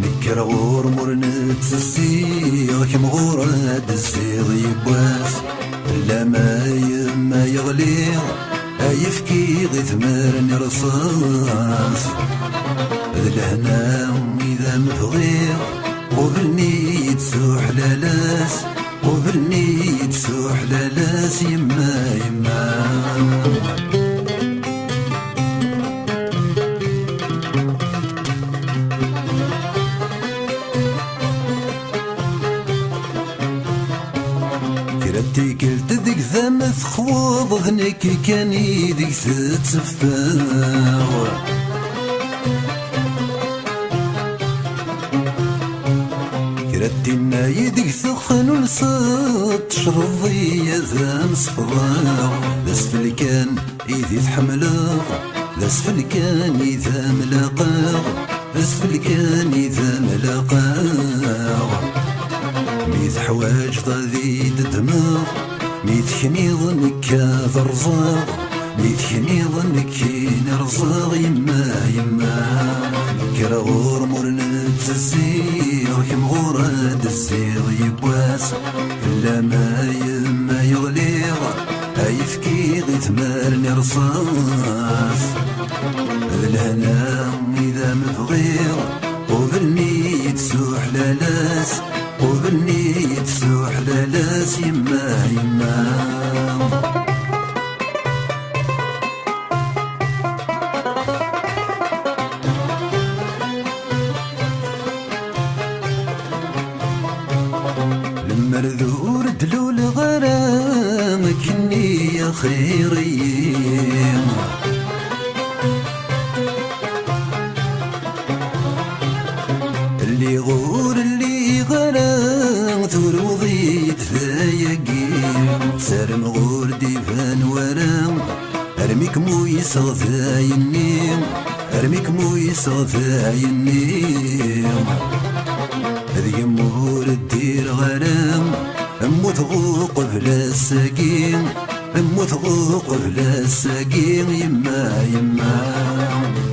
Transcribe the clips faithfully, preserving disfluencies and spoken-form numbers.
Nekker ɣur-m ur nettezziɣ, kemm ɣur-a d-zziɣ yiwwas. Lama yemma yeɣli, ayefki i tmerni rṣas. D lehna i d am-bɣiɣ, qubel-nni-yi-d s uḥlalas, qubel-nni-yi-d s uḥlalas, yemma, yemma. Kra n tikkelt deg tama texwaḍ, d nekk kan i deg tetteffeɣ. Kra n tinna i deg texnulseḍ, tecreḍ-iyi ad am-sefḍeɣ. D asfel kan i di tḥemmleḍ, d asfel kan i d am-laqeɣ, d asfel kan i d am-laqeɣ. Mi teḥwaǧeḍ ad iyi-d-ddmeḍ, mi tekniḍ nekk ad rẓeɣ, mi tekniḍ nekk i n-rẓeɣ, yemma, yemma. Nekker ɣur-m ur nettezziɣ, kemm ɣur-a d-zziɣ yiwwas. Fell-am a yemma i ɣliɣ, ayefki i tmerni rṣas. D lehna i d am-bɣiɣ, qubel-nni-yi-d s uḥlalas, qubel-nni-yi-d s uḥlalas, yemma, yemma. Lemmer d ur d-luleɣ ara, akken i axir-iyi. Lliɣ ur lliɣ ara, turweḍ-iyi-d d ayagi. Sarmeɣ ur d-iban wara, armi kem-uyseɣ d ayenni, armi kem-uyseɣ d ayenni. Deg-m ur ddireɣ ara, mmuteɣ uqbel ass-agi, mmuteɣ uqbel ass-agi, yemma, yemma.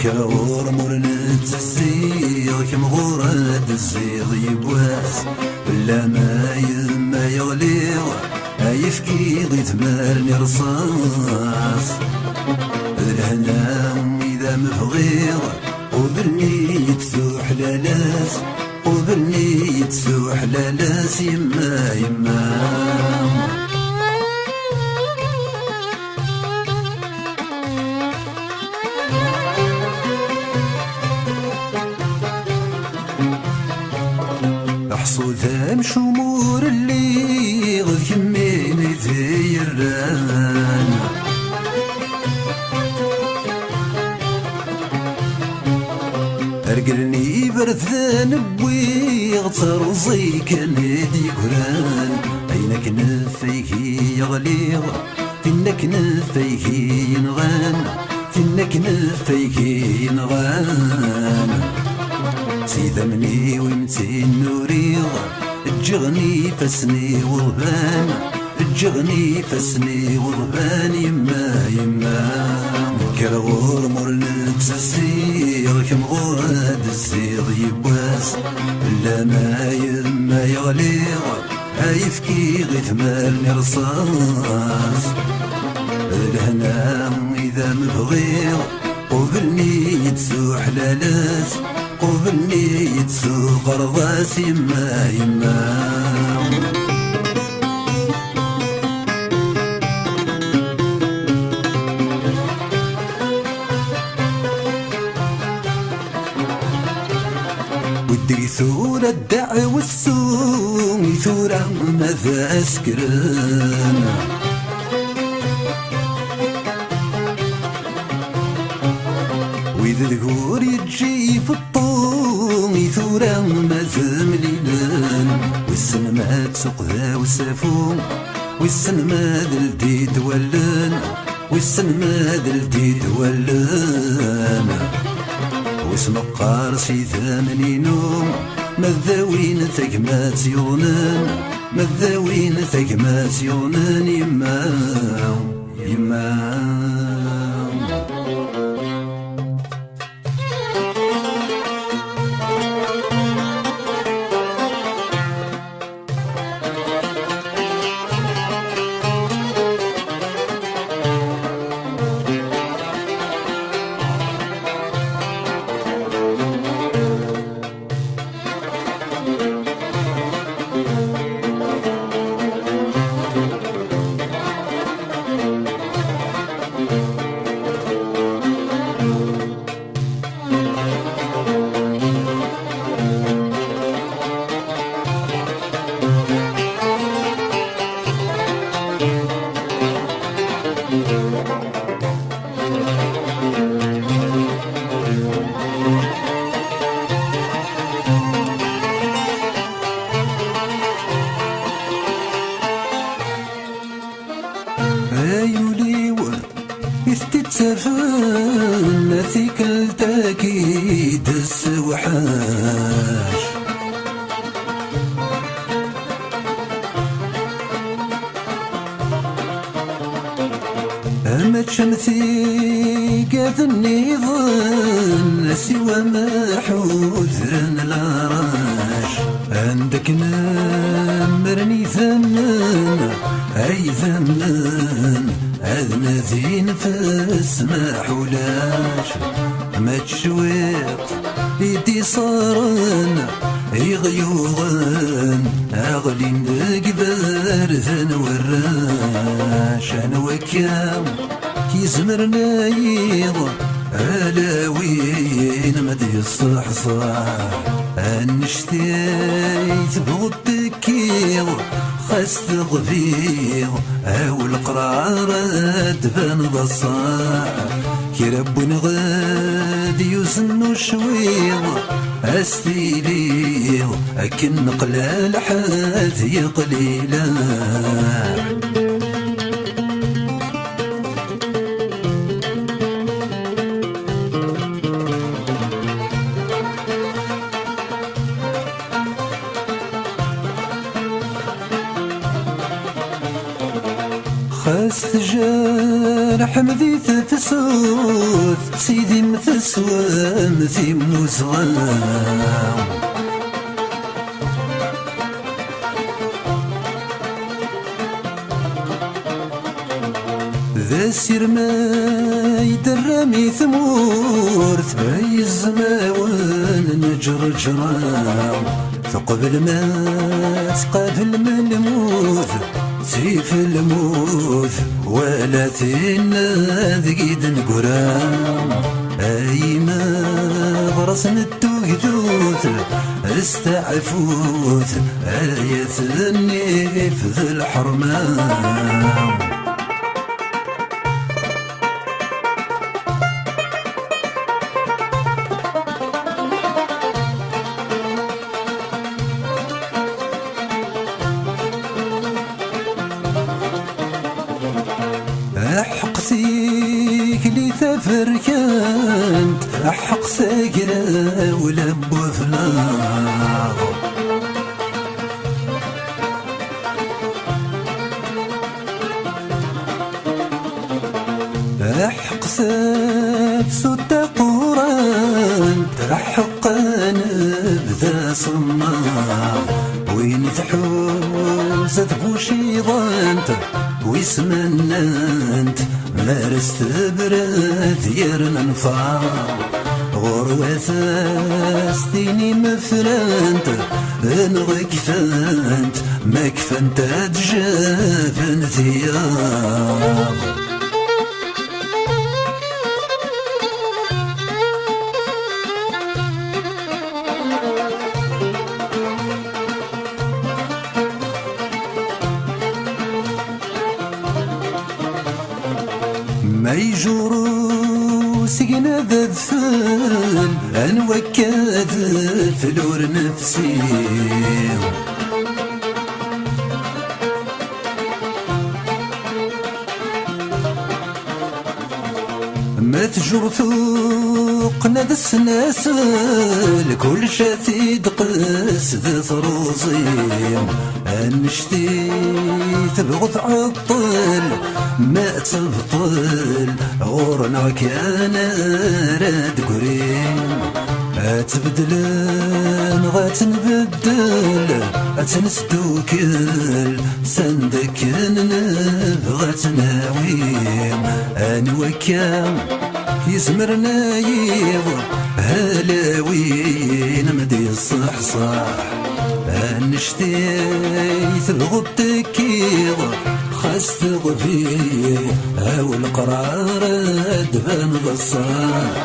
Kker ɣur-m ur nettezziɣ, kemm ɣur-a d-tezziḍ yiwwas. Fell-am a yemma i ɣliɣ, ayefki i tmerni rṣas. D lehna i d am-bɣiɣ, qubel-nni-yi-d s uḥlalas, qubel-nni-yi-d s uḥlalas, yemma, yemma. Aḥṣu d amcum ur lliɣ, d kemmi i d-yerran. Rgel n iberdan wwiɣ, d tarẓi kan i d-yeggran. Ayen akken ɣef aygi yeɣliɣ, tin akken ɣef aygi yenɣan, tin akken ɣef aygi yenɣan. S idammen-iw i m-tt-in-uriɣ, ǧǧiɣ-n ifassen-iw ḍban, ǧǧiɣ-n ifassen-iw ḍban, yemma, yemma. Kker ɣur-m ur nettezziɣ, kemm ɣur-a d-tezziḍ yiwwas. Fell-am a yemma i ɣliɣ, ayefki i tmerni rṣas. D lehna i d am-bɣiɣ, qubel-nni-yi-d s uḥlalas, qubel-nni-yi-d s uqerḍas, yemma, yemma. Deg tura ddeɛwessu i tura ma d asekren. Wid deg ur yeǧǧi ifeṭṭu i tura ma d mlilen. Wissen ma d tuqda usafu, wissen ma d ldid wallen. Wissen ma d ldid wallen. Wis meqqar s idammen-inu, ma d awin tagmat yuḍnen, ma d awin tagmat yuḍnen, yemma, yemma. Ay ul-iw, i t-id-ttafen tikkelt-agi d ssewḥac. Amačč am tigad nniḍen, siwa meḥudren larac. Anda akken mmren idammen, ay idammen, ad nadin f ssmaḥ ulac. Mačč cwiṭ i d-iṣaren, iɣ yuɣen, aɣlin deg iberdan warrac. Anwa akka yezmren ayiḍ, ala win ma d-yesseḥṣaḥ. Annect-a i tebɣuḍ tekkiḍ, xas teɣbiḍ, a uleqrar ad d-tbaneḍ ṣṣeḥ. Kra n win ɣ-d-yuzen ucwiḍ, a s-tiliḍ akken neqla lḥed yeqlila. Xas tjerḥem di tefsut, sidim teswam timuzɣa. D asirem ay d-terram i tmurt, ay izmawen n Ǧerǧra. Teqbel ma tqabel ma lmut, tif lmut, wala tinna deg i d-neggra. Ay imeɣres n tugdut, steɛfut, ay at nnif d lḥerma. Aḥeqq tikli taberkant, aḥeqq tagrawla n wablaɣ. Aḥeqq tafsut taqurant, aḥeqq ad nebda asemmaḍ. Win tḥuza tbuciḍant, wis mannant, mar as-tebred yerna nfaḍ. Ɣurwat as-tinim frant, neɣ kfant, ma kfant ad jabent tiyaḍ. Sgen d adfel, anwa akka adfel ur nefsi. Ma tjur tuqqna d snasel, kullec ad t-id-qes d truẓi. Annect-i tebɣu tɛeṭṭel, ma tebṭel ɣur-neɣ kan ara d-grin. Ad tbeddel neɣ ad tenbeddel, ad tt-nesdukkel sanda akken nebɣa ad tt-nawi. Anwa akka yezmren a yiḍ, halawi n m-d-yeṣṣeḥṣeḥ. Annect-i tebɣuḍ tekkiḍ, xas teɣbiḍ, a welqrar ad d-tbaneḍ ṣṣeḥ.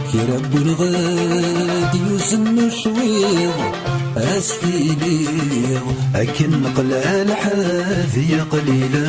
Kra n win ɣad yuzen ucwiḍ, a s-tiniḍ akken neqla lḥafi qlila.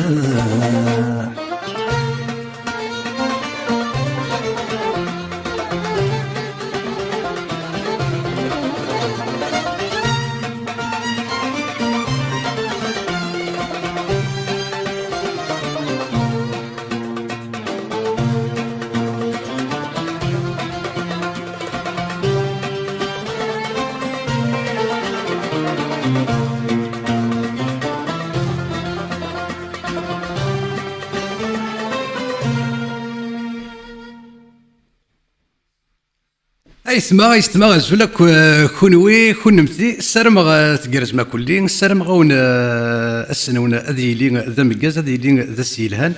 Aytma, aytma, azul akk, eh, kunwi, kunemti, ssarameɣ, eh, tgerrzem akk-lli, ssarameɣ-awen, eh, ass-nwen ad yili d ameggaz, ad yili d ass yelhan.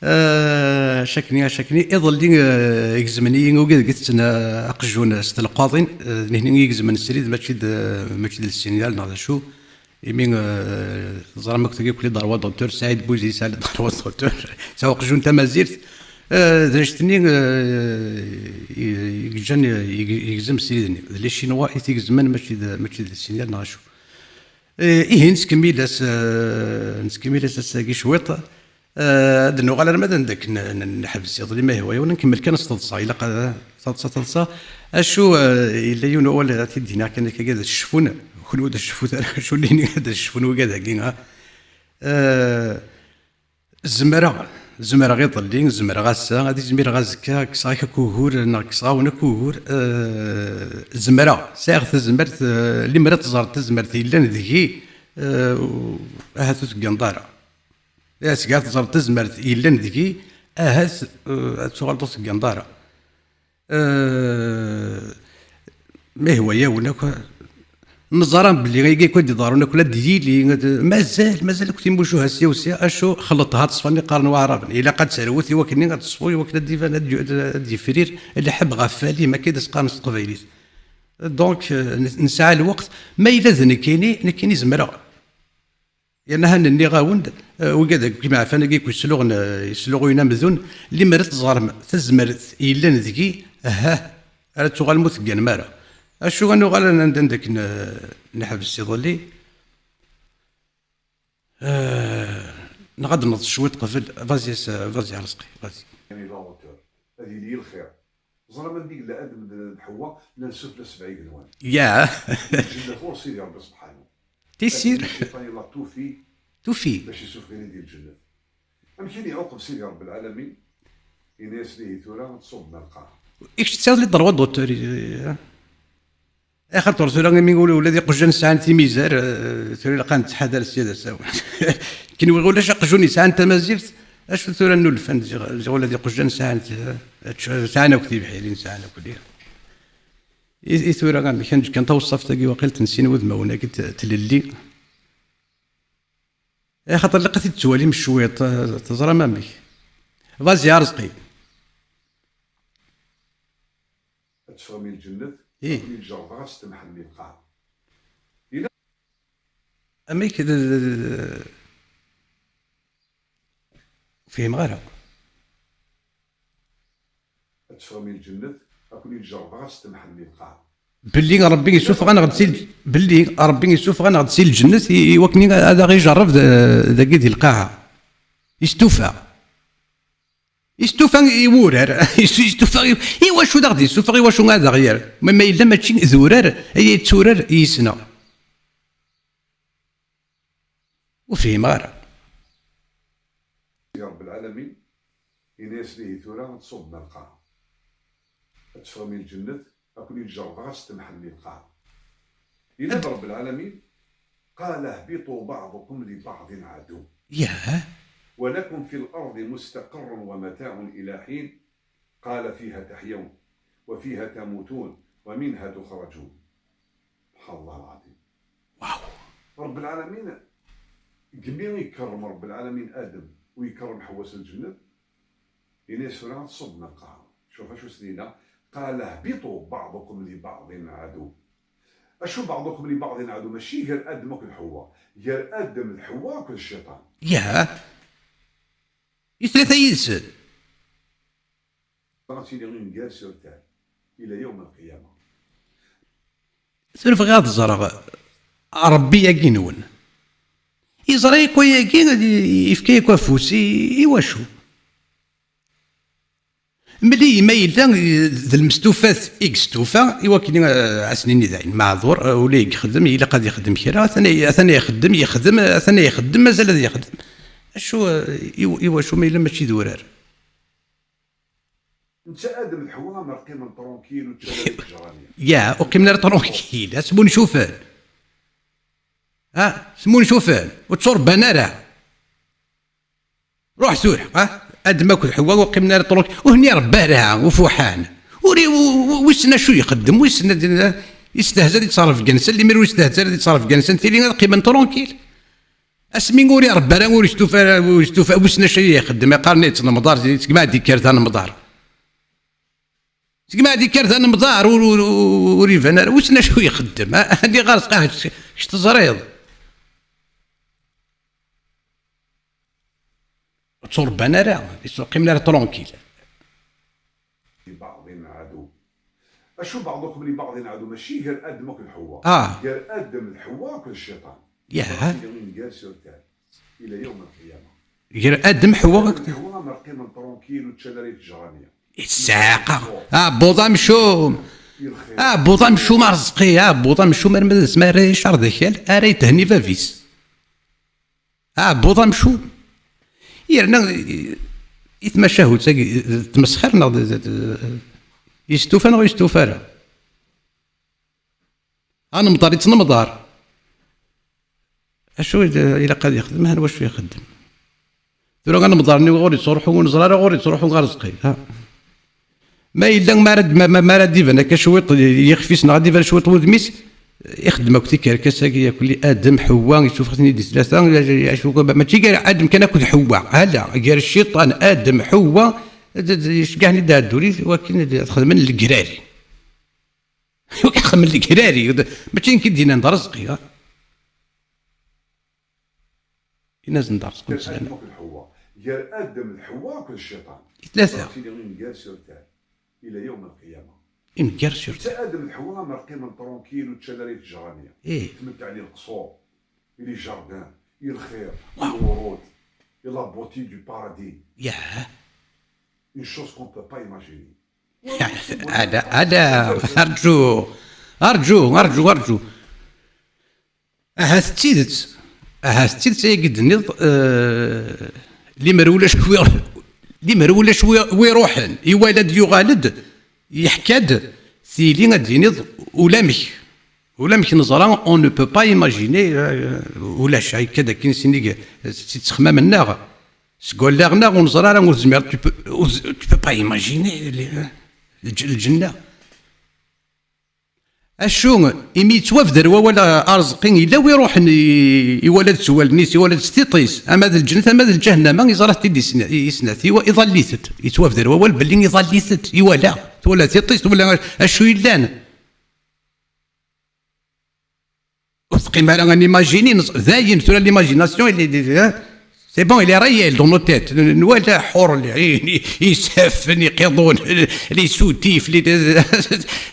Eh, acakni, acakni, iḍelli, eh, gezmen-iyi ugad deg tetten, eh, aqjun s telqaḍin, eh, d nehni i gezmen srid, mačči d, mačči d lsinyal neɣ d acu. Imi, eh, teẓram akk tagi, kuli d roi d'auteur, Saɛid Bouzi, Saɛid d roi d'auteur, sɛu aqjun tamazirt. Eh, d anect-nni, eh, i, i yeǧǧan, i, i yegzem srid-nni. D les Chinois i t-igezmen, mačči d, mačči d lsinyal neɣ acu. Eh, ihi, nettkemmil-as, eh, nettkemmil-as ass-agi cwiṭ. Eh, ad nuɣal arma d anda akken n-, n-, neḥbes iḍelli, ma yehwa-yawen, ad nkemmel kan s teḍsa. Ilaq ad, taḍsa, taḍsa. Acu, eh, yella yiwen wawal ara t-id-iniɣ kan akka, ad cfun, kenwi ur d-tecfut ara, acu llini ad cfun wigad-agi, ha? Eh, zemreɣ, zemreɣ iḍelli, zemreɣ ass-a, ad izmireɣ azekka, kkseɣ-ak akk ugur, neɣ kkseɣ-awen akk ugur, eh, zemreɣ, sɛiɣ tazmert, eh, limer ad teẓreḍ tazmert yellan deg-i, eh, ahat ur tegganeḍ ara. Asga teẓreḍ tazmert yellan deg-i, ahat, eh, ad tuɣaleḍ ur tegganeḍ ara. Eh, ma yehwa-yawen akk, neẓra belli ayagi akk ad d-iḍerrun akk la d-yili, mazal, mazal akk timucuha s yiwsi, acu xelṭeha ttṣfan iqqaren waɛraben. Ilaq ad terwet i wakken ad teṣfu, i wakken ad d-iban, ad d-, ad d-yefrir lḥeb ɣef walim, akka i d as-qqaren s teqbaylit. Donc, eh, n-, nesɛa lweqt, ma yella d nekkini, nekkini zemreɣ. Yerna han nniɣ-awen-d, eh, wigad akk imeɛfan-agi akk yesluɣen, eh, yesluɣuyen amdun, limer ad teẓrem tazmert yellan deg-i, aha, ara tuɣalem ur tegganem ara. Acu ad nuɣal anda, anda akken, eh, neḥbes iḍelli? Eh, neɣ ad neḍs cwiṭ qbel, vas-y, vas-y, a Rezqi, vas-y. Ad yili lxir. Ẓram anda i yella Adem d, d Ḥewwa, llan sufella sebɛa igenwan. Ya. Lǧennet ɣur Sidi Ṛebbi subḥanu. Tissir. Lakin cciṭan yella tufi. Tufi. Bac isufgen-id i lǧennet. Amek i d-iɛuqeb Sidi Ṛebbi lɛalamin? Yenna-yasen, ihi tura ad tṣubbem ar lqaɛa. I kečč tesɛiḍ les droits d'auteur, eh? Axaṭer tura imi ula, ula d iqjan sɛan timizar, eh, tura ilaq ad nettḥadar s yad asawen. Kenwi ulac aqjun yesɛan tamazirt, acu tura n ulfan, ziɣ, ziɣ ula d iqjan sɛan, eh, sɛan akk tibḥirin, sɛan akk di. I, i tura amek ad neǧǧ kan tawṣaft-agi, waqil tensin wudmawen-agi t-, tlelli. Axaṭer ilaq ad t-id-tettwalim cwiṭ, eh, teẓram amek. Vas-y, a Rezqi. Ad teffɣem i lǧennet, ih, ad ken-id-jerrbeɣ ad s-temḥem i lqaɛa. Amek d, d, d, fhimeɣ ara. Ad teffɣem i lǧennet, ad ken-id-jerrbeɣ ad s-temḥem i lqaɛa. Belli Ṛebbi yessufeɣ-aneɣ-d si lǧ-, belli Ṛebbi yessufeɣ-aneɣ-d si lǧennet i, i wakken ad aɣ-ijerreb d, dagi di lqaɛa. Yestufa. Yestufa i wurar. Yestufa i, i wacu d aɣ-d-yestufa, i wacu ad aɣ-yerr? Ma, ma yella mačči d urar ay yetturar yis-neɣ. Ur fhimeɣ ara. Ya Ṛebb lɛalamin, ini-asen ihi tura ad tṣubbem ar lqaɛa. Ad teffɣem i lǧennet, ad ken-id-jerrbeɣ ad ttemḥem i lqaɛa. Yenna-d Ṛebb lɛalamin, قال اهبطوا بعضكم لبعض عدو. Yah. ولكم في الأرض مستقر ومتاع إلى حين، قال فيها تحيون وفيها تموتون ومنها تخرجون. سبحان الله العظيم. Waw. Ṛebb lɛalamin, deg mi ikerrem Ṛebb lɛalamin Adem u ikerrem Ḥewwa s lǧennet, ini-as tura ad tṣubbem ar lqaɛa. Cuf acu s-yenna, قال اهبطوا بعضكم لبعض عدو. Acu بعضكم لبعض عدو؟ Mačči gar Adem akked Ḥewwa, gar Adem d Ḥewwa akked cciṭan. Yah. I tlata yid-sen. Ad tili une guerre sur terre إلى يوم القيامة. Tura bɣiɣ ad ẓreɣ Ṛebbi-agi-nwen. Yeẓra yakk ayagi, ad y-, yefka yakk afus i, i wacu? Mli ma yella d lmestufat i yestufa, i wakken, eh, ad s-nini dayen, maɛdur, eh, ula yexdem, ilaq ad yexdem kra, atan ay-, atan ixeddem, yexdem, atan ixeddem, mazal ad yexdem. Acu, eh, i, i wacu ma yella mačči d urar? Netta Adem d Ḥewwa amer qqimen tranquille ur ččan ara ijejraniyen. Ya, ur qqimen ara tranquille, ha, smuncufen. Ha, smuncufen, ur tturebban ara. Ruḥ tura, ha? Adem akked Ḥewwa ur qqimen ara tranquille, ur ten-irebba ara, ufuḥan. Ur i-, u-, u-, wissen acu yexdem, wissen ad, yestehza di ttṣarref gar-nsen, limir ur yestehza ara di ttṣarref gar-nsen, tili ad qqimen tranquille. Asmi ur irebba ara, ur yestufa ara, ur yestufa, wissen acu ay ixeddem, iqqaren yettnemḍar, seg ma d-ikker d anemḍar. Seg ma d-ikker d anemḍar, ur, ur, ur, ur iban ara, wissen acu ixeddem, ha? Aniɣer s-, ah, kečč, kečč teẓriḍ. Ur tturebban ara, ur qqimen ara tranquille. لبعض عدو. Acu بعضكم لبعض عدو؟ Mačči gar Adem akked Ḥewwa. Ah. Gar Adem d Ḥewwa akked cciṭan. Yah. Une guerre sur terre. إلى يوم القيامة. Gar Adem, Ḥewwa akked Ḥewwa amer qqimen tranquille ur ččan ara ijejraniyen. Issaqa. Aɛebbuḍ amcum. Aɛebbuḍ amcum a Rezqi, aɛebbuḍ amcum arma d asma ara icar d akal, ara yethenni bab-is. Aɛebbuḍ amcum. Yerna i tmacahut-agi, d ttmesxir neɣ d, d, d, yestufa neɣ ur yestufa ara? Anemḍar yettnemḍar. Acu i d-, ilaq ad yexdem, han wacu ixeddem. Tura anemḍar-nni ɣur yettruḥu, ur neẓri ara ɣur yettruḥu ɣer Rezqi, ha. Ma yella, ma ara d-, ma, ma, ma ara d-iban akka cwiṭ yixef-is neɣ ad d-iban cwiṭ wudem-is, ixeddem akk tikerkas-agi yakk, li Adem, Ḥewwa, isuffeɣ-ten-id di tlata, acu, mačči gar Adem kan akked Ḥewwa, ala, gar cciṭan, Adem, Ḥewwa, d, d, iceggeɛen-id ɛeddulit, wakken ad xedmen legrari. Wakken xedmen legrari, d, mačči nekk i d-yennan d Rezqi, ha. Ini-asen-d Rezqi. Gar Adem akked Ḥewwa. Gar Adem d Ḥewwa akked cciṭan. I tlata. Ad tili une guerre sur terre. إلى يوم القيامة. Une guerre sur terre. Netta Adem d Ḥewwa amer qqimen tranquille ur ččan ara ijejraniyen. Ih. Tmettɛen i leqṣur, i les jardins, i lxir, i lwurud, i la beauté du paradis. Yah. Une chose qu'on peut pas imaginer. Ala, ala, arǧu, arǧu, arǧu, arǧu. Ahat d tidet, ahat d tidet ayagi d-tenniḍ, eh, limer ulac wi, limer ulac wi, wi ruḥen, iwala-d, yuɣal-d, yeḥka-d, tili ad d-tiniḍ ulamek, ulamek neẓra, on ne peut pas imaginer, eh, ulac, akka d akken sinig, eh, si ttexmam-nneɣ, seg wallaɣ-nneɣ ur neẓra ara, ur tezmireḍ, tu peux, ur, tu peux pas imaginer les, eh, lǧ-, lǧenna. Acu, imi yettwabder wawal a, a Rezqi, yella wi iruḥen i, iwala-d s wallen-is, iwala-d s tiṭ-is, ama d lǧennet, ama d lǧahennama, iẓra-t-id i sna-, i snat, iwa-, iḍall-itent. Yettwabder wawal belli iḍall-itent, iwala, twala tiṭ-is, twala acu yellan. Ur teqqim ara ad nimajini, neẓ-, dayen, tura l'imagination, il est, il est, hein, c'est bon, il est réel dans nos têtes. N-, nwala ḥur lɛin, i-, isaffen, iqiḍunen, les soutifs, les, d, d,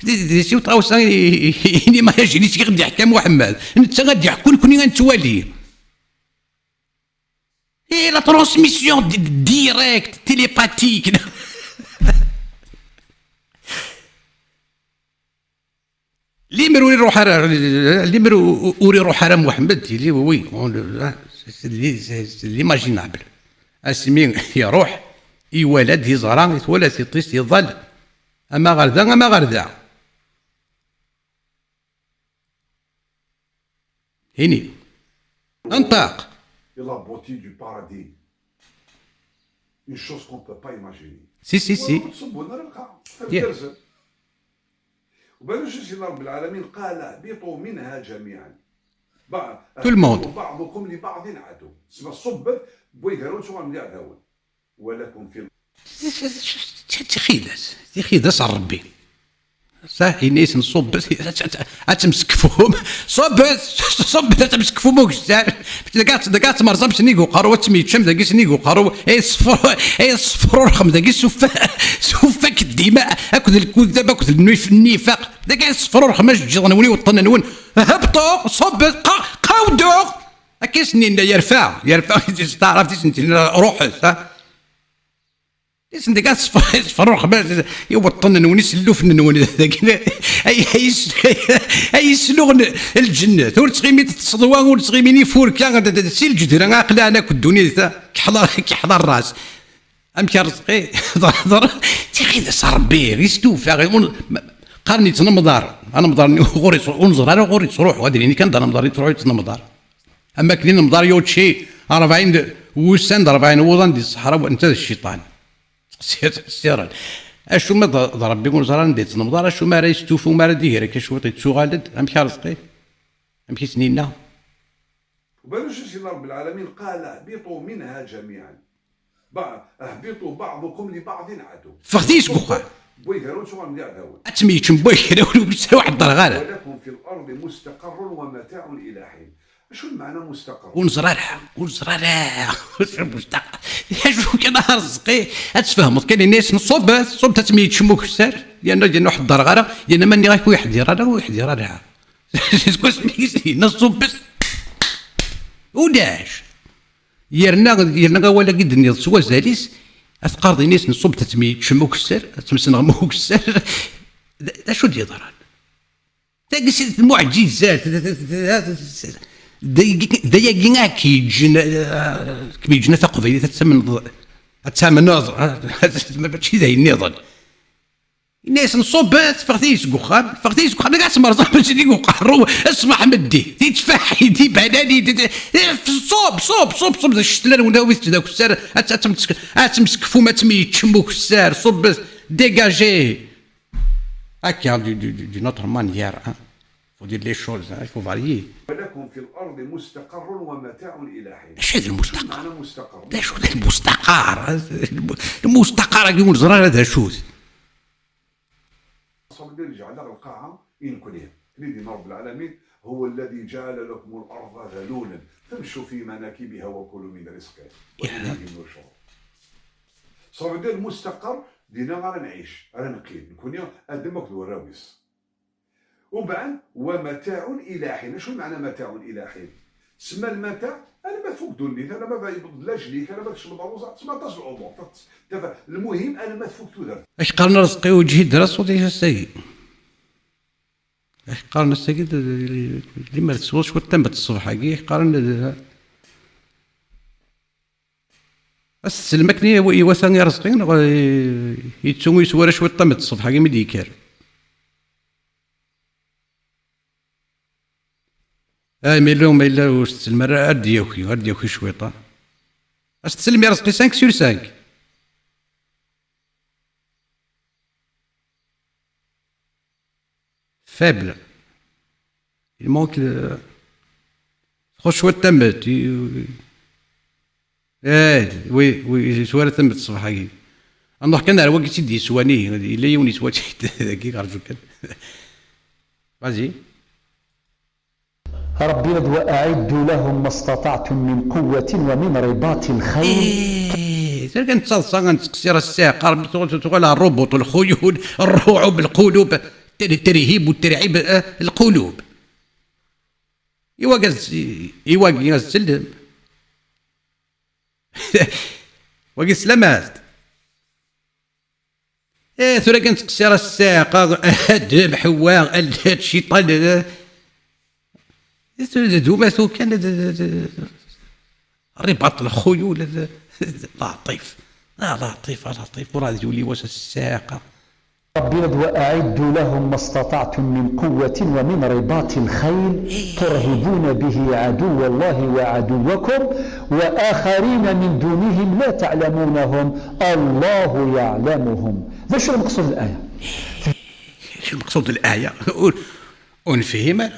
d, d, tɣawsa i, i, i, i nimajini seg i ɣ-d-yeḥka Muḥemmed. Netta ad d-yeḥku, nekni ad nettwali. Et la transmission di- directe, télépathique. Limer ur iruḥ ara, limer u- ur iruḥ ara Muḥemmed, tili, oui, on le- c'est l'imaginable. Asmi iruḥ, iwala-d, iẓra, itwala tiṭ-is, iḍal, ama ɣer da, ama ɣer da. Hini. Anṭaq. Et la beauté du paradis. Une chose qu'on ne peut pas imaginer. Si, si, si. ولا تصبوا النار القاع. Yeah. الكرزة. وبعدين شو سيدنا رب العالمين قال: "اهبطوا منها جميعا". Tout le monde. "بعضكم لبعض عدو". تسمى الصبت بويدارون شو غنملي عداون. ولكم في تيخيدس، تيخيدس على ربي. صح، ينيس نصب، اتمسكفهم، صب، صب، اتمسكفهم وكسار. دقات، دقات مرزم سنيقو قارو، اتميتشم دقي سنيقو قارو، اي صفر، اي صفر ورخم دقي سوفا، سوفا كديما، اكد الكذب، اكد النيف-، النفاق. دقي صفر ورخم، اش تجي ظنوني وطن نون. هبطوا، صب، قا-، قاودوا. اكيس نين يرفع، يرفع، تعرف تيس نتي روح، ها. Isendeg ad sfer-, sferruxem, iweṭṭen-nwen, isellufen-nwen, dagi, ay, ay is-, ay isluɣen lǧennet. Ur ttɣimit tseḍwa, ur ttɣimin ifurka, d, d, d, si lǧedra, aql-aɣ akk ddunit, keḥla, keḥla ras. Amek a Rezqi? Ḍer, ḍer, tixidas a Rebbi, istufa, ur, ma, qqaren yettnemḍar. Anemḍar-nni ɣur yettru-, ur neẓri ara ɣur yettruḥu, ad d-nini kan d anemḍar yettruḥu yettnemḍar. Am akken i nemḍar yučči rebɛin d-, wussan d rebɛin wuḍan di ṣṣeḥra, netta d cciṭan. Ttqessir-, ttqessiren. Acuma d, d Rebbi ur neẓri ara anda yettnemḍar, acuma ara yestufu, ma ara d-iger akka cwiṭ, yettuɣal-d. Amek a Rezqi? Amek i sen-yenna? وبعدين شو سيدنا رب العالمين قال: "اهبطوا منها جميعا". بعض، "اهبطوا بعضكم لبعض عدو". Ffɣet-iyi seg uxxam. Bwaygarun ttɣuṛen d iɛdawen. Ad ttemyeččen bwaygarun, ur yettruḥ ddreɣ ara. "ولكم في الأرض مستقر ومتاع إلى حين". Acu lmeɛna mustaqer? Ur neẓri ara, ur neẓri ara. Mustaqer. Acu kan a Rezqi, ad tfehmeḍ kan, ini-asen ṣubbet, ṣubbet ad ttemyeččen ukessar, yerna, yerna ur ḥeddreɣ ara, yerna ma nniɣ-ak ur yeḥdir ara, ur yeḥdir ara. Seg wasmi i s-yenna ṣubbet. Ulac. Yerna, yerna awal-agi d-tenniḍ s wazal-is, ad teqqareḍ ini-asen ṣubbet ad ttemyeččen ukessar, ad ttemsenɣen ukessar. D, d acu d-yeḍran? Tagi si tmuɛǧizat, d, d, d, d, d, d ayagi ad k-yeǧǧen, eh, kem-yeǧǧen a taqbaylit ad tamneḍ, ad tamneḍ, mačči d ayen nniḍen. Ini-asen ṣubbet, ffɣet-iyi seg uxxam, ffɣet-iyi seg uxxam, deg asemmer ṣubbet seg uqerru, ṣṣbeḥ meddi, titfaḥin, tibananin, ti-, ti-, ṣub, ṣub, ṣub, ṣub, d ccetla-nwen, awit-tt d akessar, ad, ad temsk-, ad temsekfum, ad temyeččem ukessar, ṣubbet, dégagez. Akka, du, du, du, d'une autre manière, hein. Faut dire les choses, hein, il faut varier. ولكم في الأرض مستقر ومتاع إلى حين. Acu d lmustaqar? Maɛna mustaqar. D acu d lmustaqar? Lmustaqar-agi ur neẓri ara d acu-t. Ṣṣabdi اللي جعل لك القاعة إن كنيا. تريد رب العالمين: "هو الذي جعل لكم الأرض ذلولا فامشوا في مناكبها وكلوا من رزقه وإليه النشور". صافي، المستقر دينا غا نعيش، راه نقيم، نكون يا آدم أكد وراويس. ومن بعد، ومتاع إلى حين. شو معنى متاع إلى حين؟ تسمى المتاع، أنا ما تفوق دوني، أنا ما يبض لا جليك، أنا ما تشرب الروزة، تسمى تصل الأمور. تف-، المهم، أنا ما تفوق تودر. اش قرن رزقي وجهي درس وضيف السيد؟ اش قرن السيد؟ اللي ما تسوى شو تمت الصبح، اش قرن؟ Aselmak-nni iwata i Rezqi, neɣ, eh, yettu yeswa ara cwiṭ tameṭ ṣṣbeḥ-agi mi d-yekker? Ah, ma yella, ma yella ur s-tsellem ara, ad d-yaki, ad d-yaki cwiṭ, ah. Ad s-tsellem i Rezqi cinq sur cinq. Faible. Il manque le, txuṣṣ cwiṭ tamemt. Eh, oui, oui, yeswa ara tamemt ṣṣbeḥ-agi. Ad nruḥ kan ar wagi tt-id-yeswan, ihi, yella yiwen yeswa dagi, rǧu kan. Vas-y. ربي يقول: "وأعدوا لهم ما استطعتم من قوة ومن رباط الخيل". Eh, tirga n ttaḍsa, ad nettqessir ass-a, qqar-, tuɣal, tuɣal ar rrubut, lxuyul, rruɛub, lqulub, ter-, terhib u terɛib, eh, lqulub. Iwagi ad s-, iwagi ad tsellem. Wagi teslamt. Eh, tura kan ttqeṣṣir a ssaaqa, ad mḥewwa, ad cciṭan, eh. Tura d umatu kan, d, d, d, ribaṭ lxuyul, d, d, Laṭif. Ah, Laṭif, ah, Laṭif, ur ad yuli wass a ssaaqa. ربي يقول: "وأعدوا لهم ما استطعتم من قوة ومن رباط الخيل ترهبون به عدو الله وعدوكم وآخرين من دونهم لا تعلمونهم الله يعلمهم". D acu المقصود الآية؟ شو المقصود الآية؟ ونفهم،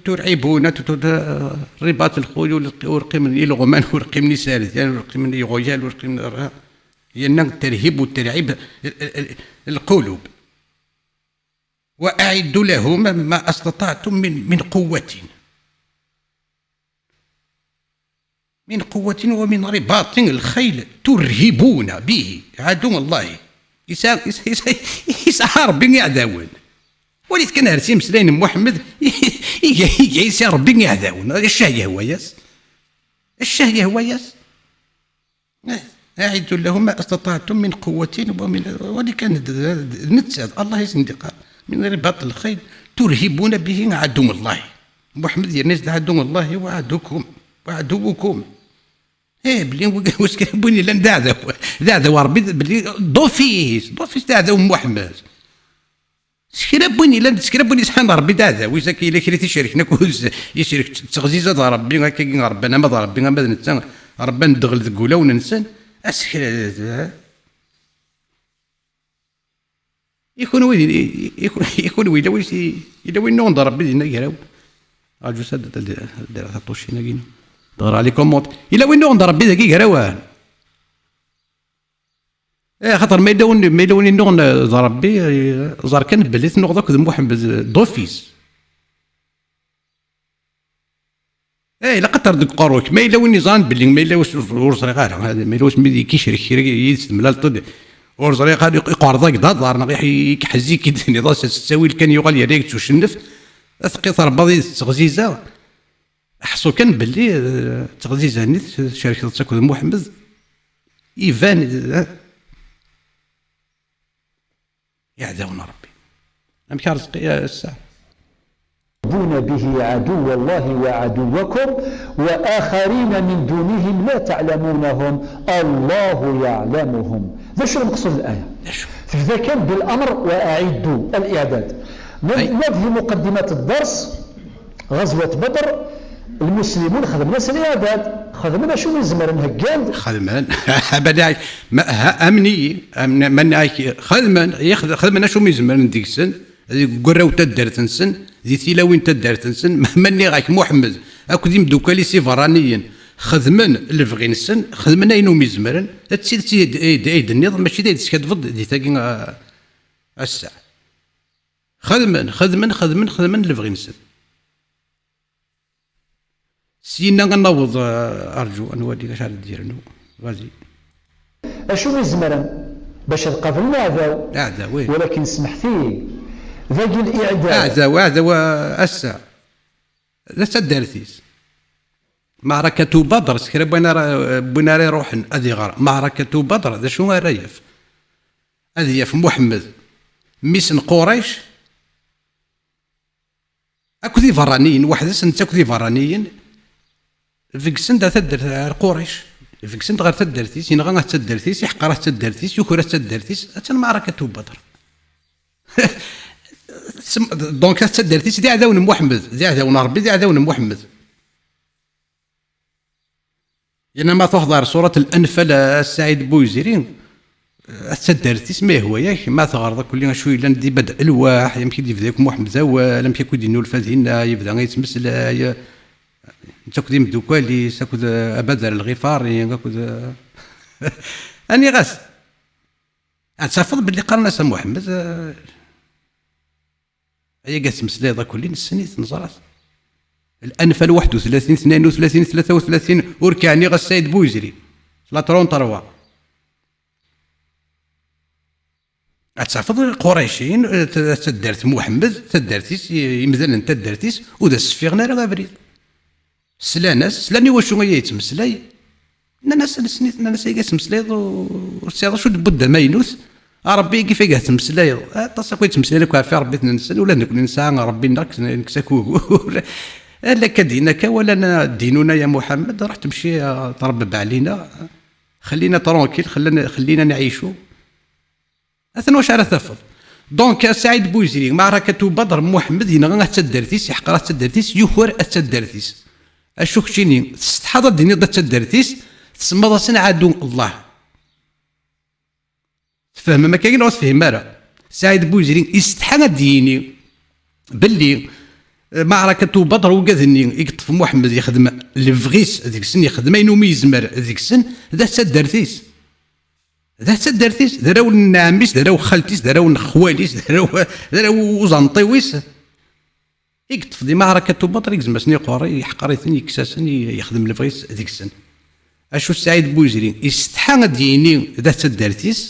ترعبون، رباط الخيول، ورقم الغمان، ورقم نسال، ورقم يغويال، ورقم ينن الترهيب والترعيب، القلوب. "وأعدوا لهم ما استطعتم من، من قوة". من قوة ومن رباط الخيل ترهبون به عدو الله. يسعى، يسعى، يسعى، يسعى ربي يعداون. وليت كان هرسي مسلين محمد، يجي، يجي يسعى ربي يعداون. الشهية هو ياس. الشهية هو ياس. أعدوا لهم ما استطعتم من قوة ومن، ولكن د-، د-، نتساد، الله يسندق، من رباط الخيل ترهبون به عدو الله. محمد يرنيس عدو الله وعدوكم، وعدوكم. ايه، بلي وسكربوني لان دعدو، دعدو ربي، بلي دوفيس، دوفيس دعدو محمد. Sekra n win yellan, sekra n win yesɛan Ṛebbi d aɛdaw-is, akka yella kra i t-icerken akk, yecrek teɣziza d Ṛebbi, akkagi ṛebban ama d Ṛebbi, ama d netta, ṛebban ddɣel deg wulawen-nsen, a sekra, i kunwi, i, i, i kunwi, yella win, yella win nnuɣen d Ṛebbi dinna graw. Rǧu s ad, ad, ad, ad taṭucin-agi. Dɣa les commentaires. Yella win nnuɣen d Ṛebbi dagi grawan. Eh, xaṭer ma yella win, ma yella win innuɣen, eh, d Ṛebbi, eh, ẓer kan belli tennuɣeḍ akked Muḥemmed, eh, d'office. Eh, ilaq ad terreḍ deg uqerru-k. Ma yella win iẓran belli, ma yella wis-, ur ẓriɣ ara, ma yella wasmi d-ikicrek kra yid-s temlaleḍ-d, ur ẓriɣ ara, iqerḍ-ak d aḍar, neɣ iḥ-, ikeḥz-ik-id, tenniḍ-as s ttawil kan yuɣal yerra-yak-d s ucennef, ad teqqiḍ trebbaḍ yid-s d teɣziza. Ḥṣu kan belli, eh, d teɣziza-nni tcerkeḍ-tt akked Muḥemmed, iban, eh, iɛdawen n Ṛebbi. Amek a Ṛezqi, eh, ass-a? "ترهبون به عدو الله وعدوكم وآخرين من دونهم لا تعلمونهم الله يعلمهم". D acu المقصود الآية؟ D acu? Tebda kan بالأمر وأعدوا الإعداد. Ay. Nadi مقدمة الدرس. غزوة بدر، المسلمون خدمنا سنة عداد، خدمنا شو من زمرن هكال. Xedmen. Bada, ma, ha, amni, amni, man, ay, xedmen, yaxd-, xedmen acu mi zemren deg-sen, deg warraw n taddart-nsen, di tilawin n taddart-nsen, ma, ma nniɣ-ak Muḥemmed akked imeddukal-is iberraniyen xedmen lebɣi-nsen, xedmen ayen umi zemren, d tidet i d-, i d-, i d-tenniḍ, mačči d ay d-teskadbeḍ di tagi, a, ass-a. Xedmen, xedmen, xedmen, xedmen lebɣi-nsen. Syenna ad naweḍ, eh, arǧu, ad nwali acu ara d-yernu. Vas-y. Acu i zemren bac ad qablen aɛdaw? Aɛdaw, eh. Walakin smeḥt-iyi, dagi liɛdaw. Aɛdaw, aɛdaw, eh, ass-a. D taddart-is. Maɛrakatu Badr, s kra n win ara, n win ara iruḥen ad iɣer Maɛrakatu Badr, d acu ara yaf? Ad yaf Muḥemmed, mmi-s n Qurayc, akked iberraniyen, weḥd-s netta akked iberraniyen, begsen-d ar taddart, ar Qurayc. Begsen-d ɣer taddart-is, yenɣa at taddart-is, iḥqer at taddart-is, yuker at taddart-is, attan Maɛrakatu Badr. Tsem-, donc at taddart-is d iɛdawen n Muḥemmed, d iɛdawen n Ṛebbi, d iɛdawen n Muḥemmed. Yenna ma truḥeḍ ɣer surat Al-Anfal, a Saɛid Buyzri, eh, ad taddart-is ma yehwa-yak, ma teɣreḍ akk acu yellan di Bad Lwaḥ, amek i d-yebda akk Muḥemmed awal, amek akk i d-yennulfa dinna, yebda yettmeslay, eh, netta akked imeddukal-is, akked, eh, Abadar Lɣifari, akked, eh, aniɣ-as? Ad tafeḍ belli qqaren-as a Muḥemmed, eh, ayagi ad tmeslayeḍ akk-, nessen-it, neẓra-t. Al-Anfal waḥed u tlatin, tnayen u tlatin, tlata u tlatin, ur k-ɛniɣ a Saɛid Buyzri. La trente-trois. Ad tafeḍ Qurayciyin, eh, t-, taddart Muḥemmed, taddart-is, i-, imdanen n taddart-is, ur d as-sfiɣen ara abrid. Slan-as, slan i wacu ay yettmeslay. Nnan-as, nnan-as, ay ass-a tettmeslayeḍ ur tesɛiḍ acu d budda amaynut. A Ṛebbi, i yif ay tettmeslayeḍ. Aṭas akk i yettmeslayen akk ɣef Ṛebbi-tsen-nsen, ula d nekni nesɛa Ṛebbi-nneɣ, kkes akk ugur. Ala akka din akka, wala na dinuna ya Muḥemmed, ruḥ temci, a, tṛebbeb ɛlina. Xellina tranquille, xellina, xellina nɛicu. Atan wacu ara tafeḍ. Donc, a Saɛid Buziri, Maɛrakatu Badr, Muḥemmed yenɣa at taddart-is, iḥqer at taddart-is, yuker at taddart-is. Acu keččini, tessetḥaḍ ad d-tiniḍ at taddart-is, tsemmaḍ-asen ɛadu Allah. Tfehmem akka neɣ ur tefhim ara? Saɛid Buziri, isetḥa ad d-yini belli, eh, Maɛrakatu Badr, ugad-nni i yeṭṭef Muḥemmed yexdem lebɣi-s deg-sen, yexdem ayen umi yezmer deg-sen, d at taddart-is. D at taddart-is, d arraw n ɛemmi-s, d arraw n xalti-s, d arraw n xwali-s, d arraw, d arraw n uẓanṭiw-is. I yeṭṭef di Maɛrakatu Badr, igzem-asen iqerri, yeḥqer-iten, yekkes-asen, i-, yexdem lebɣi-s deg-sen. Acu Saɛid Buziri, isetḥa ad d-yini d at taddart-is,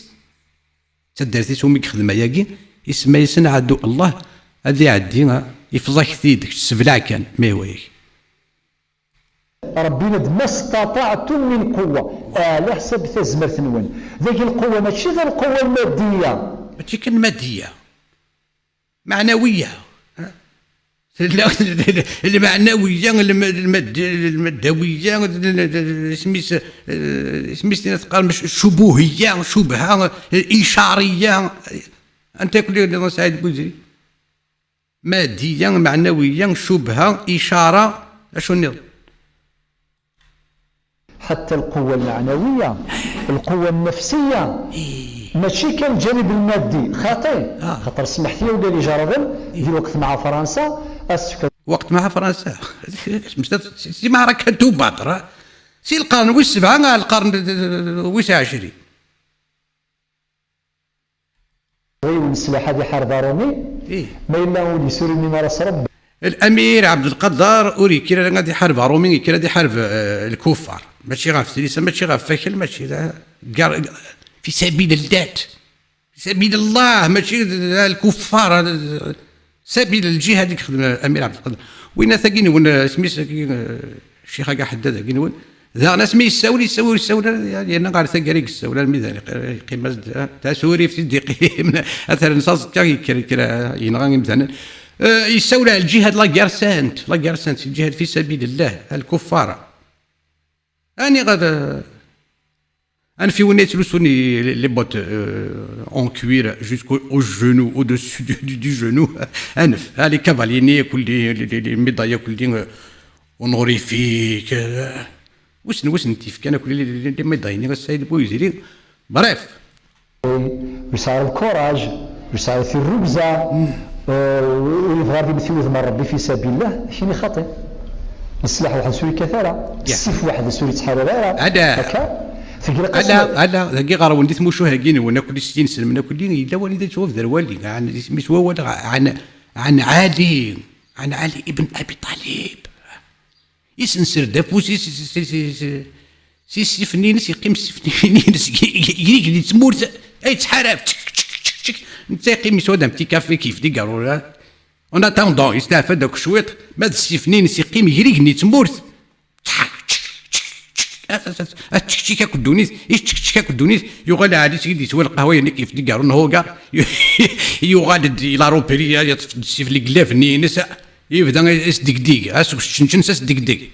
d taddart-is umi yexdem ayagi, isemma-yasen ɛadu Allah, ad iɛeddi, ha, ifeẓ-ak-t-id, kečč sebleɛ kan, ma iwa-yak. Ṛebbi yenna-d, "Ma staṭaɛtum min quwwa." Ɛla ḥsab tazmert-nwen. Dagi lquwwa mačči d lquwwa lmaddiya. Mačči kan maddiya. Meɛnawiya. Tella lmeɛnawiya, lm-, lmad-, lmaddawiya, isem-is, eh, isem-is tina teqqarem c-, cubuhiya, cubha, icariya. Anta kulli nniḍen Saɛid Buziri? Maddiya, meɛnawiya, cubha, icara, acu nniḍen? حتى القوة المعنوية، القوة النفسية، إيه. ماشي كان الجانب المادي خاطي. آه. خاطر سمحت لي وقال لي جربن، إيه. دي الوقت مع فرنسا، أسفك. وقت مع فرنسا. مش سي معركة دوباتر، ها؟ سي القرن ويس سبعة، القرن ويس عشرين. Ɣiwen sslaḥ ad iḥareb aṛumi, إيه. Ma yella ur d-yessurim ara s Ṛebbi. الأمير عبد القدر ur yekkir ara ad iḥareb aṛumi, yekkir ad iḥareb, eh, lkuffar. Mačči ɣef tlisa, mačči ɣef wakal, mačči d gar-, fi sabil llah. Fi sabil llah, mačči d, d lkuffar. Sabil lǧihad i yexdem Amir Ɛebdelqader. Winna tagi nwen, eh, isem-is agi, eh, ccix-agi Ḥeddad-agi nwen. Daɣen asmi yessawel, yessawel, yessawel, yerna ɣer taggara i yessawel, armi d yeqqim-as-d, eh, tasurift i d-yeqqim, ad t-rren s aẓekka, yekker, yekker, eh, yenɣa imdanen. Eh, yessawel ɣer lǧihad, la guerre sainte, la guerre sainte, lǧihad fi sabilillah, al kuffara. Ani ɣad, eh, Anef i win yettlusun i-, les bottes, euh, en cuir jusqu'au, au genou, au-dessus du, du, du genou. Anef, ha, les cavaliers-nni, akk les, les, les, les médailles, akk les, euh, honorifiques, euh, wissen, wissen t-ifkan, akk les, les, les, les médailles-nni, a Saïd Bouzidi. Bref. Yesɛa lkuraj, yesɛa tirrugza, euh, ur yebɣi ara ad imet i wudem n Ṛebbi fi sabillah, kini xaṭi. Sslaḥ weḥd-s ur yekkat ara, ssif weḥd-s ur yettḥarar ara. Ala. Akka, tger qisma. Ala, ala, dagi ɣer-wen di tmucuha-agi-nwen, akk s yinselmen, akk yella wanida yettwabder wali, ɛan, isem-is wawal, ɛan, ɛan Ali, ɛan Ali ibn Abi Ṭalib. Isenser-d afus-is s, s, s, s, s issifni-ines, yeqqim ssifni-ines g-, g-, g-, igenni n tmurt, ay yettḥarab, tk, tk, tk, tk, tk. Netta yeqqim yeswa-d am tikafi kif d igarura. En attendant, yesteɛfa-d akk cwiṭ, ma d ssifni-ines yeqqim gar igenni d tmurt. Tk, tk, tk, tk, tk. At, at, at, at, tk, tk, akk ddunit, iččekček akk ddunit, yuɣal Ɛli seg i d-yeswa lqahwa yerna kif d igarun huga, yuɣal-d i la roperie, yeṭṭef-d ssif leglaf-nni-ines, yebda as-degdeg, as-, s tčenčen s as-degdeg.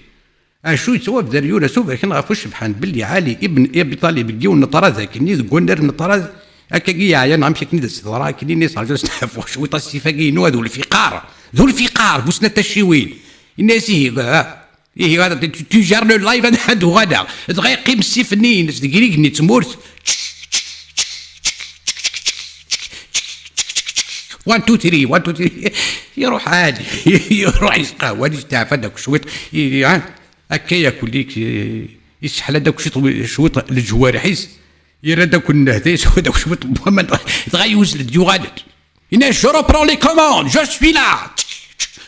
Acu yettwabder yura s uberkan ɣef ucebḥan belli Ɛli ibn Abi Ṭalib deg yiwen n ṭṭrad akkenni, deg wannar n ṭṭrad, akkagi yeɛyan, amek akken i d as-teḍra akkenni, yenna-yas rǧu asteɛfu cwiṭ, asif-agi-inu d ulfiqar, d ulfiqar bu snat tacciwin. Yenna-yas ihi, ah, ihi, ah, tu, tu gères le live, ad, ad uɣaleɣ. Dɣa yeqqim ssif-nni-ines deg irig-nni n tmurt. One, two, three, one, two, three. Iruḥ Ɛli, iruḥ yesqahwa, yesteɛfa-d akk cwiṭ, i-, ha? Akka yakk-, yesseḥla-d akk cwiṭ, cwiṭ leǧwariḥ-is, yerra-d akk nnehta-is, yeswa-d akk cwiṭ n waman, dɣa yuzzel-d, yuɣal-d. Yenna, "Je reprends les commandes, je suis là."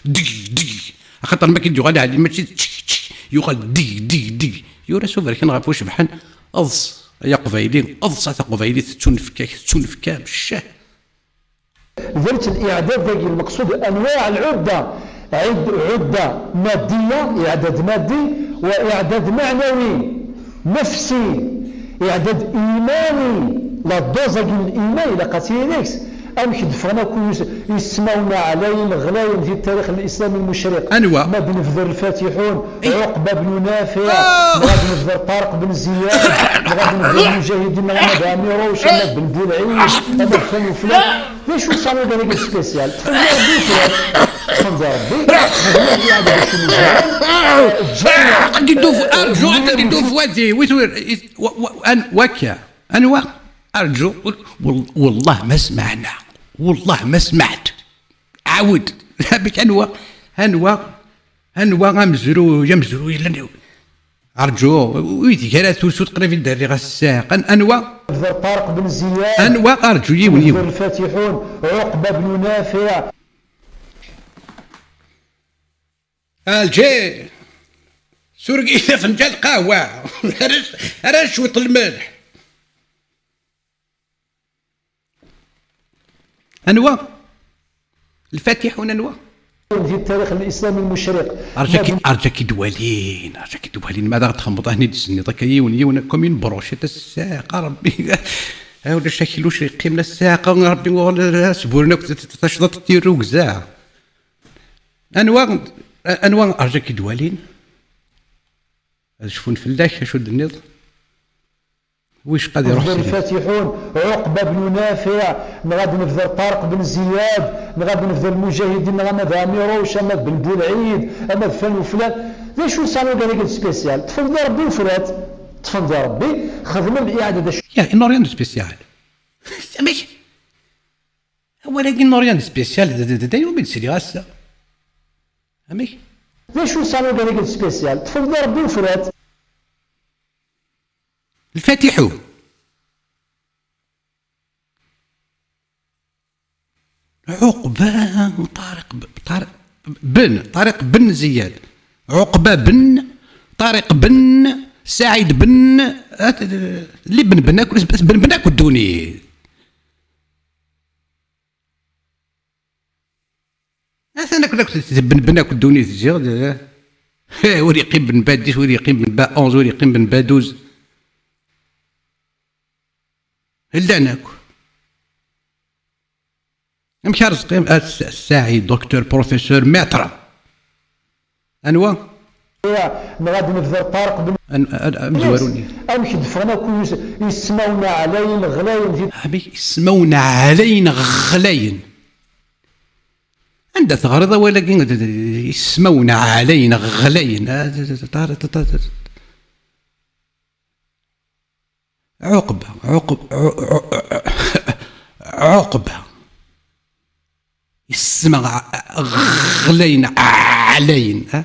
Deg, deg. Axaṭer ma k-id-yuɣal Ɛli, mačči d tk, tk, yuɣal deg, deg, deg. Yura s uberkan ɣef ucebḥan, eḍs, ay aqbayli, eḍs a taqbaylit, tettunefk-ak, tettunefk-am, ccah. درت الإعداد ذاك المقصود أنواع العدة، عد-، عدة مادية، إعداد مادي، وإعداد معنوي. Nefsi, iɛedda-d imani, la dose-agi n iman ilaq ad tili deg-s. Amek d-ffɣen akk yis-, yismawen ɛlayen ɣlayen di tarix n lislam lmucriq? Anwa? Ma d-nebder Lfatiḥun, Ɛuqba bnu Nafiɛ, neɣ ad nebder Ṭariq ben Ziyad, neɣ ad nebder Lmujahidin, neɣ Amad Ɛmiruc, Amad ben Bulɛid, Amad flan u flan. D acu sɛan wid-agi d spécial? Ṭṭfen di Ṛebbi ufrat. Ṭṭfen di Ṛebbi. Aqac-id uf-, arǧu, aqac-id uf wadi, wi tura, is-, wa-, wa-, an-, wakka. Anwa? Arǧu. Wel-, wellah ma smaɛna. Wellah ma smaɛt. Ɛawed. Amek anwa? Anwa? Anwa amezruy, amezruy yellan? Arǧu. Ur yeddig ara tusut qrib i d-rriɣ ass-a. An-, anwa? Ṭariq ben Ziyad. Anwa? Arǧu yiwen, yiwen. Lfatixun, Ɛuqba bnu Nafiɛ. Alǧi, sureg-iyi afenǧal lqahwa. Ara, ara cwiṭ lmelḥ. Anwa? Lfatiḥun anwa? Di tarix n lislam lmucriq. Arǧa ki-, arǧa ki-d-walin, arǧa ki-d-walin, ma ad aɣ-txemmeḍ ahen i d-tenniḍ akka yiwen, yiwen, comme une brochette, a ssaaqa Rebbi. Ah, ulac akluc yeqqimen a ssaaqa Rebbi, asburen akk tacḍaṭ n tirrugza. Anwa, anwa arǧa ki-d-walin? Ad cfun fell-ak, acu d-tenniḍ? Wicqa ad iruḥ s-, Lfatiḥun, Ɛuqba bnu Nafiɛ, neɣ ad nebder Ṭariq ben Ziyad, neɣ ad nebder Lmujahidin, neɣ Amad Ɛmiruc, Amad ben Bulɛid, Amad flan u flan. D acu sɛan wid-agi d spécial? Ṭṭfen di Ṛebbi ufrat. Ṭṭfen di Ṛebbi, xedmen iɛedda d acu. Ya, il n'a rien de spécial. Amek? Awal-agi n Orion spécial, d, d, d, d ayen umi d-sliɣ ass-a. Amek? D acu sɛan wid-agi d spécial? Ṭṭfen di Ṛebbi ufrat. Lfatiḥu. Ɛuqba, Ṭariq b-, Ṭariq ben, Ṭariq ben Ziyad. Ɛuqba ben, Ṭariq ben, Saɛid ben, at-, li ben ben akk, ben ben akk ddunit. Atan akk, akk tbenben akk ddunit ziɣ, d-, ur yeqqim ben ba dix, ur yeqqim ben ba onze, ur yeqqim ben ba douze. Llan akk. Amek ara teqqim? Ah, s-, Saɛid, docteur, professeur, maître. Anwa? Neɣ ad nebder Ṭariq ben An-, ad, amezwaru-nni. Amek d-ffɣen akk yis-, yismawen ɛlayen ɣlayen di Amek ismawen ɛlayen ɣlayen? Anda teɣriḍ awal-agi d, d, d, ismawen ɛlayen ɣlayen? Ah, d, d, d, Ṭariq, Ṭariq, Ṭariq. Ɛuqba, Ɛuqba, Ɛu-, Ɛu-, Ɛuqba. Isma ɣ-, ɣlayen, ɛlayen, ha?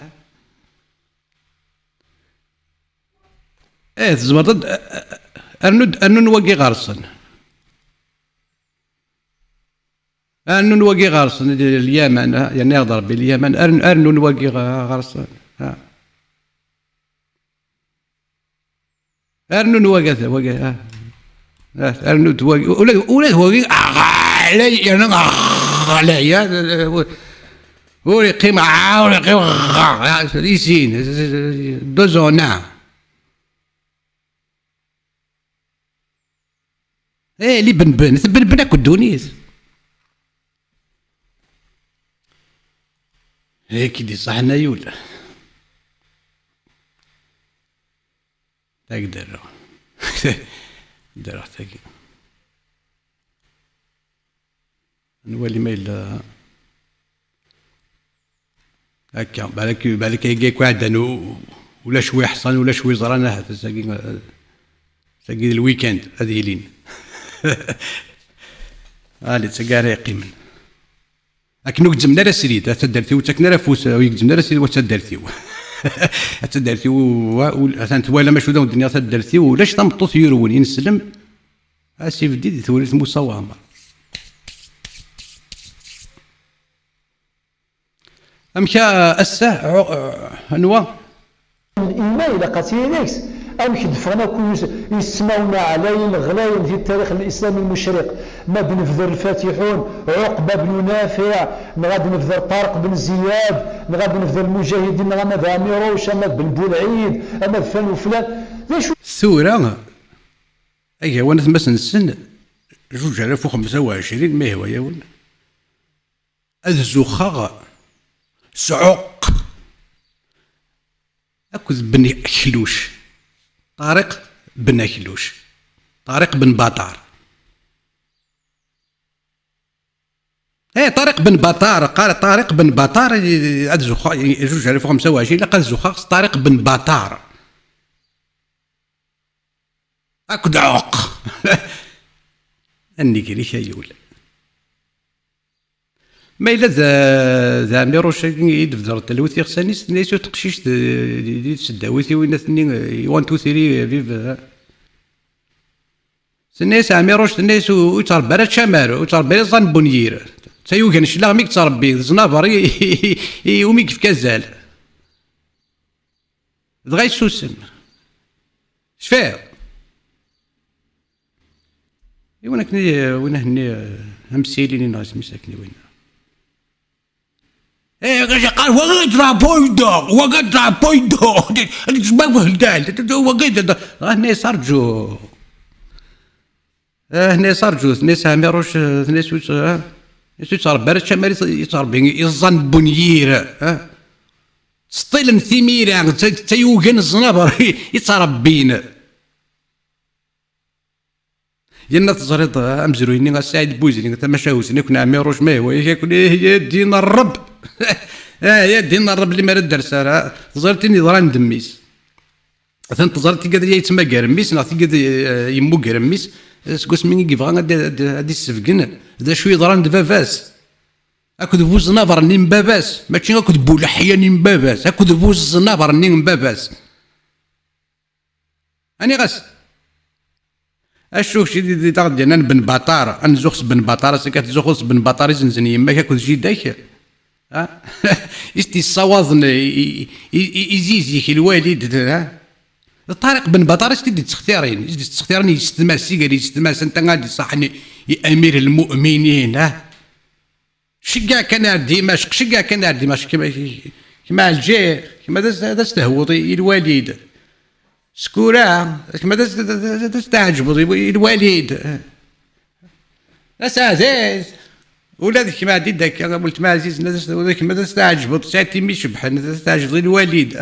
Eh, tzemreḍ ad, rnu-d, rnu-n wagi ɣer-sen. Rnu-n wagi ɣer-sen, Lyaman, ha? Yerna-yaɣ-d Ṛebbi Lyaman, rnu-, rnu-n wagi ɣ-, ɣer-sen, ha? Rnu-d wagi, wagi, ah. Ah, rnu-d wagi. Ula, ula d wagi, ah, ɣlay, yerna, ah, ɣlay, ah, ur, ur yeqqim, ah, ur yeqqim, ah, ah, isin, deux en un. Eh, li benben, tbenben akk ddunit. Ay k-id-iṣaḥen ay ul. Tagi d-rreɣ. D-rreɣ tagi. Nwali ma yella akka. Balak, balak ayagi akk iɛeddan u-, ulac wi ḥṣan, ulac wi ẓran, ahat ass-agi, ass-agi d lwikand ad ilin. Allez, d tagi ara yeqqimen. Akken ur gezzmen ara srid, a taddart-iw, ur ttaken ara afus, ur gezzmen ara srid, wa d taddart-iw. A taddart-iw, wa, ul-, atan twalam acu d awen-d-nniɣ, taddart-iw, ulac tameṭṭut yurwen, ineslem, asibeddi di tewrirt Musa Waɛmer. Amek a, ass-a, ɛu-, anwa? Iman ilaq ad tili deg-s. Amek d-ffɣen akk yis-, yismawen ɛlayen ɣlayen di tarix n lislam lmucriq? Ma d-nebder Lfatiḥun, Ɛuqba bnu Nafiɛ, neɣ ad nebder Ṭariq ben Ziyad, neɣ ad nebder Lmujahidin, neɣ Amad Ɛmiruc, Amad ben Bulɛid, Amad flan u flan. Tura, agawan atmasen-nsen, zuǧ alaf u xemsa u ɛecrin, ma yehwa-yawen, ad zuxxeɣ s Ɛuq akked Ben Akluc, Ṭariq Ben Akluc, Ṭariq Ben Baṭar. Eh, Ṭariq Ben Baṭar, qa-, Ṭariq Ben Baṭar, i-, ad zuxxeɣ, i-, zuǧ alaf u xemsa u ɛecrin, ilaq ad zuxxeɣ s Ṭariq Ben Baṭar. Akked Ɛuq. A nnger-ik ay ul. Ma yella d, d Ɛmiruc-agi i d-bedreɣ talwit iɣsan-is, tenna-yas i teqcict di, di, di tseddawit-iw, inna-as-nni, eh, one, two, three, eh, vive, eh. Tenna-yas Ɛmiruc, tenna-yas ur, ur yettṛebbi ara ččamar, ur yettṛebbi ara iẓẓan n bunyir. D tayuga n cclaɣem i yettṛebbi, d ẓnaber i, i, i, i umi yefka azal. Dɣa yessusem. Cfiɣ. Iwan akken i, win ahenni, eh, amsili-nni neɣ isem-is akken i win. Eh, qqar, wagi drapeau-inu, wagi drapeau-inu. Ad yesma wehdan, wagi d-, dɣa tenna-yas rǧu. Eh, tenna-yas rǧu, tenna-yas Ɛmiruc, eh, tenna-yas ur tt-, eh, ur yettṛebbi ara ččamar, yettṛebbi iẓẓan n bunyir, eh. Ttseṭṭilen timira, d ta-, d tayuga n ẓnaber i ttṛebbin. Yerna teẓriḍ, eh, amezruy-nni, a Saɛid Buzri, tamacahut-nni akk n Ɛmiruc, ma yehwa-yak akk, eh, ya ddin Ṛṛebb. Eh, ya ddin Ṛṛebb, limer ad d-ters ara, teẓriḍ tin yeḍran d mmi-s. Atan teẓriḍ tigad i yettmagar mmi-s, neɣ tigad, eh, yemmuger mmi-s, eh, seg wasmi i yebɣa ad, ad, ad d-issebgen d acu yeḍran d baba-s. Akked bu ẓnaber-nni n baba-s, mačči akked bu leḥya-nni n baba-s, akked bu ẓnaber-nni n baba-s. Aniɣ-as? Acu kečč i d, d, d aɣ-d-yennan Ben Baṭar, ad nzuxx s Ben Baṭar, ass akka tzuxxuḍ s Ben Baṭar izenzen yemma-k akked jida-k? Ha? I s-d-yessawaḍen i, i, i, i, izizik i lwali d, d, ha? D Ṭariq Ben Baṭar i s-t-id-yettextirin, i s-d-yettextirin yessetma-s, iger yessetma-s, anta ad d-iṣaḥen i, i Amir Lmuminin, ha? Ceggeɛ kan ar Dimecq, ceggeɛ kan ar Dimecq, kemm, kemm Ɛelǧir, kemm ad as-, ad as-tehwuḍ i, i Lwalid. Skura, kemm ad as-, ad as-, ad as-tɛeǧbeḍ i, i Lwalid. Aseɛdad, ula d kemm ɛeddi-d akka, a weltma ɛzizen, ad as-, ula d kemm ad as-tɛeǧbeḍ, tesɛiḍ timi icebḥen, ad as-tɛeǧbeḍ i Lwalid.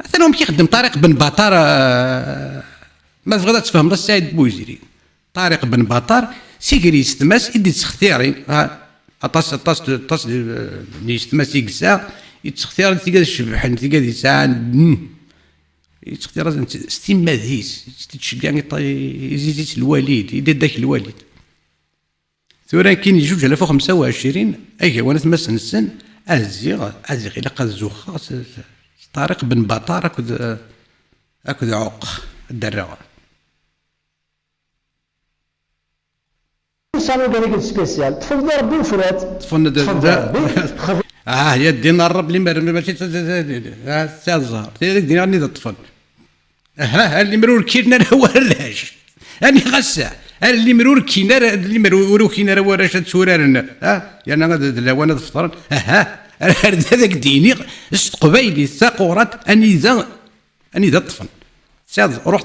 Atan wamek ixeddem Ṭariq Ben Baṭar, eh, ma tebɣiḍ ad tfehmeḍ a Saɛid Buzri. Ṭariq Ben Baṭar, s iger yessetma-s i d-yettextirin, ha, aṭas, aṭas, aṭas n yessetma-s i yesɛa, yettextir tigad cebḥen, tigad yesɛan, mm, yettextir-asen s timmad-is, yettceggiɛ i ṭ-, i zizit Lwalid, i dadda-k Lwalid. Tura akkin i zuǧ alaf u xemsa u ɛecrin, agawan atmasen-nsen, ad ziɣ, ad ziɣ ilaq ad zuxxeɣ s, s, s Ṭariq Ben Baṭar akked, akked Ɛuq, ad d-rreɣ. Ur sɛan ula d agad spécial. Ṭṭfen-d Ṛebbi ufrat. Ṭṭfen-d, ṭṭfen-d Ṛebbi. Ah, ya ddin Ṛṛeb, limer, mačči d, d, d, d, ah, Saɛid Ẓher. Tira d ddin anida ṭṭfen. Aha, ar limer ur kkiren ara warrac. Ani ɣassa, ar limer ur kkin ara, limer ur ukin ara warrac ad tturaren. Ha? Yerna ad d lawan ad fṭren. Aha, ar, ar da ad ak-d-iniɣ s teqbaylit taqurat anida, anida ṭṭfen. Tesɛiḍ, ruḥ,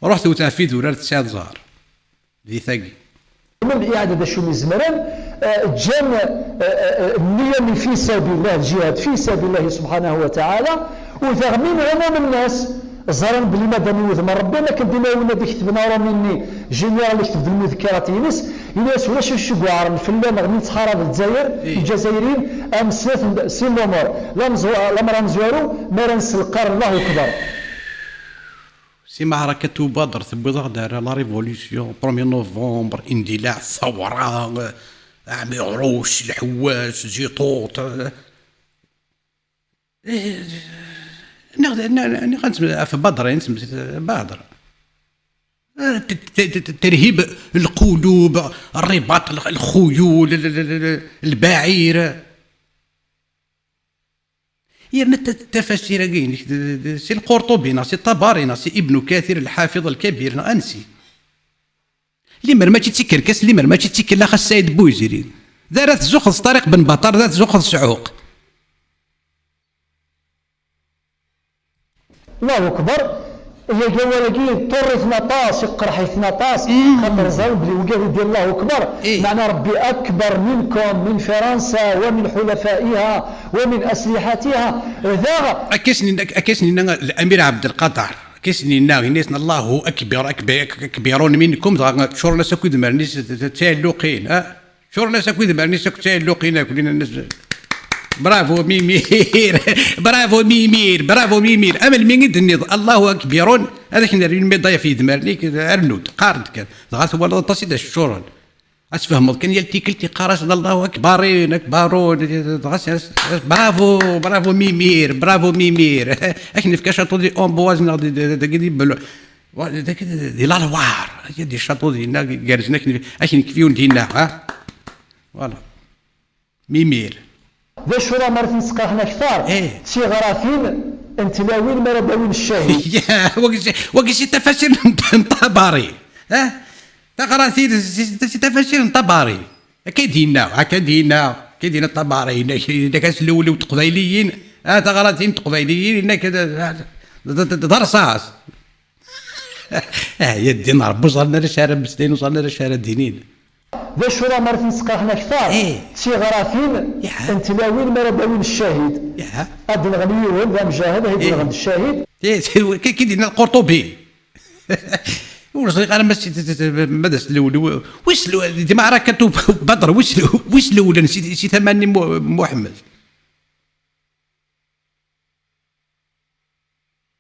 ruḥ tewt ɣef idurar tesɛiḍ ẓhar. Di tagi. Min iɛded acu mi zemren, eh, ǧǧan, eh, eh, eh, nniya-nni fi sabillah, lǧihad fi sabillah subḥanahu wa taɛala, u daɣ min ɛumum nnas, ẓran belli madam i wudem n Ṛebbi, akken dima win ad iketben aṛumi-nni, général ikteb d lmudekkarat-ines, ini-as ulac acu i iweɛren fell-aneɣ mi nettḥarab Lezzayer, ih, Lezzayer, am snat n, sin lumuṛ, la mezwa-, lameṛ amezwaru, mi ara nselqar Allahu Akbar. Si Maɛrakat Ubader tewwiḍ-aɣ-d ar la révolution, premier novembre, indileɛ, ssawra, Ɛmiruc, Lḥewwas, Ziṭuṭ. Eh, neɣ, neɣ, neɣ, neɣ, ɣef Bader, Bader. Eh, t-, t-, t-, terhib lqulub, rribaṭ, l-, lxuyul, l-, l-, l-, l-, lbaɛir. Yerna ta-, tafasir-agi-inek d, d, d, si Lqurṭubi neɣ si Ṭabari neɣ si Ibnu Kathir Lḥafiḍ Lkabir neɣ ansi? Limer mačči d tikerkas, limer mačči d tikellax a Saɛid Buziri. D ara tzuxxeḍ s Ṭariq Ben Baṭar, d ara tzuxxeḍ s Ɛuq. Allahu akbar. Yagi awal-agi ṭurr-iten aṭas, iqerḥ-iten aṭas, xaṭer ẓran belli wigad i d-yennan Allahu Akbar, meɛna Ṛebbi akbar minkum, min Fransa, wa min ḥulafaiha, wa min asliḥatiha. Daɣ akka i sen-yenna, akka i sen-yenna Lamir Ɛebdelqader, akka i sen-yenna, yenna-yasen: "Allahu akbar, akbar, akbirun minkum", dɣa ččuren-as akk idmaren-is d, d, d tiɛelluqin, ah. Ččuren-as akk idmaren-is akk d tiɛelluqin akk, nnan-as: "Bravo Mimir, bravo Mimir, bravo Mimir." A melmi i d-tenniḍ: "Allahu akbirun", ad ak-nerr lmidya ɣef yidmaren-ik, rnu-d, qqar-d kan. Dɣa twalaḍ aṭas i d as-ččuren. Ad tfehmeḍ kan yal tikkelt iqqar-as: "Allahu akbarin, akbarun", dɣa s, s, bravo, bravo Mimir, bravo Mimir. Ad ak-nefk acaṭu di Amboise neɣ di, di, di, di, di Bellu. Wa, d, d, di Lalwar, di château dinna gerrzen, akken, akken kif yiwen dinna, ha? Voilà. Mimir. D acu lamar i ten-sqerḥen akter? Eh. D tiɣratin n tlawin mi ara d-awin ccahid. Ya, wagi si, wagi si tafasir n, n Ṭabari. Ha? Taɣratin si, si, si tafasir n Ṭabari. Akka i d-yenna, akka i d-yenna, akka i d-yenna Ṭabari, yenna, yenna kan s lewlew n teqbayliyin, ah, taɣratin n teqbayliyin, yenna kan d, d, d, d, d rṣas. Ah, ya ddin Ṛebbi, ur ẓrin ara acu ara mmeslayen, ur ẓrin ara acu ara d-inin. D acu lamar i ten-sqerḥen akter? Eh. D tiɣratin n tlawin mi ara d-awin ccahid. Ya. Ad d-nɣen yiwen d amjahid, ad d-nɣen d ccahid. Eh, ki, ki d-yenna Lqurṭubi. Ur ẓriɣ ara ma s-, ma d aslewlew. Wis lew-, di Maɛrakatu Badr, wis lew-, wis lewlen si, si tama-nni Mu-, Muḥemmed.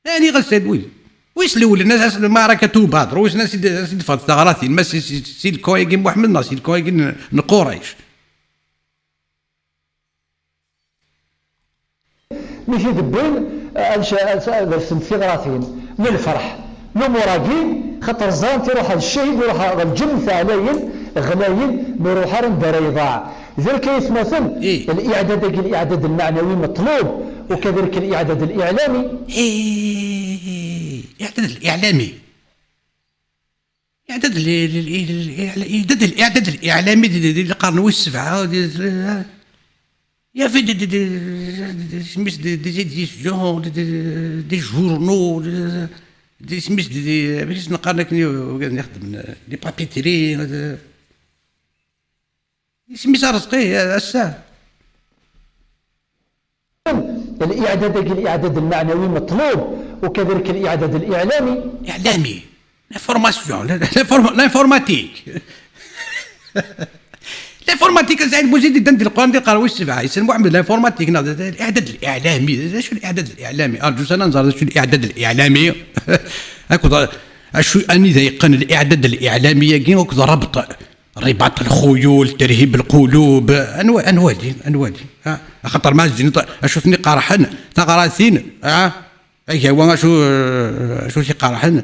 Ani ɣas ad wi-, wis lewlen, as-, as-, Maɛrakatu Badr, wis nas i d-, as-, i d-ffɣent teɣratin, ma si, si, si lkun-agi n Muḥemmed neɣ si lkun-agi n, n Qurayc. Mi t-id-wwin, ad, ad, ad, ad rsent tiɣratin n lferḥ, n umur-agi, xaṭer ẓrant iruḥ d ccahid, iruḥ ɣer lǧennet ɛlayen, ɣlayen, ma iruḥ ara anda ara iḍaɛ. D akka, aytmaten, eh, liɛdad-agi, liɛdad lmeɛnawi meṭlub, ukadalik liɛdad liɛlami. Eh, liɛdad liɛlami. Iɛdad l-, l-, l-, l-, iɛdad l-, iɛdad liɛlami di, di, di lqern wis sebɛa, di, di, il y avait des, des, des, des, des, des, des éditions, des, des, des journaux, des, des, des, des, des, amek i s-neqqaren akken i, i ixeddmen, des papeteries, des, Isem-is Arezqi, ass-a. Liɛdad-agi, liɛdad lmeɛnawi meṭlub, ukadalik liɛdad liɛlami. Iɛlami. L'information, l'inform-, l'informatique. L'informatique, a Saɛid Buzid, yeddan di Leqran, di lqern wis sebɛa, yessen Muḥemmed l'informatique, neɣ d, d, liɛdad liɛlami. D acu liɛdad liɛlami? Arǧu s ad nẓer d acu liɛdad liɛlami. Akked, acu, anida yeqqen liɛdad liɛlami-agi, akked rabṭ. Ribaṭ lxuyul, terhib lqulub, anwa-, anwali, anwali, ha? Axaṭer ma zzin, acu ten-iqerḥen, taɣratin, ha? Agawa, acu, acu t-iqerḥen?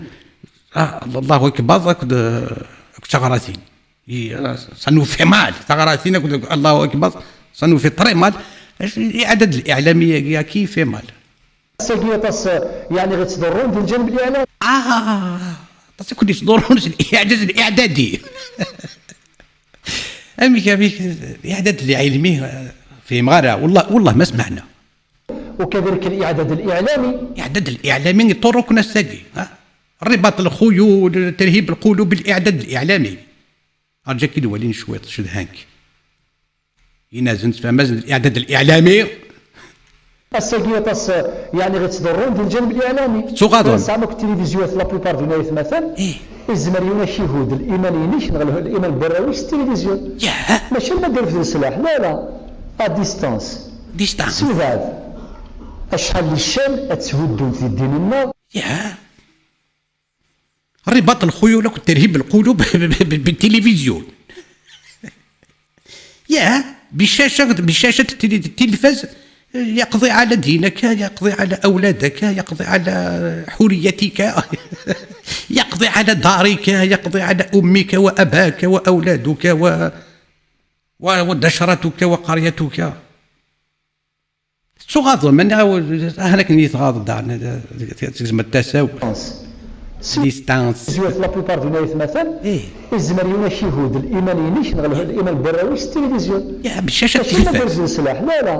Ah, Allahu akbar, akked, akked taɣratin. I, ça nous fait mal, taɣratin akked Allahu akbar, ça nous fait très mal. Acu, liɛdad liɛlami-agi, qui fait mal. Ass-agi aṭas, yeɛni, i ɣ-ittḍurrun di lǧaneb liɛlami. Ah, aṭas i ken-ittḍurrun s liɛdad liɛdadi. Amek, amek, liɛdad liɛilmi, fhimeɣ ara, wellah, wellah ma smeɛna. Ukadalik liɛdad liɛlami. Liɛdad liɛlami iṭurru-ken ass-agi, ha? Ribaṭ lxuyul, terhib lqulub, liɛdad liɛlami. Arǧu ad k-id-walin cwiṭ, cedhan-k. Inazen tfehmazn liɛdad liɛlami. Ass-agi aṭas, yeɛni, i ɣ-ittḍurrun di lǧaneb liɛlami. Ttuɣaḍen. Tesɛam akk tilivizyu, la plupart du aytmaten. Ih. Izmer yiwen ad k-ihud liman-inek neɣ liman n warraw-ik s tilivizyu. Yah. Mačči ma d-irfed leslaḥ, la, la. À distance. Distance. S lbeɛd. Acḥal n ccan ad thuddumt di ddin-nneɣ. Yah. Ribaṭ lxuyul akked terhib lqulub بالتلفزيون. ياه، بشاشة، بشاشة التلي-، التلفاز، يقضي على دينك، يقضي على أولادك، يقضي على حريتك، يقضي على دارك، يقضي على أمك وأباك وأولادك و-، و-، ودشرتك وقريتك. Tettuɣaḍem, aniɣ akken i tɣaḍ dan, tegzem tasa-w. Distance. Zwiret la plupart du aytmaten, ih, izmer yiwen ad k-ihud liman-inek neɣ liman n warraw-ik s tilivizyu. Ya, bccaca n tilfaz. Mačči ma d-irfed leslaḥ, la, la.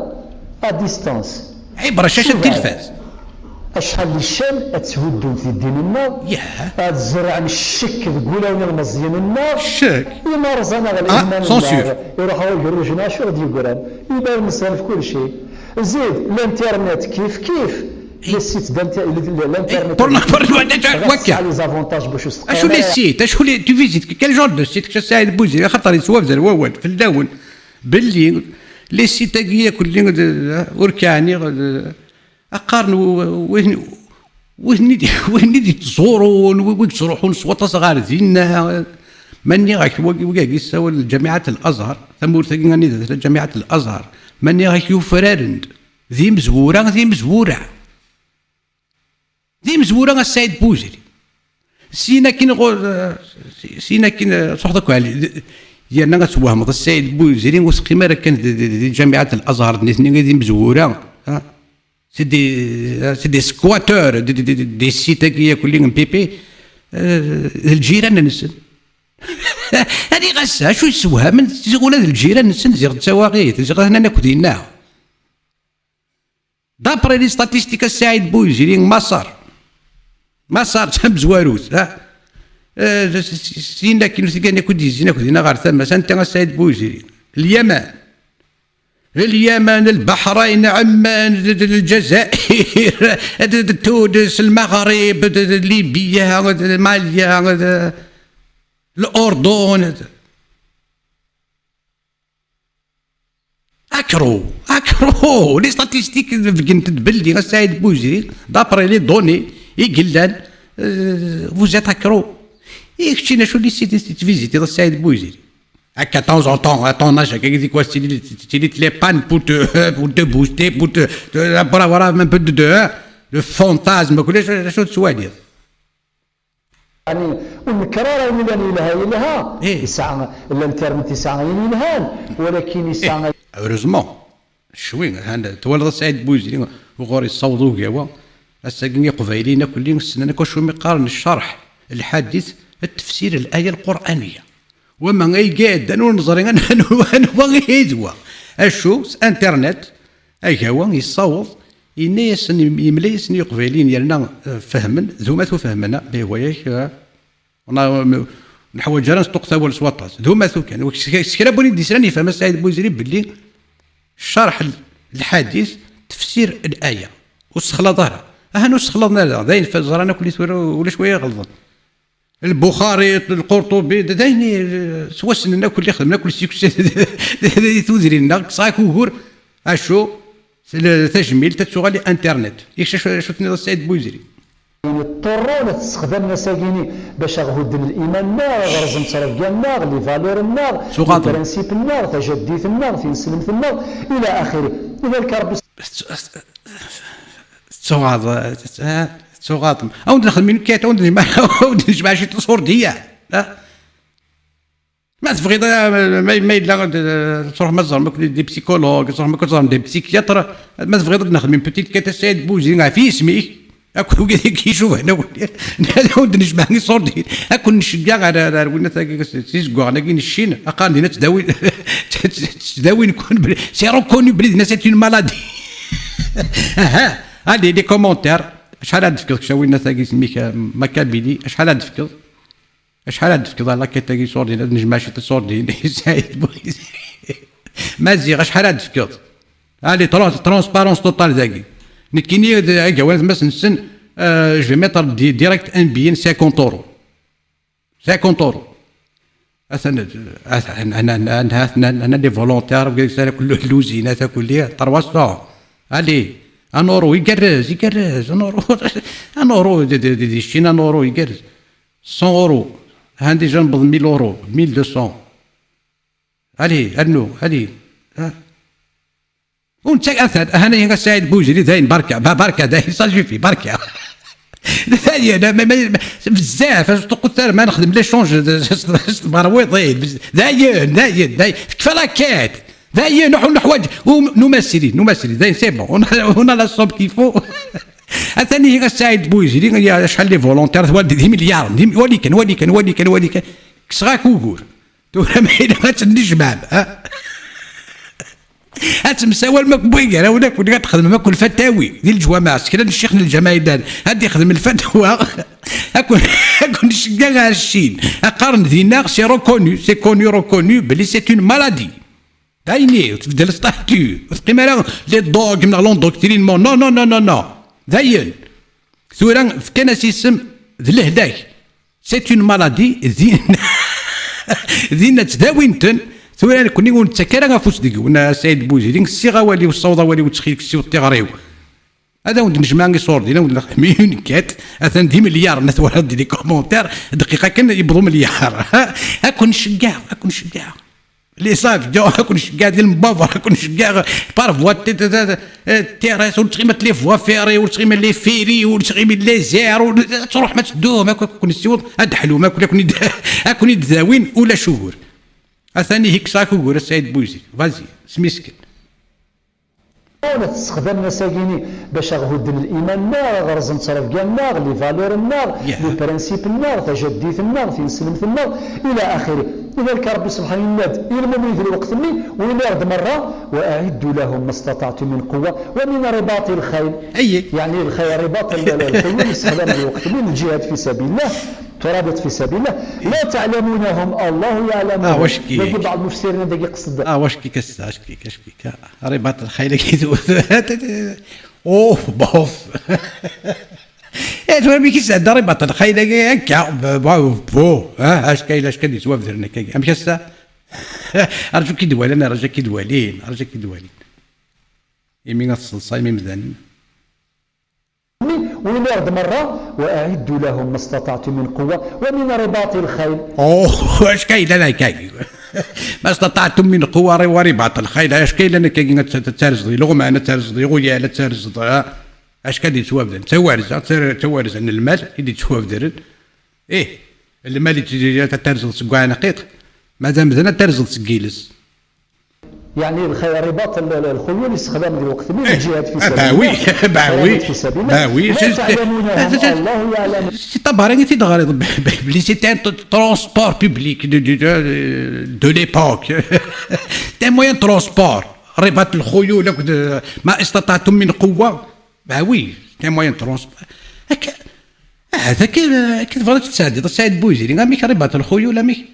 À distance. Ɛibr ccaca n tilfaz. Acḥal n ccan ad thuddumt di ddin-nneɣ, ad zerɛen ccek deg wulawen ilmeẓyen-nneɣ, ccek, imerẓ-aneɣ liman-nneɣ, iruḥ ugerruj-nneɣ, acu i ɣ-d-yeggran? Iban nesɛa ɣef kulci. Zid, l'internet kif kif, les sites d'internet, les avantages, acu les sites, acu les, tu visites quel genre de site, kečč a Saɛid Buziri, axaṭer yettwabder wawal fell-awen belli les sites-agi akk-nni ur k-ɛniɣ. Qqaren win i d-yettẓurun, wi yettruḥun s waṭas ɣer dinna. Ma nniɣ-ak, wagi yessawal Ǧamiɛat Al-Azhar, tamurt-agi anida tella Ǧamiɛat Al-Azhar, ma nniɣ-ak yufraren-d d imezwura, d imezwura, d imezwura a Saɛid Buzri. Syin akkin, syin akkin, truḥeḍ akk ɛli, yerna ad twehmeḍ, a Saɛid Buzri ur teqqim ara kan di Ǧamiɛat Al-Azhar, d nitni i d imezwura. C'est des, c'est des squatteurs des sites-agi akk-nni n P P, d lǧiran-nsen. Ani ɣas acu yessewhamen, ula d lǧiran-nsen ziɣ d tawaɣit, ziɣ aten-an akk dinna. D'après les statistiques a Saɛid Buzri, Maṣer, Maṣer d tamezwarut, ha? Syin akkin, tigan akk i d-yezzin akk dinna ɣer tama-s, anta a Saɛid Buzri? Lyaman. Lyaman, Lbeḥrayen, Ɛemman, Lezzayer, Tunes, Lmeɣrib, Libya, Malya, Lurdun. Akru, akru, les statistiques beggent-d belli a Saɛid Buzri, d'après les données i yellan, vous êtes accro. I keččini acu les sites i tettvisitiḍ a Saɛid Buzri? Akka, de temps en temps, à ton âge, akka, di quoi, tu utilises les pannes pour te, pour te booster, pour te, te, pour avoir un peu de, de, hein, de fantasme, que les choses soient dire. يعني، ونكرر ولا يلها يلها، يسعى الانترنت يسعى يلها، ولكن يسعى. Heureusement. Ccwi, han, twalaḍ a Saɛid Buzri, uɣur yessaweḍ ugawa, ass-agi iqbayliyen akk-nni ssnen akk acu mi qqaren ccerḥ lḥadit, tefsir laya lquraniya. Wama ay iɛeddan ur neẓri anwa, anwa ihi d wa. Acu, s internet, agawa yessaweḍ, yenna-yasen, yemla-yasen i uqbayliyen yerna, eh, fehmen, d umat ur fehmen, ah, mais wa yak, eh, Neḥwaǧ ara nesṭuqet awal s waṭas. D umatu kan. S kra n win i d-yeslan yefhem a Saɛid Buzri belli ccerḥ lḥadit, tefsir laya. Ur ssexlaḍ ara. Ahan ur ssexlaḍen ara. D ayen ẓran akk tura ulac wa iɣelḍen. Lbuxari, Lqurṭubi, d ayen s wassnen akk, xedmen akk les succès di tudrin-nneɣ, kkseɣ-ak ugur. Acu? Tajmilt ad tuɣal i internet. Yak acu, acu tenniḍ a Saɛid Buzri? Ṭṭurrun ad t-ssexdamen ass-agi-ni bac ad ɣ-hudden liman-nneɣ, ad rẓen ttrebga-nneɣ, les valeurs-nneɣ, les principes-nneɣ, tajaddit-nneɣ, tineslemt-nneɣ, ila axiri. Ila lkarb. Tettuɣaḍ, tettuɣaḍem. Awen-d nexdem une quête, awen-d nejmeɛ, awen-d nejmeɛ ciṭ iṣurdiyen. Ma tebɣiḍ, eh, ma, ma yella, eh, tṛuḥem ad teẓrem akk des psychologues, tṛuḥem akk ad teẓrem des psychiatres, ma tebɣiḍ ad nexdem une petite quête a Saɛid Buzri ɣef yisem-ik, akk wid i k-icuban, akk ad awen-d-nejmeɛ iṣurdiyen, ad ken-nceggeɛ ar, ar, ar winna-agi, s izeggaɣen-agi n Ccin, qqaren dinna ttdawin, ttdawin kun belli, c'est reconnu belli dinna c'est une maladie. Aha, allez, les commentaires, acḥal ad d-tefkeḍ kečč a winna-agi isem-ik, eh, Makabili, acḥal ad d-tefkeḍ? Acḥal ad d-tefkeḍ a la quête-agi iṣurdiyen, ad nejmeɛ ciṭ iṣurdiyen i Saɛid Buzri? Maziɣ, acḥal ad d-tefkeḍ? Allez, trans-, transparence totale dagi. Nekkini, d agawan atmasen-nsen, euh, je vais mettre di-, direct un billet cinquante euros. Cinquante euros. Atan, atan, atan, atan, atan, atan les volontaires, l'usine, atan kulli, trois cents. Allez, un euro, igerrez, igerrez, un euro, un euro, di, di, di, di Ccin, un euro, igerrez. Cent euros. Han déjà newweḍ mille euros, mille deux cents. Allez, rnu, allez. Ha. Ur nettag-, atan, ahan ihi a Saɛid Buzri, dayen, barka, ba-, barka, dayen, ça suffit, barka. Dayen, ma, ma, ma, bezzaf, acu teqqut ara, ma nexdem l'échange s, s, s tberwiḍin, bez-, dayen, dayen, dayen, tekfa la quête. Dayen, nuḥ-, nuḥwaǧ, u-, numasri, numasri, dayen, c'est bon, on a, on a la somme qu'il faut. Atan ihi a Saɛid Buzri, ya acḥal les volontaires, twala des milliards, des mi-, wali kan, wali kan, wali kan, wali kan. Kkseɣ-ak ugur. Tura ma yella ad tennejmaɛem, ha? Ad temsawalem akk n wigarawen akk, ad txedmem akk lfatawi di leǧwameɛ, s kra n ccix n lǧamaɛ yellan, ad ixdem lfatwa. Akk, akk nceggeɛ ar ccin. Aqaren dinna, c'est reconnu, c'est connu, reconnu, belli c'est une maladie. D ayen i tbeddel statut, ur teqqim ara les dogmes neɣ l'endoctrinement. Non, non, non, non, non. Dayen, tura fkan-as isem d lehlak. C'est une maladie, din, dinna ttdawin-ten. Tura nekni ur nettak ara afus deg-wen, a Saɛid Buziri, ssiɣ awal-iw, ssaweḍ awal-iw, ttxil-k, ssiweḍ tiɣri-w. Ad awen-d-nejmeɛ iṣurdiyen, ad awen-d-nexdem une enquête, atan d imelyaren, ad twalaḍ di les commentaires, dqiqa kan yewweḍ umelyar. Ad ken-nceggeɛ, ad ken-nceggeɛ. Les avions, ad ken-nceggeɛ di lembaber, ad ken-nceggeɛ par voie de, de, de, de, terrestre, ur nettɣima les voies ferrées, ur nettɣima les ferries, ur nettɣima les airs, ur, ad truḥem ad teddum, akk, ad ken-nessiweḍ, ad d-ḥlum, akk, ad ken-id-, ad ken-id-dawin, ulac ugur. Atan ihi kkseɣ-ak ugur a Saɛid Buziri, vas-y, smisken. Ur tessexdamem asagini bac ad ɣ-hudden liman-nneɣ, ɣerzen ttrebga-nneɣ, les valeurs-nneɣ, yeah, les principes-nneɣ, tajaddit-nneɣ, tineslemt-nneɣ, ila axiri. Lidalik Ṛebbi subḥanahu yenna-d i lmumin di lweqt-nni, win iɣ-d merra, وأعدوا لهم ما استطعتم من قوة ومن رباط الخيل. Ayi. يعني الخيل رباط ال-، ال-، الخيول يستخدم الوقت من الجهاد في سبيل الله، ترابط في سبيل الله. لا تعلمونهم، الله يعلمهم. Ah, واش كي؟ Dagi بعض المفسرين dagi قصد. Ah, واش كي كسا، واش كي، واش كي كا؟ رباط الخيل كي تو-، اوه، بوف. ايه، تو مي كي سعد رباط الخيل كي هكا، ب-، ب-، بو، ها، اش كاين، اش كاين يتوافدرنا كاين. ام كسا؟ ارجوك يدوالين، ارجوك يدوالين، ارجوك يدوالين. يمين الصلصه، يمين مدن. وين يرد مرة، وأعدوا لهم ما استطعتم من قوة ومن رباط الخيل. اوه، اش كاين لنا كاين؟ ما استطعتم من قوة ورباط الخيل، اش كاين لنا كاين؟ تترزض لغمان، تترزض غيال، تترزض، ها؟ اش كان يتوابدن؟ توارزة، تر-، توارزة من المال اللي يتوابدن. ايه، المال اللي تترزض سكوان نقيط، مادام زنا ترزض سكيلس. يعني الخير رباط ال-، ال-، الخيول يستخدم ديال الوقت من إيه. الجهاد في آه، سبيل bah oui، الله. Bah oui، الجهاد في سبيل الله. Bah oui، لا c'est، c'est، تعلمونهم، c'est، c'est، الله يعلم. C'est pas pareil، c'est de، بلي c'est un transport public de، de، de، de l'époque. C'est un moyen de transport. رباط الخيول، ما استطعتم من قوة. Bah oui، c'est un moyen de transport. هكا، آه، هذا كي، كي تبغى تساعد، تساعد بوزيري، غير ميك رباط الخيول، ميك.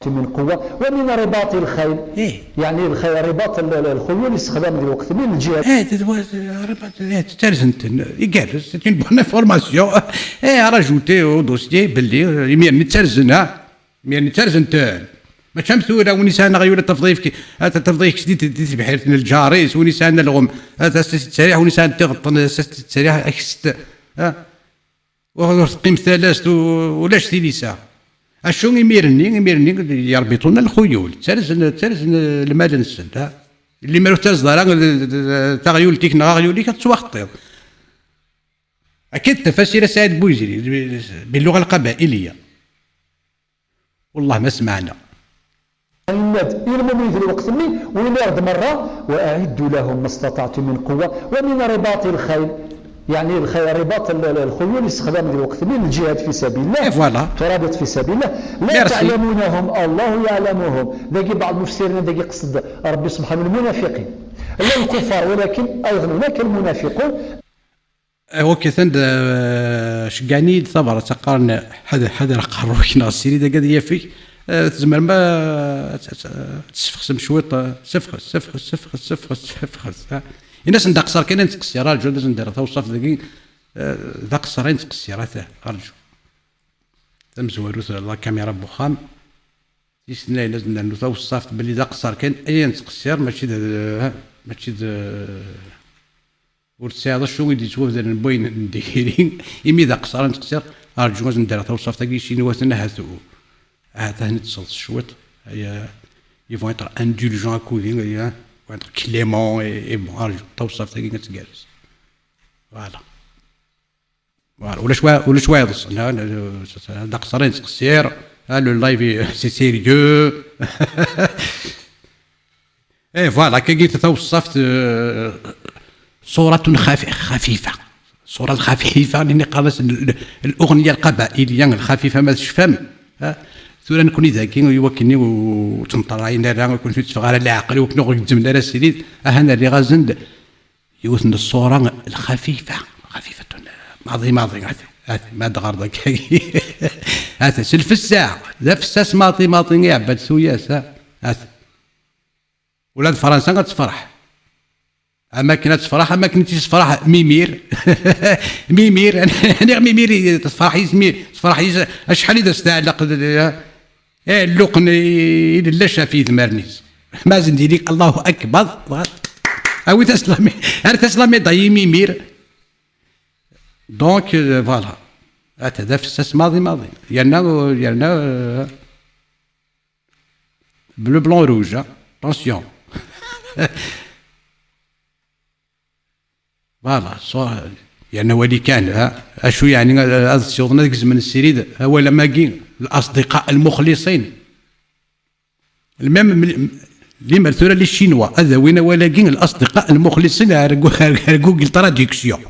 من قوة ومن رباط الخيل. إيه. يعني الخ-، رباط ال-، ال-، الخيول يستخدم ديال الوقت من الجهة. إيه، تدوز-، رباط، إيه، تترزنت، يقال، c'est une bonne information. إيه، rajouter au dossier باللي يمير نترزن، ها؟ يمير نترزنت. ما تشمت ولا ونسان غيولا تفضيف كي، هذا تفضيف كي دي، دي، دي بحيرة الجاريس، ونسان الغم. هذا ست سريع، ونسان تغطن، ست سريع، أكست. ها؟ Ur teqqim talast u-، ulac tilisa. Acu imir-nni, imir-nni yerbiṭun lxuyul, ttarzen, ttarzen lmal-nsen, ha? Limer ur ttarzeḍ ara d-, d-, d-, taɣyult-ik neɣ aɣyul-ik, ad tettwaxeṭṭiḍ. Akka d tafasira Saɛid Buziri, باللغة القبائلية. والله ما سمعنا. Yenna-d i lmumin di lweqt-nni, win iɣ-d merra, وأعدوا لهم ما استطعتم من قوة ومن رباط الخيل. يعني الخ-، رباط ال-، ال-، الخيول يستخدم di lweqt-nni للجهاد في سبيل الله. Et voilà. ترابط في سبيل الله. لا Merci. تعلمونهم، الله يعلمهم. Dagi بعض المفسرين dagi قصد ربي سبحانه المنافقين. لا الكفار، ولكن أيضا هناك المنافقون. Eh, ok, atan d, eh, ceggɛen-iyi-d tabrat, qqaren, ḥader, ḥader aqerru-k neɣ ssirid-agi ad yafeg. Eh, tzemrem ad, ad, ad, ad tesfexsem cwiṭ, eh, sefxes, sefxes, sefxes, sefxes, sefxes, ha? Ini-asen d aqeṣṣer kan i nettqeṣṣir, rǧu ad asen-d-rreɣ tawṣaft dagi, eh, d aqeṣṣer i nettqeṣṣir, ata, rǧu. Tamezwarut, la caméra n wexxam. Tis nnayen ad nernu tawṣaft belli d aqeṣṣer kan ay nettqeṣṣir, mačči d, mačči d, ur tesɛiḍ acu i d-yettwabdren n wayen n diri, imi d aqeṣṣer ad nettqeṣṣir. Rǧu ad sen-d-rreɣ tawṣaft-agi, iciniwaten ahat, ahat ad ten-id-tesseḍs cwiṭ. Aya, ils vont être indulgents akked-i, aya, ils vont être cléments et, et bon, rǧu, tawṣaft-agi ad tgerrez. Voilà. Voilà, ulac wa-, ulac wayeḍ. La, la, la, d aqeṣṣer i nettqeṣṣir. Ah, le live, c'est sérieux. Eh, voilà, akkagi tawṣaft, euh, صورة خفي-، خفيفة. صورة خفيفة، لأن قالت ال-، ال-، الأغنية القبائلية الخفيفة، ما تشفم. Ah, Tura nekni dagi, i wakken ur ttmeṭrayen ara, ur ken-tteffeɣ ara leɛqel, i wakken ur gezzmen ara srid, ahan rriɣ-asen-d yiwet n ṣṣura lxafifa, xafifa, maḍi, maḍi, ati, ati, ma d-ɣer dagi. Ati, s lfessa, d afessas maḍi, maḍi, iɛebba-d tuyas, ha? Ati. Ula d Fransa ad tefreḥ. Am akken ad tefreḥ, am akken i tt-yessefreḥ Mimir. Mimir, aniɣ Mimir i tefreḥ yis-, mi-, tefreḥ yis-, acḥal i d as-tɛelleq d-, eh, lluqen i, i lellac ɣef yidmaren-is. Ma zend yili Allahu Akbar, dɣa awit-as la mi-, ar tas la médaille i Mimir. Donc, euh, voilà. Ata d afessas maḍi, maḍi. Yerna, yerna, euh, bleu, blanc, rouge, hein. Attention. Voilà, so, yerna wali kan, ha? Acu yeɛni ad, ad ssiwḍen ad gezmen srid awal am wagi, الأصدقاء المخلصين. Même, même, limer tura les Chinois ad awin awal-agi, الأصدقاء المخلصين, ar, ar, ar Google Traduction.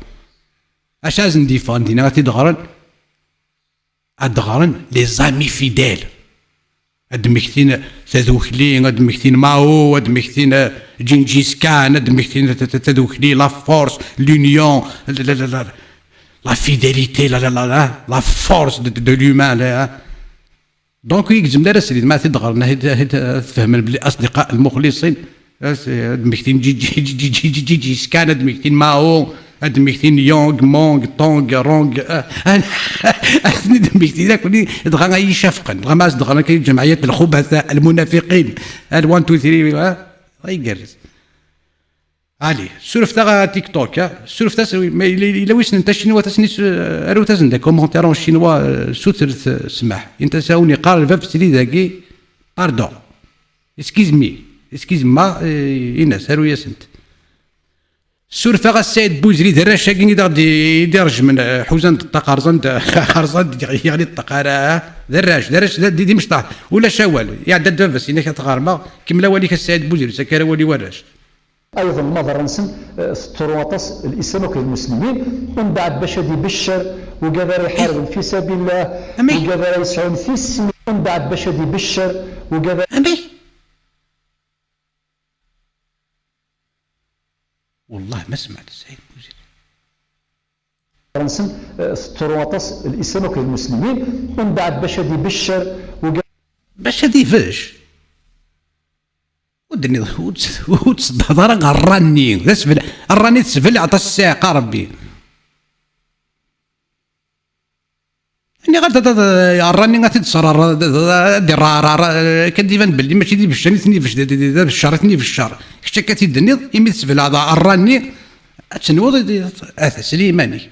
Acu ad sen-d-yeffɣen dinna, ad t-id-ɣren? Ad d-ɣren les amis fidèles. Ad d-mmektin tadukli, ad d-mmektin Mao, ad d-mmektin, eh, Gengis Khan, ad d-mmektin ta-, ta-, tadukli, la force, l'union, la, la, la, la, la fidélité, la, la, la, la, la force de, de, de l'humain, la, hein. Donc, ur gezzmen ara srid, ma t-id-ɣren, ad, ad, ad tfehmen belli أصدقاء المخلصين, ad, ad mmektin Gigi, Gigi, Gigi, Gigi, Gigi Khan, ad mmektin Mao, ad mmektin Yong, Mong, Tong, Rong, ah, ah, ad ten-id-mmektin akk, dɣa ad iyi-cafqen, dɣa ma as-d-ɣren akka الجمعية الخبثاء المنافقين, al one, two, three, ah, ay igerrez. Allez, surfet-aɣ ɣer TikTok, ha? Surfet-as, ma yella, yella wi ssnen tacinwat, asen-is, eh, arut-asen-d commentaire en chinois, eh, sutret, eh, ssmaḥ. Inta sa wen yeqqar lbab srid-agi, pardon. Excuse me, excuse-moi, eh, inas, aru-yasent. Surfeɣ a Saɛid Buzri d arrac-agi i d aɣ-d-, i d-iṛejmen, eh, ḥuzan-d ṭṭaq, rẓan-d, rẓan-d, yeɣli ṭṭaq, ara, d arrac, d arrac, d, d, d imecṭaḥ. Ulac awal, iɛedda-d baba-s, inak ad t-ɣermeɣ, kemmel awal-ik a Saɛid Buzri, ur ttaki ara awal i warrac. Ayeḍ n lmaḍer-nsen, eh, teṭṭuru aṭas Lislam akked lmuslimin. Umbeɛd bac ad ibeccer, ugad ara iḥarben fi sabillah, ugad ara yesɛun tismin, umbeɛd bac ad ibeccer, ugad ara... Amek? Wellah ma smaɛt Saɛid Buzid. Nsen, eh, teṭṭuru aṭas Lislam akked lmuslimin, umbeɛd bac ad ibeccer, ugad... Bac ad ibecc? Ur d-tenniḍ, ur tt-, ur tṣeddqeḍ ara ɣer ṛṛa-nni. D asbel-, ṛṛa-nni tesbel aṭas ssiɛqa Ṛebbi. Nniɣ-ak-d, d, d, ṛṛa-nni ad t-id-sreɣ, d, d, ad d-iṛeɛṛeɛ, kan d-iban belli mačči d ibeccan i ten-ibecc, d, d, d, d abeccer i ten-ibeccer. Kečč akka t-id-tenniḍ, imi tesbelɛeḍ ṛṛa-nni, ad tenwiḍ, d, d, ata, sel i yiman-ik.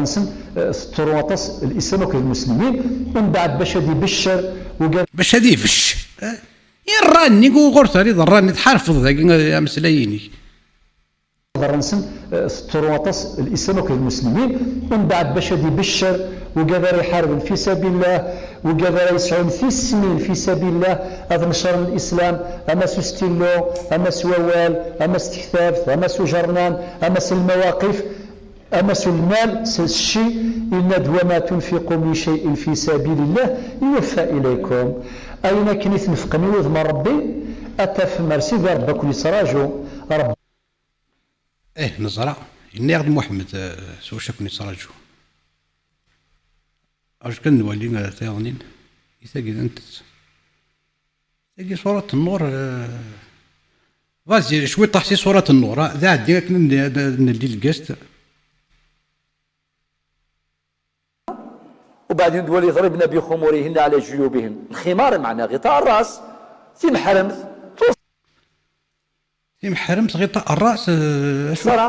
Nsen, eh, teṭṭuru aṭas Lislam akked lmuslimin, umbeɛd bac ad ibeccer, ugad... Bac ad ibecc. Eh, i ṛṛa-nni, uɣur terriḍ ṛṛa-nni, tḥarfeḍ dagi, eh, ameslay-inek. Nsen, eh, teṭṭuru aṭas Lislam akked lmuslimin, umbeɛd bac ad ibeccer, ugad ara iḥarben fi sabillah, ugad ara yesɛun tismin fi sabillah, ad necṛen Lislam, ama s ustillu, ama s wawal, ama s tektabt, ama s ujernan, ama s lmawaqif. Ama s lmal, s, s cci, yenna-d: "Wa ma tunfiqu min cay'in fi sabilillah yuwaffa ilaykum." Ayen akken i tnefqem i wudem n Ṛebbi, ad tafem ar Sidi Ṛebbi ad ken-yettraǧu. Ṛebbi... Eh, neẓra. Yenna-yaɣ-d Muḥemmed, eh, s wacu ad ken-yettraǧu. Ṛju kan nwali, eh, tayeḍnin. I tagi d anta-tt? Tagi surat n-Nur, eh, vas-y, cwiṭ si surat n-Nur, ah, d aɛeddi akken ad n-, ad neldi lgast. وبعدين دول يضربن بخمورهن على جيوبهن. الخمار معناه غطاء الراس. Timeḥremt. Timeḥremt, غطاء الراس, eh, acu? Ṣṣara.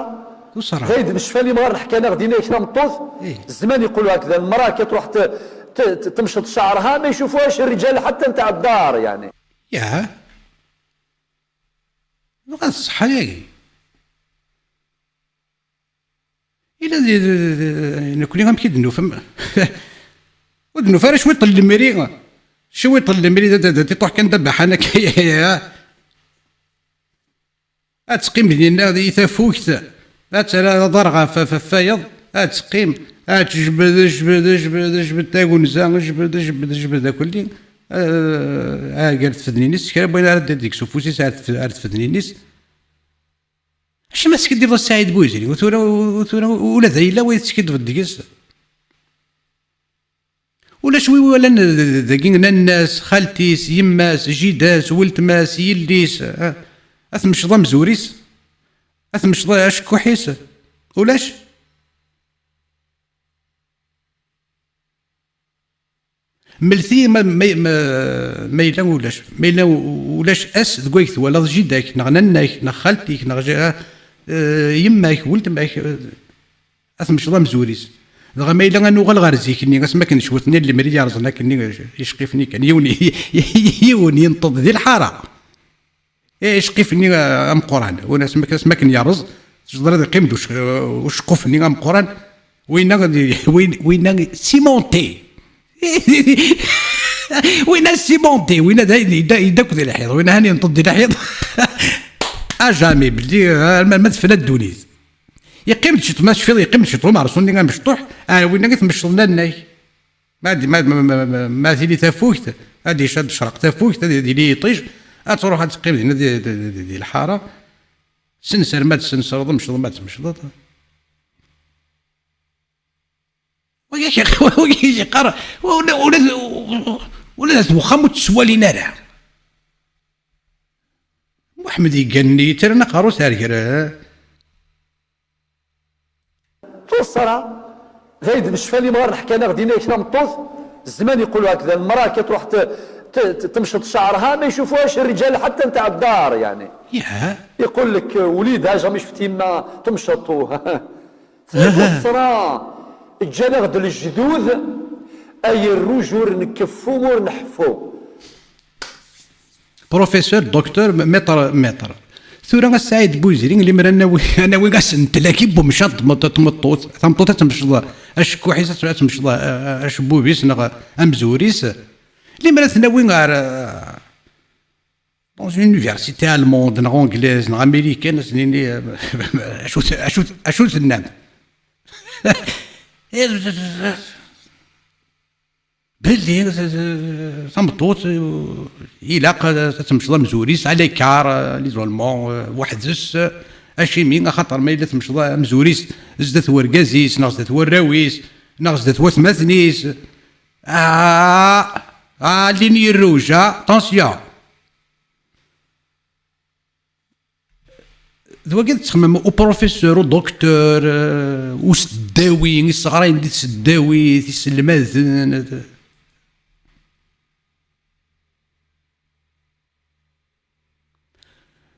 Ur ṣṣara. Zayd n Ccfali, mɣar neḥkan-aɣ dinna kra n ṭṭut. Eh. Zzman yeqqul هكذا, المرأة كي تروح ت-, ت-, ت-, تمشط شعرها, ما يشوفوهاش الرجال حتى نتاع الدار, يعني. Yah. Dɣa d ṣṣeḥḥa-yagi. Ila di, di, di, di, nekni amek i d-nufem? Ur d-nufi ara cwiṭ n lemri. Cwiṭ n lemri, d, d, d, d, iṭuḥ kan d abaḥan akka. Ad teqqim dinna di tafukt, ad terr aḍar ɣef, ɣef, ɣef wayeḍ, ad teqqim, Ad tejbed, jbed, jbed, jbed tagunza, jbed, jbed, jbed akelli. Ah, ah, gar tfednin-is, kra n wayen ara d-, deg-s ufus-is ar tf-, ar tfednin-is. Acimi teskiddibeḍ a Saɛid Buziri? U tura, u tura, ula d ayla wa yetskiddibeḍ deg-s. Ulac wi walan d-, d-, dagi, nanna-s, xalti-s, yemma-s, jida-s, weltma-s, yelli-s, ah, ad tmecḍeḍ amzur-is, ad tmecḍeḍ acekkuḥ-is. Ulac. Mlet-iyi ma, ma, ma, ma yella ulac, ma yella u-, ulac ass deg wayeg twalaḍ jida-k, neɣ nanna-k, neɣ xalti-k, neɣ ja-, eh, yemma-k, weltma-k, eh, ad tmecḍeḍ amzur-is. Dɣa ma yella ad nuɣal ɣer zik-nni, asmi akken cwiṭ-nni n lemri yerẓen akkenni, iceqqifen-nni kan, yiwen, yiwen yenṭeḍ di lḥara. Eh, iceqqif-nni, ah, ameqqran. Win asmi, asmi akken yerreẓ, teẓriḍ yeqqim-d uce-, uceqquf-nni ameqqran. Winna, win-, winna cimenté. Winna cimenté. Winna d ayen yedda, yedda akk di lḥiḍ. Winna hani yenṭeḍ di lḥiḍ. À jamais, belli, ah, ma, ma tefla ddunit. Yeqqim-d ciṭ, ma tecfiḍ, yeqqim-d ciṭ umerṣu-nni amecṭuḥ. Ah, winna i tmecceḍ nanna-k. Ma d-, ma, ma, ma, ma, ma tili tafukt, ad yecreq tafukt, ad yili yiṭij, ad truḥ ad teqqim dinna di, di, di, di, di lḥara. Senser ma d-tsensereḍ, mecḍeḍ ma d-tmecḍeḍ. Wagi k-, wagi k-yeqqar, ula, ula, ula d at wexxam ur tt-ttwalin ara. Muḥemmed yegganen yettren aqerru-s ar ger. Tuṣṣra, d ayen d-necfa limɣar neḥkan-aɣ-d inna-k tameṭṭut, zzman yeqqul hekda, lemra akka truḥ t-, t-, t-, temceḍ ceɛrha, ma ycufuhec rrijal ḥetta ntaɛ ddar, yeɛni. Yeqqul lek, وليد, ha jamais شفت يما تمشط و-, tuṣṣra, ǧǧan-aɣ-d lejdud, ay rruj ur nkeffu ur nḥeffu. Professeur, docteur, maître, maître. Tura a Saɛid Buziri, limer ad nawi, ad nawi asentel-agi n umecṭuḥ, tmeṭ-, tmeṭṭut, tameṭṭut ad temceḍ acekkuḥ-is, ad temceḍ, a-, a-, acebbub-is neɣ amzur-is. Limer ad t-nawi ɣer, euh, dans une université allemande, neɣ anglaise, neɣ américaine, ad s-nini, euh, acu t-, acu t-, acu tennam? Belli, eh, tameṭṭut, eh, ilaq ad, ad temceḍ amzur-is, à l'écart, eh, l'isolement, eh, weḥd-s, eh, acimi, axaṭer ma yella temceḍ amzur-is zdat wergaz-is, neɣ zdat warraw-is, neɣ zdat watmaten-is, ah, ah, ligne rouge, ah, attention. D wagi i d-ttxemmim uprofesseur, udoktur, eh, useddawi, isseɣrayen di tseddawit, iselmaden.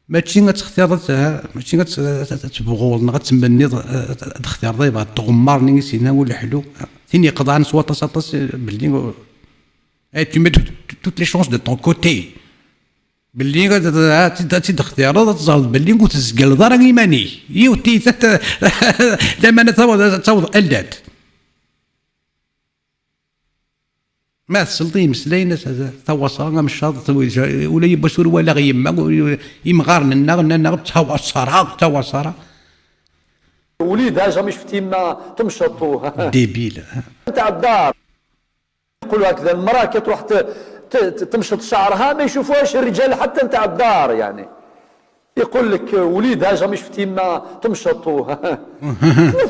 Mačči ad textireḍ ad, mačči ad, ad, ad tebɣuḍ neɣ ad tmenniḍ, eh, ad, ad textireḍ aybeɣ tɣemmar-nni i s-yenna uleḥlu. Tin yeqḍɛen s waṭas aṭas, eh, belli, eh, tu mets tout-, toutes les chances de ton côté. Belli ad, ad, ad, ad tt-id-, ad tt-id-textireḍ, ad teẓreḍ belli ur tezgaleḍ ara iman-ik. Yiwet tiyita, lamana taweḍ, ad taweḍ allat. Ma tesleḍ i yimeslayen, as-, as-, tawaṣra, ameccaḍ, tawi-, ula yiwwas ur walaɣ yemma, ur, imɣaren-nneɣ nnan-aɣ-d tawaṣra, tawaṣra. وليد, ha jamais شفت يما تمشط و-, débile, hein. Ntaɛ ddar. Yeqqul hekda, lemra akka truḥ t-, t-, t-, temceḍ ceɛrha, ma ycufuhec rrijal ḥetta ntaɛ ddar, yeɛni. Yeqqul lek, وليد, ha jamais شفت يما تمشط و-,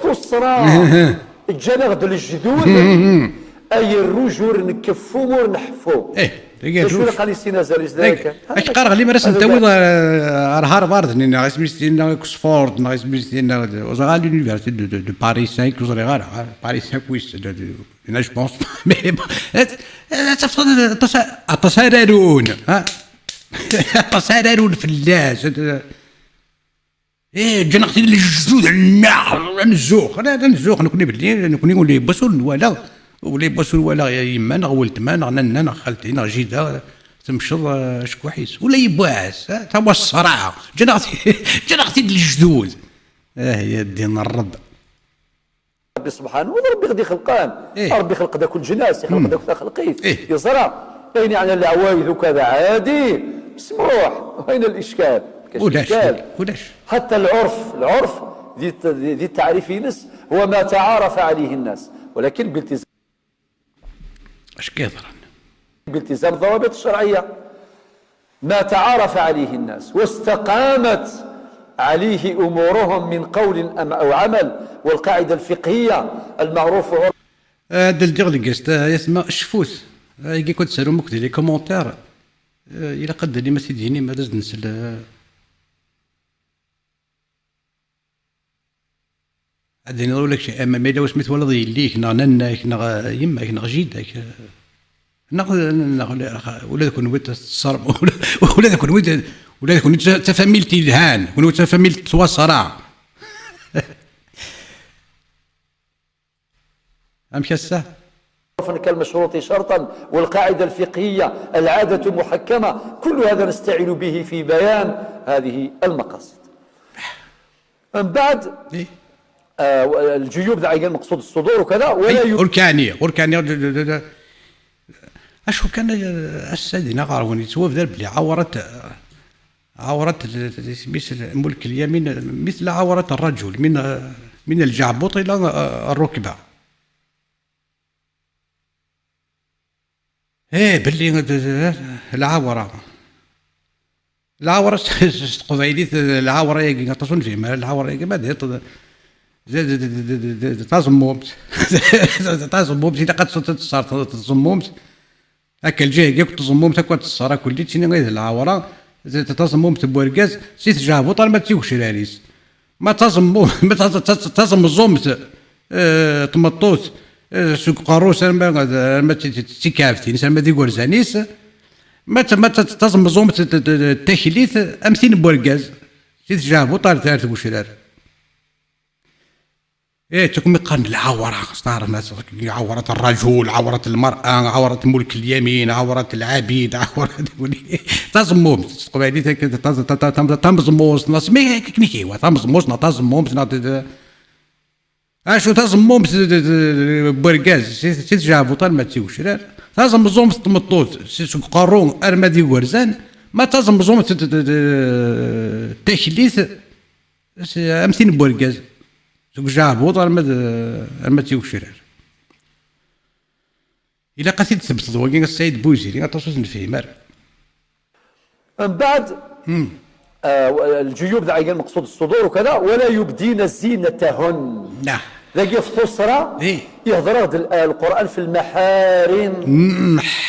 tuṣṣra, ǧǧan-aɣ-d lejdud, ay rruj ur nkeffu ur nḥeffu. Eh, d acu i qqaren i sin azal-is d akka? Ad k-qqareɣ limer ad sen-tawiḍ ar, ar Harvard-nni, neɣ isem-is tinna Oxford, neɣ isem-is tinna, ur ẓriɣ ara, l'université de, de, de Paris cinq, ur ẓriɣ ara, Paris cinq, oui, c'est de, de, je pense. Mais bon, ad, ad tafeḍ aṭas, aṭas ara run, ha? Aṭas ara run fell-as. Eh, ǧǧan-aɣ-t-id lejdud-nneɣ, ad nzux. Ala, ad nzux, nekni belli, nekni ula yiwwas ur nwala, ula yiwwas ur walaɣ yemma, neɣ weltma, neɣ nanna, neɣ xalti, neɣ jida, temceḍ, eh, acekkuḥ-is. Ula yiwwas, eh, tawaṣṣra. Ǧǧan-aɣ-t-, ǧǧan-aɣ-t-id lejdud. Ah, ya ddin n Ṛebbi. Ṛebbi subḥanahu, d Ṛebbi i ɣ-d-ixelqen. Ṛebbi ixleq-d akk leǧnas, ixleq-d akk taxelqit. Yeẓra ayen yeɛnan leɛwayed ukk-a d ɛadi, mesmuḥ, ayen n lickal. Ulac, ulac. Ḥatta lɛurf, lɛurf, Di, di, di taɛrif-ines, هو ما تعارف عليه الناس, ولكن بالتزام, اش كيهضرن؟ بالتزام الضوابط الشرعية. ما تعارف عليه الناس واستقامت عليه أمورهم من قول أم أو عمل. والقاعدة الفقهية المعروف عرفا. آه، دل ديغ لقيست يسمى شفوت. آه، يجي كنت سالو مكتي لي كومونتير. آه، إلا قد لي ما سيديني ما داز نسل. آه، عاد نقول لك شيء، أما ما إلا وسميت ولد يليك، نغ نناك، نغ يماك، نغ جيدك، نغ، نغ، ولا كون ويت تصرم، ولا كون ويت، ولا كون ويت تفاميل تيلهان، كون ويت تفاميل تواصرا. أم كسه؟ كالمشروط شرطا، والقاعدة الفقهية العادة محكمة، كل هذا نستعين به في بيان هذه المقاصد. من بعد, إيه. آه, الجيوب ذا عين مقصود الصدور وكذا, ولا إيه، يب- أركانية، أركانية. أشو كان السيدنا غارون يتوفى بلي عورت، عورت ال-، ال-، سميت الملك اليمين مثل عورة الرجل من، من الجعبوط إلى الركبة. إيه، بلي العورة، العورة س-، س-، تقبايليت، العورة ياكي، غطاس نفهم، العورة ياكي ما دير، ت-، ت-، تازمومت. تازمومت، إذا قد صرت تصار تازمومت. هكا الجهة كاع تزمومت، هكا تصار كل تيني غير العورة. تازمومت بورقاز، سي تجابوط، ما تيوش راريس. ما تزمو-، ما تز-، تز-، تزمزمت، آه، تمطوت، آه، سوق قاروس، أنا ما، ما ت-، ت-، تيكافتين، أنا ما دي قرزانيس. ما ت-، ما ت-، تزمزمت ت-، ت-، ت-، تكليت، أمثين بورقاز. سي تجابو طار ثلاث بوشرار. إيه، تكون مقارن العورة، خصنا نعرف الناس، عورة الرجل، عورة المرأة، عورة ملك اليمين، عورة العبيد، عورة تزموم، تقبايلي تك-، تز-، ت-، ت-، تم-، تمزموس، ناس مي كنيكي، هو تمزموس، نا تزموم، نا ت-، ت-، أشو تزموم، ت-، ت-، ت-، بورقاز، سي، سي تجابو طال ما تيوشرار. تزمزوم تمطوت، سي سوق قارون، أرمادي ورزان، ما تزمزوم ت-، ت-، ت-، ت-، تكليت، س-، أمثين بورقاز. سوق جابوط، أرماد، أرماد تيوشرار. إلا قتل تثبت ضوء السيد بوزيري، أطوس نفهم. من بعد, آه, الجيوب ذا عين مقصود الصدور وكذا, ولا يبدين زينتهن. نعم. ذاك في الصورة, إيه. يهضر هذا ال-، القرآن في المحارم.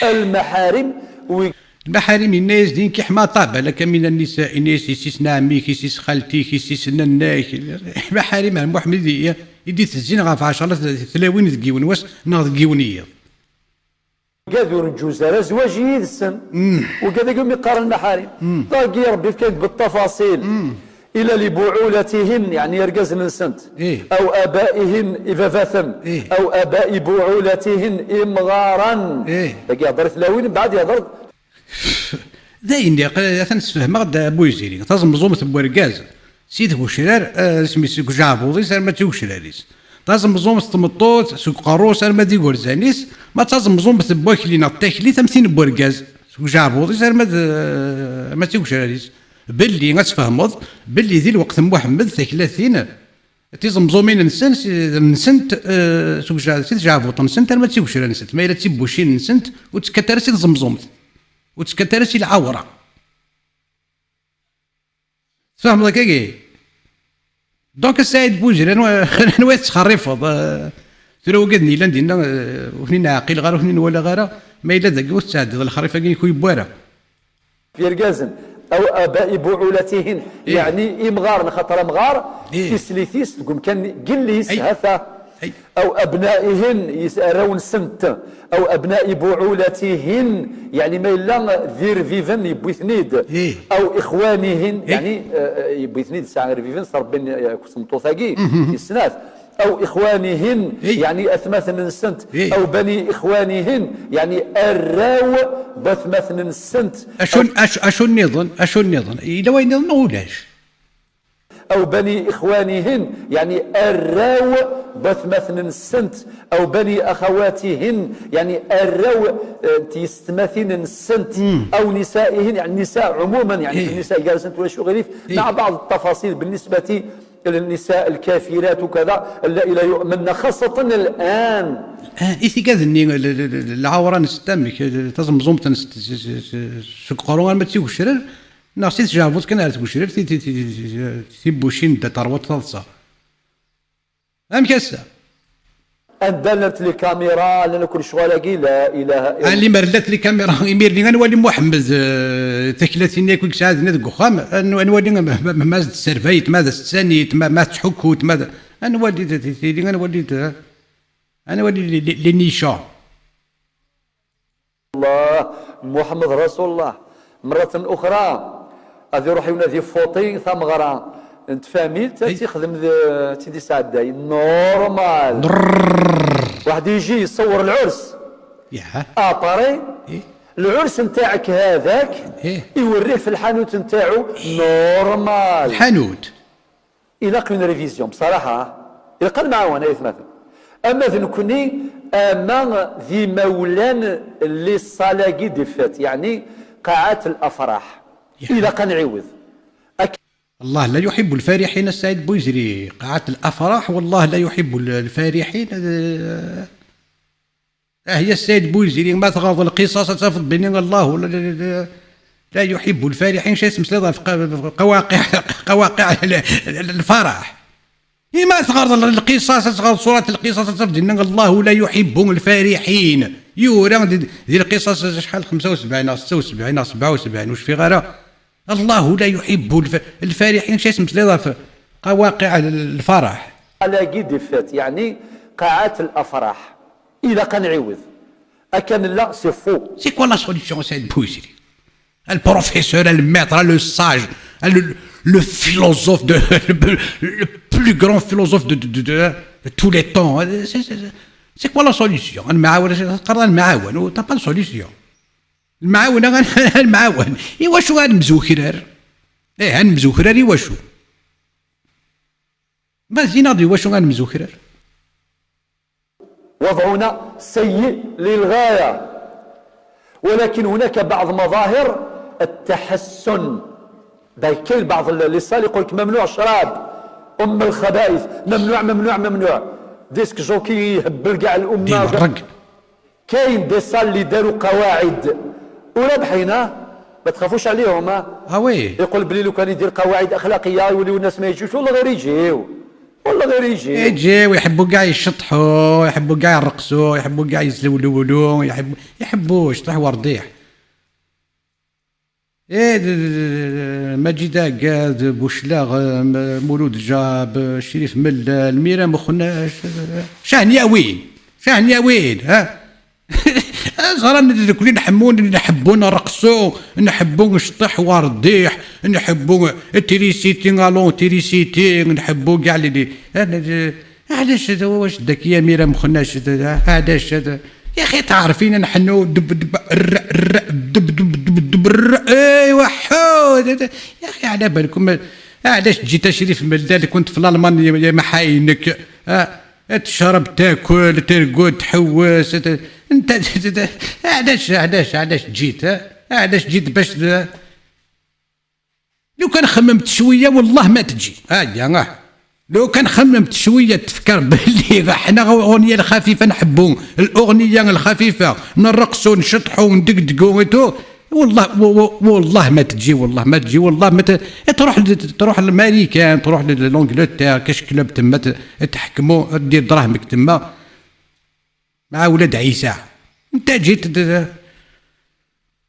المحارم, وي- المحارم الناس دين كي حما طاب لك من النساء، الناس يسيس ناميك، يسيس خالتيك، يسيس نناك. المحارم المحمدية يدي تزين غاف عشرة ثلاوين ذقيون واس ناض قيونية. قاذ ورجوز راه زواج يدسن. وكذا يوم يقارن المحارم. طاقي ربي كانت بالتفاصيل. إلى لبعولتهن, يعني يرقز نسنت. إيه. أو آبائهن إباباثن. إيه. أو آباء بعولتهن إمغارا. إيه. تاقي هضرت لاوين, بعد يهضر. داين يا قل-، يا تنسفهمغ دا بويزيري. تزمزومت بورقاز. سيد بوشرار، آه، اسمي سي جابوضي، سير ما تيوشراريس. تزمزومت تمطوت، سوق قاروس، أنا ما دي ورزانيس. ما تزمزومت بوكلي ناط تاكلي، تمثين بورقاز. سوق جابوضي، سير ما د-، ما تيوشراريس. بلي غتفهمض، بلي ذي الوقت محمد ثلاثين. تيزمزومين نسن، سي-، نسنت، آه، سوق جا-، سي جابوط نسنت، أنا ما تيوشرا نسنت. ما إلا تيبوشين نسنت، وتكتر سي تزمزومت. وتكتر سي العورة. تفهمض كاكي؟ دونك السيد بوزير، أنا، أنا وين تخرفض، آه، ترى وقدني لان دينا، آه، وهني نعقل غير، وهني ولا غير، ما إلا ذاك وتساعد الخريفة كي يكون يبوارا. في رقازن. أو آباء بعولتهن. إيه. يعني إمغار, خاطر أمغار, إيه. تسليتيس, تقوم كان قليس, أي. هثا. أي. أو أبنائهن, يس-، أراون سنت. أو أبناء بعولتهن, يعني ما إلا ذير فيفن يبويثنيد. إيه. أو إخوانهن, إيه. يعني, آه، يبويثنيد ساعة غير فيفن, صار بين, آه، كسمطوثاقي, يسناث. أو إخوانهن, إيه. يعني أثماثن نسنت. إيه. أو بني إخوانهن, يعني أراو بثماثن نسنت. أشون، أش-، أشون نظن، أشون نظن. إلا وين نظن ولاش. أو بني إخوانهن, يعني أراو بثماثن نسنت. أو بني أخواتهن, يعني أراو, آه, تيستماثين نسنت. أو نسائهن, يعني النساء عموما, يعني إيه. في النساء جالسة وشو غريف, إيه. مع بعض التفاصيل بالنسبة النساء الكافرات وكذا، إلا إلى يؤمن، خاصة الآن. Ah, i tigad-nni, l-, l-, l-, lɛawra n ssetta, amek, l-, taẓemẓumt n ssetta, s-, s-, s-, seg uqerru arma d tigecrar, neɣ si tjeɛbuḍt kan ar tgecrar, ti-, ti-, ti-, ti-, tibucin da terwaḍ taḍsa. Amek ass-a? Anda llant les caméras, llan akk lecɣal-agi, la ilaha illa. Ah, limer llant les caméras, imir-nni ad nwali Muḥemmed, eh, taklatin-nni akk i yesɛa dinna deg uxxam, ad nw-, ad nwali ma, ma, ma, ma ad s-d-sserbayet, ma ad s-d-sanit, ma, ma ad ttḥukkut, ma ad, ad nwali t-, t-, tili, ad nwali t-, ad nwali les, les, les nichons. الله محمد رسول الله. مرة أخرى غادي يروح ينادي فوطي ثمغرة نتفاميل، تا تيخدم ذ-، تيدي سعداي. نورمال. واحد يجي يصور العرس. يا. اباري. إيه. العرس نتاعك هذاك. إيه. يوريه في الحانوت نتاعو. إيه. نورمال. الحانوت. Ilaq une révision بصراحة. Ilaq ad nɛawen ay atmaten. Ama d nekkni, ama d imawlan n les salles-agi des fêtes, يعني قاعات الأفراح. Ilaq ad nɛiwed. Ak- الله لا يحب الفارحين السيد بويزري، قاعات الأفراح والله لا يحب الفارحين. Ah ya Sayed Bouziri, ma teɣreḍ lqisas ad tafeḍ belli الله لا, لا, لا, لا يحب الفارحين، شي تمسليض في ق-، في قواقع، قواقع ال-، ال-، الفرح. إما تغرض القصص، تغرض سورة القصص، تفضل إن الله لا يحب الفارحين. يورا دي، دي القصص شحال؟ خمسة وسبعين أو ستة وسبعين أو سبعة وسبعين، وش في غيره؟ الله لا يحب الف-، الفارحين، شي اسم تليضة في قواقع الفرح. La guide des fêtes، يعني قاعات الأفراح. إلا كان عوض. أكن لا، c'est faux. C'est quoi la solution, Saïd Bouziri? Le professeur, le maître, le sage, le, le philosophe de, le, le plus grand philosophe de, de, de, de, de tous les temps. C'est, c'est, c'est quoi la solution? المعاون، المعاون، t'as pas de solution. المعاون، المعاون. إيوا شو غنمزوكرر؟ إيه، غنمزوكرر، إيوا شو؟ ما زينا دي، إيوا شو غنمزوكرر؟ وضعنا سيء للغاية، ولكن هناك بعض مظاهر التحسن. باي كاين بعض ال-، les salles يقول لك ممنوع شراب، أم الخبائث، ممنوع، ممنوع، ممنوع. Disc jockey يهبل كاع الأمة. كاين des salles اللي داروا قواعد ورابحين، ها؟ ما تخافوش عليهم، ها؟ Ah oui. يقول بلي لو كان يدير قواعد أخلاقية يوليو الناس ما يجيوش، والله غير يجيو. والله غير يجيو. يجيو، يحبوا كاع يشطحوا، يحبوا كاع يرقصوا، يحبوا كاع يزلولولوا، يحبوا، يحبوا شطح ورضيح. إيه، د-، د-، د-، مجيد عقاد، بوشلاغ، م-، مولود جاب، شريف ملال، ميرا مخناش، شهنياوين، شهنياوين، ها؟ زهران، نذكرين نحمون، نحبون نرقصوا، نحبون نشطح ورضيح، نحبون تريسيتي، الون تريسيتي، نحبوا كاع لي، لي. أنا د-، علاش هذا؟ واش داك يا ميرا مخناش؟ علاش هذا؟ يا أخي، تعرفين نحن دب، دب، الر، الر، دب، دب، دب، دب، الر، إيه، وحود. هذا، يا أخي، على بالكم، علاش جيت شريف ملال؟ كنت في الألمان يا، يا محاينك. آه، تشرب، تاكل، ترقد، تحوس، ت-، أنت، علاش، علاش، علاش جيت، ها؟ علاش جيت باش ت-، لو كان خممت شوية والله ما تجي. هيا، آه. لو كان خممت شوية تفكر باللي احنا غو-، الأغنية الخفيفة نحبو، الأغنية الخفيفة نرقصو، نشطحو، ندقدقو et tout. والله، و-، و-، والله ما تجي، والله ما تجي، والله ما ت-، تروح ل-، تروح للماريكان، تروح ل-، لونجلتير، كاش كلوب تما ت-، تحكمو، دير دراهمك تما مع ولاد عيسى. انت جيت د-،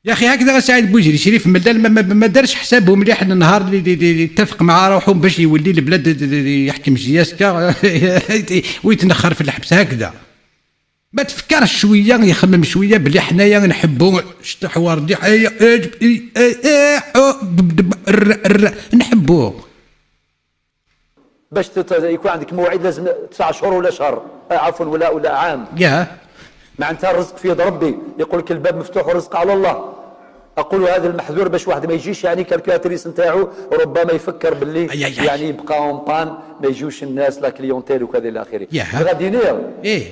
يا أخي، هكذا سعيد بوزيري، شريف ملال ما، ما، ما دارش حسابه مليح النهار اللي، اللي، اللي، اللي اتفق مع روحه باش يولي البلاد د-، د-، د-، يحكم جياسكا ويتنخر في الحبس هكذا. ما تفكرش شوية، يخمم شوية بلي حنايا نحبو شطح ورديح، إيه، إيه، إيه، إيه، أو، دب، دب، الر، الر، نحبو. باش تت-، يكون عندك موعد لازم تسع شهور ولا شهر، آه، عفوا، ولا، ولا عام. يا. معناتها الرزق في يد ربي، يقول لك الباب مفتوح والرزق على الله. أقول هذا المحذور باش واحد ما يجيش، يعني، calculatrice نتاعو ربما يفكر باللي، أي، أي، أي. يعني، يبقى en panne، ما يجوش الناس، la clientèle وكذا إلى آخره. يا. غادي نير. إيه.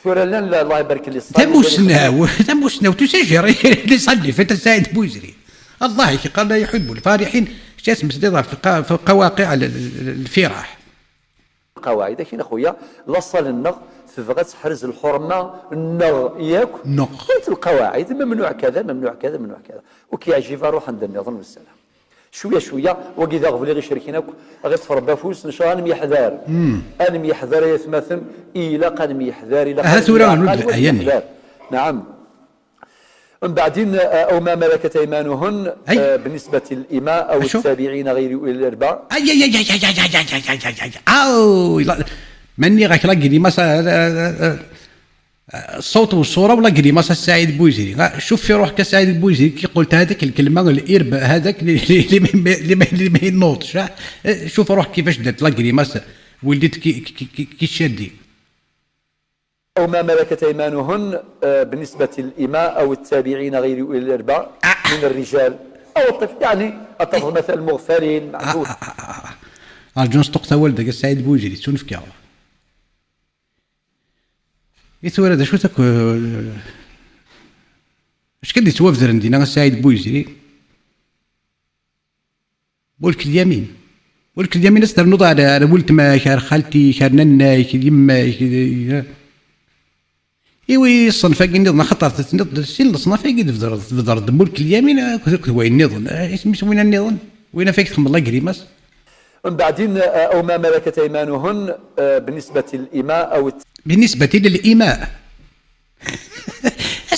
ثورة لنا، الله يبارك لي الصالح. تموسناو، تموسناو، تسجر. اللي صلي في السيد بوزري. الله يقال لا يحب الفارحين، شي اسم سديضة في الق-، في قواقع ال-، ال-، ال-، الفرح. Lqawaɛid, akin a xuya, laṣal-nneɣ tebɣa ad teḥrez lḥurma-nneɣ yakk. Nneɣ. Int lqawaɛid, memnuɛ kada, memnuɛ kada, memnuɛ kada. Ur k-yeɛjib ara, ruḥ anda nniḍen, wessala. Cwiya, cwiya, wagi d aɣbel i ɣ-icerken akk, ɣef ṭṭfer n wafus, ncɣal ad nemyeḥdar. Ad nemyeḥdar, ay atmaten, ilaq ad nemyeḥdar, ilaq Aha ad tura nemyeɛqal, nudel ad aya-nni. Nemyeḥdar. Naɛam. Mbeɛdin, eh, أو ما ملكت أيمانهن, Ay. Eh, بالنسبة للإماء أو Acu? التابعين غير أولي الإربة. Ay, ay, ay, ay, ay, ay, ay, ay, ay, ay, ay, ay. Aw, la, ma nniɣ-ak la grimace, eh, eh, eh, eh, الصوت والصورة ولا grimace a Saɛid Bouizri. Ah, شوف في روحك a Saɛid Bouizri كي قلت هذيك الكلمة، الإربة، هذاك اللي، اللي، اللي ما، اللي ما، اللي ما ينوضش، ها؟ Eh, شوف روحك كيفاش درت la grimace، وليت كي، كي، كي، كي تشادي. أو ما ملكت أيمانهن, آه، بالنسبة للإماء أو التابعين غير أولي الإربة من الرجال أو الطفل، يعني، أتفضل مثل المغفلين، معذور. Ah, ah, ah, ah. Arǧu ad s-tuqt awal dagi a Saɛid Bouizri, ttunefk-aɣ. I tura d acu-t akk, eh, acu kan d-yettwabedren dinna a Saɛid Bouizri? Mulk Lyamin. Mulk Lyamin ad s-ternuḍ ar, ar weltma-k, ar xalti-k, ar nanna-k, d yemma-k, d, iwi ṣṣenf-agi nniḍen, axaṭer tenniḍ-d sin leṣnaf-agi tbedreḍ, tbedreḍ-d Mulk Lyamin akked, akked wayen nniḍen. Eh, isem-is winna nniḍen? Winna fak txemmeḍ la grimace. Mbeɛdin, eh, أو ما ملكت أيمانهن, eh, بالنسبة للإماء أو الت- بالنسبة للإماء.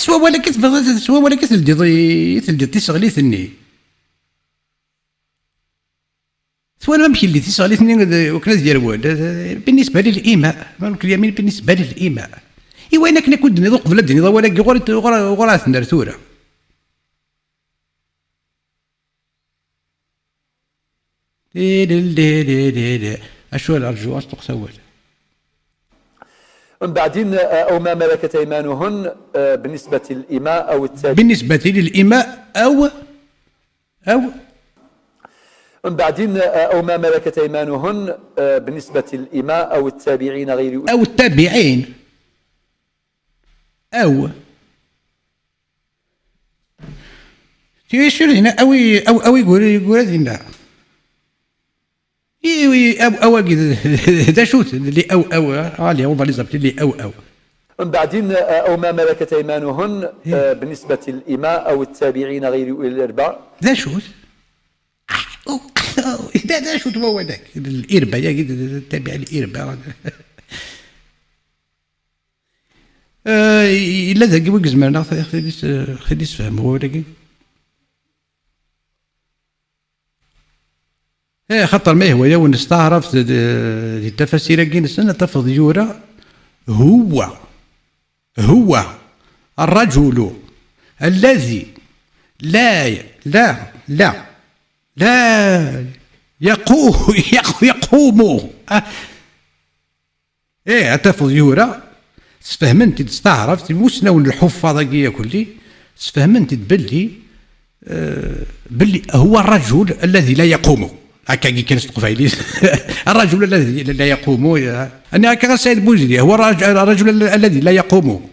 S wawal-agi tebɣiḍ, s wawal-agi teldiḍ, teldiḍ tiseɣlit-nni. Twalam amek yelli tiseɣlit-nni d, wakken ad yerwel, eh, بالنسبة للإماء, Mulk Lyamin بالنسبة للإماء. I wayen akken akk i d-tenniḍ uqbel ad d-tiniḍ awal-agi, uɣur, uɣur, uɣur ad ten-nerr tura. Acu ara rǧu, ad s-tuqt awal. Mbeɛdin, eh, أو ما ملكت أيمانهن, eh, بالنسبة للإماء أو التابعين. بالنسبة للإماء أو أو Mbeɛdin, eh, أو ما ملكت أيمانهن, eh, بالنسبة للإماء أو التابعين غير أولي أو التابعين. أو. Ti sûr dinna, awi, awi, awi guri, guri dinna. Iwi, aw, awagi d, d acu-t, li aw, aw, ah, li aw, bali zabti, li aw, aw. Mbeɛdin, eh, أو ما ملكت أيمانهن, eh, بالنسبة للإماء أو التابعين غير أولي الإربة. D acu-t? Ah, oh, oh, d, d acu-t wawal-agi? L'irba, yagi, d, d, tabiɛ l'irba. Eh, yella dagi wi izemren ad ɣ-t-, ɣ-t-id-is-, ɣ-t-id-isfehm wawal-agi? Eh, xaṭer ma yehwa-yawen s taɛrabt d, d, di tafasir-agi-nsen, ad tafeḍ yura هو، هو الرجل الذي لا، لا، لا، لا يقو-، يق-، يقوم. Ah. Eh, ad tafeḍ yura, sfehmen-t-id s taɛrabt, imusnawen lḥuffaḍ-agi akk-lli, sfehmen-t-id belli, eh, belli هو الرجل الذي لا يقوم. Akkagi kan s teqbaylit. الرجل الذي لا يقوم, ya. Ani akka a Saɛid Bouizri, هو الرج-، الرجل الذي لا يقوم.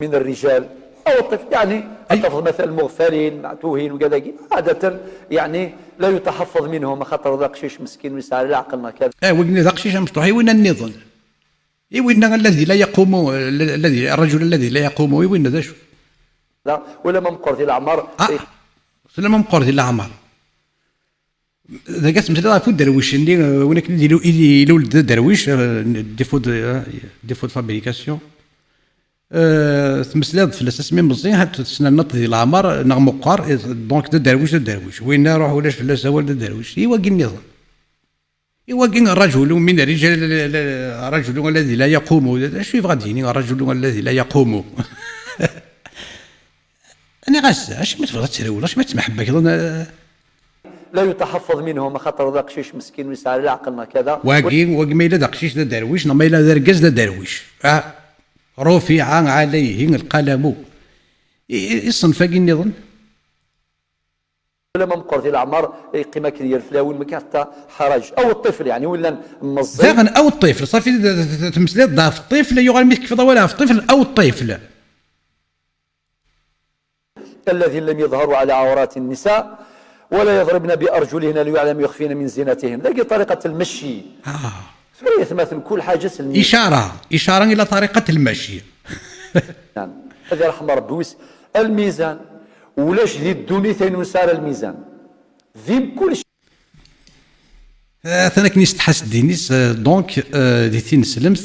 من الرجال أو الطفل، يعني، أي. أتفضل مثل المغفلين، معتوهين وكذا، عادة، يعني، لا يتحفظ منهم، خاطر ذا قشيش مسكين ويسعى للعقل، ما كذا. Eh, wigni d aqcic amecṭuḥ, i winna nniḍen. I winna الذي لا يقوم, الذي، الرجل الذي لا يقوم, i winna d acu? لا، ولا ما مقر ذي الأعمار. Ah, إيه. Wala ma meqqer di leɛmer. Dagi ad tmeslay ɣef uderwic-nni, eh, win akken i d-ilu-, i d-ilul d aderwic, eh, défaut de, eh, défaut de fabrication. Eh, tmeslayeḍ fell-as asmi meẓẓi, ha-t tesnernaḍ di leɛmer, neɣ meqqer, eh, donc d aderwic, d aderwic. Winna ruḥ ulac fell-as awal, d aderwic. I wagi nniḍen. I wagi الرجل من الرجال, الرجل الذي لا يقوم, d acu yebɣa ad d-yini الرجل الذي لا يقوم? Nniɣ-as, acimi tebɣiḍ ad trewleḍ, acimi ad temḥebbakeḍ? لا يتحفظ منهم, axaṭer d aqcic meskin ur yesɛi ara leɛqel neɣ kada. Wagi, wagi ma yella d aqcic d aderwic, neɣ ma yella d argaz d aderwic. Ah, رفع عليه القلم. I, i, i ṣṣenf-agi nniḍen? Wala ma meqqer di leɛmer, yeqqim akken yerfel awal, ma kan حتى حرج. أو الطفل, يعني, win llan meẓẓi. Daɣen, أو الطفل, ṣafi, d, d, d, tmeslayeḍ-d ɣef ṭṭifl, yuɣal mi tekfiḍ awal ɣef ṭṭifl, أو الطفل. الذين لم يظهروا على عورات النساء. ولا يضربن بأرجلهن ليعلم يخفين من زينتهن. Dagi طريقة المشي. Ah. Tura yatmaten, kul ḥaǧa s lmizan. إشارة، إشارة إلى طريقة المشي. Ad iṛḥem Ṛebbi wis. Lmizan. Ulac di ddunit ayen ur nesɛi ara lmizan. Di mkul Atan akken isetḥa s ddin-is, euh, donc, euh, di tineslemt,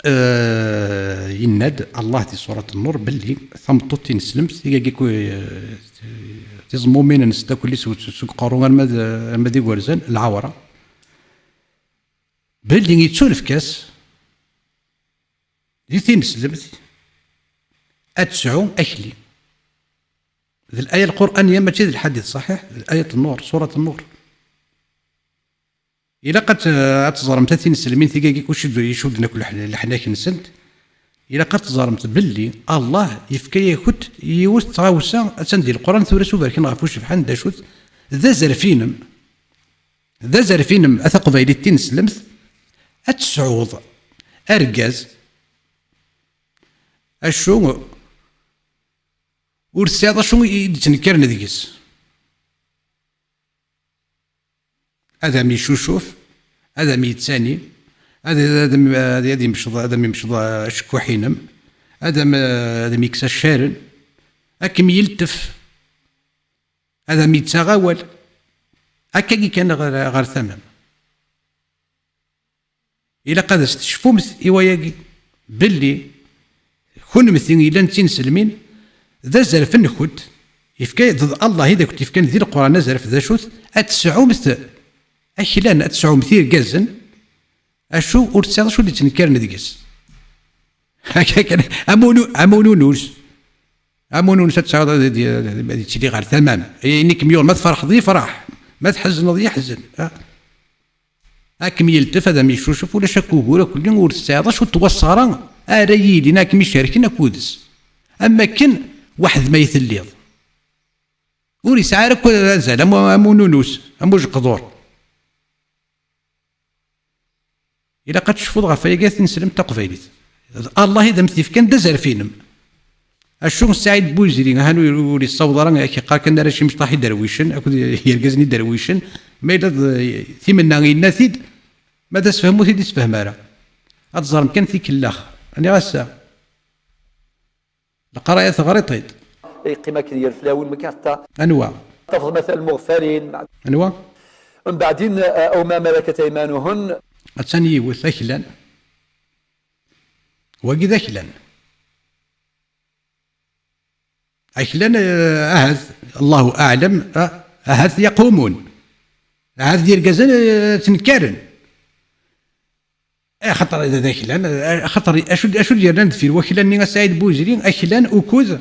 euh, yenna-d Allah di surat Nnur belli tameṭṭut tineslemt, tigagi ku-, euh, tiẓmumin-nnes akk-, seg, seg uqerru arma d, arma d igerdan, lɛawra, belli yettunefk-as di tineslemt ad tesɛu akli. D laya lquraniya, mačči d lḥadit ṣaḥiḥ, d laya n Nnur, surat Nnur. Ilaq ad t-, ad teẓremt a tineslemin tigagi kuci d-, icudden akk leḥ-, leḥnak-nsent. Ilaq ad teẓremt belli Allah yefka-yakent yiwet n tɣawsa, attan di Leqran, tura s uberkan ɣef ucebḥan d acu-t, d azref-inem. D azref-inem a taqbaylit tineslemt, ad tesɛuḍ argaz, acu ur tesɛiḍ acu i d-yettnekkaren deg-s. Ad am-yeccucuf, ad am-yettani, ad, ad, am- ad, ad yemceḍ, ad am-yemceḍ acekkuḥ-inem, ad am-, ad am-yekkes accaren, ad kem-yeltef, ad am-yettaɣ awal. Akkagi kan ɣer, ɣer tama-m. Ilaq ad as-tecfumt i wayagi, belli kunemti yellan d tineslemin, d azref-nkent, yefka, d Allah i d akent-yefkan di Leqran azref d acu-t, ad tesɛumt aklan, ad tesɛumt irgazen, acu ur tesɛiḍ acu d-yettnekkaren deg-s. Akka kan, am unu-, am ununus. Am ununus ad tesɛuḍ ad, ad, ad yettili ɣer tama-m. Ayen i kem-yuɣen, ma tferḥeḍ yefreḥ, ma tḥezneḍ yeḥzen. Ha? Ad kem-yeltef, ad am-yeccucef, ulac akk ugur akk-nni ur tesɛiḍ acu n twaṣṣara ara yilin ad kem-icerken akked-s. Am akken weḥd-m ay telliḍ. Ur yesɛi ara akk azal, am, am ununus, am ujeqdur. Ilaq ad tecfuḍ ɣef wayagi a tineslemt taqbaylit. D Allah i d am-t-yefkan d azref-inem. Acu Saɛid Buzri, ahan ur, ur yessaweḍ ara, ak-yeqqar kan arrac imecṭaḥ iderwicen akked yergazen iderwicen, ma yella d timenna yenna-t-id, ma d asefhem ur t-id-isefhem ara. Ad teẓrem kan tikellax. Aniɣ ass-a? Leqraya teɣriḍ-t-id. Yeqqim akken yerfel awin mekka ḥetta. Anwa? Tafeḍ matal المغفلين. Anwa? Mbeɛdin, أو ما ملكت أيمانهن. Attan yiwet, aklan. Wagi d aklan. Aklan, eh, ahat, Allahu aɛlam, ah, ahat yaqumun. Ahat d irgazen, eh, ttenkaren. Axaṭer d aklan, axaṭer acu, acu d-yernan deffir waklan-nni a Saɛid Buzri, aklan ukud?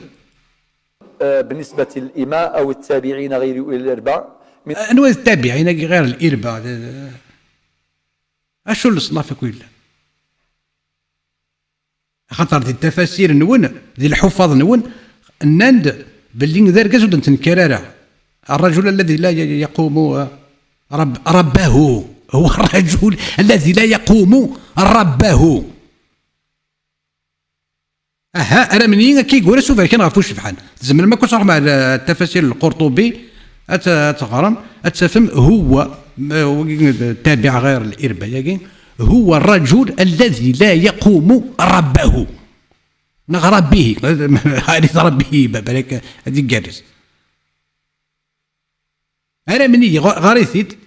آه، بالنسبة للإماء أو التابعين غير أولي الإربة من Anwa d tabiɛin-agi ɣir lirba? Acu n leṣnaf akk yellan? Axaṭer di tafasir-nwen, di lḥufaḍ-nwen, nnan-d belli d argaz ur d-nettenkar ara. الرجل الذي لا ي-، يقوم رب-، ربه. هو الرجل الذي لا يقوم ربه. Aha, ara mni akka i yura s uberkan ɣef ucebḥan. Tzemrem akk ad tṛuḥem ar, eh, tafasir n Lqurṭubi, ad t-, ad teɣrem, ad tafem هو, eh, wagi d tabiɛ ɣir lirba-yagi, هو الرجل الذي لا يقوم ربه. Neɣ ربه. Ɛni ربه, balak ad igerrez. Ara mni, ɣ-, ɣer-it-id,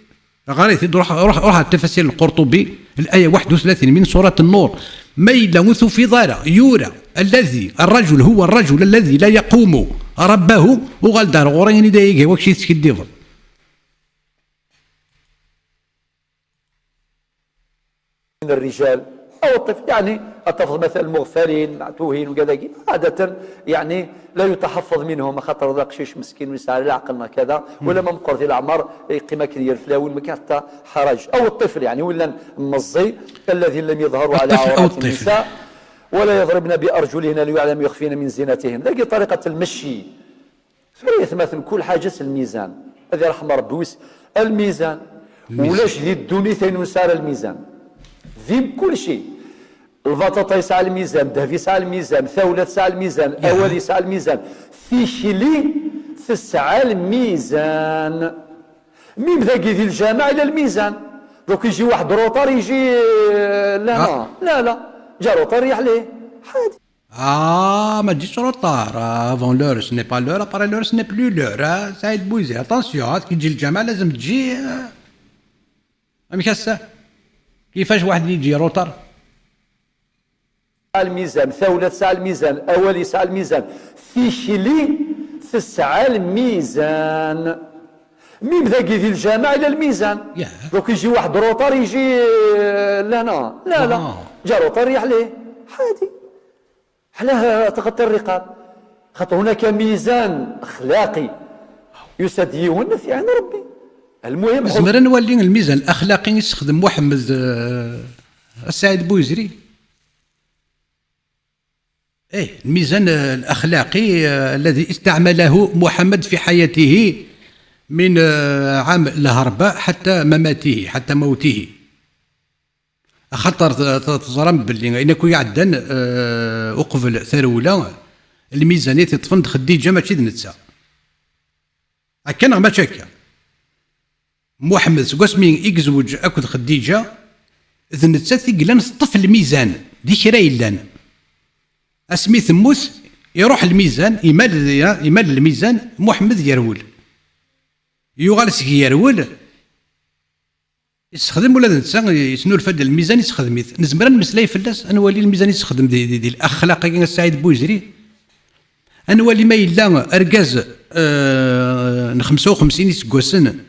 ɣer-it-id, ruḥ, ruḥ, ruḥ ar tafasir n Lqurṭubi, الآية واحد وثلاثين من سورة النور. Ma yella ur tufiḍ ara, yura, الذي, الرجل هو الرجل الذي لا يقوم ربه, uɣal-d ar ɣur-i, ini-d ay iga wakci teskiddibeḍ. من الرجال أو الطفل، يعني، ad tafeḍ مثلا المغفلين, المعتوهين, وكذا, عادة, يعني, لا يتحفظ منهم, axaṭer d aqcic meskin, ur yesɛi ara leɛqel neɣ كذا, wala ma meqqer di leɛmer, yeqqim akken yerfel awin, ma كان حتى حرج. أو الطفل, يعني, win yellan meẓẓi, الذين لم يظهروا على الطفل أو عورات الطفل. النساء, ولا يضربن بأرجلهن ليعلم يخفين من زينتهن. Dagi طريقة المشي. Tura yatmaten, kul ḥaǧa s lmizan. Ad iṛḥem Ṛebbi wis. Lmizan. Ulac di ddunit ayen ur nesɛi ara lmizan. Di mkul cci. Lbaṭaṭa yesɛa lmizan, ddheb yesɛa lmizan, tawla tesɛa lmizan, awal yesɛa lmizan. Tikli Tesɛa lmizan. Mim dagi di lǧameɛ ila lmizan. Donc يجي واحد روطار يجي، آه، لا، لا، لا، لا. جا روطار يريح ليه. عادي. Ah, ما تجيش روطار. Avant l'heure ce n'est pas l'heure, après l'heure ce n'est plus l'heure. Saïd Bouzri, attention, كي تجي الجامعة لازم تجي. أمك هسه كيفاش واحد يجي روطار؟ الميزان، ثولة تسعى الميزان، أولي تسعى الميزان، ثيكلي تسعى الميزان. ميم ذاكي ذي الجامع إلى الميزان. يا. Donc يجي واحد روطار يجي، آه، لهنا. لا، لا. آه. جا روطار يريح ليه. عادي. علاه تغطي الرقاب؟ خاطر هناك ميزان أخلاقي يسد يون في عين ربي. المهم زمرا نولي الميزان الأخلاقي يستخدم محمد، آه، السعيد بوزري. إيه، الميزان الأخلاقي، آه، الذي استعمله محمد في حياته من، آه، عام الهرباء حتى مماته، حتى موته. خاطر ت-، ت-، تزرم باللي إنا كو يعدن، آه، أقبل ثرولة الميزانية تطفن خديجة ماشي ذ نتسا. هكا نغ ماشي هكا. محمد سقاسمي يقزوج أكد خديجة، ذ نتسا تقلن تطف الميزان، دي كرا يلان. أسمي ثموت، يروح الميزان، يمال، يمال الميزان، محمد يرول. يوغال سك يرول، يستخدم ولا نتسا يسنو الفد الميزان يستخدميت. نزمر نمسلاي فلاس، أنوالي الميزان يستخدم دي، دي، دي الأخلاق كي السعيد بوزري. أنوالي ما يلا أرقاز، آه، ن خمسة وخمسين يسقوسن،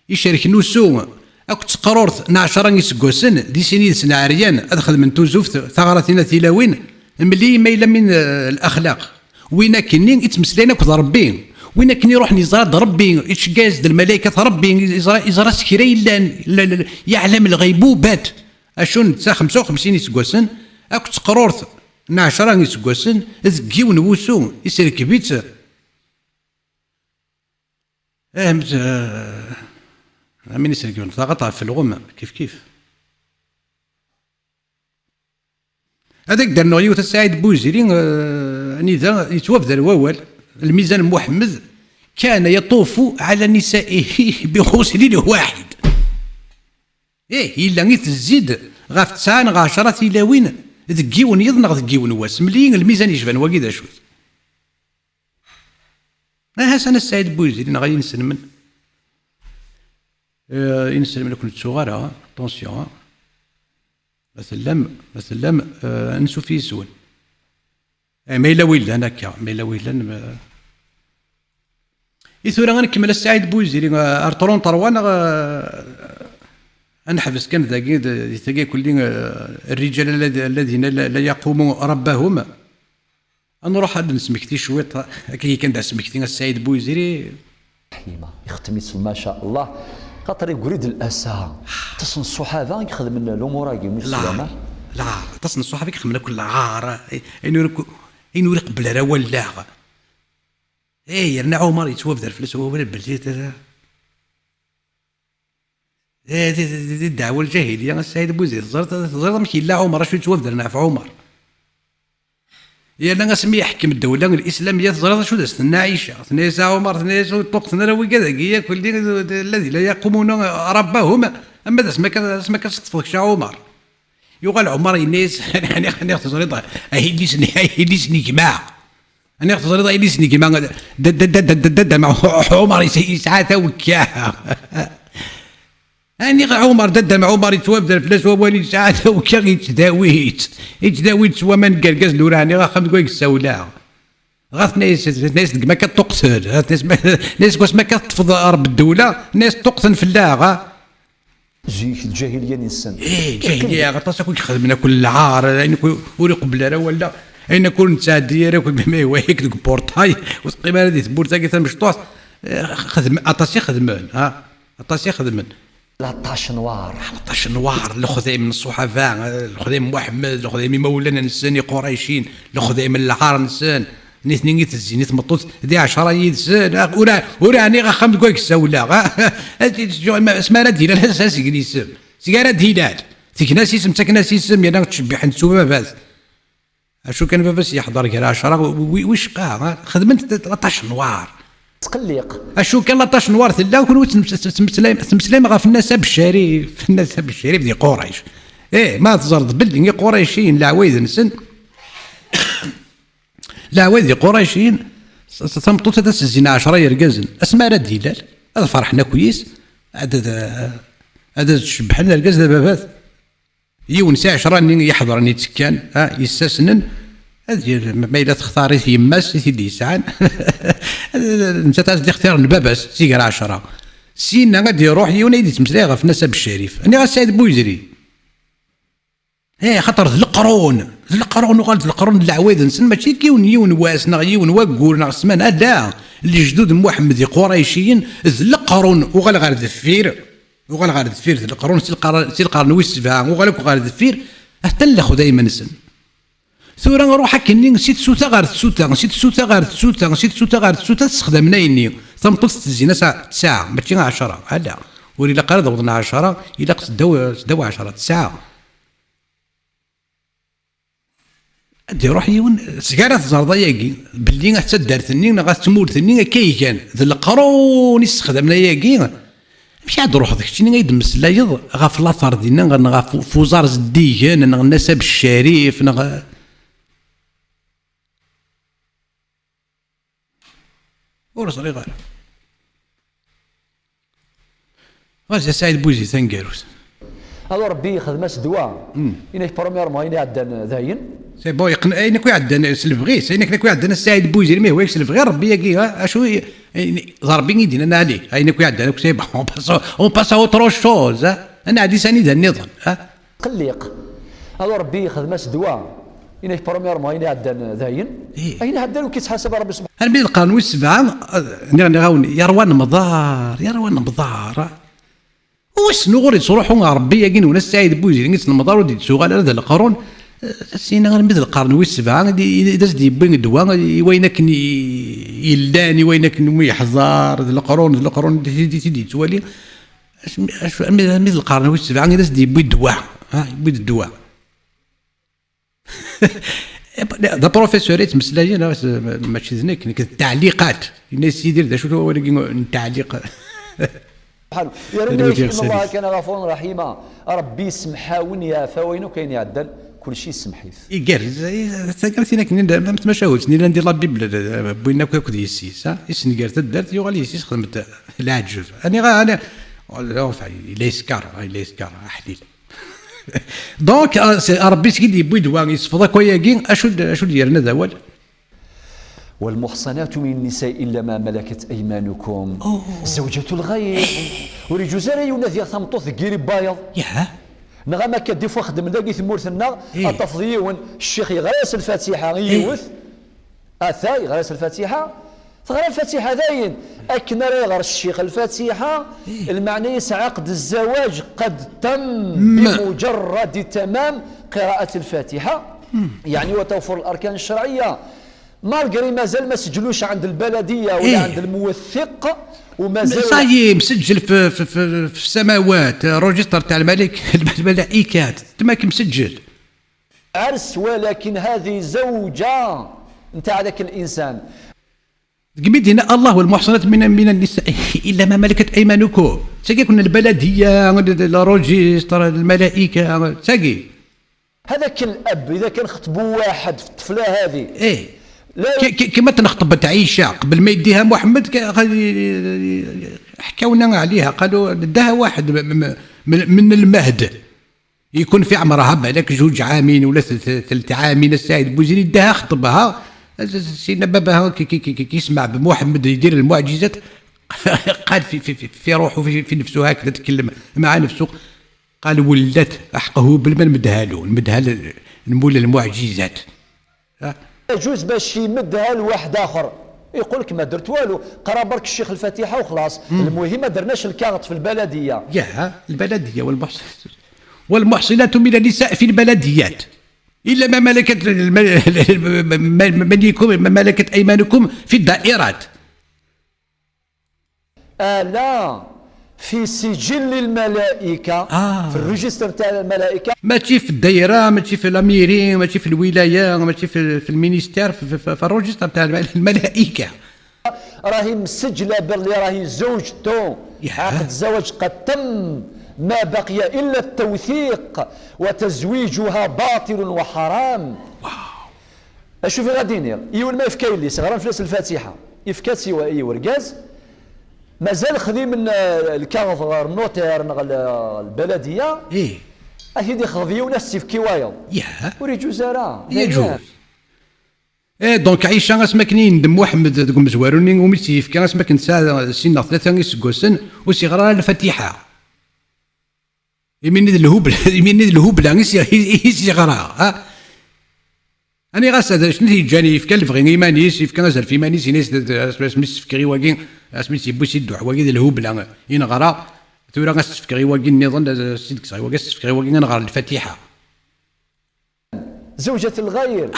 يشارك نوسو، أكو تقرورت ن عشرة يسقوسن، دي سيني سن عريان، أدخل من توزوفت، ثغرتنا تيلاوين، ملي ما يلا من، آه، الأخلاق. وين كني يتمسلين أكو ربي، وين كني يروح نزراد ربي، يتشقاز الملائكة ربي، يزرا، يزرا سكري يلان، لا، لا، لا، يعلم الغيبوبات. أشو نتا خمسة وخمسين يسقوسن، أكو تقرورت، ن عشرة يسقوسن، ذ يون وسو، يسركبيت. إيه، مت-، آه، من يسركبن، ثغطها في الغمة، كيف كيف. هذاك دار نوع يوث السعيد بوزيري، آه، أني ذا يتوفد الووال، الميزان محمد كان يطوف على نسائه بغسل واحد. إيه، إلا نيت الزيد غاف تسعة نغ عشرة تيلاوين، ذ يون يض نغ ذ يون واس، ملي الميزان يجبن واقي ذا شوث. آه، حسن السعيد بوزيري نغ ينسلمن. آه، ينسلمن كنت صغار، آه، طونسيون، آه. ما تلم، ما تلم، آه، نسو في يسون. آه، ما إلا ويلان هكا، ما إلا ويلان ما-، إي ثورة غنكمل السعيد بوزيري، آه، أرطرون طروان، آه، نحبس كان ذاكي، ذي تاكي كل، آه، الرجال الذي-، الذين لا، لا يقومون ربهم. نروح عاد نسمكتي شويط، كي كان دا سمكتي السعيد بوزيري. حليمة يختم يسلم ما شاء الله، خاطر يقريد الأسى. تصن الصحابة يخدم الأمور هاكي من لا السلامة. لا، تصن الصحابة يخدم كل عار. إنه يرك-، إنه يقبل راه ولا. إيه، يرنا عمر يتوفى في الفلس هو ولا بليت هذا. إيه، دي، دي، دي، دي الدعوة الجاهلية السعيد بوزيد. زرت، زرت مش إلا عمر، شو يتوفى في عمر. يا لا اسمي يحكم الدولة الإسلامية، تزرد شو دست عائشة، ثنيس عمر، ثنيس طوق، ثنرا وكذا، كي كل دي الذي لا يقومون ربهم، أما داس ما كان، داس ما كان صدفك شا عمر. يقال عمر ينيس، يعني، يعني، تزرد، أهي ليس ني-، أهي ليس نجماع. أنا تزرد، أهي ليس نجماع. د-، د-، د-، د-، د-، د-، مع عمر يس-، يسعى توكا. أني غ عمر، ددم عمر يتوابدل فلاس ووالي ساعات وكا يتداويت. يتداويت سوا ما نقرقز لوراني، غا خمد كويك الساولا. غا ثنايس، ثنايس دق ما كتقتل. غا ثنايس ما، ثنايس كوس ما كتفض أرب الدولة، ثنايس تقتل في الله، غا. زيك الجاهلية نسن. إيه، جاهلية، غا تصا كويك خدمنا كل العار، يعني كوي، وري قبل راه ولا. أين كون نتعدي، راه كوي بما يوايك ديك بورتاي، وتقيم هذه ثبورتاك ثم شطوح. إيه، خدم، أطاسي خدمن، ها. أطاسي خدمن. لا طاش نوار. طاش نوار، الخديم من الصحابة، الخديم محمد، الخديم مولانا نساني قريشين، الخديم العار نسان، نثني نيت الزينيت مطوط، دي عشرة يدسان، ورا، ورا أني غا خمد كويك الساولة، غا، اسمها لا دينا، لا ساسي كنيسم، سيجارة ديلال، تكناس اسم، تكناس اسم، يا نغ تشبح نتسو بابات. أشو كان باباس يحضر كرا عشرة، وي-، ويش قا، ها؟ خدمت ثلاطاش نوار. Tqelliq. Acu kan, laṭac n war tella, kunwi tettmeslaym ɣef Nna Saɛd Ccarif, Nna Saɛd Ccarif di Qurayc. Eh, ma teẓreḍ belli Iqurayciyen leɛwayed-nsen, leɛwayed Iqurayciyen, tameṭṭut ad as-zzin ɛecra yergazen, asmi ara d-ilal, ad ferḥen akk yis, ad, ad, ad as-cebbḥen argaz d ababat. Yiwen si ɛecra-nni iḥeḍren ittekkan, ha, yessasnen, ad yir, ma yella textar-it yemma-s i t-id-yesɛan, nettat ad d-ixtiren baba-s si gar ɛecra. Syenna ad d-iruḥ yiwen ad d-ittmeslay ɣef Nna Saɛd Ccarif. Nniɣ-as Saɛid Buyzri. Eh, xaṭer d leqrun, d leqrun, uɣal d leqrun n leɛwayed-nsen, mačči d yiwen, yiwen wass, neɣ yiwen waggur, neɣ ssmana, ala. Lejdud n Muḥemmed Iqurayciyen, d leqrun, uɣal ɣer deffir. Uɣal ɣer deffir d leqrun, si lqar-, si lqern wis sebɛa, uɣal akk ɣer deffir, atan lexdayem-nsen. Tura ruḥ akkenni si tsuta ɣer tsuta, si tsuta ɣer tsuta, si tsuta ɣer tsuta, tessexdamen ayenni. Tameṭṭut tezzin-as tesɛa, mačči ɛecra, ala. Ur ilaq ara ad awḍen ɛecra, ilaq seddaw, seddaw ɛecra, tesɛa. Ad d-iruḥ yiwen, seg ara teẓreḍ ayagi, belli at taddart-nni neɣ at tmurt-nni akka i gan, d leqrun i ssexdamen ayagi. Amek ad d-truḥeḍ keččini ay d-mmeslayeḍ ɣef later dinna, neɣ ɣef u-, ɣef uẓar zeddigen, neɣ Nna Saɛd Ccarif, neɣ ur ẓriɣ ara. Vas-y a Saɛid Bouzi taneggarut. Alors Rebbi yexdem-as ddwa. Hmm. Inek premièrement ayen iɛeddan dayen. C'est bon, yeqqen-, ayen akk iɛeddan s lebɣi-s, ayen akk iɛeddan a Saɛid Bouzi, mi hwa-yak s lebɣi, Rebbi-agi, ha, acu i, i, d Rebbi i d-yennan ali, ayen akk iɛeddan akk, c'est bon, on passe, on passe à autre chose, ha. Ad nɛeddi s anida nniḍen, ha. Qelliq. Alors Rebbi yexdem-as ddwa. Inek premièrement ayen iɛeddan dayen. Ih. Ayen iɛeddan ur k-ittḥasab Rebbi subḥanahu. Armi d lqern wis sebɛa, eh, nniɣ, nniɣ-awen, yerwa nemḍar, yerwa nemḍar. Wissen uɣur yettruḥu Rebbi-agi-nwen a Saɛid Bouzi, i tt-nemḍar ur d-yettuɣal ara d leqrun. Eh, syin armi d lqern wis sebɛa, i d, i d as-d-yewwi ddwa i wayen akken i, yellan, i wayen akken umi yeḥḍer, d leqrun, d leqrun, i t-id-, i t-id-yettwali. Asmi, asmi, armi d lqern wis sebɛa i d as-d-yewwi ddwa. Ha, yewwi-d ddwa. D apṛufisur i yettmeslayen, neɣ s-, mačči d nekk, nekk d ttaɛliqat. Yenna-yas Yidir, d acu wawal-agi n ttaɛliq? Yerna Tanemmirt, inna Allaha kana ɣafuran raḥima. Rebbi yessemḥawen, yeɛfa wayen akk ayen iɛeddan, kulci yessemḥ-it. Igerrez, i, tagertin akken, am tmacahut-nni llan di la Bible, wwin akk akked yessi-s, ha? Yessenger taddart, yuɣal yessi-s xedmet leɛǧeb. Aniɣ, ani, oh, enfin, yella yesker, yella yesker, aḥlil. Donc, euh, c'est, Rebbi seg i d-yewwi ddwa, yesfeḍ akk ayagi, acu d, acu d-yerna d awal? والمحصنات من النساء إلا ما ملكت أيمانكم. Oh. زوجة الغير. Ur yeǧǧuz ara yiwen ad yaɣ tameṭṭut deg yiri n wayeḍ. Yah. Neɣ am akka, des fois xeddmen dagi tmurt-nneɣ, eh, ad tafeḍ yiwen, ccix yeɣra-yas lfatiḥa i, eh, yiwet. Ata, yeɣra-yas lfatiḥa. Teɣra lfatiḥa dayen. Akken ara iɣer ccix lfatiḥa, eh, lmeɛna-yas ɛaqd zzawaj qad tam, mm, bimujarrad tamam qiraat lfatiḥa. Mm. Yeɛni wa tawfur larkan ccerɛiyya. Malgré mazal ma sǧelux ɛend lbaladiya wala, eh, ɛend lmuwettiq, u mazal ça y est, مسجل في, في, في, في السماوات, registre تاع الملك, الملائكة, تماك مسجل. عرس، ولكن هذه زوجة نتاع ذاك الإنسان. Deg mi d-yenna Allah, والمحصنات من, من النساء إلا ما ملكت أيمانكم. Tagi kunna lbaladiya, le registre, الملائكة, tagi. هذاك الأب إذا كان خطبو واحد في الطفلة هذه. إيه. لا. Ki-, ki-, كيما تنخطبت عيشة قبل ما يديها محمد, ك-, حكاونا عليها, قالوا داها واحد م-, م-, من, من المهد. يكون في عمرها بالك جوج عامين ولا ث-، ث-، ثلاث عامين، السيد بوزيري داها خطبها. سيدنا باباها كي، كي، كي، كي، كي يسمع بمحمد يدير المعجزات، قال في، في، في، في روحه، في، في نفسه هكذا، تكلم مع نفسه، قال: "ولات أحقه بالما نمدها له، نمدها ل-، نمول المعجزات". ها؟ يجوز باش يمدها لواحد آخر، يقول لك: "ما درت والو، قرا برك الشيخ الفاتحة وخلاص". المهم ما درناش الكاغط في البلدية. يا، البلدية والمحص-، والمحصنات من النساء في البلديات إلا ما ملكت الم-، من يكون، ما ملكت أيمانكم في الدائرات. آلا في سجل الملائكة، آه. في الريجستر تاع الملائكة. ماشي في الدايرة، ماشي في لاميري، ماشي في الولاية، ماشي في، في المينيستير، في، في، في، في الريجستر تاع الم-، الملائكة. راهي مسجلة باللي راهي زوجته. عقد الزواج قد تم، ما بقي إلا التوثيق، وتزويجها باطل وحرام. أشوف غادي ينير يول ما يفكا يلي صغرا فلاس الفاتحة، يفكا سوى أي ورقاز، مازال خذي من آه، الكاغذ غير النوتير نغ البلدية. إيه. أكيد يخذي ولا السيف كي وايض. ياه. وريجوز أرا. يجوز. إيه، donc عيشة اسمك كني يندم محمد ديك مزواروني ومي سيفكا اسمك نسا سنة ثلاثة يسقوسن وسيغرا الفاتحة. يميني د الهبل، يميني د الهبلة يسيغرا، ها؟ أنا غاس هذا شنو يجاني يفكا لبغي إيمانيس، يفكا غاز في إيمانيس، ينيس اسمي سفكري واقي، اسمي سيبوسي الدوح واقي د الهبلة ينغرا. ثورة غاس سفكري واقي النظام، سيدك صغير واقي سفكري واقي نغرا الفاتحة. زوجة الغير.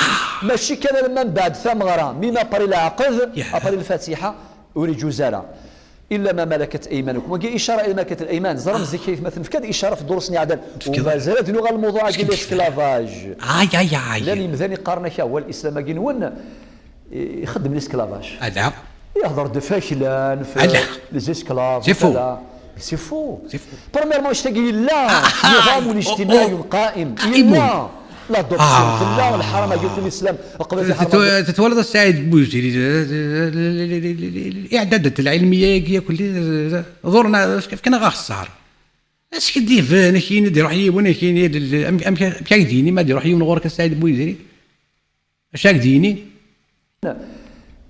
ماشي كان لما من بعد ثمغرة ميما ابري العقد، ابري الفاتحة، وري جوزارة. إلا ما ملكت أيمانكم. وقي إشارة إلى ملكة الأيمان. زرم زي كيف ما تنفكد إشارة في الدروس نعدل. وما زال دنو غا الموضوع قال الاسكلافاج. آي، آي، آي. لان يمدان يقارنك هو الإسلام قنون يخدم الاسكلافاج. هذا. يهضر دفاكلان في لي زيسكلاف. سي فو. سي فو. سي فو. برومييرمون، واش تاقي لا نظام اجتماعي قائم. قائم. لا. لادوبسيون آه. تلا الحرام يقول الاسلام. قبل تتولد السعيد بوزيري. الاعدادات العلميه يا كل ظهرنا كيف كان غا خسار. اش كدي فين كاين يدير روح يبون كاين. امك امك ديني ما دير روح يبون غورك السعيد بوزيري. اش راك ديني؟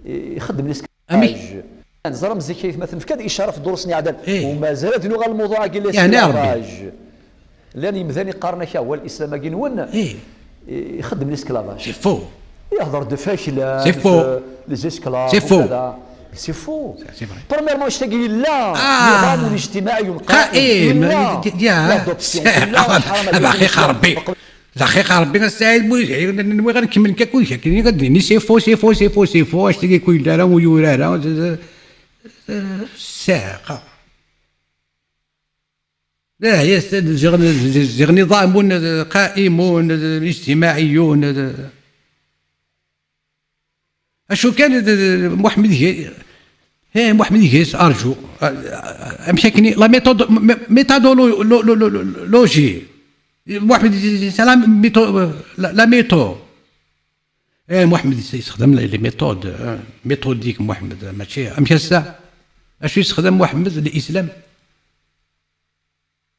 يخدم لي أمي؟ سكاج. نزرم زي كيف ما تنفكد إشارة في الدروس نعدل. إيه. وما زالت نوغا الموضوع قال لي يعني يا ربي. لان يمدان يقارن هو الاسلام كي نون. إيه. يخدم لي سكلافاج. سي فو. يهضر دو فاشلان. سي فو. لي زيسكلاف سي فو. سي فو. سي فري. برومييرمون، اشتاق لا آه. نظام اجتماعي قائم. إيه، لا. دقيقة. الحرام دقيقة ربي. دقيقة ربي، السعيد بوزيد، نوي غير نكمل كاكل شيء، كاين غادي ني سي فو، سي فو، سي فو، سي فو، اش تلقى كل دارة ويورارة، الساقة. لا، هي زيغ نظامون قائمون اجتماعيون. اشو كان د-، د-، محمد هي، هي محمد هي ارجو. امشي كني لا ميثود، ميثودولوجي. محمد سلام ميثو، لا ميثو. ايه محمد يستخدم لي ميثود، ميثوديك محمد ماشي امشي الساعه. اشو يستخدم محمد الاسلام؟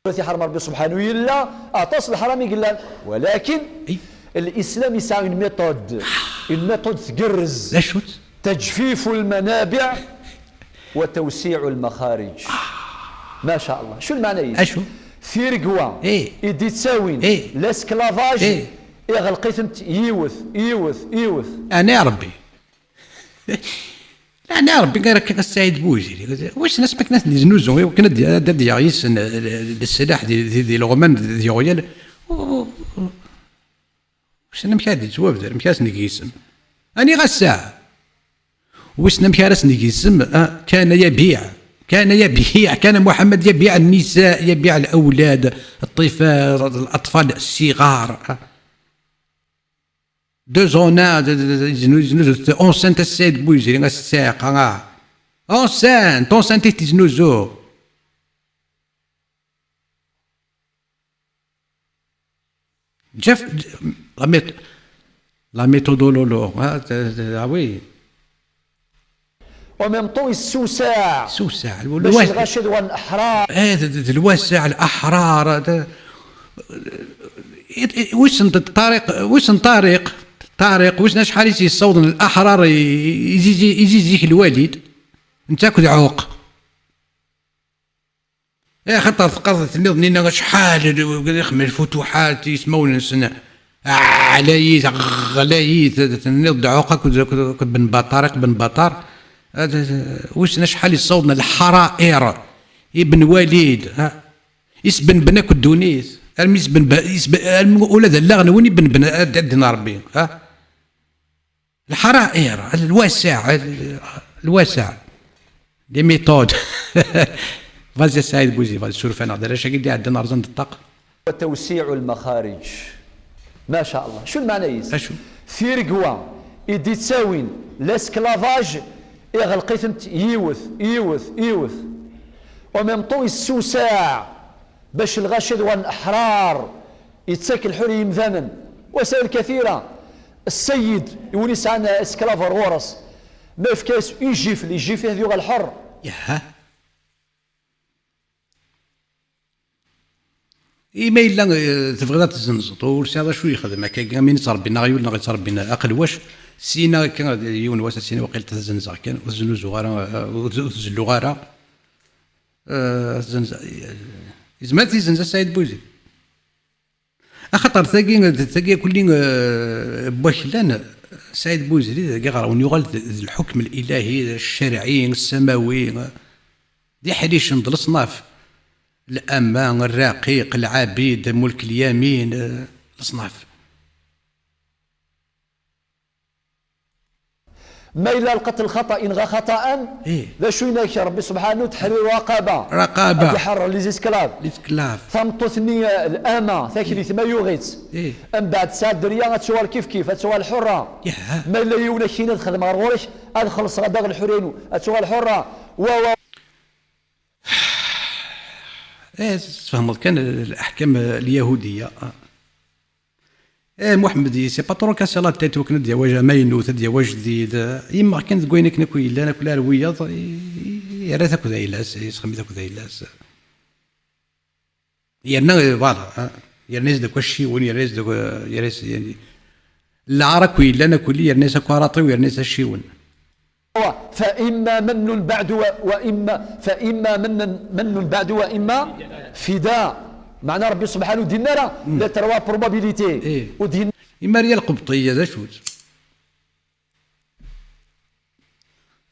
التي حرم ربي سبحانه إلا أعطاس الحرام يقلان، ولكن الإسلام يسعى une méthode، une méthode تقرز. تجفيف المنابع وتوسيع المخارج. ما شاء الله. شو المعنى يس؟ أشو؟ ثيرقوا إيه. إدي تساوين إيه. لاسكلافاج إيه. إغلقيتنت يوث يوث يوث. أنا يا ربي. لا، أنا ربي قال لك السعيد بوزيري. واش الناس ما كانت نزنوزو، وكان د-، د-، د-، يسن، السلاح دي، دي، دي لغمان، دي، دي غيال. و-، و-، واش أنا مكاد يتوابدر، مكاد نقيسم. أني غا الساعة. واش أنا مكاد نقيسم، آه، كان يبيع. كان يبيع، كان محمد يبيع النساء، يبيع الأولاد، الطفل، الأطفال الصغار. آه. Deux ans, de, de, de, يزنو، يزنو، يزنو، enceinte السيد بويزري، الساقة، آه. Enceinte، enceinte تزنوزو. جف، ج-، la méth-، la méthodolo-، ah, ah oui. En même temps يسوسع. سوسع. باش الوا-، الغاشد والأحرار. ايه، د-، د-، د-، الواسع، الأحرار، د-، وسن طارق، وسن طارق، طارق، وسن شحال يصوضن الأحرار ي-، يزيزي، يزيزيك الوالد. انت كد عوق. ايه، خاطر تقضي تنيض نينا شحال ال-، يخمل الفتوحات يسمون نسن. عليت، غليت، تنيض دعوقة كد، كد، كد بن بطارق، بن بطار. هذا، وسنا شحال يصوضنا الحرائر. ابن وليد، ها. يسبن بناك الدونيت. المي يسبن ب-، يسبن، الم-، ولا ذا لا غنوني بن بن، آه، دين ربي، ها. الحرائر، الواسع، الواسع. Les méthodes. Vas-y سعيد بوزي، vas-y سولف انا هضر اش قد عندنا ارزان الطاق. وتوسيع المخارج. ما شاء الله. شو المعنى يس؟ اشو؟ ثيرقوا يدي تساوين لاسكلافاج Iɣelq-itent yiwet, yiwet, yiwet. En même temps, yessewsaɛ bac lɣaci ad uɣalen ḥrar, yettak lḥur i yimdanen. Wasayel kathira, ssayed, i win yesɛan esclave ar ɣur-s, ma yefka-as ijifel, ijifel ad yuɣal ḥer. Yaha. I ma yella, eh, tebɣiḍ ad tezzenzeḍ, ur sɛiḍ acu yexdem akka, am win yettrebbin aɣyul neɣ yettrebbin aqelwac, syin akka, yiwen wass ad s-yini waqil tezzenzeɣ kan, ur teznuzuɣ ara, eh, ur ur tzelluɣ ara, eh, tezzenz-, eh, yezmer ad t-yezzenz a Saɛid Buzid. Axaṭer tagi, tagi akk-nni, eh, n waklan, Saɛid Buzid, dagi ɣer-wen yuɣal d, d lḥukm lilahi, ccarɛi, ssamawi, d iḥricen, d leṣnaf. Lama, rraqiq, lɛabid, mulk lyamin, eh, leṣnaf. Ma yella lqatl xaṭa, inɣa xaṭaan, Ih. D acu yenna-k Ṛebbi subḥanahu, teḥrir raqaba. Raqaba. Ad iḥeṛṛer les esclaves. L'esclave. Tameṭṭut-nni, eh, lama, taklit, ma yuɣ-itt. Ih. Mbeɛd tesɛa dderya, ad tuɣal kif kif, ad tuɣal ḥurra. Yah. Ma yella yiwen akkin ad xedmeɣ ɣer ɣur-k, ad xellṣeɣ daɣ lḥurriya-inu, ad tuɣal ḥurra. Wa, wa. Eh, tfehmeḍ kan, eh, leḥkam, eh, lyahudiya. Eh, Muḥemmed, c'est pas trop cassé la tête, wakken ad d-yawi amaynut, ad d-yawi ajdid. Yemmeɣ kan deg wayen akken akk yellan, akk lɛelwiyaḍ, i-, i-, yerra-t akk d ayla-s, yesxem-it akk d ayla-s. Yerna, eh, voilà, hein. Yerna-as-d akk acciwen, yerna-as-d akk, eh, yerna-as, yerna-, lɛar akk yellan akk, yerna-as akk araṭiw, yerna-as acciwen. فإما من بعد و-، وإما، فإما من، من بعد وإما فداء. Meɛna Ṛebbi subḥanahu ur d-yenni ara les trois probabilités. Ur d-yenni. I Mariya Lqebṭiya, d acu-tt?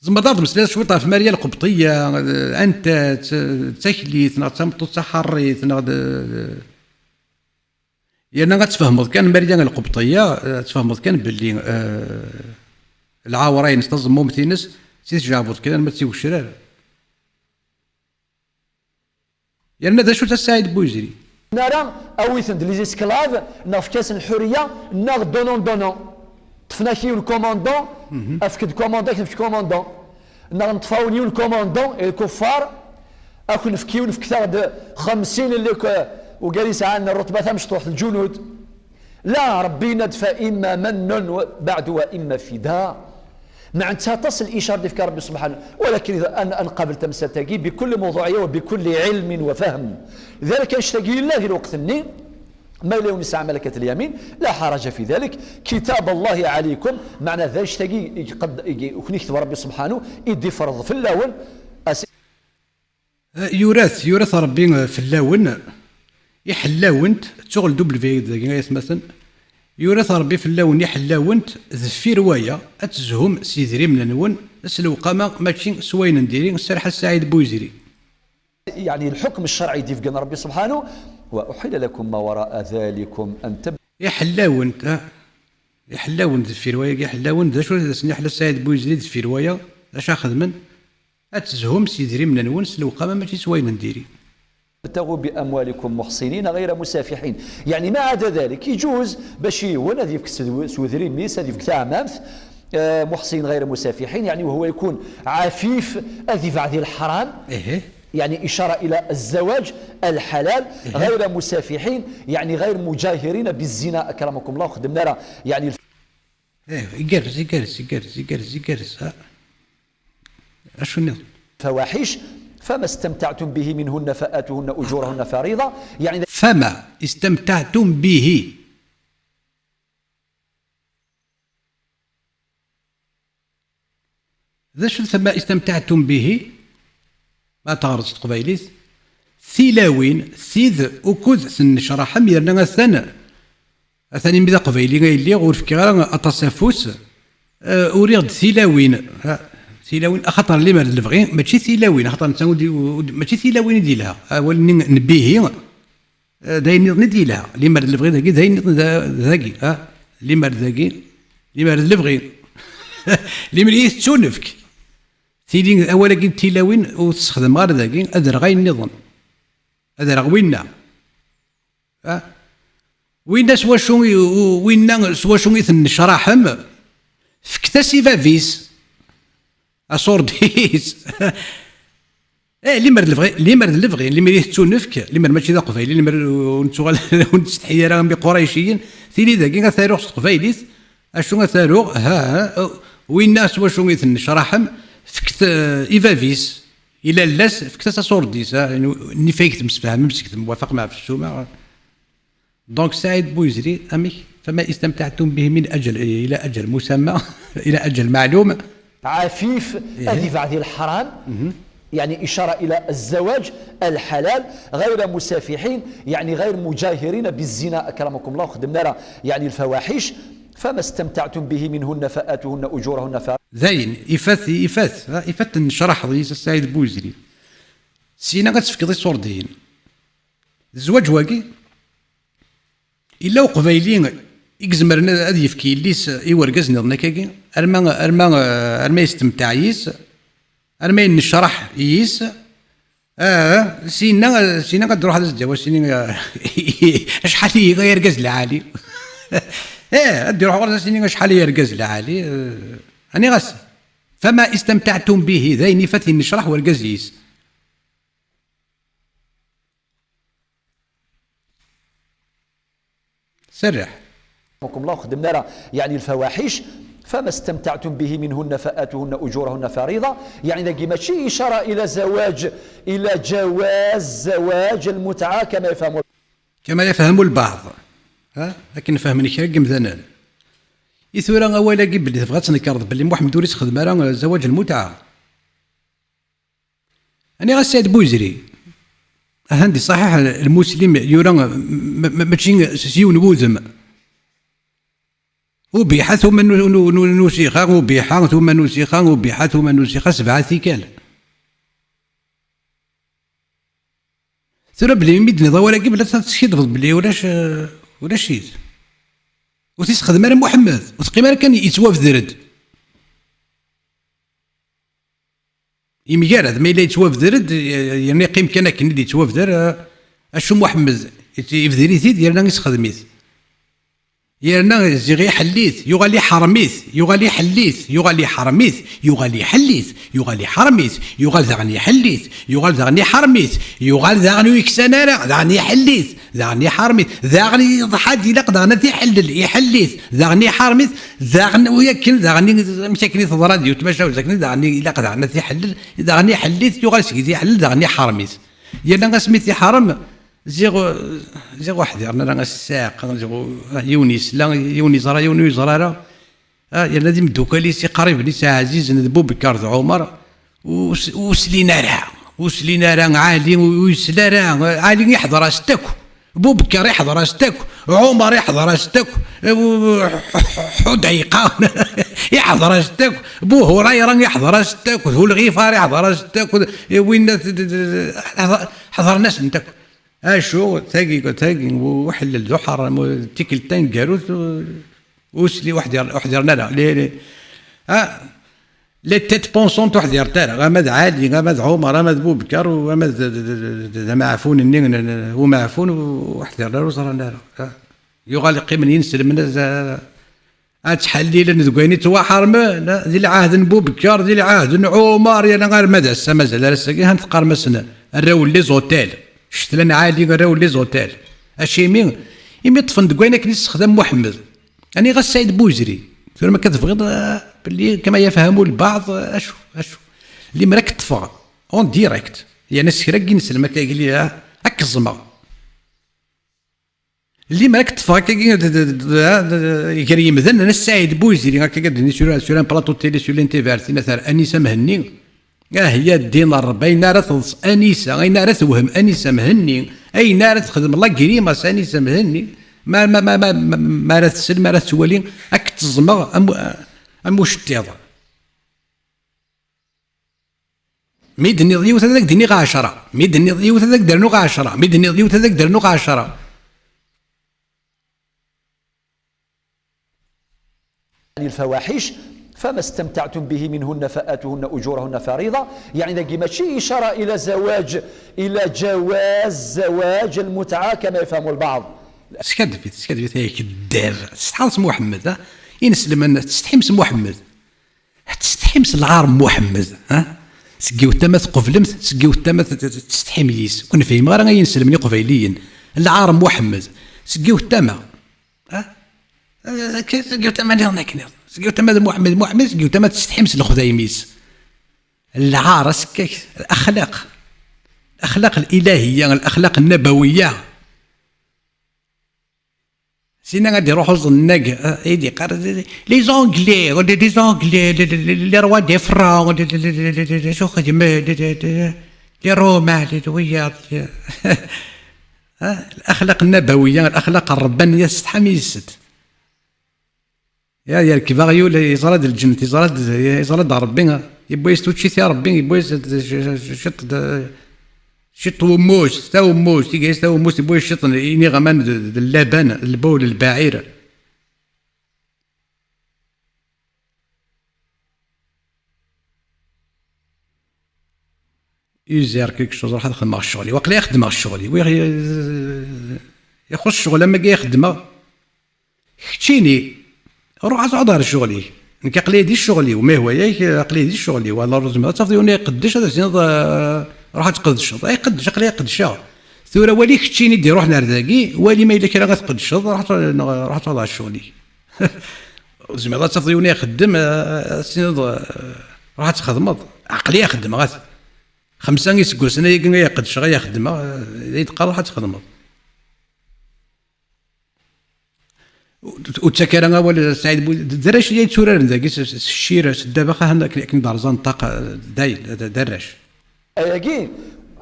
Tzemreḍ ad d-tmeslayeḍ cwiṭ ɣef Mariya Lqebṭiya, eh, anta-tt, d taklit, neɣ d tameṭṭut taḥeṛṛit, neɣ d, Yerna ad tfehmeḍ kan Mariya Lqebṭiya, eh, ad tfehmeḍ kan belli, eh, lɛawra-ines, taẓemmumt-ines, si tjeɛbuḍ kan arma d tigecrar. Yerna d acu-tt a Saɛid Buyezri? Nara, awit-ten-d les esclaves, neɣ efk-asen lḥuriya, neɣ donnant donnant. Ṭṭfen-ak yiwen commandant, efk-d commandant, ak-nefk commandant. Neɣ neṭṭef-awen yiwen commandant, i lkuffar, ak-nefk yiwen, fket-aɣ-d xemsin, اللي ك-، ugar yesɛan rrutba tamecṭuḥt, lǧunud. La, Ṛebbi yenna-d, فإما من بعد وإما فداء. Meɛna aṭas n licar d-ifka Ṛebbi subḥanahu. Walakin ad, ad nqabel tamsalt-agi بكل موضوعية وبكل علم وفهم. Lidalik, annect-agi yella di lweqt-nni, ma yella yiwen yesɛa malakat lyamin, لا حرج في ذلك، كتاب الله عليكم، meɛna d annect-agi i iqed-, i, i ken-ikteb Ṛebbi subḥanahu, i d-ifreḍ fell-awen, as- Eh, yura-t, yura-t Ṛebbi, eh, fell-awen, iḥella-wen-t, ttuɣ le W dagi ay atmaten, yura-t Ṛebbi fell-awen, iḥella-wen-t, deffir waya, ad tezhum s yidrimen-nwen, s lewqama, mačči s wayen n diri, serreḥ a Saɛid Buyezri. يعني الحكم الشرعي d-ifgan Ṛebbi subḥanahu, وأحل لكم ما وراء ذلكم أن تب- Iḥella-wen-t, ah, iḥella-wen-t deffir waya, iḥella-wen-t, d acu ad asen-iḥella Saɛid Buyezri deffir waya, d acu ad xedmen? Ad tezhum s yidrimen-nwen s lewqama, mačči s wayen n diri. ابتغوا بأموالكم محصنين غير مسافحين. يعني ما عدا ذلك يجوز باش yiwen ad yefk s-, s udrim-is, ad yefk taɛmamt, آه، محصنين غير مسافحين، يعني وهو يكون عفيف، ad yebɛed i lḥaram. Ehe. يعني إشارة إلى الزواج الحلال، Ehe. غير مسافحين، يعني غير مجاهرين بالزنا، أكرمكم الله، خدمنا راه، يعني الف- Eh, igerrez, igerrez, igerrez, igerrez, igerrez, ha. Acu nniḍen? فواحش، فما استمتعتم به منهن فآتوهن أجورهن فريضة، يعني فما استمتعتم به. D acu فما استمتعتم به? Ma teɣreḍ s teqbaylit, tilawin, tid ukud tennecraḥem, yerna atan, atan imi d aqbayli ay lliɣ, ur fkiɣ ara aṭas afus, eh, uriɣ-d tilawin. Ha, tilawin, axaṭer limer d lebɣi, mačči tilawin, axaṭer netta ur d-, ur d-, mačči tilawin i d-yelha. Awal-nni n bihi, eh, d ayen nniḍen i d-yelha. Limer d lebɣi dagi, d ayen nniḍen da-, dagi, ha? Limer d dagi, limer d lebɣi. Limer i tettunefk. Tili awal-agi n tilawin ur t-ssexdameɣ ara dagi, ad rreɣ ayen nniḍen. Ad rreɣ winna. Ah? Winna s wacu i, u-, winna s wacu i tennecraḥem? Fket-as i bab-is. Aṣurdis. Eh, limer d lebɣi, limer d lebɣi, limer i tettunefk, limer mačči d aqbayli, limer ur nettuɣal, ur nettsetḥi ara am iqurayciyen, tili dagi ad t-aruɣ s teqbaylit, acu ad t-aruɣ, ha, ha, winna s wacu i tennecraḥem, fket, eh, i bab-is, i lalla-s, fket-as aṣurdis, ha, nif ay temsefhamem seg temwafaqem ɣef ssuma. Donc, Saïd Bouzri, amek? فما استمتعتم به من أجل، إلى أجل مسمى، إلى أجل معلوم. عفيف، إيه. هذه بعد الحرام. يعني إشارة إلى الزواج الحلال، غير مسافحين، يعني غير مجاهرين بالزنا، أكرمكم الله، خدمنا راه يعني الفواحش، فما استمتعتم به منهن فآتوهن أجورهن ف- Dayen, ifat, ifat, ha, ifat nnecraḥ deg-s a Saïd Bouzri. Sina ad tefkeḍ iṣurdiyen. Zzwaǧ wagi, yella uqbayli i izemren ad, ad yefk yelli-s i urgaz nniḍen akkagi, arma, arma, arma yestemteɛ yis, arma yennecraḥ yis, ah, sina, sina ad d-ruḥ ad as-d-yawi, sini, acḥal ihi ay argaz lɛali. Eh, ad d-iruḥ ɣur-s, sini acḥal ay argaz lɛali. Eh, aniɣ-as, فما استمتعتم به, d ayen ifat yennecraḥ urgaz yis. Serreḥ. رحمكم الله، خدمنا راه يعني الفواحش، فما استمتعتم به منهن فآتوهن أجورهن فريضة، يعني dagi ماشي إشارة إلى زواج، إلى جواز زواج المتعة كما يفهم. كما يفهم البعض. Ha? Akken fehmen kra n yimdanen. I tura awal-agi belli tebɣa ad tnekreḍ belli Muḥemmed ur isexdem ara زواج المتعة. Aniɣ a Saïd Bouzri? Ahan di ṣaḥiḥ lmuslim yura ma-, ma-, mačči s, s yiwen wudem. Ubiḥa tuma nu-, nu-, nu-, nusixa, ubiḥa tuma nusixa, ubiḥa tuma nusixa, sebɛa tikal. Tura belli mi d-tenniḍ awal-agi, belli ad teskidbeḍ belli ulac, eh, ulac-it. Ur t-issexdem ara Muḥemmed, ur teqqim ara kan yettwabder-d. Yemgarad, ma yella yettwabder-d, yerna yeqqim kan akken i d-yettwabder, eh, acu Muḥemmed, yebder-it-id, yerna isexdem-it. Yerna ziɣ iḥell-it, yuɣal iḥerm-it, yuɣal iḥell-it, yuɣal iḥerm-it, yuɣal iḥell-it, yuɣal iḥerm-it, yuɣal daɣen iḥell-it, yuɣal daɣen iḥerm-it, yuɣal daɣen ur yeksan ara, daɣen iḥell-it, daɣen iḥerm-it, daɣen iḍḥa-d ilaq daɣen ad t-iḥellel, iḥell-it, daɣen iḥerm-it, daɣen u yakken, daɣen i, amek akken i teḍra d yiwet tmaca, u dakken daɣen ilaq daɣen ad t-iḥellel, daɣen iḥell-it, yuɣal seg i t-iḥellel, daɣen iḥerm-it. Yerna asmi t-iḥerm, ziɣ, ziɣ ur ḥdiren ara as-, ssiɛqa, ziɣ u-, yiwen yesla, yiwen yeẓra, yiwen ur yeẓra ara. Ah, yerna d imeddukal-is iqriben-is ɛzizen d Bubekar d Ɛumar, ur s-, ur slin ara, ur slin ara, Ɛli ur yesli ara, Ɛli iḥḍer-as-d akk, Bubekar iḥḍer-as-d akk, Ɛumar iḥḍer-as-d akk, Ḥudayqa iḥḍer-as-d akk, Bu Hurayra iḥḍer-as-d akk, d Ulɣifar iḥḍer-as-d akk, d, winna t-, t-, t-, ḥḍ-, ḥeḍren-asen-d akk. Acu, tagi, tagi, uḥellel d uḥeṛṛam, u-, tikkelt taneggarut, u-, usli, ur ḥdiṛ-, ur ḥdiṛen ara. Les, les, ah, les têtes pensantes ur ḥdiṛent ara. Ama d Ɛali, ama d Ɛumar, ama d Bubekar, u-, ama d, d, d, d, d ameɛfun-nni, n, n, umeɛfun, u-, ur ḥdiṛen ara, ur ẓran ara. Ah. Yuɣal qqimen yinselmen, ad, ad ttḥellilen deg wayen ittwaḥermen, di lɛehd n Bubekar, di lɛehd n Ɛumar, yerna arma d ass-a mazal ar ass-agi, han teqqarem-asen arraw n les hôtels, ccetla n Ɛali, arraw n les hôtels. Acimi? Imi ṭṭfen deg wayen akken i ssexdam Muḥemmed. Ani ɣas Saɛid Buzri. Tura ma akka tebɣiḍ, ah, belli kama yafhamu lbaɛḍ, ah, acu, acu. Limer ad k-ṭṭfeɣ, en direct. Yerna s kra n yinselmen akka yili, ah, ad k-ẓẓmeɣ. Limer ad k-ṭṭfeɣ akkagi d, d, d, d, d, gar yimdanen, a Saɛid Buzri, akkagi ad d-nini sur, sur un plateau de télé, sur l'intévert, tina tar Anisa Mhenni. Ah, ya ddin Ṛebbi, ayen ara teḍs Anisa, ayen ara tewhem Anisa Mhenni, ayen ara texdem la grimace Anisa Mhenni, ma, ma, ma ara tsel, ma ara tettwali, ad k-ẓẓmeɣ am, am uceṭṭiḍ. Mi d-tenniḍ yiwet, ad ak-d-iniɣ ɛecṛa. Mi d-tenniḍ yiwet, ad ak-d-rnuɣ ɛecṛa. Mi d-tenniḍ yiwet, ad ak-d-rnuɣ ɛecṛa. الفواحش، فما استمتعتم به منهن فآتوهن أجورهن فريضة. يعني dagi ماشي إشارة إلى زواج، إلى جواز زواج المتعة كما يفهم البعض. Skaddbit, skaddbit ay akeddab. Tsetḥaḍ s Muḥemmed, ha? Inselmen, tsetḥim s Muḥemmed. Tsetḥim s lɛar n Muḥemmed, ha? Seg yiwet tama tqeblemt, seg yiwet tama t-, t-, tsetḥim yis. Ur nefhim ara ayen selmen iqbayliyen. Lɛar n Muḥemmed. Seg yiwet tama. Ha? Eh, k-, seg yiwet tama nniḍen akken nniḍen. Seg yiwet tama d Muḥemmed, Muḥemmed, seg yiwet tama tsetḥim s lexdayem-is. Lɛar, asekkak, الأخلاق. الأخلاق الإلهية، الأخلاق النبوية. Sina ad iruḥ uẓennag, eh, i d-iqqar, les Anglais, les, les Anglais, les, les, les, les rois des Francs, les, les, les, les, les, les, acu xedmen, les, les, les, les Romains, les, les wiyaḍ, les, eh, الأخلاق النبوية، الأخلاق الربانية, tsetḥam yis-sent. Ya, yerkeb aɣyul, yeẓra-d lǧennet, yeẓra-d, yeẓra-d Ṛebbi, yewwi-yas tuččit i Ṛebbi, yewwi-yas d-, c-, c-, ciṭ d-, ciṭ n wemmus, tawemmust, iga-yas tawemmust, yewwi-yas ciṭ n iniɣman d, d llaban, lbawl, lbaɛir. User quelque chose, ruḥ ad xedmeɣ ccɣel-iw. Aql-i xeddmeɣ ccɣel-iw. Wi-, ixuṣ ccɣel am wagi i xeddmeɣ. Keččini, ruḥ ad tɛuḍ ɣer ccɣel-ik. Nekk aql-i di ccɣel-iw, ma yehwa-yak, aql-i di ccɣel-iw. Alors, tzemreḍ ad tafeḍ yiwen iqeddec, ad as-tiniḍ, eh, ruḥ ad tqedceḍ. Ay, qeddec, aql-i qeddceɣ. Tura wali keččini d-iruḥen ar dagi, wali ma yella kra ad tqeddceḍ, ruḥ ad, neɣ ruḥ ad tɛuḍ ɣer ccɣel-ik. Ur tezmireḍ ad tafeḍ yiwen ixeddem, eh, ad tiniḍ, eh, ruḥ ad txedmeḍ. Aql-i xeddmeɣ-at. Xemsa iseggasen ayagi ay qeddceɣ, ay xeddmeɣ, eh, ay d-qqar ruḥ ad txedmeḍ. Ur, ur ttak ara awal, Saɛid Bu-, d, d arrac i yetturaren dagi s, s, s ccir, s ddabex, akken, akken, akken d-rẓan ṭṭaq, eh, dayen, d, d arrac. Ayagi,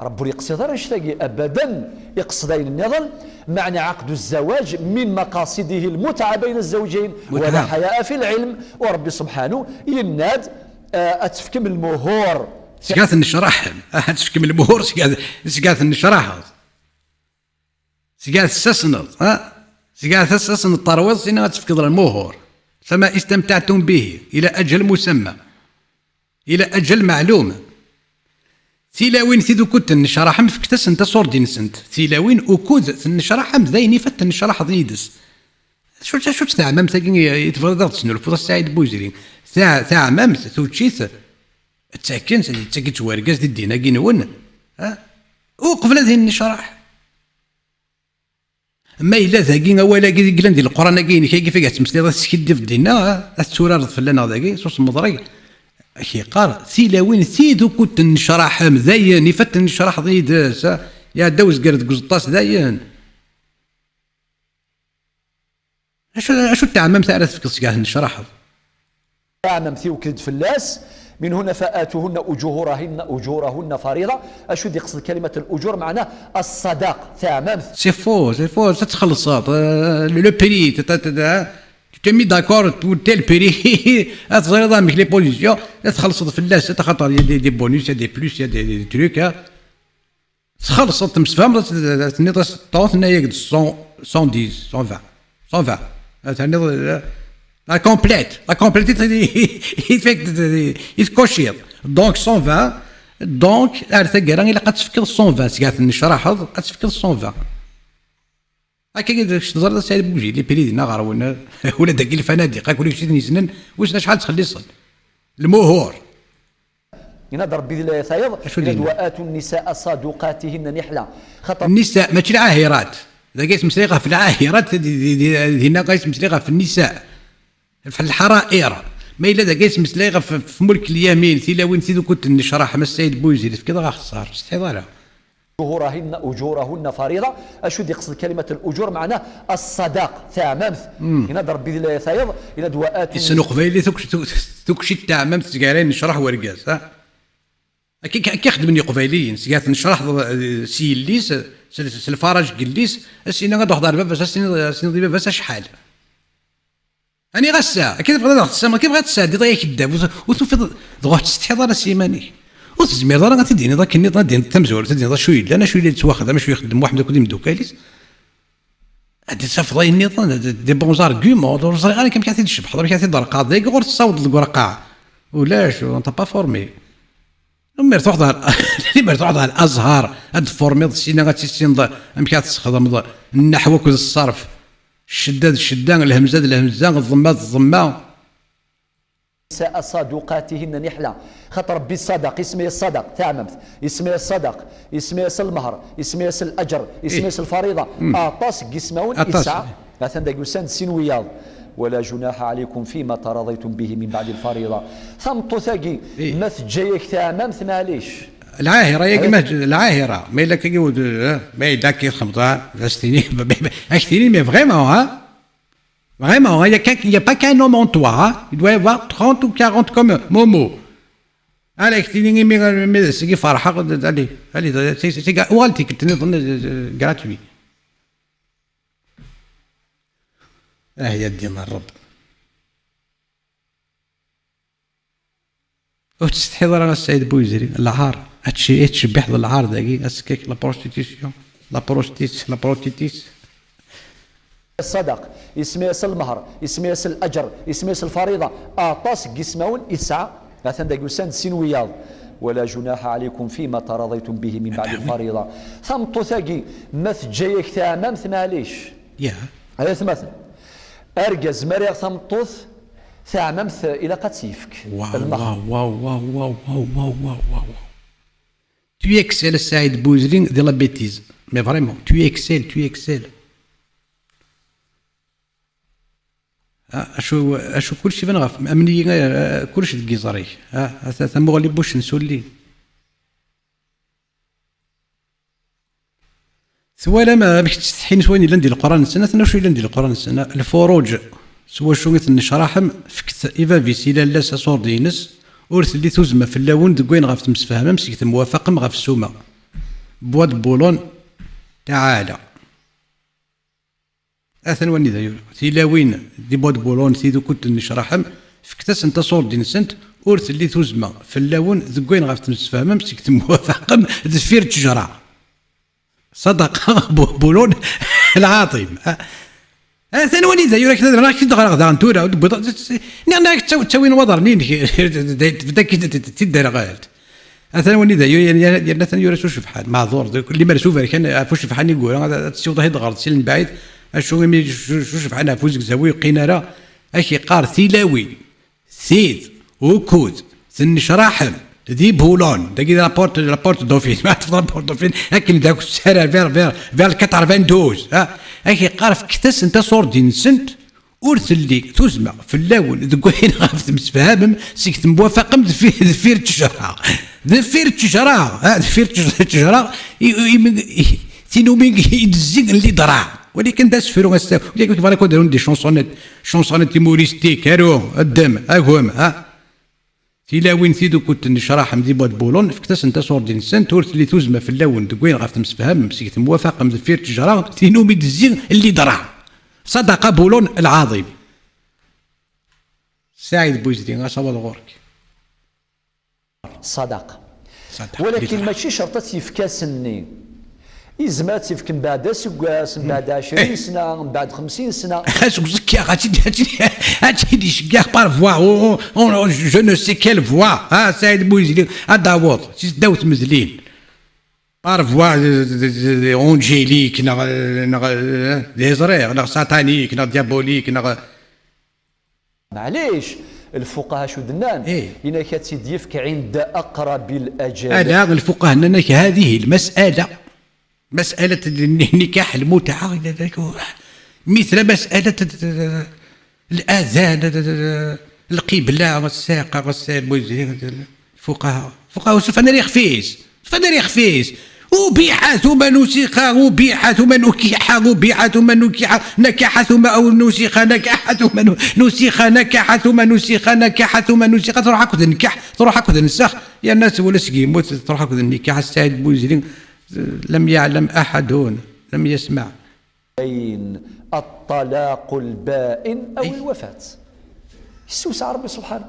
Ṛebbi ur yeqsid ara annect-agi abadan, iqsed ayen nniḍen, meɛna ɛaqdu zzawaj min maqasidihi lmutɛa bayna zzawjayn, wala ḥayaa fi lɛilm, u Ṛebbi subḥanu yenna-d, eh, ad tefkem lmuhur. Seg-a tennecraḥem, ad tefkem lmuhur, seg-a, seg-a tennecraḥeḍ. Seg-a tessasneḍ, ha? Seg-a tessasneḍ terwiḍ, sina ad tefkeḍ lmuhur. Fama istamtɛtum bihi, ila ajal musamma. Ila ajal meɛlum. Tilawin tid ukud tennecraḥem, fket-asent aṣurdi-nsent. Tilawin ukud tennecraḥem, d ayen ifat tennecraḥeḍ yid-s. Acu, acu-tt teɛmamt-agi i tebɣiḍ ad ɣ-d-tesnulfuḍ a Saɛid Buziri? Ta-, taɛmamt, tuččit, ttakken, ttakken-tt wergaz di ddin-agi-nwen, ha? Uqbel ad innecraḥ. Ma yella dagi awal-agi i yellan di Leqran-agi-inek, agi fig ad tettmeslayeḍ, ad teskiddibeḍ dinna, ad tetturareḍ fell-aneɣ dagi, s usemmeḍreg, ak-yeqqar, tilawin tid ukud tennecraḥem, dayen, ifat tennecraḥeḍ yid-s, ha? Iɛedda uzger deg uẓeṭṭa-s dayen. Acu, acu n teɛmamt ara tefkeḍ seg-a tennecraḥeḍ? Taɛmamt iwked-d fell-as, من هنا فآتوهن أجورهن، أجورهن فريضة. Acu d-iqsed kalimat الأجور؟ Meɛna الصداق, taɛmamt. C'est faux, c'est faux, ad txellṣeḍ, euh, le, le prix, t'as, t'as, t'as, tu t'es mis d'accord pour tel prix, ad teẓriḍ amek les positions, ad txellṣeḍ fell-as, axaṭer il y a des, des bonus, il y a des plus, il y a des, des trucs, hein. Txellṣeḍ, temsefhameḍ, ad tenniḍ-as ṭṭut, tenna-yak-d cent, cent dix, cent vingt, cent vingt. Ad tenniḍ, eh, la complète, la complète, i, i, i, i tkuciḍ. Donc, cent vingt, donc, ar taggara, ilaq ad tefkeḍ cent vingt, seg-a tennecraḥeḍ, ad tefkeḍ cent vingt. Akka i d-, teẓriḍ a Saɛid Bujil, les prix dinna ɣer-wen, ula dagi lfanadiq, akk ulac i ten-yessnen, wissen acḥal ttxelliṣen. Lmuhur. Yenna-d Ṛebbi di layat tayeḍ, acu yenna-d d-yenna? وآتوا النساء صدقاتهن نحلة. Xaṭer nnisa, mačči lɛahirat. Dagi yettmeslay ɣef lɛahirat, di, di, di, dinna yettmeslay ɣef nnisa. Ɣef lḥarair. Ma yella dagi yettmeslay ɣef, ɣef mulk lyamin, tilawin tid ukud tennecraḥ, ma Saɛid Buzil, tefkiḍ-aɣ axeṣṣar, ur tsetḥiḍ ara. أجورهن، أجورهن فريضة. Acu d-iqsed kalimat الأجور? Meɛna الصداق, taɛmamt. Hmm. Yenna-d Ṛebbi di layat tayeḍ, yenna-d وآتوا Issen uqbayli tuk-, tuk-, tukci n teɛmamt seg ara yennecraḥ wergaz, ha? Akka, akka, akka xedmen Iqbayliyen, seg ara tennecraḥ, eh, s yelli-s, s, s lfaraj n yelli-s, as-iniḍ ad d-truḥeḍ ɣer baba-s, as-tiniḍ, as-tiniḍ i baba-s acḥal. Aniɣ ass-a? Akka tebɣiḍ ad aɣ-tessam-, akka tebɣiḍ ad tesɛeddiḍ ay akeddab, ur t-, ur tufiḍ, dɣa ur tettsetḥiḍ ara s yiman-ik. Ur tezmireḍ ara ad t-id-tiniḍ akken nniḍen, ad d-tiniḍ tamezwarut, ad d-tiniḍ acu yellan, acu yella yettwaxdam, acu ixeddem Muḥend akked imeddukal-is. Ad d-tafeḍ ayen nniḍen, d-, des bons arguments, ur ẓriɣ ara amek ad t-id-tcebḥeḍ, amek ad t-id-treqqaḍ, dagi ɣur tessawḍeḍ deg ureqqaɛ. Ulac, on t'a pas formé. Lemmer truḥeḍ ɣer, lemmer truḥeḍ ɣer Azhar, ad d-tformiḍ sina, ad tissineḍ amek ad tesxedmeḍ nnaḥw akked ṣṣerf. Ccedda d ccedda, lhemza d lhemza, ḍḍemma d ḍḍemma. النساء صدقاتهن نحلة. خاطر ربي الصدق، يسمي الصدق تاع ممت، يسمي الصدق، يسمي المهر، يسمي الأجر، يسمي الفريضة. أطاس قسماون أطاس. إسعى. أثن داك يسان سين وياض. ولا جناح عليكم فيما تراضيتم به من بعد الفريضة. ثم طوثاقي، إيه. ما تجايك تعمام ثماليش. العاهرة ياك. ما العاهرة، ما إلا كي يود، ما إلا كي خمضان، أكتيني، أكتيني، mais vraiment, hein. Vraiment, hein, il y a quelqu'un, il y a pas qu'un homme en toi, hein. Il doit y avoir trente ou quarante comme Momo. Allez, أكتيني، mais, mais, c'est qui فرحة, allez, allez, c'est, c'est, c'est, وغالتي كنت نظن, euh, gratuit. آه يا دين الرب. Ur tettsetḥiḍ ara a Saɛid Buyezri? Lɛar. Ad tc-, ad tcebbiḥeḍ lɛar dagi, askak, la prostitution, la prostitution, la prostitution. الصدق، يسمي المهر، يسمي الأجر، يسمي الفريضة. أطاس قسماون إسعى. أثن داك يسان سين وياض. ولا جناح عليكم فيما تراضيتم به من بعد الفريضة. ثم طوثاقي، ما تجايك تعمام ثماليش. يا. هذا ثمثن. Argaz ma riɣ tameṭṭut, taɛmamt ilaq ad tt-yefk. Waw, المهر. Waw, waw, waw, waw. Tu excelles, Saïd Bouzri, de la bêtise. Mais vraiment, tu excelles, tu excelles. Ah, acu, acu, kullec iban ɣef, amni, ah, kullec deg yiẓri-k. Ah, ata tamuɣli n wuccen s ulli. Twalam amek ttsetḥin s wayen yellan di Leqran-nsen? Atan acu yellan di Leqran-nsen? Lfuruǧ s wacu i tennecraḥem, fket i bab-is, i lalla-s, aṣurdi-ines, ur telli tuzzma fell-awen deg wayen ɣef temsefhamem, seg temwafaqem ɣef ssuma. Bois de Boulogne, taɛala. Atan wanida yura. Tilawin di Bois de Boulogne, tid ukud tennecraḥem, fket-asent aṣurdi-nsent, ur telli tuzzma fell-awen deg wayen ɣef temsefhamem, seg temwafaqem deffir ttejra. Ṣadaqa Bois de Boulogne lɛaḍim. A-, atan wanida yura kra, ad k-id-ɣreɣ daɣen tura, ur d-wwiḍ, niɣ, niɣ ttaw-, ttawin waḍarnin-inek, tebda-k-id tidderɣelt. Atan wani da, yu-, yerna, yerna atan yura s ucebḥan. Meɛdur, d-, limer s uberkan ɣef ucebḥan i yura, ad, ad tessiwḍeḍ ad ɣer-d si lmebɛid, acu imi s, s ucebḥan ɣef uzegzaw ur yeqqin ara, ad k-yeqqar tilawin, tid, ukud, tennecraḥem, di Boulogne, dagi di la porte, la porte Dauphine, ma tafeḍ la porte Dauphine, akken d akessar vers, vers, vers le quatre-vingt-douze, ha? Ad k-yeqqar fket-asent aṣurdi-nsent, ur telli tuzzma fell-awen deg wayen ɣef temsefhamem, seg temwafaqem deffir, deffir ttejra. Deffir ttejra, ha, deffir ttejra, ttejra, i, i, i, tinumi i d-zzin n lidra. Walakin d asefru, ass-a, walakin kif ara kent-run des chansonnettes, chansonnettes humoristiques, aru, ddem, agum, ha. Tilawin tid ukud tennecraḥem di Bois de Boulogne, fket-asent aṣurdi-nsent, ur telli tuzzma fell-awen deg wayen ɣef temsefhamem, seg temwafaqem deffir ttejra, tinumi d-zzin n lidra. Ṣadaqa Boulogne lɛaḍim. Saɛid Bouizri, aṣawad ɣur-k. Ṣadaqa. Ṣadaqa. Walakin mačči cert ad tt-yefk ass-nni. Yezmer ad tt-yefk mbeɛd aseggas, mbeɛd ɛecrin sna, mbeɛd xemsin sna. Xas uẓekka, ad tt-id-, ad tt-id-, ad tt-id-iceggeɛ par voie, on, on, on, je ne sais quelle voie. Ah, Saɛid Bouizri, ad d-taweḍ si ddaw tmedlin. Par voie de, de, de, de, angélique, neɣ, neɣ, eh, d iẓri, neɣ satanique, neɣ diabolique, neɣ Maɛlic, lfuqaha acu d-nnan? Ih. Inak ad tt-id-yefk ɛinda aqrabil ajal. Ala, lfuqaha nnan-ak هذه المسألة، مسألة النكاح المتعة، إلى ذلك. مثل مسألة ال-، الأذان، القبلة، الساقة، الساقة، الفقهاء. الفقهاء، شوف أنا ريخ فيس. شوف أنا ريخ فيس. أبيح ثم نسخ، أبيح ثم نكح، أبيح ثم نكح، نكح ثم أو نسخ، نكح ثم ن-، نسخ، نكح ثم نسخ، نكح ثم نسخ. تروح أكد النكاح، تروح أكد النسخ. يا الناس ولا سقي يموت، تروح أكد النكاح. السيد بوزري، لم يعلم أحد، لم يسمع. الطلاق البائن أو الوفاة. Yessewseɛ Ṛebbi subḥanahu.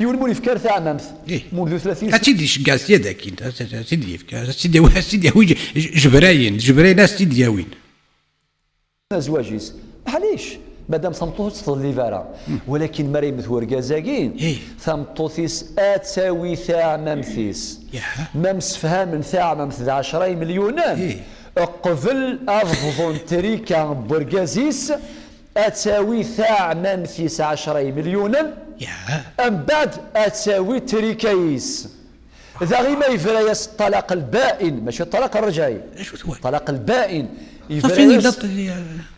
Yiwen ma ur yefki ara taɛmamt, منذ ثلاثين سنة. Ad tt-id-iceggeɛ sya d akin, ad tt-id-yefk, ad tt-id-yawi, ad tt-id-yawi j-, j-, jebrayen, jebrayen ad tt-id-yawin. Azwaǧ-is. Maɛlic, madam tameṭṭut ur tettḍellib ara. Walakin mi ara yemmet urgaz-agi, tameṭṭut-is ad tawi taɛmamt-is. Ma msefhamen taɛmamt d ɛecra imelyunen, qbel ad bḍun trika n urgaz-is, ad tawi taɛmamt-is ɛecra imelyunen, Mbeɛd ad tawi trika-is. Daɣ ima yebra-yas ṭṭalaq lba'in, mačči ṭṭalaq rrǧɛi. Acu twala? Ṭṭalaq lba'in. Yebra-yas,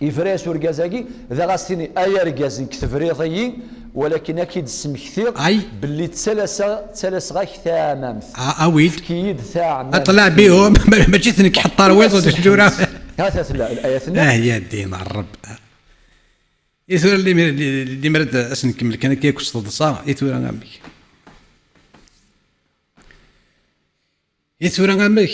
yebra-yas urgaz-agi, daɣ as-tini, ay argaz, nekk tebriḍ-iyi, walakin ad k-id-smektiɣ belli ttalaseɣ, ttalaseɣ-ak taɛmamt. Awi-d. Efk-iyi-d taɛmamt. Aṭlaɛ bihum, mačči d nekk ḥeṭṭar wiḍ ur d-tura. Hata tella, aya tella. Ah, ya ddin, Ṛebb. I tura limir, limir ad as-nkemmel kan akka akk s teḍsa, i tura amek? I tura amek?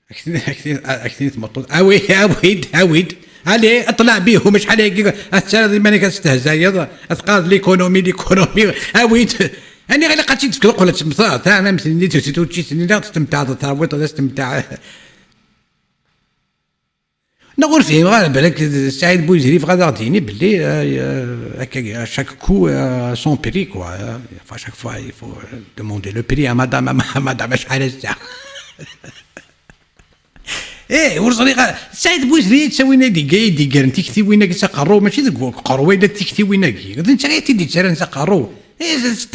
Ak-, ak-, ak-, tini tmeṭṭut, awi, awi-d, awi-d. Allez, aṭlaɛ bihum, acḥal ayagi ad tettarraḍ iman-ik ad testehzayeḍ, ad teqqareḍ l'économie, l'économie, awi-d. Aniɣ ilaq ad tt-id-tefkeḍ uqbel ad temmteḍ, taɛmamt-nni, tusit učči-nni, neɣ testemtaɛeḍ, terwiḍ ad as-temtaɛ. Neɣ ur fhimeɣ ara, balak d Saɛid Buzri yebɣa ad aɣ-d-yini belli, euh, euh, akka, à chaque coup, euh, son prix, quoi, euh, à chaque fois, il faut, euh, demander le prix à madame, à ma-, à madame, acḥal ass-a. Eh, ur ẓriɣ ara. Saɛid Buzri yettawin ad d-iga-, ad d-igren tiktiwin-agi s aqerru, mačči deg uqerru ay la tiktiwin-agi. D netta ay t-id-yettarran s aqerru. Is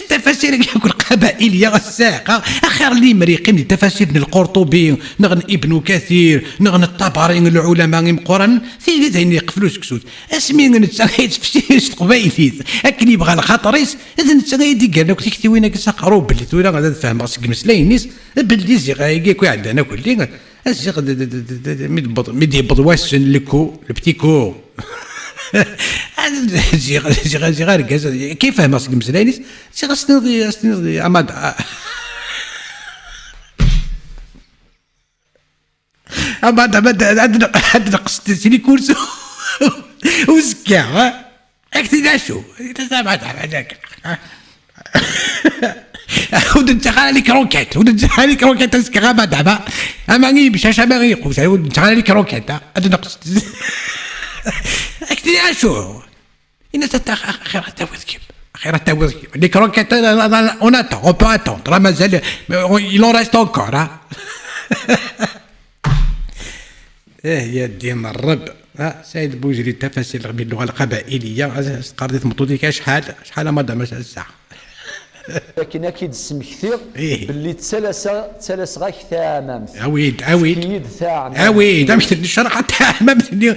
tafasir-agi akk lqabail ya ssaaqa, axir limer yeqqim di tafasir n Lqurṭubi, neɣ n Ibnu Kathir, neɣ n Ṭabari, n lɛulama imeqqranen, tili d ayen yeqfel useksut. Asmi netta yettfessis s teqbaylit, akken yebɣa lxaṭer-is, d netta ay d-iggren akk tiktiwin-agi s aqerru, belli tura ad fehmeɣ seg imeslayen-is, belli ziɣ ayagi akk iɛeddan akk lli, ziɣ d, d, d, d, d, mi d-yewweḍ, mi d-yewweḍ wass n le coup, le petit coup. Ziɣ, ziɣ, ziɣ argaz, kif fehmeɣ seg imeslayen-is, ziɣ as-tiniḍ, as-tiniḍ, amad-, amad-, amad-, ad, ad, ad neqset sini kursu. Uzekka, ha? Ak-t-id acu? Ur d-nettaɣ ara les croquettes, ur d-nettaɣ ara les croquettes, azekka, amad-, ama, ama i yemcac, ama i iqus, ur d-nettaɣ ara les croquettes, ha? Ad neqset. Ak-t-id acu? Yenna-as: "Ax-, ax-, axir ad tawiḍ kemm. Axir ad tawiḍ kemm. Les croquettes, euh, euh, on attend, on peut attendre. Ah, mazal, mais on, il en reste encore, hein." Eh, ya ddin Ṛebb. Ah, Saɛid Buzri, tafasil ɣef lluɣa lqabailiya, as-, as-teqqar di tmeṭṭut-ik acḥal, acḥal a madam, ass-, ass-a. Akken ad k-id-smektiɣ belli ttalaseɣ, ttalaseɣ-ak taɛmamt. Awi-d, awi-d. Efk-iyi-d taɛmamt. Awi-d, amek tella ccreɛ taɛmamt-nni?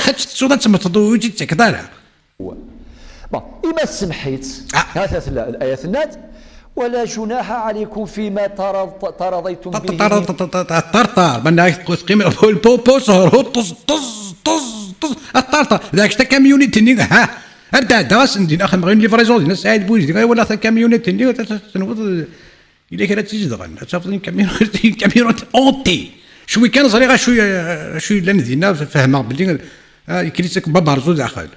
Ad tettuḍ ad temmteḍ ur tt-id-tettakeḍ ara. Bon, ima tsemmeḥ-itt, hata tella, aya tenna-d, "ولا جناح عليكم فيما تراض-، تراضيتم به". Ṭerṭer, ma nniɣ-ak teqqim, teqqim, pu-, pu-, pu-, sehṛ, ṭeẓ, ṭeẓ, ṭeẓ, ṭeẓ, a ṭerṭer. D acu takamyunit-nni, ha? Ar d-ɛeddaɣ ass-n din, axedmeɣ une livraison din, a Saɛid Bouizid, ay walaɣ takamyunit-nni, tenwiḍ, yella kra tt-izedɣen, ad tafeḍ une camionnette, une camionnette hantée. Cwi kan ẓriɣ acu, acu yellan dinna, fehmeɣ belli, ah, yekker-itt akk Baba Rzu daxel.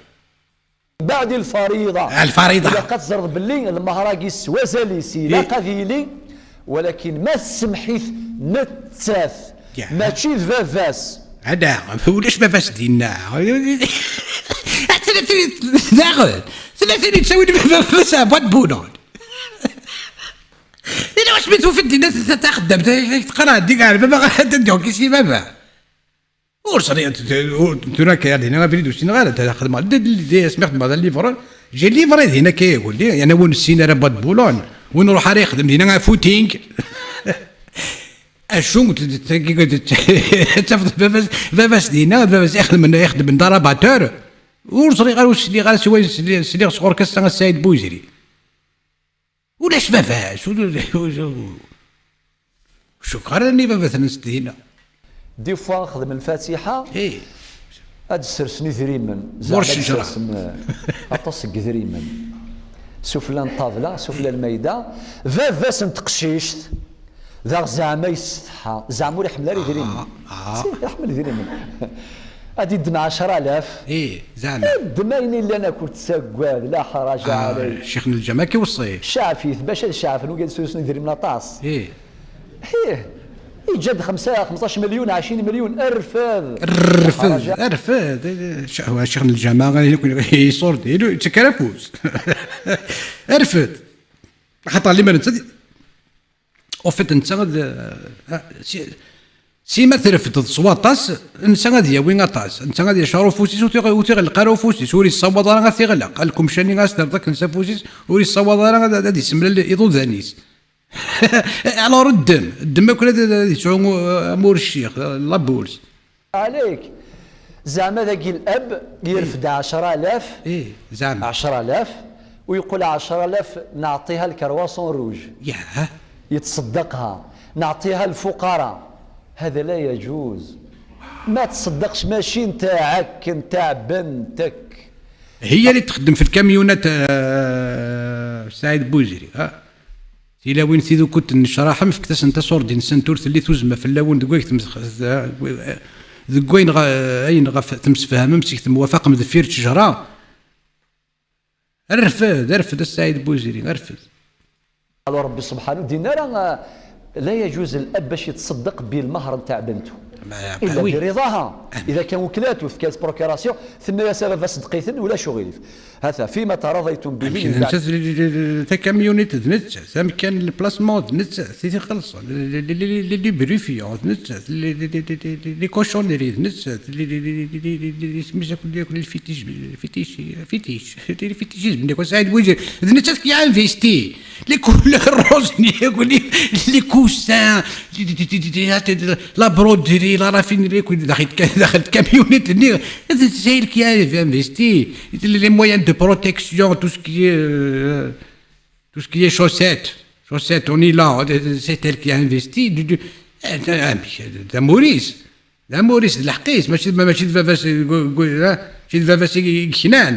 Mbeɛd lfariḍa. Ah, lfariḍa. Ilaq ad teẓreḍ belli lmehr-agi s wazal-is ilaq ad yili, walakin ma tsemmeḥ-it nettat, mačči d baba-s. Ala, ulac baba-s dinna. Tella tin, daɣen, tella tin yettawin baba-s ar Boîte de Boulogne. Yella wasmi tufiḍ dinna ta-, ta-, taxeddamt, teqqar: "Ɛeddi ar baba, ad d-yuki si baba." Ur ẓriɣ, ur, tura akka dinna, abrid ur ssineɣ ara, ta-, xedmeɣ, d, d, d, asmi xedmeɣ d livre, j'ai livré dinna akka, yagulli, yani, win ur nessin ara Boîte de Boulogne, win ur ruḥ ara yexdem dinna footing. Acu, d, d, d, d, tafeḍ baba-s, baba-s dinna, baba-s ixedmen, ixedmen d arabateur. Ur ẓriɣ ara, ur sliɣ ara, siwa sli-, sliɣ sɣur-k ass-a a Saɛid Bouizri. Ulac baba-s, ur, ur, ur, ur cukkeɣ ara nni baba-tnes dinna. Des fois xedmen lfatiḥa, ad d-sersen idrimen, zeɛma ad d-sersen, eh, aṭas n yidrimen. Sufella n ṭṭabla, sufella n lmayda, baba-s n teqcict, daɣ zeɛma yessetḥa, zeɛma ur iḥemmel ara idrimen. Ah, ah. Si, iḥemmel idrimen. Ad iddem ɛecra alaf. Ih, zeɛma. Iddem ayen illan akk, ur ttaggad, la ḥraǧa ɛlayk. Ccix n lǧama akka iweṣṣi. Ceɛf-it, bac ad ceɛfen wigad sursen idrimen aṭas. Ih. Ih. Iǧǧa-d xemsa, xemṭac milyun, ɛecrin milyun, rfed. Rfed, rfed. Ccix n lǧama, iṣur-d, yettak ara afus. Rfed. Axaṭer limer netta d, au fait, netta d, ah, si, Si ma trefdeḍ s waṭas, netta ad yawi aṭas. Netta ad yacer ufus-is, ur tiɣ-, ur tiɣelleq ara ufus-is, ur yessawaḍ ara ad t-iɣleq. Lkumca-nni ad s-terreḍ akken s afus-is, ur yessawaḍ ara ad, ad yessemlal iḍudan-is. Alors, ddem, ddem akk ad, ad yesɛu, uh, amur ccix, uh, la bourse. Ɛlek, zeɛma dagi lab yerfed ɛecra alaf, ih, zeɛma. Ɛecra alaf, u yeqqel ɛecra alaf neɛṭiha le croissant rouge. Yah. Yettṣeddaqha, neɛṭiha lfuqara. هذا لا يجوز. Ma tṣeddaqeḍ mačči n taɛak, n taɛbent, ak. هي اللي تخدم في الكاميونات، آه، سعيد بوزيري، ها؟ Tilawin tid ukud tennecraḥem, fket-asent asurdi-nsent, ur telli tuzzma fell-awen deg wayen temsef-, deg wayen ɣ-, ayen ɣef temsefhamem, seg temwafaqem deffir ttejra. Rfed, rfed a Saɛid Buziri, rfed. Qal Rebbi subḥanu, din ara, ah, la yaǧuz lab bac yettṣeddeq bilmehr n teɛbent-u. Ma, illa oui. Biriḍaha. Ida kan weklatu, tefka-as procuration, tenna-yas a baba ṣeddeq-iten, ulac uɣilif. Hata, fima taraḍaytum bihi. Amek min d baɛd nettat, li, li, li, takamyunit d nettat, amkan n plasma d nettat, i t-ixellṣen, li, li, li, li, li, li, lubrifiant d nettat, li, li, li, li, li, li cochonnerie d nettat, li, li, li, li, li, li, li, isem-is akk, li, akk, li fitiche, fitiche, fitiche, li, li, fitiche, d nekk, Saɛid Bouzier, d nettat qui a investi. Les couleurs roses, les, les, les coussins, les, les, les, les, les, la broderie, la raffinerie, كل داخل، داخل الكاميونات، c'est elle qui a investi. Les, les moyens de protection, tout ce qui est, euh, tout ce qui est chaussettes, chaussettes, on est là, c'est elle qui a investi. Du, du, eh, eh, eh, mais c'est, c'est Maurice. D amur-is, d lḥeqq-is, mačči d, mačči d baba-s, gu-, gu-, ah, mačči d baba-s i, i yeknan.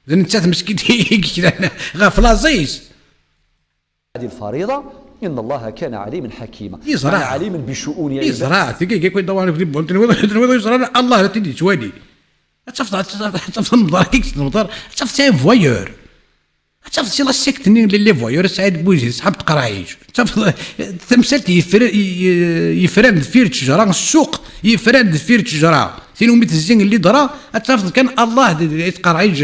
D nettat meskint i yeknan ɣef laẓ-is. هذه الفريضة، إن الله كان عليما حكيما. Yeẓra. كان عليما بشؤون عباده. Yeẓra, tigi, tigi, tigi, tigi, tigi, yeẓra, Allah la t-id-yettwali. Ad tafeḍ, ad tafeḍ, ad tafeḍ amḍar, ad tafeḍ c'est un voyeur. Ad tafeḍ si la secte-nni n les voyeurs, Saɛid Bouzizi, ṣṣḥab teqraɛij. Ad tafeḍ tamsalt yefra-, y-, yefran deffir ttejra, ssuq yefran deffir ttejra. Tin umi tezzi llidra, ad tafeḍ kan Allah d, d, i teqraɛij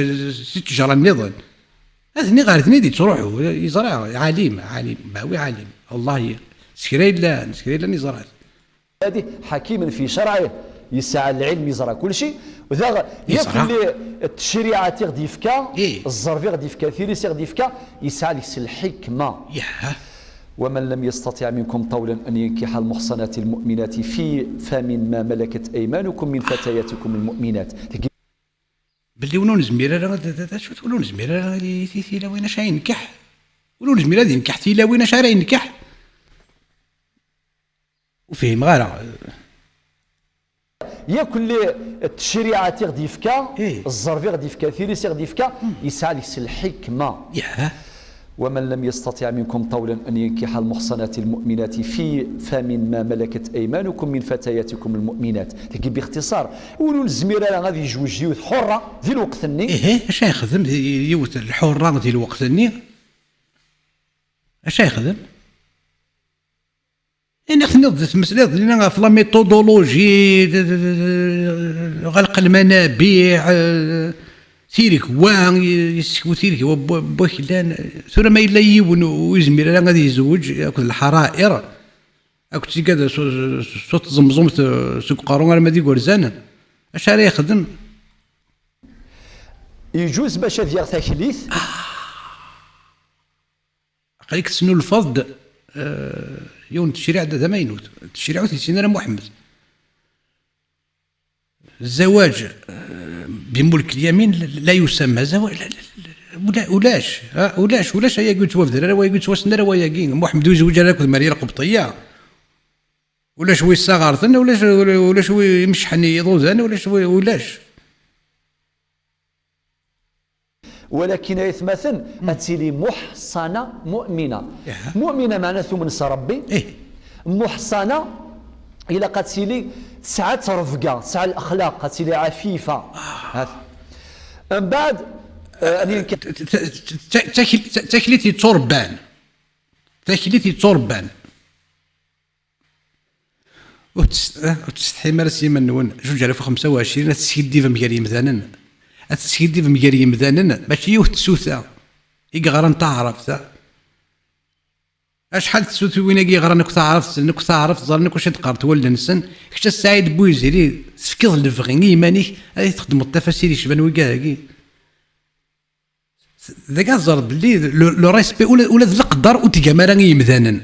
si ttejra nniḍen. Ad-nni ɣer ten-id yettruḥu, yeẓra, ɛalim, ɛalim, mawi ɛalim. Allah y-, s kra yellan, s kra yellan yeẓra-t. هذه حكيم في شرعه، yesɛa lɛilm, yeẓra kulci. Daɣ, yeẓra. Yakk ttcriɛat i ɣ-d-yefka, ih, ẓẓerb i ɣ-d-yefka, tili i ɣ-d-yefka, yesɛa deg-s lḥikma. Yah. ومن لم يستطع منكم طولا أن ينكح المحصنات المؤمنات في، فمما ملكت أيمانكم من فتياتكم المؤمنات. Belli ur nezmir ara ad, ad, ad, acu, ur nezmir ara i ti-, tilawin acu ara yenkeḥ. Ur nezmir ad yenkeḥ tilawin acu ara yenkeḥ. Ur fhimeɣ ara. Yakk ttcriɛat i ɣ-d-yefka, ih, ẓẓerb i ɣ-d-yefka, tili i ɣ-d-yefka, hmm, yesɛa deg-s lḥikma. Yah. ومن لم يستطع منكم طولا أن ينكح المحصنات المؤمنات في، فمما ملكت أيمانكم من فتياتكم المؤمنات. Tagi, باختصار, win ur nezmir ara ad yezweǧ yiwet ḥurra di lweqt-nni. Ihi, acu ara yexdem di, yiwet lḥurra di lweqt-nni? Acu ara yexdem? Ini tenniḍ-d, tmeslayeḍ dinna ɣef la méthodologie, d, d, d, d, ɣelq lmanabiɛ, eh, tiregwa, yessekw tiregwa n wa-, n waklan. Tura ma yella yiwen ur yezmir ara ad yezweǧ akked lḥarair, akked tigad s, s, s tẓemẓumt, eh, seg uqerru arma d igerdan, acu ara yexdem? Yeǧuz bac ad yaɣ taklit? Aql-ik tesnulfaḍ-d, eh, yiwen n tecriɛt d amaynut. Tecriɛt ur t-yessin ara Muḥemmed. الزواج، eh, بملك اليمين لا يسمى زواج، لا، لا، لا، ولا-، ولاش، ها، ولاش، ولاش ayagi ur yettwabder ara, wayagi ur yettwassen ara, wayagi. Muḥemmed ur yezwiǧ ara akked Mariya Lqebṭiya. Ulac wi yessaɣerten, ulac, ulac wi imecḥen i iḍudan, ulac wi, ulac. Walakin ay atmaten, ad tili muḥṣana mu'mina. Mu'mina meɛna tumen s Rebbi. Muḥṣana ilaq ad tili tesɛa ttrebga, tesɛa lexlaq, ad tili ɛafifa. Hat. Mbeɛd, eh, ad yenker- T-, t-, t-, t-, takl-, t-, taklit yetturebban. Taklit yetturebban. Ur test-, eh, ur testḥim ara s yiman-nwen. Zuǧ alaf u xemsa u ɛecrin, ad teskiddibem gar yimdanen. Ad teskiddibem gar yimdanen, mačči yiwet tsuta i yeɣran taɛrabt, eh. Acḥal n tsutuwin-agi yeɣran akk taɛrabt, ssnen akk taɛrabt, ẓran akk acu i d-qqarent wallen-nsen. Kečč a Saɛid Buyziri, tefkiḍ lebɣi i yiman-ik ad txedmeḍ tafasil yecban wigad-agi? Dagi ad teẓreḍ belli le, le respect, ula, ula d leqder ur t-tgam ara i yimdanen.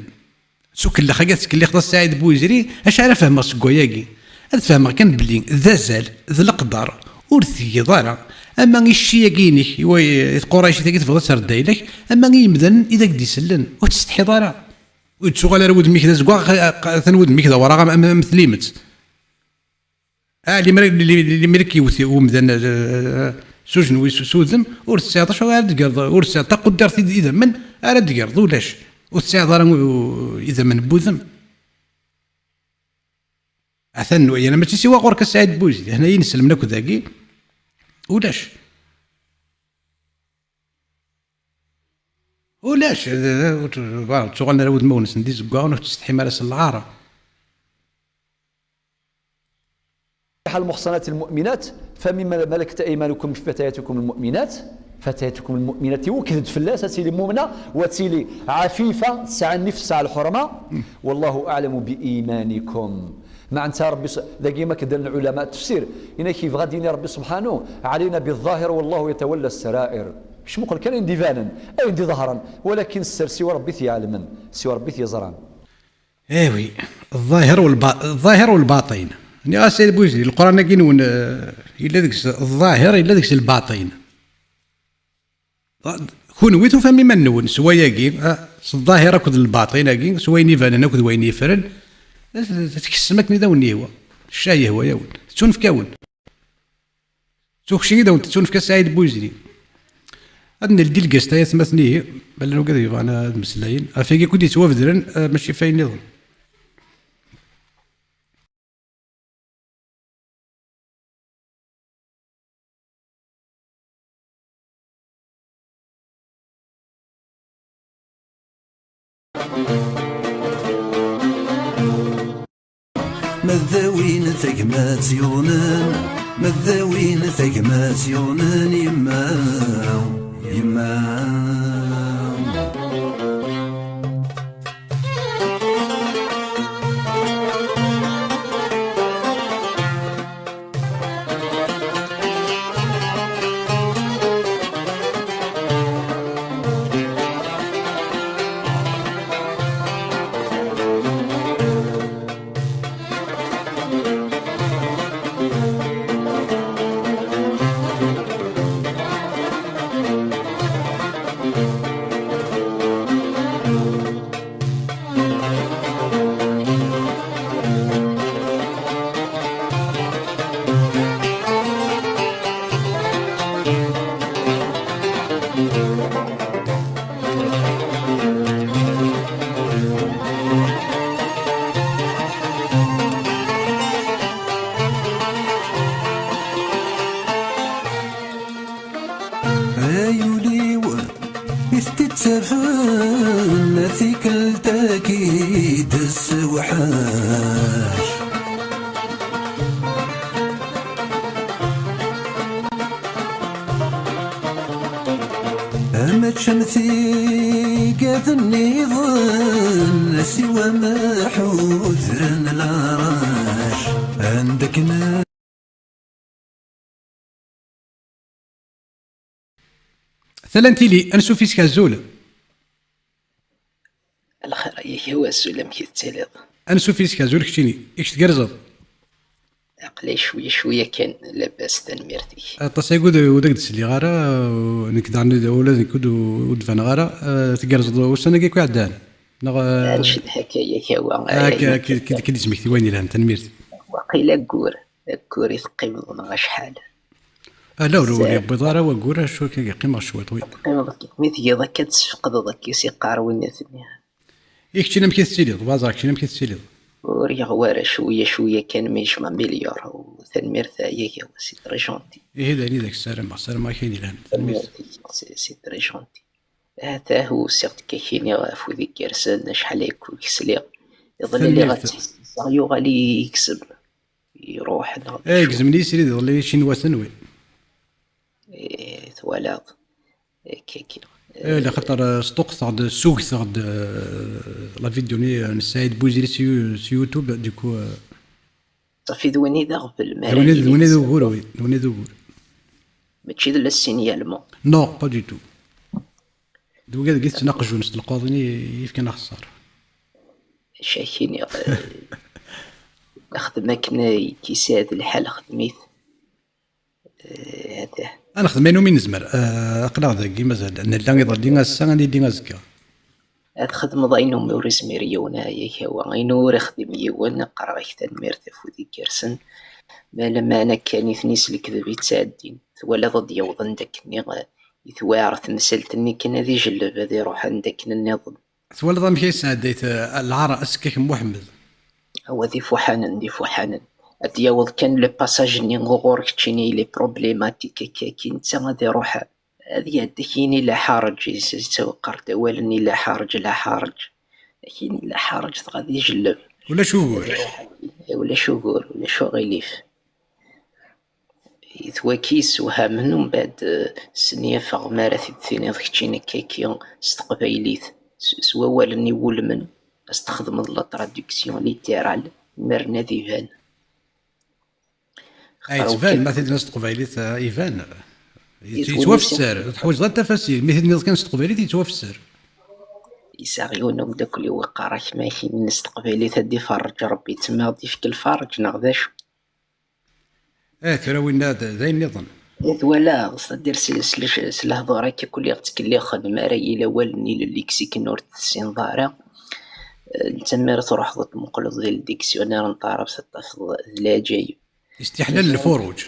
S ukellex-agi ad tettkellixeḍ a Saɛid Buyzri, acu ara fehmeɣ seg wayagi? Ad fehmeɣ kan belli d azal, d leqder, ur t-tgiḍ ara. Ama i cci-agi-inek, i wa-, i tquraycit-agi tebɣiḍ ad terreḍ d ayla-k, ama i yimdanen i d ak-d-isellen, ur tettsetḥiḍ ara. Ur yettuɣal ara wudem-ik d azeggaɣ, atan wudem-ik d awraɣ am, am, am tlimet. Ah, limer, li-, li-, limer i k-yewwet umdan, eh, s ujenwi-s s udem, ur tesɛiḍ acu ara d-tegreḍ, ur tesɛiḍ taquddirt i d-, idammen ara d-tegreḍ, ulac. Ur tesɛiḍ ara u-, idammen n wudem. Atan, yerna mačči siwa ɣur-k a Saɛid Buyzid, hna i neselmen akk dagi, ulac. Ulac, d-, d-, ur t-, ur ttuɣalen ara wudmawen-nsen d izeggaɣen, ur tettsetḥim ara s lɛar. المحصنات المؤمنات، فمما ملكت أيمانكم فتياتكم المؤمنات، فتياتكم المؤمنات وكذت فلاس تيلي مؤمنة وتيلي عفيفة، تسعى النفس على الحرمة، والله أعلم بإيمانكم. مع أنت ربي س-، داكي ما كدر العلماء التفسير، إنك يبغى ديني ربي سبحانه علينا بالظاهر والله يتولى السرائر. شموقل كان يندي فالن، أين دي ظهرا، ولكن السر سوى ربي يعلمن، سوى ربي يزران. Eh oui, الظاهر والبا-، الظاهر والباطن. Nniɣ-as a Buzid, Leqran-agi-nwen, eh, yella deg-s الظاهر, yella deg-s الباطن. Kunwi tufam iman-nwen s wayagi, eh, s الظاهر akked الباطن-agi, s wayen ibanen akked wayen yeffren, eh, tkessem akken i d awen-yehwa. Cca yehwa-yawen, tettunefk-awen. D tukci i d awen-tettunefk a Saɛid Buyzri. Ad neldi lgast ay atmaten ihi, ma llan wigad yebɣan ad mmeslayen. Ɣef wagi akk i d-yettwabedren, eh, mačči ɣef wayen nniḍen. Ma d awin tagmat yuḍnen, ma d awin tagmat yuḍnen, yemma, yemma. Ay ul-iw i t-ittafen tikkelt-agi d ssewḥac. Amačči am tigad nniḍen, siwa ma ḥudren larac, anda akken. Tala n tili, ansuf yes-k azul. Lxir, yak-aw azul, amek i tettiliḍ? Ansuf yes-k azul keččini, i kečč tgerrzeḍ? Aql-i cwiya, cwiya kan, labas, tanemmirt-ik. Aṭas ay ur d-, ur d ak-d-sliɣ ara, nekk daɣen ula d nekk ur d-, ur d-baneɣ ara. Eh, tgerrzeḍ ussan-agi akk iɛeddan? Neɣ, eh, ad ncedha akka, yak-aw, akka, eh, akka, akka, akka d-izmekti wayen yelhan, tanemmirt. Waqil aggur, aggur i teqqimeḍ neɣ acḥal? Ala, ur, ur yewwiḍ ara waggur, acu akka, qqimeɣ cwiṭ, wi. Teqqimeḍ akka, mi tgiḍ akka, ad tesfeqdeḍ akka s iqerwin-nni. I keččini amek i tettiliḍ? Baẓa, keččini amek i tettiliḍ? Ur yeɣwi ara, cwiya, cwiya kan, mais je m'améliore. U tanemmirt, yak-aw, c'est très gentil. Ihi d ayen i d ak-ssarameɣ, ssarameɣ-ak ayen yelhan. Tanemmirt. Tanemmirt-ik, c'est, c'est très gentil. Atah, usiɣ-d akka kini ɣef wid igerrzen, acḥal ay k-sliɣ. Iḍelli lliɣ ad ttḥessiseɣ, yuɣal-iyi yegzem. Iruḥ, neɣ d acu? Eh, gezmen-iyi srid iḍelli icinwaten, wi. Eh, twalaḍ. Akka, akka. Eh, la xaṭer, eh, sṭuqteɣ-d, ssugteɣ-d, eh, la vidéo-nni, eh, n Saɛid Bouzid s You-, s YouTube, du coup, eh, Safi d win i d aɣbel, mi d ara win i d, d yili win i d ugur, oui, d win i d ugur. Mačči d le signalement. Non, pas du tout. D wigad i yettnaqjun s telqaḍin i yefkan axeṣṣar. Acu ak-iniɣ, eh, nexdem akken i k-isɛed lḥal, xdem-it. Eh, atah. Ad nexdem ayen umi nezmer. Eh, aql-aɣ dagi, mazal nella iḍelli, ass-a ad nili azekka. Ad txedmeḍ ayen umi ur izmir yiwen, ay akawa. Ayen ur ixdim yiwen, qqareɣ-ak tanemmirt afud igersen. Ma lameɛna kan i ten-is lekdeb i ttɛeddin. Twalaḍ ad d-yaweḍ anda akken-nni, eh, itwaɛer temsalt-nni kan ad ijelleb, ad iruḥ anda akken nniḍen. Twalaḍ amek ay sɛeddayt, eh, lɛar askak n Muḥemmed? Awa d ifuḥanen, d ifuḥanen. Ad d-yaweḍ kan le passage-nni uɣur keččini, il est problématique, akka, akka, netta ad iruḥ, ad iɛedda, ad k-yini la ḥareǧ, is-, yettwaqqar-d awal-nni la ḥareǧ, la ḥareǧ. Ad k-yini la ḥareǧ, dɣa ad ijelleb. Ulac ugur. Ulac ugur, ulac uɣilif. Itwaki yessewhamen, umbeɛd, eh, snyafeɣ mi ara t-id-tiniḍ keččini akkaki s teqbaylit, s, s wawalen iwulmen, ad s-txedmeḍ la traduction littérale, imiren ad iban. Ay, yettban, ma t-id-nniḍ s teqbaylit, eh, iban. Yettwafesser, ur teḥwaǧeḍ ara tafasil. Mi t-id-nniḍ kan s teqbaylit, yettwafesser. Yesɛa yiwen umeddakel-iw iqqar-ak, ma ak-inin s teqbaylit ad d-iferreǧ Rebbi, ttemma ad d-ifk lferǧ neɣ d acu? Eh, tura winna d, d ayen nniḍen. Twalaḍ, c'est-à-dire s, s, s lehdur akka kulli ɣ-ttkellixen, mi ara yili awal-nni le lexique-nni ur t-tessineḍ ara, eh, netta mi ara truḥeḍ ad tmuqleḍ di le dictionnaire n taɛrabt ad tafeḍ d leɛǧayeb. Istiḥlal lfuruǧ.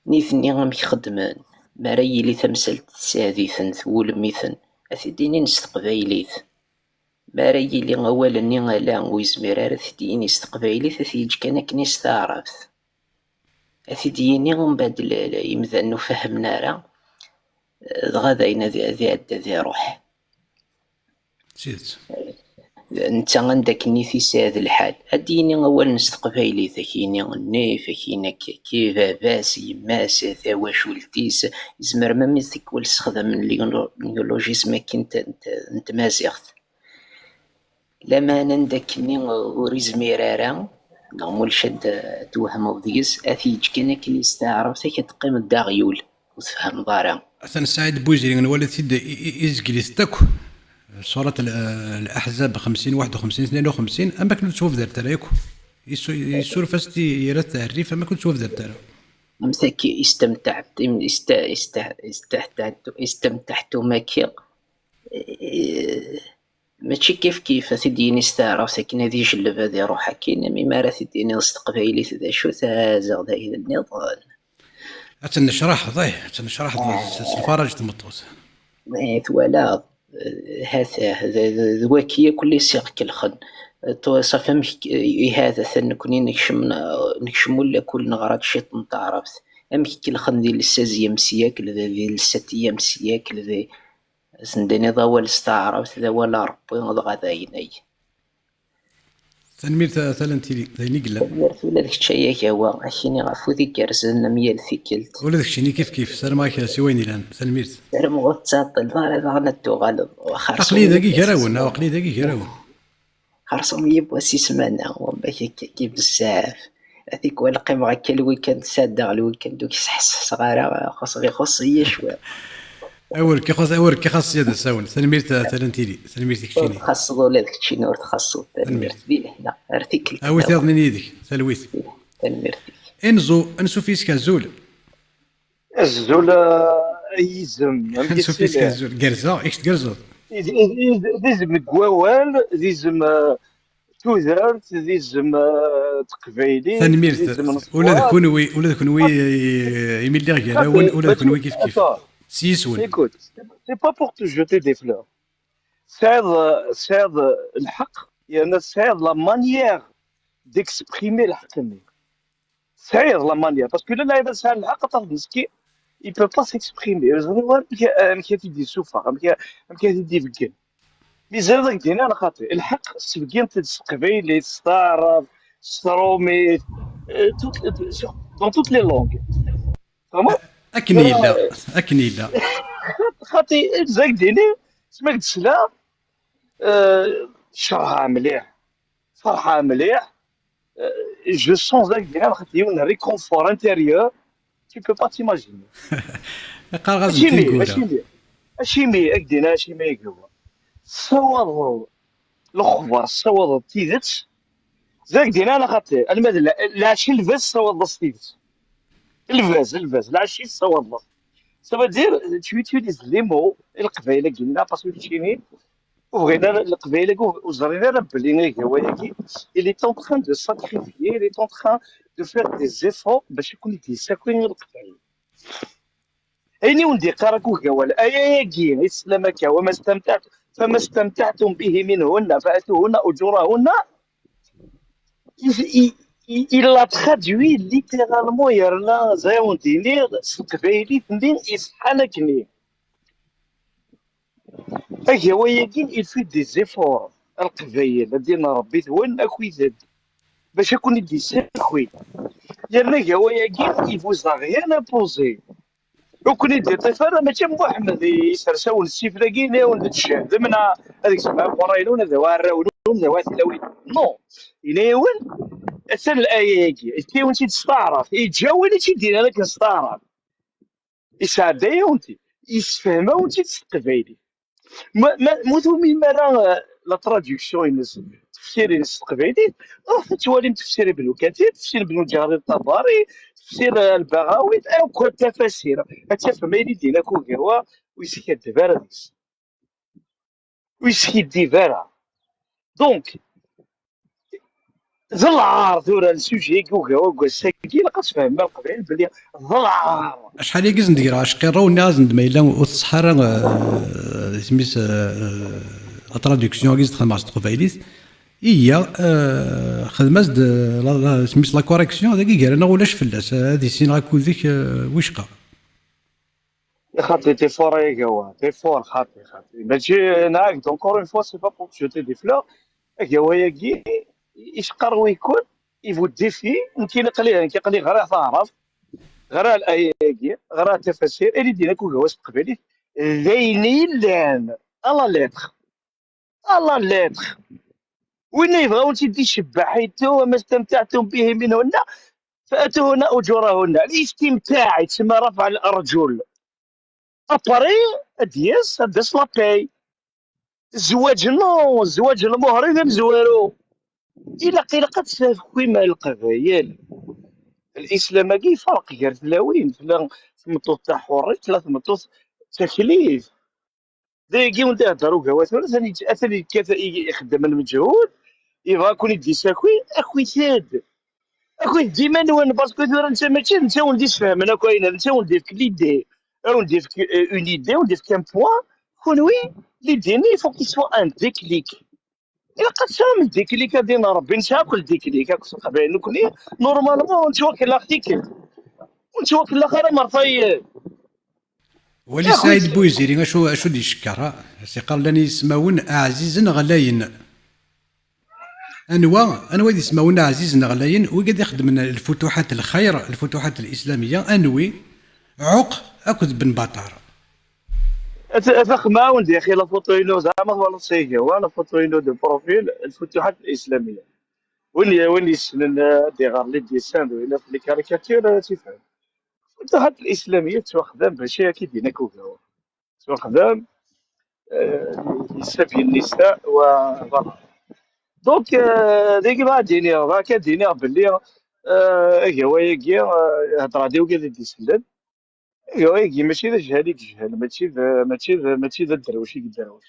Nitni amek xeddmen, mi ara yili tamsalt tsaɛd-iten, twulem-iten, ad t-id-inin s teqbaylit. Mi ara yili awal-nni ala ur yezmir ara ad t-id-yini s teqbaylit, ad t-yeǧǧ kan akken s taɛrabt. Ad t-id-yini umbeɛd l-, l-, imdanen ur fahmen ara, dɣa d ayen ad, ad iɛedda ad iruḥ. D tidet. Netta anda akken i t-isɛed lḥal, ad d-yini awalen s teqbaylit, ad k-yini nnif, ad k-yini akkaki, baba-s, yemma-s, tawacult-is, yezmer même tikwal ssexdamen néologisme akken n t-, n t-, n tmaziɣt. Lameɛna anda akkenni ur izmir ara, neɣ mulac ad d-, ad twehmeḍ deg-s, ad t-yeǧǧ kan akken s taɛrabt, ak ad teqqimeḍ d aɣyul, ur tefhmeḍ ara. Atan Saɛid Buziri, nwala-t-id i, i, izgel-it akk. Surat al-, al-Ahzab xemsin, waḥed u xemsin, tnin u xemsin, am akken ur tettwabdert ara akk. Yessu-, yessuref-as-t i, yerra-t rrif, am akken ur tettwabdert ara. Am tagi, istamtaḥ-, im-, ista-, ista-, ista-, istamtaḥtum-agi, eh, mačči kif kif, ad t-id-yini s taɛrabt akken ad ijelleb ad iruḥ akkin, am imi ara t-id-yiniḍ s teqbaylit d acu-t, azaɣ d ayen nniḍen. Ad tennecraḥeḍ, ih, ad tennecraḥeḍ s, s lfaraj n tmeṭṭut. Eh, twalaḍ, eh, hatah, d, d, d waki akk i s-iɣkelxen. Eh, tu-, ṣafi amek k-, eh, ihi, atan nekni nekcem, nekcem ula kul neɣra-d ciṭ n taɛrabt. Amek kelxen di le seizième siècle, di, di le septième siècle, di, ad sen-d-tiniḍ awal s taɛrabt, d awal n Ṛebbi, dɣa d ayen ay. Tanemmirt a Talantili, d ayen i yellan. Tanemmirt ula d kečč ay agawa, ad k-iniɣ afud igerrzen am yal tikkelt. Ula d keččini kif kif, ssarameɣ-ak s wayen yellan. Tanemmirt. Ssarameɣ ur tettɛeṭṭileḍ ara daɣen ad d-tuɣaleḍ. Aql-iyi dagi gar-awen, aql-iyi dagi gar-awen. Xerṣum yiwwas i ssmana, wamma akka, akka, akka bezzaf. Tikwal qqimeɣ akka lwikand, sɛeddaɣ lwikand ur k-sḥessseɣ ara, xuṣ-, ixuṣṣ-iyi cwiṭ. Awer k-ixuṣ, awer k-ixuṣ Ssyad Asawen. Tanemmirt a Talantili, tanemmirt i keččini. Ur txaṣṣeḍ ula d keččini, ur txaṣṣeḍ. Tanemmirt. Di lehna, ar tikkelt. Awi tiyaḍnin yid-k, talwit. Tanemmirt-ik. Inẓu, ansuf yis-k, azul. Azul, eh, a yizem. Amek i Ansuf yis-k, tettiliḍ? Azul. Gerzeɣ, i k-tgerzeḍ? D, d, d, d izem deg wawal, d izem, eh, tudert, d izem, eh, teqbaylit, d Tanemmirt. Izem n Ula d ṣṣwat. Kunwi, ula d kunwi, eh, imi lliɣ gar-awen, ula d kunwi kif kif. S yiswen. Écoute, c'est pas pour te jeter des fleurs. Tesɛiḍ, tesɛiḍ lḥeqq, yerna tesɛiḍ la manière d'exprimer lḥeqq-nni. Tesɛiḍ la manière, parce que la lɛibad sɛan lḥeqq, aṭas n ski, il peut pas s'exprimer. Ur ẓriɣ ara amek, amek ad t-id-yessufeɣ, amek, amek ad t-id-ibeggen. Mi ẓriɣ ad k-d-iniɣ lxaṭi, lḥeqq sbeggen-t-id s teqbaylit, s taɛrabt, s trumit, euh, tout, sur, dans toutes les langues. Tfehmeḍ? Akken yella, akken yella. Xaṭi, zag dini, sma k-d-sla, euh, cerha mliḥ, ferḥa mliḥ, euh, je sens zag dini, xaṭi yiwen réconfort intérieur, tu peux pas t'imaginer. Iqarɣazen acimi, tiggura. Acimi, acimi, ak-d-ina acimi i yuɣ. Tessawaḍeḍ lexbar, tessawaḍeḍ tidet, zag dina neɣ xaṭi, alma d la-, lɛecc lbaz tessawaḍeḍ s tidet. Lbaz, lbaz, lɛecc tessawaḍeḍ. Ça veut dire, tu utilises les mots, i leqbayel-agi-nneɣ, parce que keččini, ur bɣin ara, leqbayel-agi ur, ur ẓrin ara belli agawa-agi, il est en train de sacrifier, il est en train de faire des efforts bac ad ken-id-yessaki i leqbayel. Ayen i wen-d-iqqar akk ugawal, ayagi, islam akka, وما استمتعت-، فما استمتعتم به منهن فآتوهن أجورهن. Il, il, il, il l'a traduit littéralement, yerna ẓriɣ wen-d-iniɣ s teqbaylit-nni iṣeḥḥan akkenni. Agawa-agi, il fait des efforts, a Leqbayel, ad d-inin Rebbi-twen akid-d, bac ad ken-id-yessaki. Yerna agawa-agi, il vous a rien imposé. Ur ken-id-iṭṭif ara, mačči am Muḥemmed i yesres-awen ssif dagi, yenna-awen-d tcehdem, neɣ ad gzem aɣerray-nwen, ad awen-arraw-nwen, ad awen-tlawin. Non. Yenna-awen, atan laya-agi, yefka-yawen-tt-id s taɛrabt, yeǧǧa win i tt-id-yennan akken s taɛrabt. Yesɛedda-yawen-t-id, yessefhem-awen-tt-id s teqbaylit. Ma, ma, ma ur tuminem ara, eh, la traduction-ines, tefsir-ines s teqbaylit, ruḥet ad twalim tefsir Ibn Kathir, tefsir Ibn Jarir Tabari, tefsir, eh, Al-Baghawi, akk tafasir. Ad tafem ayen i d-yenna Kugawa, ur yeskaddeb ara deg-s. Ur yeskiddib ara. Donc, d lɛar tura, le sujet-agi ugawa n wass-agi, ilaq ad tfehmem a Leqbayel belli d lɛar. Acḥal-agi i sen-d-greɣ acqirrew, nniɣ-asen-d ma yella ur tṣeḥḥa ara, eh, isem-is, eh, la traduction-agi i s-d-xedmeɣ s teqbaylit. Iya, eh, xdem-as-d, eh, la, la, isem-is la correction, dagi gar-aneɣ ulac fell-as, eh, ad issineɣ akud-ik, eh, wicqa. Xaṭi, t'es fort ay agawa, t'es fort, xaṭi, xaṭi. Mačči, nɛag, encore une fois, c'est pas pour te jeter des fleurs. Agawa-agi, iceqqar wi-kun, il vous défie, nekki aql-i, nekki aql-i ɣriɣ taɛrabt, ɣriɣ laya-agi, ɣriɣ tafasir, ayen i d-yenna Kugawa s teqbaylit, d ayen i yellan, à la lettre. À la lettre. Winna yebɣa ur tt-id-icebbeḥ, aytu, وما استمتعتم به منهن فآتوهن أجورهن. Listimtaɛ yettsemma رفع الأرجل. Après, ad d-yas, ad d-tas la paix. Zzwaǧ, non, zzwaǧ lmuhri d amezwaru. Ilaq, ilaq ad tafkim a Leqbayel. Lislam-agi iferq gar tlawin, tella tmeṭṭut taḥurit, tella tmeṭṭut d taklit. D ayagi i wen-d-ihedder Ugawa tura, atan yett-, atan yekkat i-, ixeddem lmeǧhud, yebɣa ad ken-id-yessaki, akit-d. Akit-d iman-nwen, parce que tura netta mačči d netta i wen-d-isfehmen akk ayen, netta i wen-d-yefk l'idée, a wen-d-yefk, euh, une idée, a wen-d-yefk un point, kunwi, l'idée-nni, il faut qu'il soit un déclic. Ilaq ad tesɛum déclic, ad d-inin Rebbi, nesɛa akk déclic, akk s Leqbayel, nekkni, normalement, ur nettwakellex tikkelt. Ur nettwakellex ara mertayen. Wali Saɛid Buyziri acu, acu d-icekkeṛ, a s-iqqar llan yismawen ɛzizen ɣlayen. Anwa, anwa i d ismawen ɛzizen ɣlayen? Wigad ixeddmen lfutuḥat lxayr, lfutuḥat lislamiya, anwi? Ɛuq akked Ben Baṭar. At-, at axemma, a wen-d-yaxi la photo-inu, zeɛma twalaḍ s agawa, la photo-inu de profil, lfutuḥat lislamiya. Win, win yessnen, eh, ad iɣer les dessins d win les caricatures, eh, ad tifhem. Lfutuḥat lislamiya tettwaxdam bac akka i d-yenna Kugawa. Tettwaxdam, eh, les sabiens de l'Islam, wa, voilà. Donc, eh, dagi bɣiɣ ad d-iniɣ, bɣiɣ ad d-iniɣ belli, eh, agawa-agi, eh, heddreɣ-d i wigad i d-isellen. Agawa-agi mačči d ajhal i yejhel, mačči d, mačči d, mačči d aderwec i yedderwec.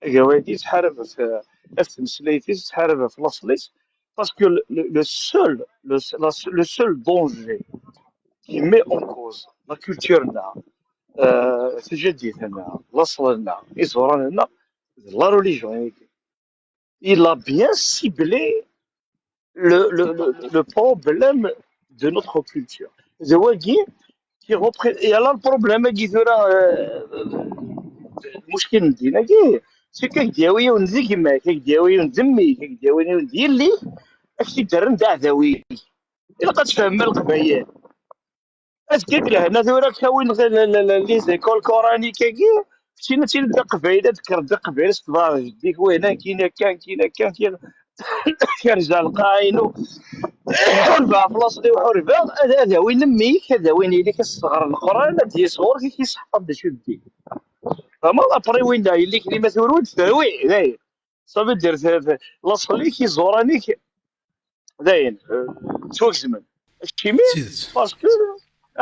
Agawa-agi yettḥarab ɣef, ɣef tmeslayt-is, yettḥarab ɣef laṣel-is, parce que le, le, le seul, le, la, le seul danger qui met en cause la culture-nneɣ, euh, tajaddit-nneɣ, laṣel-nneɣ, iẓuran-nneɣ, d la religion-agi. Il a bien ciblé le, le, le, le problème de notre culture. D wagi qui représente, et alors le problème-agi tura, euh, lmuckil n ddin-agi, c'est que ak-d-yawi yiwen d gma-k, ak-d-yawi yiwen d mmi-k, ak-d-yawi yiwen d yelli-k, ak-t-id-rren d aɛdaw-ik. Ilaq ad tfehmem a Leqbayel. Azekka lehna tura kkawin les écoles coraniques-agi, keččini ad tiliḍ d aqbayli, ad tekkreḍ d aqbayli s tḍar jeddik, win akin akka, akin akka, akin. Kerzeɣ lqaɛa-inu, ḥurbeɣ ɣef laṣel-iw, ḥurbeɣ, ad, ad awin mmi-k, ad awin yelli-k, ad tesɣer Leqran, ad d-yas ɣur-k, ad k-yesseḥfaḍ d acu d ddin. Tfehmeḍ? Après winna, yelli-k dima turew-d, terwi, dayen. Ça veut dire, laṣel-ik, iẓuran-ik, dayen, euh, ttwagezmen. Acimi? D tidet. Parce que,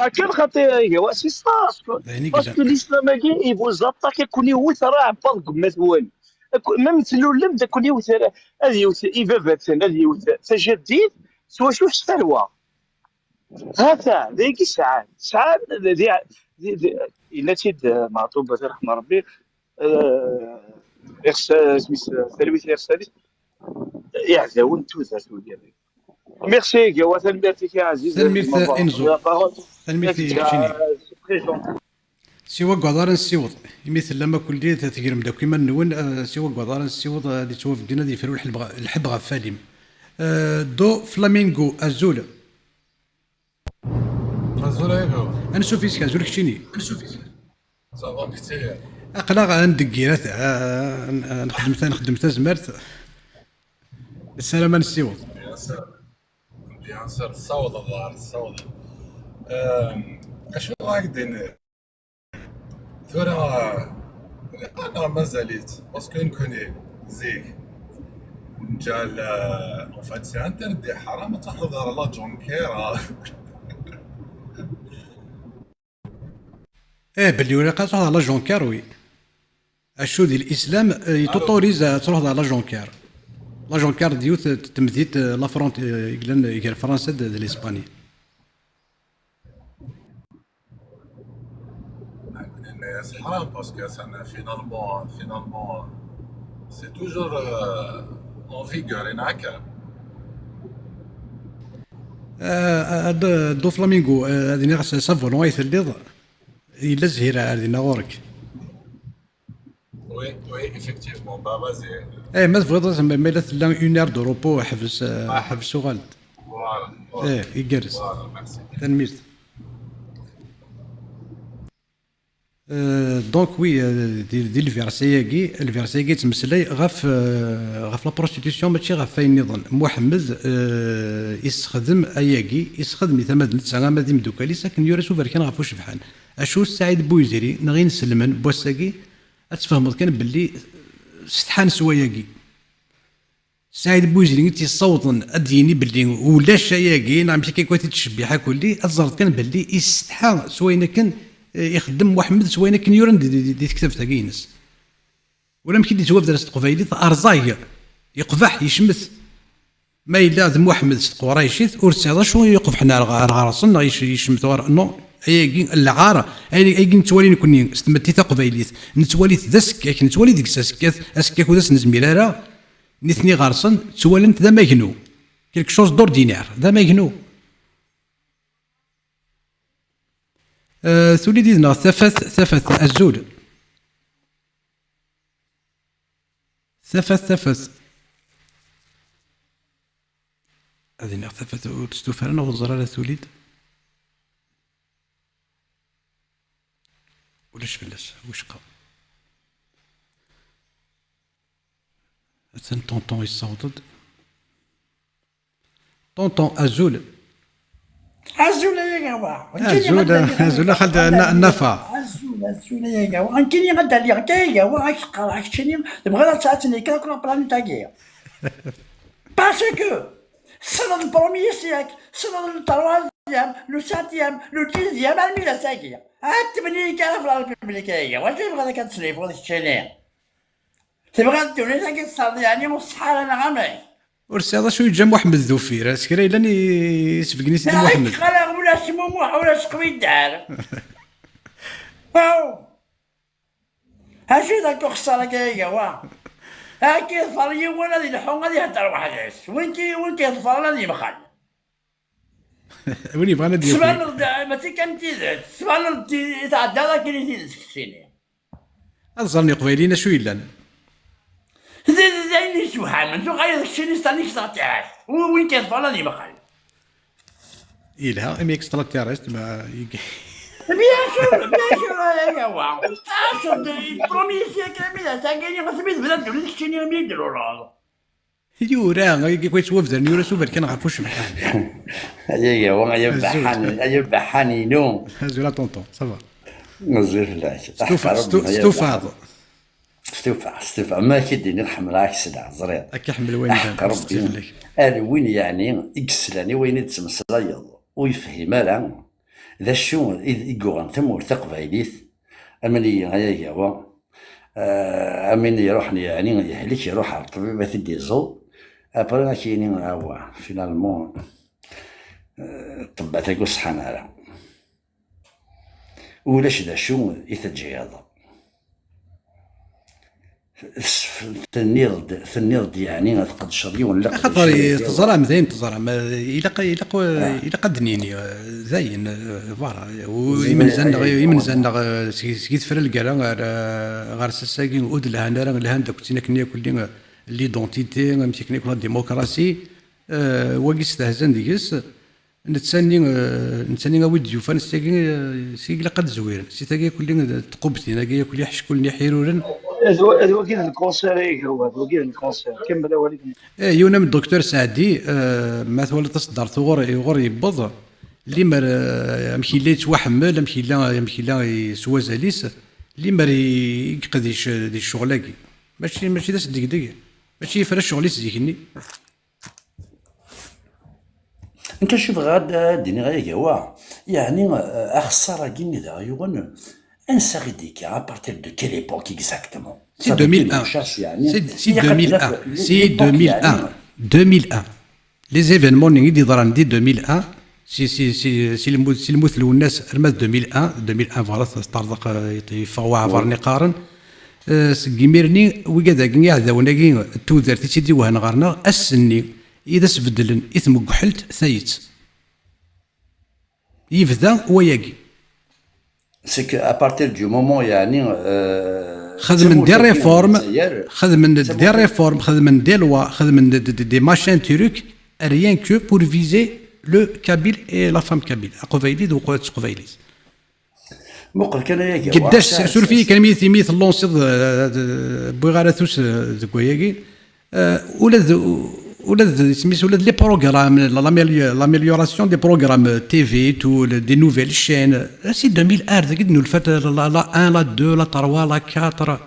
akken xaṭi, iga wa, c'est ça, parce que, d ayen i parce que yellan. L'islam-agi, il vous attaque, ad ken-iwet ara aɛebbaḍ deg ummat-nwen. Ak-, même tlulem-d, ad ken-iwet ara, ad yewet ibabaten, ad yewet tajaddit, s wacu? S tarwa. Hata, d ayagi sɛan. Sɛan, d, d, d, d, yenna-tt-id, euh, Meɛṭub, ad t-iṛḥem Ṛebbi, euh, iɣsa-, isem-is, euh, talwit iɣsan-is, iɛdawen n tudert wigi. Merci, Gawa, tanemmirt-ik, a Ɛziz. Tanemmirt, ma, a Inzo. La parole. Tanemmirt i keččini. C'est très gentil. Siwa deg uḍar ad nessiweḍ. Imi tellam akk ldi, tegrem-d akk iman-nwen, eh, siwa deg uḍar ad nessiweḍ, eh, ad yettwabeddin, ad yefru lḥeb ɣ-, lḥeb ɣef Falim. Eh, Do Flamingo, azul. Azul a Igo. Ansuf yes-k, azul keččini. Ansuf yes-k. Ça va, merci. Aql-aɣ ad ndeggir, ad, ad, ad nexdem ta-, nexdem tazmert. Nessaram ad nessiweḍ. Bien sûr. Bien sûr, tessawḍeḍ, tessawḍeḍ. Euh, acu ara ak-d-iniɣ? Tura, neɣ mazal-itt, parce que nekkni zik, nǧal, euh, en fait, c'est interdit, ḥaram ad tṛuḥeḍ ɣer la Jonker. Eh, belli ur ilaq ad tṛuḥeḍ ɣer la Jonker, oui. Acu di l'islam, eh, il t'autorise ad tṛuḥeḍ ɣer la Jonker. La Jonker d yiwet n temdint, eh, la front-, eh, i yellan gar Fransa d, d l'Espagne. C'est حرام parce que ça, finalement, finalement, c'est toujours, euh, en vigueur, il y en a qu'un. Euh, euh, Do Flamingo, euh, ad iniɣ s, s avolon ay telliḍ, yella zzhir ar dinna ɣur-k. Oui, oui, effectivement. Bah, vas-y. Eh, ma tebɣiḍ, ma, ma yella tella une heure de repos, ḥbes, eh, ḥbes uɣal-d. Voilà, voilà. Eh, igerrez. Voilà, merci. Tanemmirt. Euh, donc, oui, euh, di, di lverset-agi, lverset-agi yettmeslay ɣef, euh, ɣef la prostitution, mačči ɣef wayen nniḍen. Muḥemmed, euh, issexdem ayagi, issexdem-it ama d netta, ama d imeddukal-is, akken yura s uberkan ɣef ucebḥan. Acu Saɛid Buyzri, neɣ inselmen n wass-agi, ad tfehmeḍ kan belli setḥan s wayagi. Saɛid Buyzri i tt-yessawḍen ad d-yini belli ulac ayagi, neɣ amek akka i t-id-tcebbiḥ akk-, ad teẓreḍ kan belli isetḥa s wayen akken, eh, ixeddem Muḥemmed, s wayen akken yuran di, di, di tektabt-agi-ines. Ulamek i d-yettwabder s teqbaylit, rẓag, yeqbeḥ, yecmet. Ma yella d Muḥemmed s tquraycit, ur tesɛiḍ acu iqebḥen ar, ar ɣer-sen, neɣ yec-, yecmet ɣer, non, ayagi, lɛar, ay-, ayagi nettwali nekni s tmetti taqbaylit, nettwali-t d asekkak, nettwali deg-s asekkak, asekkak ur d as-nezmir ara, nitni ɣer-sen, ttwalan-t d amagnu, quelque chose d'ordinaire, d amagnu. Euh, tuli-d yid-neɣ Tafat, Tafat, azul. Tafat, Tafat. Ad iniɣ Tafat ur testufa ara, neɣ ur teẓri ara tuli-d. Ulac fell-as, wicqa. Atan tonton yessaweḍ-d. Tonton, azul. Azul a Yagawa. Azul, azul a xalti Nafa. Azul, azul a Yagawa. Nekkini ad d-aliɣ akka a Yagawa, ad k-qqareɣ keččini, tebɣiḍ ad tt-, ad tt-nekker akk la planète-agi. Parce que tessneḍ le premier siècle, tessneḍ le troisième, le septième, le dixième, armi d ass-agi. Ad tebni akka ɣef la République a Yagawa. Acu tebɣiḍ akka ad tesnifuḍ keččini? Tebɣiḍ ddunit-agi tesɛiḍ, yeɛni ur tṣeḥḥa ara neɣ amek? Ur tesɛiḍ acu yeǧǧa Muḥemmed d uffir, s kra yellan i-, isbeggen-it-id Muḥemmed. Ala ulac Mumuḥ, ulac Qwidar. Aw! Acu d akk uxeṣṣar-agi ay Yagawa? Akka yeḍfer yiwen ad ileḥḥu, ad ihedder weḥd-s. Win ki-, win k-iḍefren ad yemxel. Win yebɣan ad d-yaki. Tbaneḍ-d, mačči kan d tidet, tbaneḍ-d ti-, tɛeddaḍ akken i tidet keččini. Ad ẓren Iqbayliyen acu yellan. D, d, d ayen yessewhamen, tuɣaleḍ keččini s tanit ɣer tiɛad. Wi-, win k-iḍefren ad yemxel. Yelha, imi extraterrestre, ma... Bien sûr, bien sûr, ay awa. Aṣṣed, premier siècle, mi d ass-agi, asmi tebda ddunit keččini, mi d-tluleḍ. Yura, agi kwa yettwabdren, yura s uberkan ɣef ucebḥan. Ay awa, ay abeḥḥan, ay abeḥḥan-inu. Azul a tonton, ça va? Meẓẓi fell-ak. Stufaḍ. Stufaḍ. Stufaɣ, stufaɣ. Ma ak-id-iniɣ ḥemmleɣ-ak s leɛẓriḍ. Akka ḥemmel wayen d fell-ak. Ar win yeɛni i yeslan i wayen i d-ttmeslayeḍ, ur yefhim ara d acu i d-, i yuɣen tamurt taqbaylit, am nnig-i ay agawa, eh, am win iruḥen yeɛni yehlek, iruḥ ɣer ṭṭbib ad t-id-iẓu, après ad k-yini, awa, finalement, eh, ṭṭebbat-agi ur ṣeḥḥan ara. Ulac d acu i teǧǧiḍ. Tenniḍ-d, tenniḍ-d yeɛni ad tqedceḍ yiwen n leqdic. Axaṭer teẓram, d ayen teẓram. Ilaq, ilaq, ilaq ad d-nini, d ayen, berra. Imenza-nneɣ, imenza-nneɣ, seg, seg tefra lgara ɣer, ɣer sassa-agi, ur d-lhan ara, lhan-d akk d tin akken yakk-nni, l'identité, amek akken yakk la démocratie, wagi stehzan deg-s. Netta-nni, eh, netta-nni a wi d-yufan s tagi, eh, s tagi ilaq ad d-zwiren. Si tagi kulli d tqubtin, agi kulli ḥeckulen iḥiruren. D wa-, d wagi d lkanser ay agawa, d wagi d lkanser. Kemmel awal-ik. Eh, yiwen am Docteur Saɛdi, eh, ma twalaḍ taseddart uɣur, uɣur yewweḍ, limer, eh, amek yella yettwaḥemmel, amek yella, amek yella s wazal-is, limer i, i yeqdec di ccɣel-agi. Mačči, mačči d asdegdeg, mačči yefra ccɣel-is zik-nni. Nekk acu bɣiɣ ad, ad d-iniɣ ay agawa, yeɛni, eh, axeṣṣar-agi-nni d aɣyuɣen, ansa i d-yekka, à partir de quelle époque exactement? C'est deux mille un. C'est, c'est deux mille un. C'est deux mille un. Deux mille un. Les événements-nni i d-yeḍran di deux mille un, si, si, si, si lmut, si lmut n Lwennas arma d deux mille un, deux mille un, voilà, teṭṭerḍeq, eh, yeffeɣ waɛbar-nni qqaren. Eh, seg imir-nni, wigad-agi, iɛdawen-agi n tudert i tt-id-iwehhen ɣer-neɣ, ass-nni i d as-beddlen i tmegḥelt tayet. Yebda wayagi. C'est que à partir du moment, yeɛni, euh, xedmen des réformes, xedmen des réformes, xedmen des lois, xedmen des, des, des machins, trucs, rien que pour viser le kabyle et la femme kabyle. Aqbayli d uqbayli. Muqel kan ay agawa. Geddac, suref-iyi kan mi, mi tellansiḍ, eh, d-, wwiɣ ara tus, eh, deg wayagi. Eh, ula d, ula d, isem-is, ula d les programmes, la, l'amélio-, l'amélioration des programmes T V, tout, le, des nouvelles chaînes. Eh, si deux mille un, dagi d-nulfa la, la, la un, la deux, la trois, la quatre.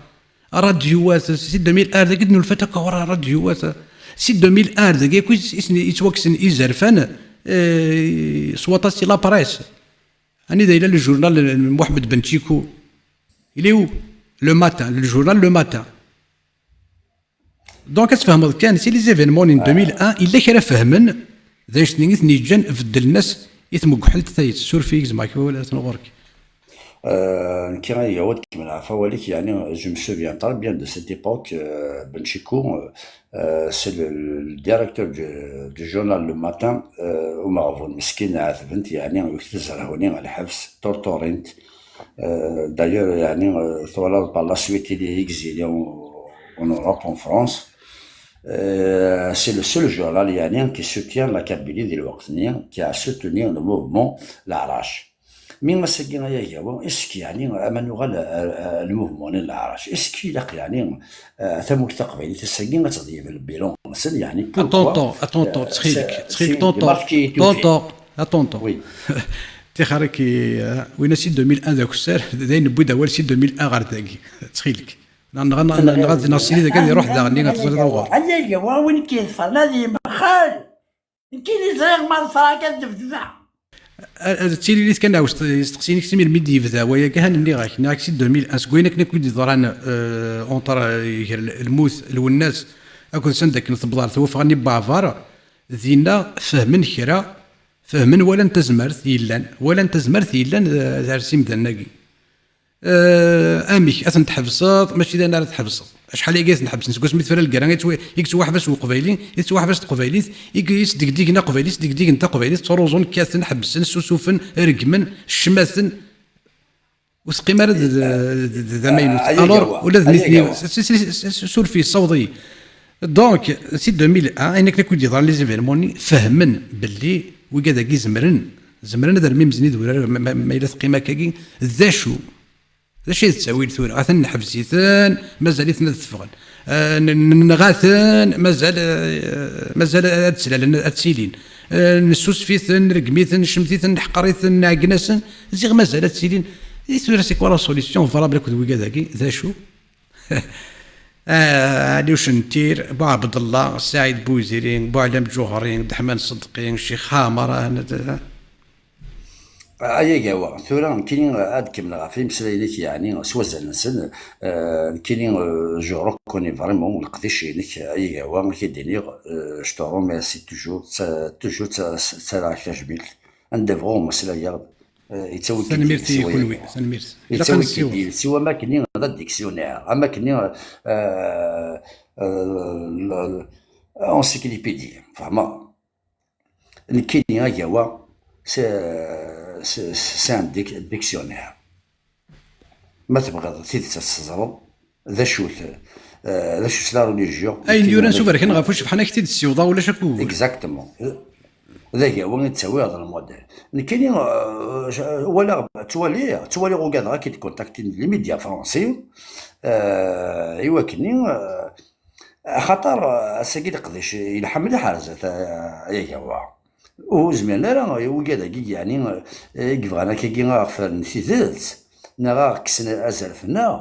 Radioat, si deux mille un, dagi d-nulfa akk ɣur-, radioat. Si deux mille un, dagi akk is-, is-, yettwakksen izerfan, eh, s waṭas si la presse. Anida yella le journal n Mohamed Ben Chiko? Il est où? Le Matin, le journal Le Matin. Donc, ad tfehmeḍ kan, si les événements n deux mille un, yella kra fehmen, d anect-nni i ten-yeǧǧan beddlen-as i tmegḥelt tayet. Suref-iyi, gezmeɣ-ak wawal, atan ɣur-k. Euh, nekki ay agawa ad kemmleɣ ɣef wawal-ik, yeɛni, je me souviens très bien de cette époque, euh, Ben Chiko, euh, Euh, c'est le, le, le directeur du, du journal Le Matin, euh, umeɣbun meskin, ɛetben-t, yeɛni, wwten-t zzerhuni ɣer lḥebs, torturin-t. Euh, d'ailleurs, yeɛni, euh, twalaḍ par la suite, il est exilé en, en Europe, en France. Euh, c'est le seul journal, yeɛni, qui soutient la Kabylie di lweqt-nni, qui a soutenu le mouvement Leɛrac. Mi ass-agi ay agawa, est-ce que, yeɛni, ama nuɣal ar, ar, ar le mouvement n Leɛrac, est-ce que ilaq, yeɛni, eh, tamurt taqbaylit ass-agi ad teḍyeb le bilan-nsen, yeɛni, pourquoi? Atonton, atonton, ttxil-k, ttxil-k, tonton, tonton, atonton. Oui. Tixer-ik, eh, win-a si deux mille un d akessar, d ayen newwi-d awal si deux mille un ɣer dagi, ttxil-k. Neɣ, neɣ, neɣ, neɣ, neɣ sidi dagi ad iruḥ daɣen, ad teẓriḍ awɣar. Ay agawa, win i k-yeḍfren ad yemxel. Nekk i ẓriɣ ma ḍefreɣ-k ad d-bddeɣ. Ar, ar d tiririt kan, ɛawez isteqsiyen-ik, si melmi d-yebda wayagi, han nniɣ-ak, nniɣ-ak si deux mille un, seg wayen akken akk i d-yeḍran, euh, entre, euh, gar l-, lmut, Lwennas, akked sanda akken tewweḍ ɣer twafeɣ-nni n Baɛbar, dinna fehmen kra, fehmen, walan tazmert yellan, walan tazmert yellan, euh, ar simdan-agi. Eh, amek? Ad ten-tḥebseḍ? Mačči d ayen ara tḥebseḍ. Acḥal ayagi i ten-ḥebsen? Seg wasmi tefra lgara i yettwa-, i yettwaḥbes Uqbayli, i tettwaḥbes Teqbaylit, i, i sdegdigen Aqbayli, sdegdigen Taqbaylit, ttruẓun, kkaten, ḥebsen, ssusufen, regmen, ccmaten. Ur teqqim ara d, d, d, d amaynut. Alors, ula d nitni, s-, s-, s-, s-, surfi, ssaweḍ-iyi. Donc, si deux mille un, ayen akken akk i d-yeḍran les événements-nni, fehmen belli wigad-agi zemren Zemren ad rmimzen idurar, ma, ma, ma yella teqqim akkagi, d acu? D acu i d ttawil tura? Atan nḥebs-iten, mazal-iten ad ffɣen. Ah, n-, n-, nɣa-ten, mazal, eh, mazal ad ttlalen, ad ttilin. Ah, nessusef-iten, nreggem-iten, ncemmet-iten, neḥqer-iten, nɛeggen-asen, ziɣ mazal ad ttilin. I tura, c'est quoi la solution valable akked wigad-agi? D acu? Ah, Ali Ucentir, Bu Ɛebdellah, Saɛid Buziri, Bu Ɛlam Ǧuhri, Ddeḥman Ṣedqi, Ccix Ḥamar, ah, n-, Ay agawa, tura nekkini ad kemmleɣ ɣef imeslayen-ik, yeɛni s wazal-nsen, eh, nekkini, eh, je reconnais vraiment leqdic-inek, ay agawa, ad k-id-iniɣ, eh, je te remercie toujours, tta-, toujours tta-, ttarraɣ-ak tajmilt, anda bɣuɣ mmeslayeɣ, eh, yettawi-k-id Tanemmirt i yiles, kenwi, tanemmirt. Ilaq ad yettawi-k-id nessiweḍ. Yiles, siwa am akken d adictionnaire, am akken, eh, eh, l-, l-, encyclopédie, fehmeɣ. Nekkini agawa, c'est, c'est, c'est un dic-, dictionnaire. Ma tebɣiḍ tidet ad tt-teẓreḍ, d acu-t, eh, d acu-tt la religion, ayen nekkini yuran d s uberkan ɣef ucebḥan, ad ak-t-id-ssiwḍeɣ, ulac akk ugur. Exactement. D agawa i ttawiɣ d lmodèle. Nekkini, eh, walaɣ, ttwaliɣ, ttwaliɣ ugadeɣ ad k-id-kontaktin les médias français, eh, i wakken-nni, eh, Axaṭer, eh, ass-agi leqdic yelḥa mliḥ ar zdat, eh, ay agawa. Ur zmiren ara wigad-agi, yeɛni, eh, i yebɣan akkagi ad aɣ-fernen tidet, neɣ ad aɣ-kksen azref-nneɣ,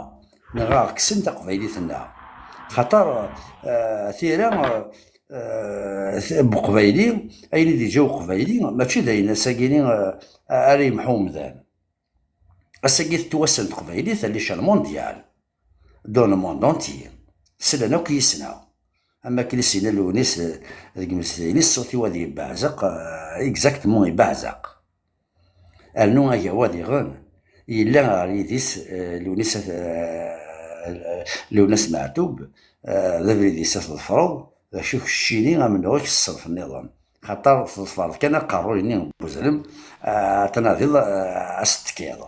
neɣ ad aɣ-kksen taqbaylit-nneɣ. Xaṭer, eh, tira, eh, t-, Buqbayli, ayen i d-yeǧǧa Uqbayli, mačči d ayen ass-agi-ni, eh, ara yemḥu umdan. Ass-agi tettwassen teqbaylit à l'échelle mondiale, dans le monde entier. Slan akk yis-neɣ. Am akken i s-yenna Lewnis, eh, deg imezdayen-is, ṣṣut-iw ad yebbeɛzeq, eh, exactement yebbeɛzeq. Rnu agawa diɣen, yella ɣer yidis, eh, Lewnis At-, eh, Lewnis Meɛtub, eh, d abrid-is ad t-ḍefreḍ, d acu keččini amennuɣ-ik s ṣṣenf nniḍen. Xaṭer tḍefreḍ kan aqerruy-nni n uzrem, ah, ad tnadiḍ, ah, ad s-tekkiḍ.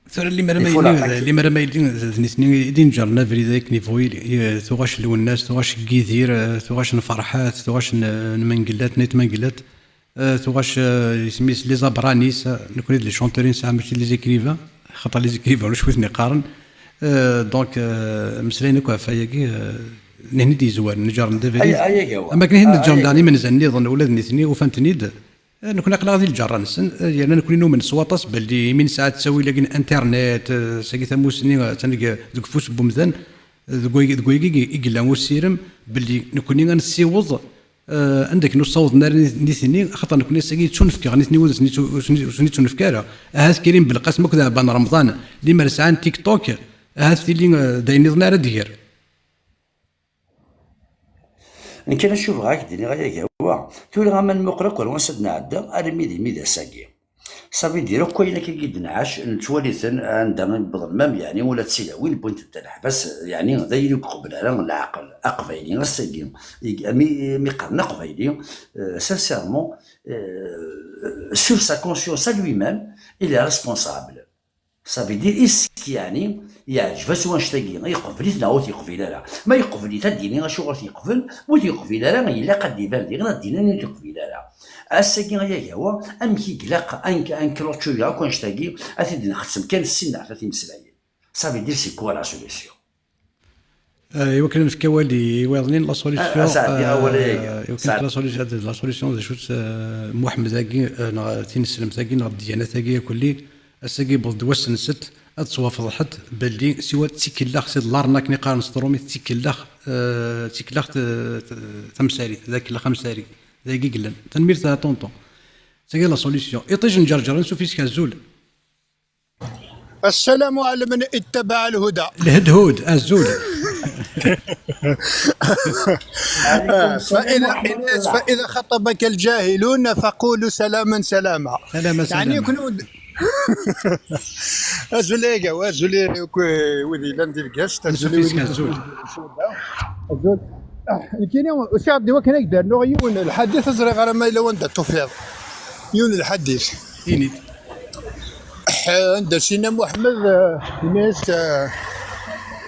Tura limer ma yelli, limer ma yelli d nitni i d-inǧren abrid akken ibɣu yili, i, tuɣac n Lwennas, tuɣac n Yidir, eh, tuɣac n Ferḥat, tuɣac n, n Mengellat, n Ayt Mengellat, eh, tuɣac, eh, isem-is les Abranis, eh, nekkni d les chanteurs i nesɛa, mačči d les écrivains, xaṭer les écrivains ulac wi ten-iqqaren. Eh, donc, eh, mmeslayen akk ɣef wayagi, eh, nehni d-yezwaren, neǧren-d abrid. Ay, ay, agawa. Am akken i ten-neǧren daɣen imenza nniḍen, ula d nitni ufan-ten-id. Eh, nekkni aql-aɣ di lǧerra-nsen, eh, yerna nekkni numen s waṭas belli imi nesɛa ttawil-agi n internet, eh, sagi tamusni, eh, attan deg, deg ufus n wemdan, eh, deg way-, deg wayagi i, i yella usirem belli nekkni ad nessiweḍ, eh, anda akken ur ssawḍen ara nit-, nitni, axaṭer nekkni ass-agi yettunefk-aɣ nitni ur sen-, ur sen-, ur sen-yettunefk ara. Ahat Karim Belqasem akked Ɛebban Remḍan, limer sɛan TikTok, ahat tili, eh, d ayen nniḍen ara d-ger. Nekk ala acu bɣiɣ ad k-d-iniɣ ay agawa. Tura aman muqel akk ar wansi d-nɛedda, armi d imi d ass-agi. Ça veut dire akk ayen akka i d-nɛac, nettwali-ten anda i wwḍen, même yeɛni ula d tilawin wwint-d leḥbas, yeɛni d ayen ur iqebbel ara leɛqel aqbayli ass-agi. I-, mi, mi qqaren aqbayli, euh, sincèrement, euh, sur sa conscience à lui-même, il est responsable. Ça veut dire, est-ce que yeɛni yeɛǧeb-as wanect-agi, yeqbel-it neɣ ur t-yeqbil ara? Ma yeqbel-it, ad d-yini acuɣer t-yeqbel, ma ur t-yeqbil ara, ilaq ad d-iban diɣen, ad d-yini ur t-yeqbil ara. Ass-agi ay agawa, amek i ilaq ad n-, ad nenclencher akk wanect-agi, ad t-id-nxeṣṣem kan sin neɣ tlata imeslayen? Ça veut dire, c'est quoi la solution? Eh, iwakken ad nefk awal i wayeḍnin, la solution, ah, Saɛdi, awal, eh, iwakken la solution, la solution d acu-tt, eh, Muḥemmed-agi, eh, neɣ tineslemt-agi, neɣ ddyanat-agi akk-nni, ass-agi yewweḍ-d wass-nsen, ad ttwafḍeḥent belli siwa d tikellax, c'est de l'arnaque, akken i qqaren s tṛumit, d tikellax, eh, d tikellax, eh, tamsarit, d akellax amsari, d ayagi i yellan. Tanemmirt a ṭunṭun. Tagi la solution. Iṭij n Ǧerǧer, ansuf yes-k, azul. السلام على من اتبع الهدى. الهدهود، أزول. فإذا، فإذا خطبك الجاهلون فقولوا سلاما سلاما. سلاما يعني سلاما. يكونوا د-، أزول إيكا، وأزول إيكا، وذي لندي القشط، أزول إيكا، أزول. أزول. لكن يوم، وش عبدي وكان يقدر نوع يون الحديث أزرق على ما يلون ده توفيق. يون الحديث. Ini-d. Anda Sina Muḥemmed, eh, yenna-yas, eh,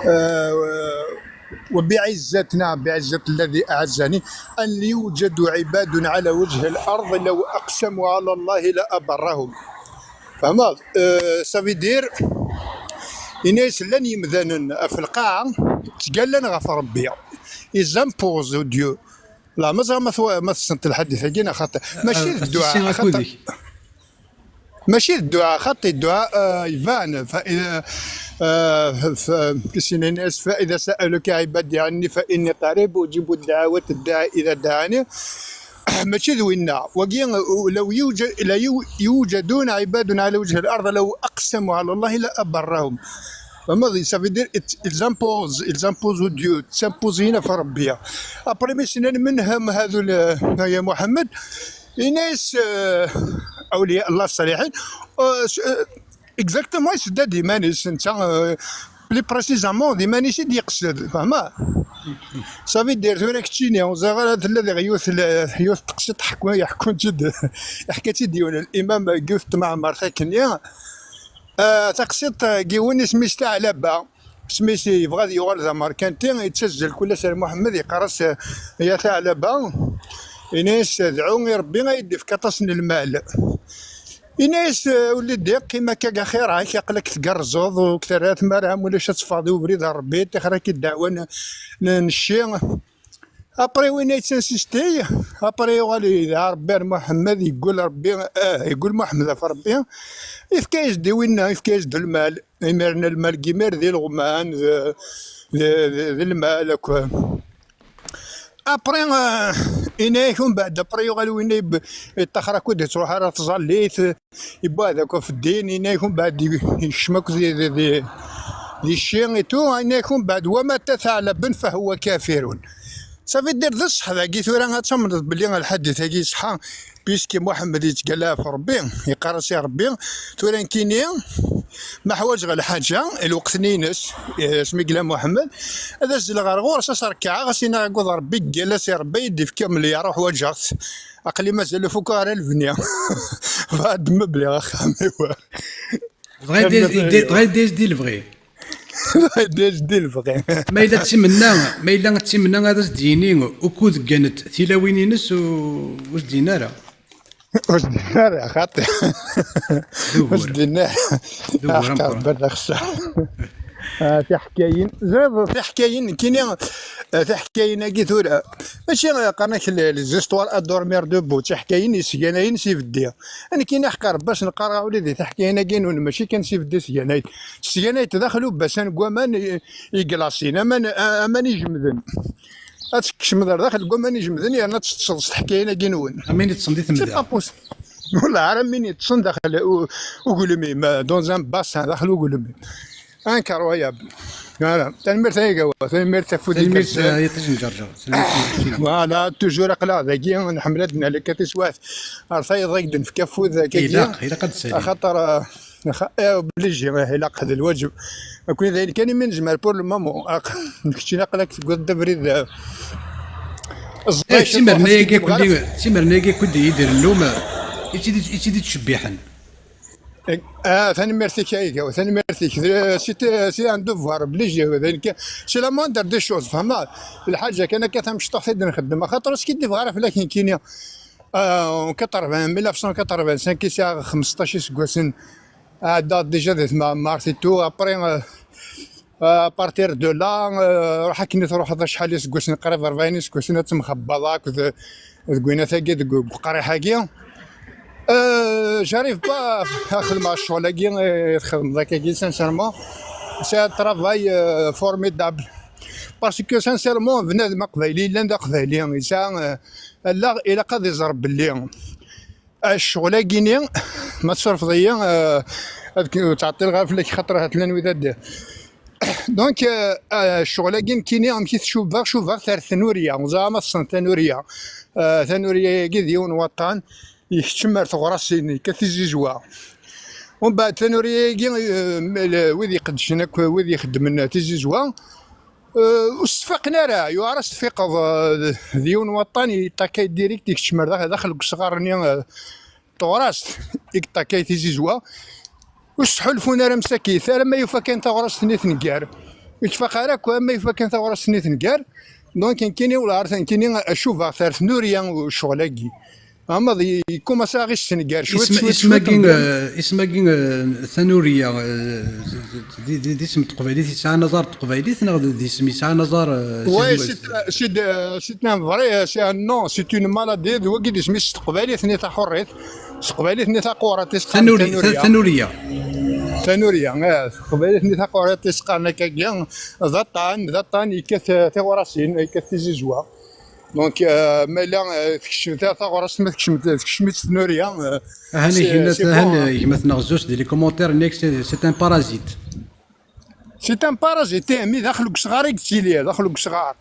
eh, وبعزتنا، بعزة الذي أعزني، أن يوجد عباد على وجه الأرض لو أقسموا على الله لأبرهم. Fehmeḍ? Euh, ça veut dire, ini-as llan yimdanen ɣef lqaɛa, ttgallan ɣef Rebbi. Ils imposent au Dieu. La, mazal ma twa-, ma tessent lḥadit-agi, neɣ xaṭi. Mačči d dduɛa, xaṭi. Mačči d dduɛa, xaṭi dduɛa, euh, iban, fa-, euh, euh, f-, f-, كيسينينيس، فإذا سألك عبادي عني فإني قريب أجيب دعوة الداعي إذا دعاني. Mačči d winna. Wagi, لو يوجد، لا يو-، يوجدون عباد على وجه الأرض لو أقسموا على الله لأبرهم. Fehmeḍ? Ça veut dire, ils, ils imposent, ils imposent au Dieu, ttsimpuẓin ɣef Rebbi. Après, mi s-nnan: "من هم هذو ال-، يا محمد؟" Ini-as, euh, أولياء الله الصالحين, euh, s-, euh, exactement, yessedda-d iman-is, netta, euh, plus précisément, d iman-is i d-yeqsed, fehmeḍ? Ça veut dire, tura keččini, ur ẓriɣ ara, tella diɣ yiwet l-, yiwet teqsiṭ ḥku-, yeḥkun-tt-id, yeḥka-tt-id yiwen l'imam deg yiwet tmeɛmert akkenni, euh, taqsiṭ, euh, n yiwen isem-is Taɛlaba. Isem-is yebɣa ad yuɣal d amerkanti, yettazzal kul ass ar Muḥemmed, yeqqar-as: "Ya Taɛlaba", ini-as: "Dɛu i Rebbi ad yi-d-ifk aṭas n lmal." Ini-as: "Ur li-d iqqim akka deg axir-ak, aql-ak tgerrzeḍ, ur k-terra tmara, am ulac ad teffɣeḍ i ubrid n Rebbi, tixer-ak i ddeɛwa n, n, n cci." Après, winna yettinsisti, après yuɣal yedɛa Rebbi ar Muḥemmed, yeggul Rebbi, ah, yeggul Muḥemmed ɣef Rebbi, yefka-yas-d i winna, yefka-yas-d lmal. Imiren lmal n yimir d ileɣman, d, d, d, d lmal akk. Après, euh, ini-ak umbeɛd, après yuɣal winna yeb-, yeṭṭaxer akk, ur d-yettruḥ ara tẓallit, yewweɛd akk ɣef ddin, ini-ak umbeɛd yekcem akk di, di, di, di cci et tout, ini-ak umbeɛd: "ومتى ثعلب فهو كافر". Ça veut dire, d ṣṣeḥ dagi, tura ad tamneḍ belli lḥadit-agi ṣṣeḥ, puisque Muḥemmed yettgalla ɣef Rebbi, yeqqar-as i Rebbi: "Tura nekkini ma ḥwaǧeɣ lḥaǧa, i lweqt-nni-ines, eh, asmi yella Muḥemmed, ad azzleɣ ɣer ɣur-s, ad s-rekɛeɣ, ad s-iniɣ: Agad Rebbi, yeggalla-as i Rebbi, ad yi-d-ifk amelyaṛ, uḥwaǧeɣ-t. Aql-i mazal ur fukeɣ ara lebni." Bɣiɣ ad d-mebliɣ axxam-iw. Dɣa yeddi-, yeddi-, dɣa yeddi-as-d i lebɣi. Dɣa yeddi-as-d i lebɣi. Ma yella d timenna, ma yella d timenna ad as-d-yini ukud ggant tilawin-ines, u-, ur s-d-yenni ara. Ur s-d-yenni ara, xaṭi. D ugur. Ur s-d-yenni ara. D ugur ameqqran. Berdaxsa. Ah, tiḥkayin. Ẓriɣ tiḥkayin, nekkini, ah, tiḥkayin-agi tura. Mačči, ah, qqaren-ak les, les histoires à dormir debout, tiḥkayin yesganayen s ibeddi. Nekkini ḥeqq Rebbi, as neqqar ɣawli di tiḥkayin-agi-nwen, mačči kan s ibeddi sganayt. Sganayt daxel ubasan n waman i, i glasin, aman, a-, aman ijemden. Ad tkecmeḍ ar daxel n waman ijemden, yerna ad teṭṭseḍ s teḥkayin-agi-nwen. Am win yeṭṭsen di temda. C'est pas possible. Wallah, ar am win yeṭṭsen daxel u-, ugelmim, euh, dans un bassin, daxel ugelmim. Incroyable. Voilà. Tanemmirt ay Agawa, tanemmirt ɣef wid i d-, tanemmirt, euh, a yiṭij n Ǧerǧer. Tanemmirt i keččini. Voilà, toujours aql-aɣ dagi, nḥemmel ad nali kan tiswiɛt ar tayeḍ i d-nefk afud akkagi. Ilaq, ilaq ad d-tsali. Axaṭer, euh, axa-, eh, obligé, eh, ilaq, d lwaǧeb. Akk d ayen kan imi nezmer pour le moment. Aq-, keččini aql-ak tewwiḍ-d abrid, euh, eh, ẓẓay ciṭuḥ, timerna-agi akk-, timerna-agi akk i d-yedren nnum, eh, i tt-id-, i tt-id-ittcebbiḥen. Ah, tanemmirt-ik a Igaw, tanemmirt-ik. D-, c'est, c'est un devoir, obligé, d ayen kan. C'est la moindre des choses, fehmeḍ? Lḥaǧa kan akka tamecṭuḥt i d-nxeddem, axaṭer ur skiddibeɣ ara fell-ak nekkini. Ah, en quatre-vingts, mille neuf cent quatre-vingt-cinq i sɛiɣ xmesṭac iseggasen. Ɛeddaɣ déjà di tmeɛmart et tout. Après, euh, euh, à partir de là, euh, ruḥ akken i truḥeḍ acḥal iseggasen, qrib rebɛin iseggasen ad temxebbaḍ akked deg winat-agi, deg, deg uqriḥ-agi. Euh, j'arrive pas ad xedmeɣ ccɣel-agi i txedmeḍ akkagi, sincèrement. C'est un travail, euh, formidable. Parce que, sincèrement, bnadem aqbayli yellan d aqbayli, yesɛa, euh, allaɣ, ilaq ad iẓer belli, euh, ccɣel-agi-ni, ma tsurfeḍ-iyi, euh, ad k-, ur ttɛeṭṭileɣ ara fell-ak, xaṭer ahat llan wid ad d-, donc, euh, euh, ccɣel-agi nekkini, amek i t-cubaɣ? Cubaɣ-t ar tnurya, ur ẓriɣ ma tessneḍ tanurya. Euh, tanurya-agi d yiwen waṭṭan, ikeččem ar teɣrasin, yekkat tizizwa. Umbeɛd tanurya-agi, euh, wid iqeddcen akk, wid ixeddmen tizizwa, euh, ur s-tfaqen ara, yuɛer ad s-tfiqeḍ, euh, d yiwen waṭṭan, yeṭṭakay direct, ikeččem ar daxel, daxel deg usɣar-nni, euh, teɣrast, i yeṭṭakay tizizwa. Ur s-ttḥulfun ara msakit, alamma yufa kan taɣrast-nni tenger. Ur tfaq ara akk, ama yefka kan taɣrast-nni tenger. Donc nekkini ula ar nekkini acubaɣ-t ar tnuriya ccɣel-agi. Ama d yekkumaṣ aɣ issenger cwiṭ Isem- cwiṭ cwiṭ. Isem-agi, eh, isem-agi, eh, tanuriya, eh, d- d- d isem n teqbaylit yesɛan aẓar n teqbaylit, neɣ d d isem yesɛan aẓar, eh, Oui, s- c'est c'est de- c'est un vrai, c'est un nom, c'est une maladie. D wagi d isem-is s teqbaylit-nni taḥurrit, s teqbaylit-nni taqurant i s-qqaren tanuri- ta- tanuriya. Tanuriya. Tanuriya, eh, s teqbaylit-nni taqurant i s-qqaren akkagi. D aṭṭan, d aṭṭan yekkat, eh, tiɣrasin, yekkat tizizwa. Donc, eh, ma yella, eh, tekcem ta- taɣrast, ma tekcem tekcem-itt tnuriya, eh, Ahan c'est- ihi, c'est ahan, bon, hein. eh, gma-tneɣ Zeus di les commentaires, nniɣ c'est c'est un parasite. C'est un parasite, eh, mi daxel deg usɣar i yettili, daxel deg usɣar.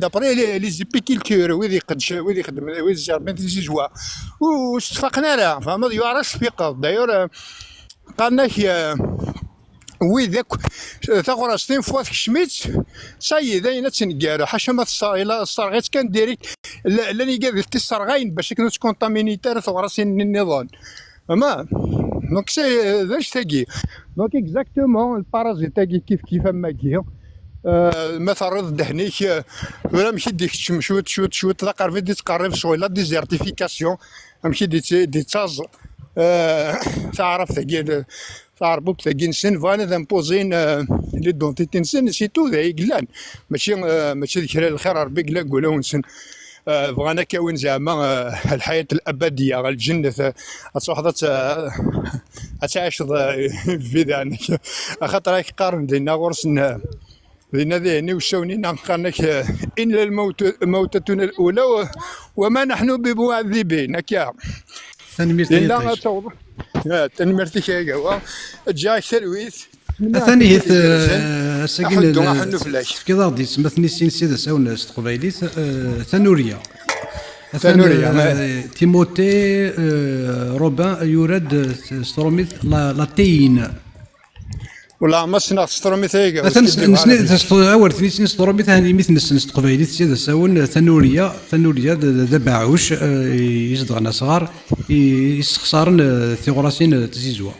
D'après les, les épiculteurs, wid iqeddcen, wid ixeddmen, wid ijerrben tizizwa, ur s-tfaqen ara, tfehmeḍ, yuɛer ad s-tfiqeḍ. D'ailleurs, eh, qqaren-ak, eh, wid akk, eh, taɣrast, une fois tekcem-itt, ça y est, d ayen ad tenger, ḥaca ma tesser-, ila tesserɣ-itt kan direct, la- llan igad i t-isserɣayen bac akken ur ttkontaminit ara teɣrasin-nni nniḍen. Ama, donc c'est, d anect-agi. Donc exactement, le parasite-agi kif kif am wagi. Euh, ma terriḍ ddehn-ik, euh, tura amek i d-ikeččem cwiṭ, cwiṭ, cwiṭ, d aqerbi d-ittqerrib s la désertification, amek i d-itt- d-ittaẓ, euh, taɛrabt-agi, taɛerbubt-agi-nsen, bɣan ad imposer, euh, l'identité-nsen, c'est tout, d ay yellan. Mačči, euh, mačči d kra n lxir Rebbi yella deg wulawen-nsen. Eh, bɣan ad k-awin zeɛma, eh, lḥayat l-abadiya, lǧennet, eh, ad truḥeḍ ad t- ad tɛiceḍ, eh, lbida-nnek. Axaṭer ad k-qqaren dinna ɣur-sen, eh, dinna dihin iwsawen-inna qqaren-ak, eh, إن الموت موتتنا الأولى وما نحن بمعذبين, akka. Tanemmirt a Dinna yiṭij. Ad tawḍeḍ. Eh, tanemmirt-ik a Gawa. Ǧǧiɣ-ak talwit. Atan ihi, eh, ass-agi Aḥuddu, n- aḥunnu fell-ak. Tefkiḍ-aɣ-d isem, ad ten-issin s idasawen s teqbaylit, eh, tanuriya. Atan, Tanuriya, eh, Timothée, eh, Robin yura-d, eh, s trumit la, la théine. Wala ma ssneɣ s trumit ay Gawa. Atan s- nesni s- awal ten-issin s trumit, ahan imi t-nessen s teqbaylit s idasawen, eh, tanuriya, tanuriya d d- d abeɛɛuc, eh, izedɣen asɣar, i- yessexṣaren, eh, tiɣrasin, eh, n tzizwa.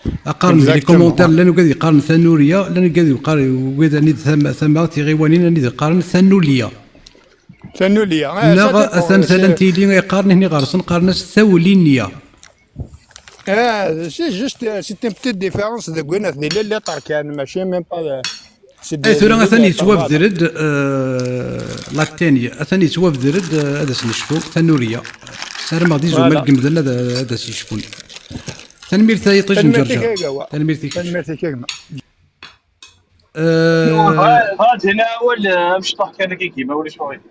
Qqaren di les Exactement. Commentaires, llan wigad yeqqaren tanuriya, llan wigad yeqqar-, wigad anid tam- tama tiɣiwanin anid yeqqaren tanulya. Tanulya. Eh, Neɣ ça dépend, atan c'est- tala n tili yeqqaren ihni ɣer-sen, qqaren-as tawlinya. Eh, c'est juste, euh, c'est une petite différence de Gwyneth, des lettres kan, mačči même pas de- c'est Ay des- tura des atan lettres, yettwabder-d, eh, la théine, atan yettwabder-d, eh, ad as-necfu tanuriya. Ssarameɣ di zumal Voilà. Gemden ad ad as-yecfun. Tanemmirt a yiṭij n Tanemmirt-ik Ǧerǧer. a Gawa. Tanemmirt-ik. Tanemmirt-ik a gma. Eh, Bɣa ad d-iniɣ awal, eh, amecṭuḥ kan akka, ma ulac aɣilif.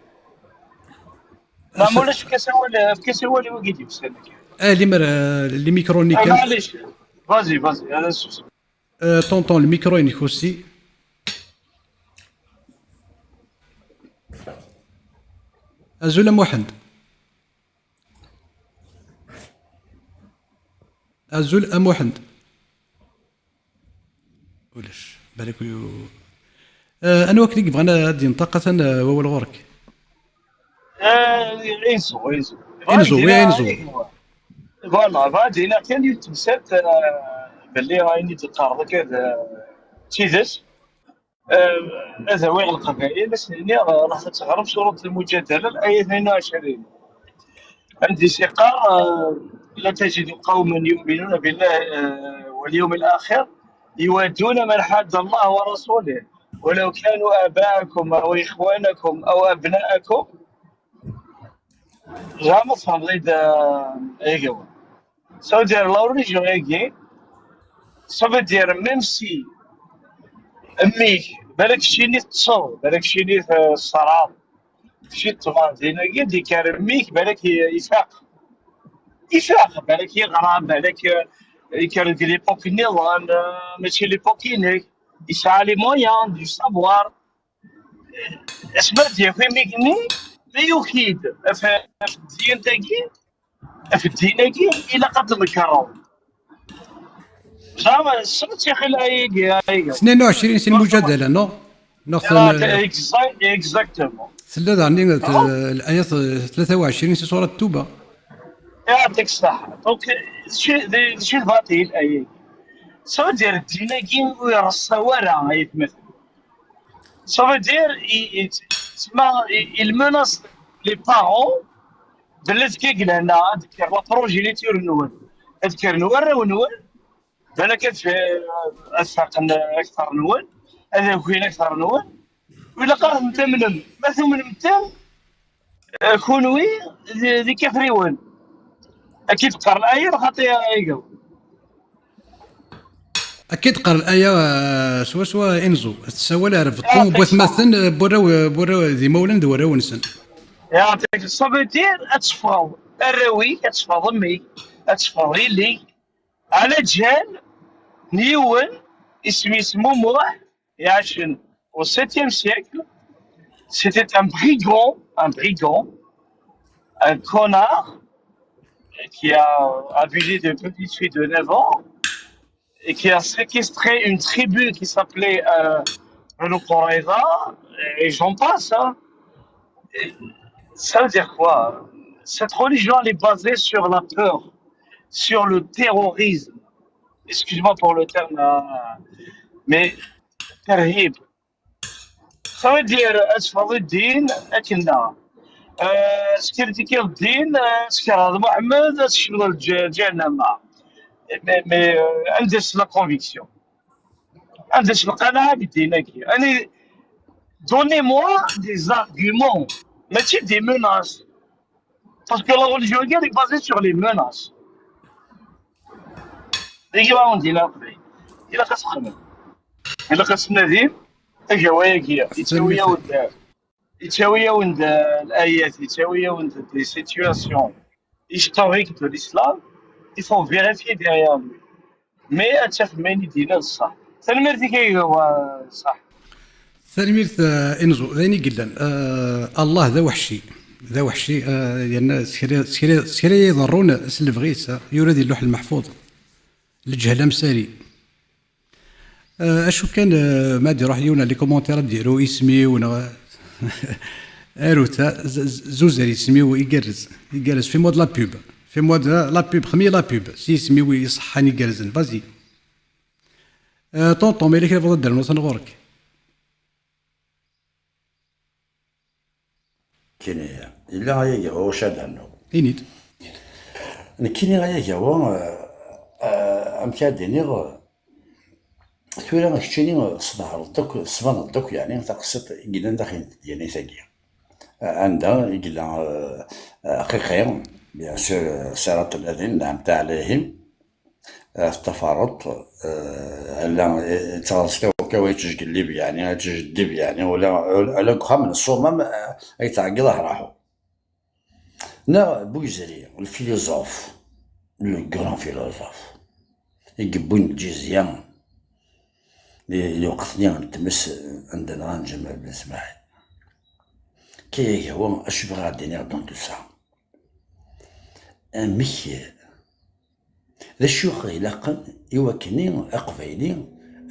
Ma ulac, efk-as awal, efk-as awal i wigi d-yusan akka. Ah, limer, eh, les micros-nni Ah, kan. Maɛlic. Vas-y, vas-y, ad as-susem. Eh, tonton, le micro-inek aussi. Azul a Muḥend. Azul a Muḥend. Ulac. Balak u- Eh, anwa akken i yebɣan ad d-yenṭeq, atan, eh, wawal ɣur-k. Eh, inzu, inzu. Inzu, oui, inzu. Voilà, bɣa ad d-iniɣ kan yiwet temsalt, eh, belli ayen i d-teqqareḍ akka d, eh, d tidet. Eh, ad awiɣ leqbayel, ad sen-iniɣ, eh, ruḥet ad teɣrem surat Lmujadala, layat tnayen u ɛecrin. Anda i s-yeqqar, eh, لا تجد قوما يؤمنون بالله, eh, واليوم الآخر يوادون من حاد الله ورسوله ولو كانوا آباءكم أو إخوانكم أو أبناءكم. Zeɛma tfehmeḍ-id, eh, a Gawa. Ça veut dire, la religion-agi, ça veut dire, même si mmi-k, balak keččini teṭṭseḍ, balak keččini, eh, tṣerɛeḍ, kečči teṭṭfeḍ dinagi, d-yekker mmi-k, balak i- ifaq. Ifaq, balak yeɣra, balak, eh, yekker deg l'époque nniḍen, eh, mačči l'époque-inek. Yesɛa les moyens du savoir. Asmi ad d-yaf imik-nni, ma yuki-d ɣef ɣef tdyant-agi, ɣef ddin-agi, ilaq ad tnekreḍ. Zeɛma, ssneḍ ixil ayagi, ayagi. Tnayen u ɛecrin si Lmujadala, non? Neɣ ten- Exactement. Tella daɣen, eh, layat, eh, tlata u ɛecrin si surat Tuba. Yeɛṭik ṣṣeḥḥa. Donc, d acu d acu d lbaṭil ayagi? Ça veut dire, ddin-agi ur ireṣṣa wara, ay atmaten. Ça veut dire, il, il, il menace les parents de les gagner, de faire la progéniture nouvelle. De faire nouvelle ou nouvelle. De la que fait, à certains acteurs nouvelle, à des gouines acteurs nouvelle. Ou la carte de menem, mais c'est menem tel, kunwi, des cafriwen. Akid qar l'aya, xaṭi, ayga. Akid qar l'aya, euh, swaswa inzu. Tessawal ar beṭṭu, ah, bu atmaten, euh, bu warraw, euh, bu warraw, d imawlan d warraw-nsen. Yeɛṭik, ça veut dire, ad teffɣeḍ arraw-ik, ad teffɣeḍ mmi-k, ad teffɣeḍ yelli-k. Ɛla ǧal n yiwen, isem-is Mumuḥ, iɛacen au septième siècle. C'était un brigand, un brigand, un connard, qui a abusé d'une petite fille de neuf ans et qui a séquestré une tribu qui s'appelait, euh, Banu Qurayza, et j'en passe, hein. Et ça veut dire quoi ? Cette religion, elle est basée sur la peur, sur le terrorisme. Excuse-moi pour le terme, euh, mais terrible. Ça veut dire, ad teffɣeḍ i ddin akken-nneɣ. Euh, skritikiḍ ddin, euh, tkerheḍ Muḥemmed, ad tecnuḍ lǧ-, ǧahennama. Mais, mais, euh, anda-s la conviction ? Anda-s lqanaɛa deg ddin-agi ? Ani, donnez-moi des arguments, mačči des menaces. Parce que la religion, elle est basée sur les menaces. Dagi ma on dit la paix. Ilaq ad txemmem. Ilaq ad tnadim, agawa-agi. Yettawi-yawen-d, yettawi-yawen-d, euh, l'ayat, yettawi-yawen-d des situations historiques de l'islam. Il faut vérifier derrière lui. Mais ad tafem ayen i d-yenna d ṣṣeḥ. Tanemmirt-ik, ay Gawa, ṣṣeḥ. Tanemmirt, eh, Inẓu. D ayen i yellan. Eh, Allah d aweḥci. D aweḥci, eh, yerna s kra, s kra, s kra i iḍerrun s lebɣi-s, eh, yura di lluḥ lmeḥfuḍ. Leǧhel amsari. Eh, acu kan, eh, ma ad iruḥ yiwen ar les commentaires ad d-yaru isem-iw, neɣ arut, eh, z-, z-, zuzer isem-iw igerrez, igerrez. Fais-moi de la pub. Fais-moi de la pub. Xdem-iyi la pub s yisem-iw iṣeḥḥan igerrzen. Vas-y. Eh, tonton, ma yella kra bɣiḍ ad d-ternuḍ ɣur-k. Kini, yella ay agawa ucadan. Ini-d. Nekkini ay agawa, eh, eh, amek ad d-iniɣ, tura keččini tesḍehreḍ-d akk, tesbaneḍ-d akk, yeɛni, taqsiṭ i yellan daxel n tedyanit-agi. Eh, anda i yella, eh, eh, aqiqi, bien sûr, eh, Saraṭ Nadin, neɛmet ɛlayhim. Eh, teṭṭafareḍ, eh, ala, eh, ttaɣeḍ s kaw-, kawa yettjgellib, yeɛni, yettjeddib, yeɛni, ula, ula, ula deg uxxam n ṣṣumam, eh, ay tɛeggeḍ ahraḥu. Neɣ Bugzeri, le philosophe, le grand philosophe, i yewwin lǧizya, i, i lweqt-nni n tmes, anda nɣan Ǧamal Ben Smaɛil. Kaya gawa, acu bɣiɣ ad d-iniɣ dans tout ça? Amek, d acu i ɣ-ilaqen i wakken Aqbayli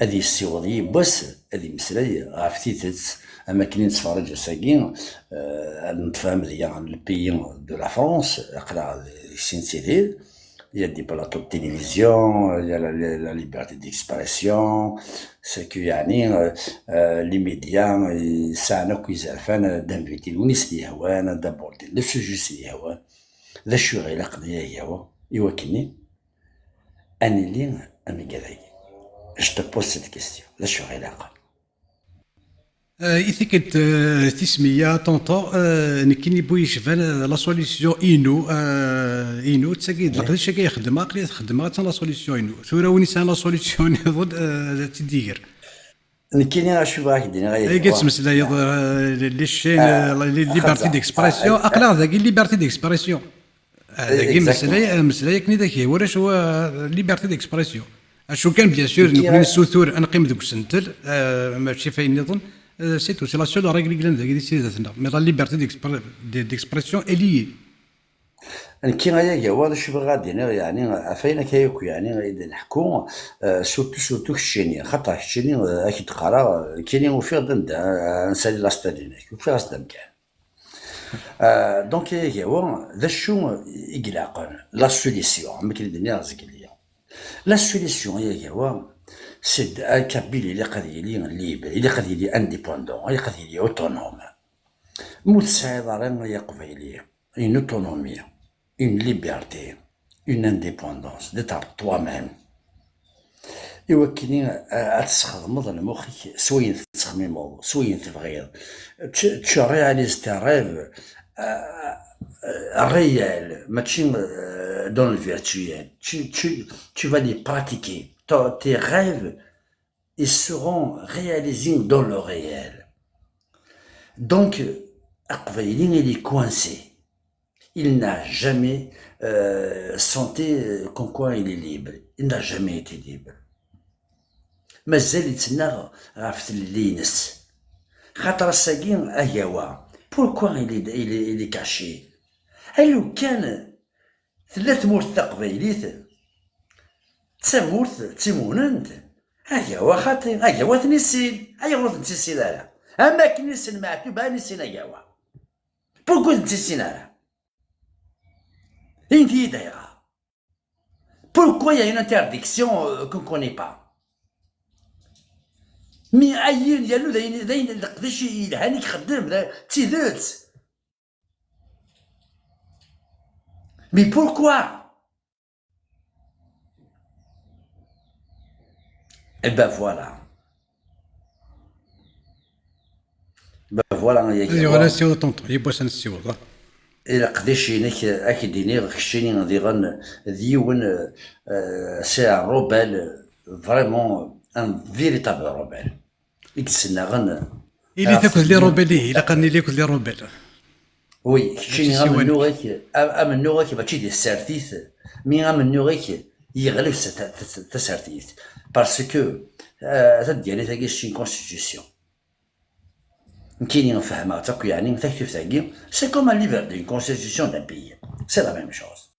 ad yessiweḍ yiwwas ad yemmeslay ɣef tidet, am wakken i nettferrij ass-agi, eh, ad neṭṭef amedya, le pays de la France, aql-aɣ deg sin ttidir, il y a des plateaux de télévision, il y a la, la, la liberté d'expression, c'est que, yeɛni, euh, euh, les médias, euh, sɛan akk izerfan ad d-inviti win i sen-yehwan, ad d-abordi le sujet i sen-yehwan. D acu i ɣ-ilaqen ay agawa i wakken ad nili am igad-agi? Je te pose cette question. D acu i ɣ-ilaqen? Eh, i tikkelt, eh, tis meyya, tonton, eh, nekkini bu yecban, eh, la solution inu, eh, inu, d tagi, d leqdic-agi i xeddmeɣ, aql-i xeddmeɣ, attan la solution inu. Tura win yesɛan la solution niḍen, eh, ad tt-id-iger. Nekkini acu bɣiɣ ad k-d-iniɣ, ay, agi tettmeslayeḍ, eh, les chaînes, eh, la, la liberté d'expression. Aql-aɣ dagi liberté d'expression. Ah, dagi exactement. Meslay, meslay akken i d ak-yehwa, acu, euh, liberté d'expression. Acu kan, bien sûr, nekkni nessutur ad neqqim deg usentel, euh, mačči f ayen nniḍen, euh, c'est tout, c'est la seule règle i yellan dagi di sridat-nneɣ. Mais la liberté d'expr-, de-, d'expression, elle y est. Nekki ay agawa, d acu bɣiɣ ad d-iniɣ, yeɛni, ɣef ayen akka yakk, yeɛni, i d-neḥku, euh, surtout, surtout keččini, xaṭer keččini, euh, ad k-d-qqareɣ, euh, nekkini ufiɣ-d anda, euh, ansa i la stadin-ak, ufiɣ-as-d amkan. Euh, donc, ay agawa, d acu i ilaqen? La solution, am akken i d-nniɣ zgelli. La solution, ay agawa, C'est-à-dire, Kabyle ilaq ad yili libre, ilaq ad yili indépendant, ilaq ad yili autonome. Ma ur tesɛiḍ ara ay aqbayli une autonomie, une liberté, une indépendance d'être toi-même, i wakken i, a-, ad tesxedmeḍ lmux-ik s wayen tettxemmimeḍ, s wayen tebɣiḍ. Tu, tu réalises tes rêves, euh, euh, réels, mačči, euh, dans le virtuel. Tu, tu, tu vas les pratiquer. Ton- tes rêves, ils seront réalisés dans le réel. Donc, aqbayli, il est coincé. Il n'a jamais, euh, senti, euh, comme quoi il est libre. Il n'a jamais été libre. Mazal yettnaɣ ɣef tlelli-ines. Xaṭer ass-agi, Agawa, pourquoi il est, il est, il est caché? Alu kan tella tmurt taqbaylit d tamurt d timunent, Agawa xaṭi, Agawa ad ten-issin. Ayɣer ur ten-issin ara? Am akken issen Meɛtub, ad issin Agawa. Pourquoi ur ten-issin ara? Init-iyi-d ayɣer. Pourquoi il y a une interdiction, euh, qu'on ne connaît pas? Mi ayen yalu d ayen, d ayen leqdic yelhan i ixeddem, d tidet. Mais pourquoi? Eh ben voilà. Ben voilà, ya Ad yuɣal ad nessiweḍ ṭunṭun, yiwwas ad nessiweḍ, ah. I leqdic-inek, ad k-d-iniɣ, keččini diɣen d yiwen, euh, c'est un rebelle, vraiment un véritable rebelle. I yessenɣen. Ilit akked les rebelles, ihi, ilaq ad nili akked les rebelles. Oui, keččini amennuɣ-ik, a-, amennuɣ-ik mačči di tsertit, mi amennuɣ-ik yeɣleb s ta-, ta-, tasertit. Parce que, euh, taddyarit-agi, c'est une constitution. Nekkini fehmeɣ-tt akk, yeɛni taktubt-agi, c'est comme un livre d'une constitution d'un pays. C'est la même chose.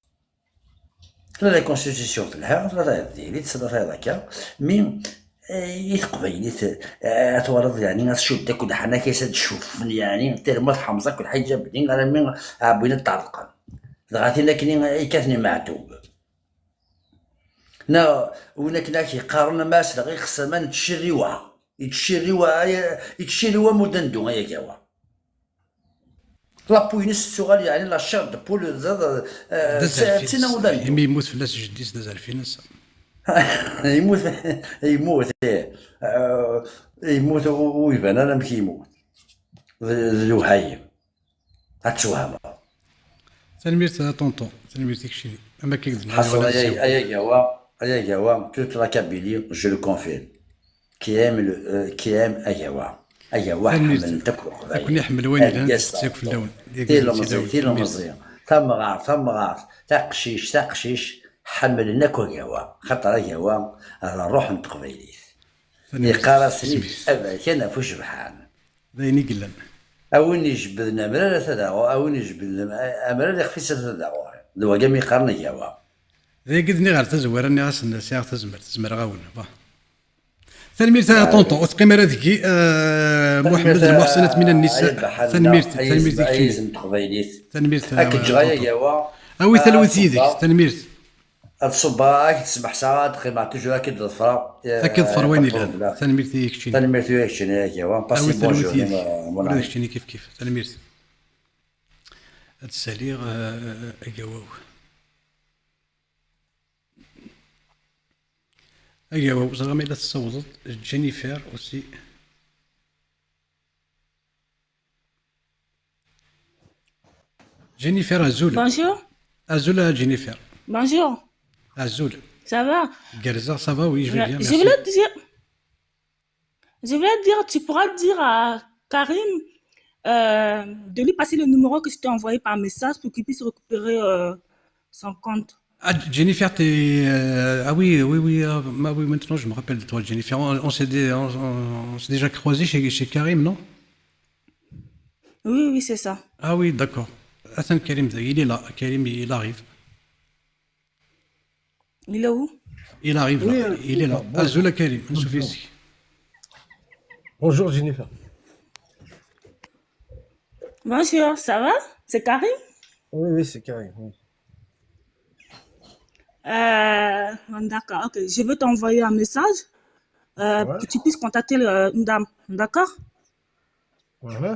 Tella la constitution telha, tella tayeḍ diri-tt, tella tayeḍ akka, mi, eh, i teqbaylit, eh, ad twalaḍ, yeɛni, ad tcudd akk leḥnak-is, ad cuffen, yeɛni, terma tḥemẓ akk lḥiǧab-nni, armi ɛewwin ad ṭṭerḍqen. Dɣa tin akken i, i kkaten i Meɛtub. Neɣ win akken ak yeqqaren, ama asleɣ ixes aman n tcirriwa. Yettcirriw, ay-, yettcirriw am udandu, ay Agawa. La peau-ines tettuɣal, yeɛni la chair de poule, d, d, eh, d azerfin-ines. Imi yemmut fell-as jeddi-s, d azerfin-ines. Yemmut, yemmut, ih. Eh, yemmut u-, ur iban ara amek yemmut. D, d lewhayem. Ad twehmeḍ. Tanemmirt a ṭunṭun, tanemmirt i keččini. Am akka i d-nniɣ, ḥaṣel, ay, ay Agawa, ay Agawa, toute la Kabylie, je le confirme. Qui aime le, euh, qui aime Agawa. Agawa ḥemmlen-t akk Leqbayel. Ad ken-iḥemmel wayen yelhan, tettett akk fell-awen. Tilemẓi, tilemẓi. Tamɣart, tamɣart. Taqcict, taqcict. Ḥemmlen akk Agawa. Xaṭer Agawa d ṛṛuḥ n teqbaylit. Yeqqar-asen-id aberkan ɣef ucebḥan. D ayen i yellan. A win ijebbden amrar a tadaɣu, a win ijebbden amrar ixef-is a tadaɣu. D wagi mi qqaren Agawa. D ayagi d-nniɣ ɣer tazwara, nniɣ-asen sɛiɣ tazmert, zemreɣ-awen. Bah. Tanemmirt a ṭunṭun, ur teqqim ara deg-i, eh, Muḥemmed Lmuḥsin At Mina Nisa. Tanemmirt, tanemmirt i keččini. Tanemmirt a ṭunṭun. Awi talwit yid-k, tanemmirt. Ad ṣubbeɣ, ad k-d-smeḥseɣ, ad qqimeɣ toujours, ad k-id-ḍefreɣ. Ad k-iḍfer wayen yelhan. Tanemmirt i keččini. Tanemmirt i keččini, Agawa. Awi talwit yid-k. Ula d keččini kif kif. Tanemmirt. Ad saliɣ, eh, Agawa-w. Agawa-w, ẓriɣ ma yella tessawḍeḍ. Jennifer aussi. Jennifer, azul. Bonjour. Azul a Jennifer. Bonjour. Azul. Ça va? Gerrzeɣ, ça va, oui, je vais bien, merci. Je voulais dire, je voulais dire, tu pourras dire à Karim, euh, de lui passer le numéro que je t'ai envoyé par message pour qu'il puisse récupérer, euh, son compte. Ah, Jennifer, t'es, euh, ah oui, oui, oui, ah, ah oui, maintenant je me rappelle de toi, Jennifer. On, on s'est dé-, on, on, on s'est déjà croisé chez, chez Karim, non? Oui, oui, c'est ça. Ah oui, d'accord. Attends, Karim, il est là. Karim, il arrive. Il est où? Il arrive là. Oui, euh, il est là. Bonjour. Azul a Karim, bonjour. Bonjour, Jennifer. Bonjour, ça va? C'est Karim? Oui, oui, c'est Karim, oui. Euh, d'accord, ok. Je vais t'envoyer un message. euh, Ouais. Que tu puisses contacter le- une dame, d'accord? Ouais.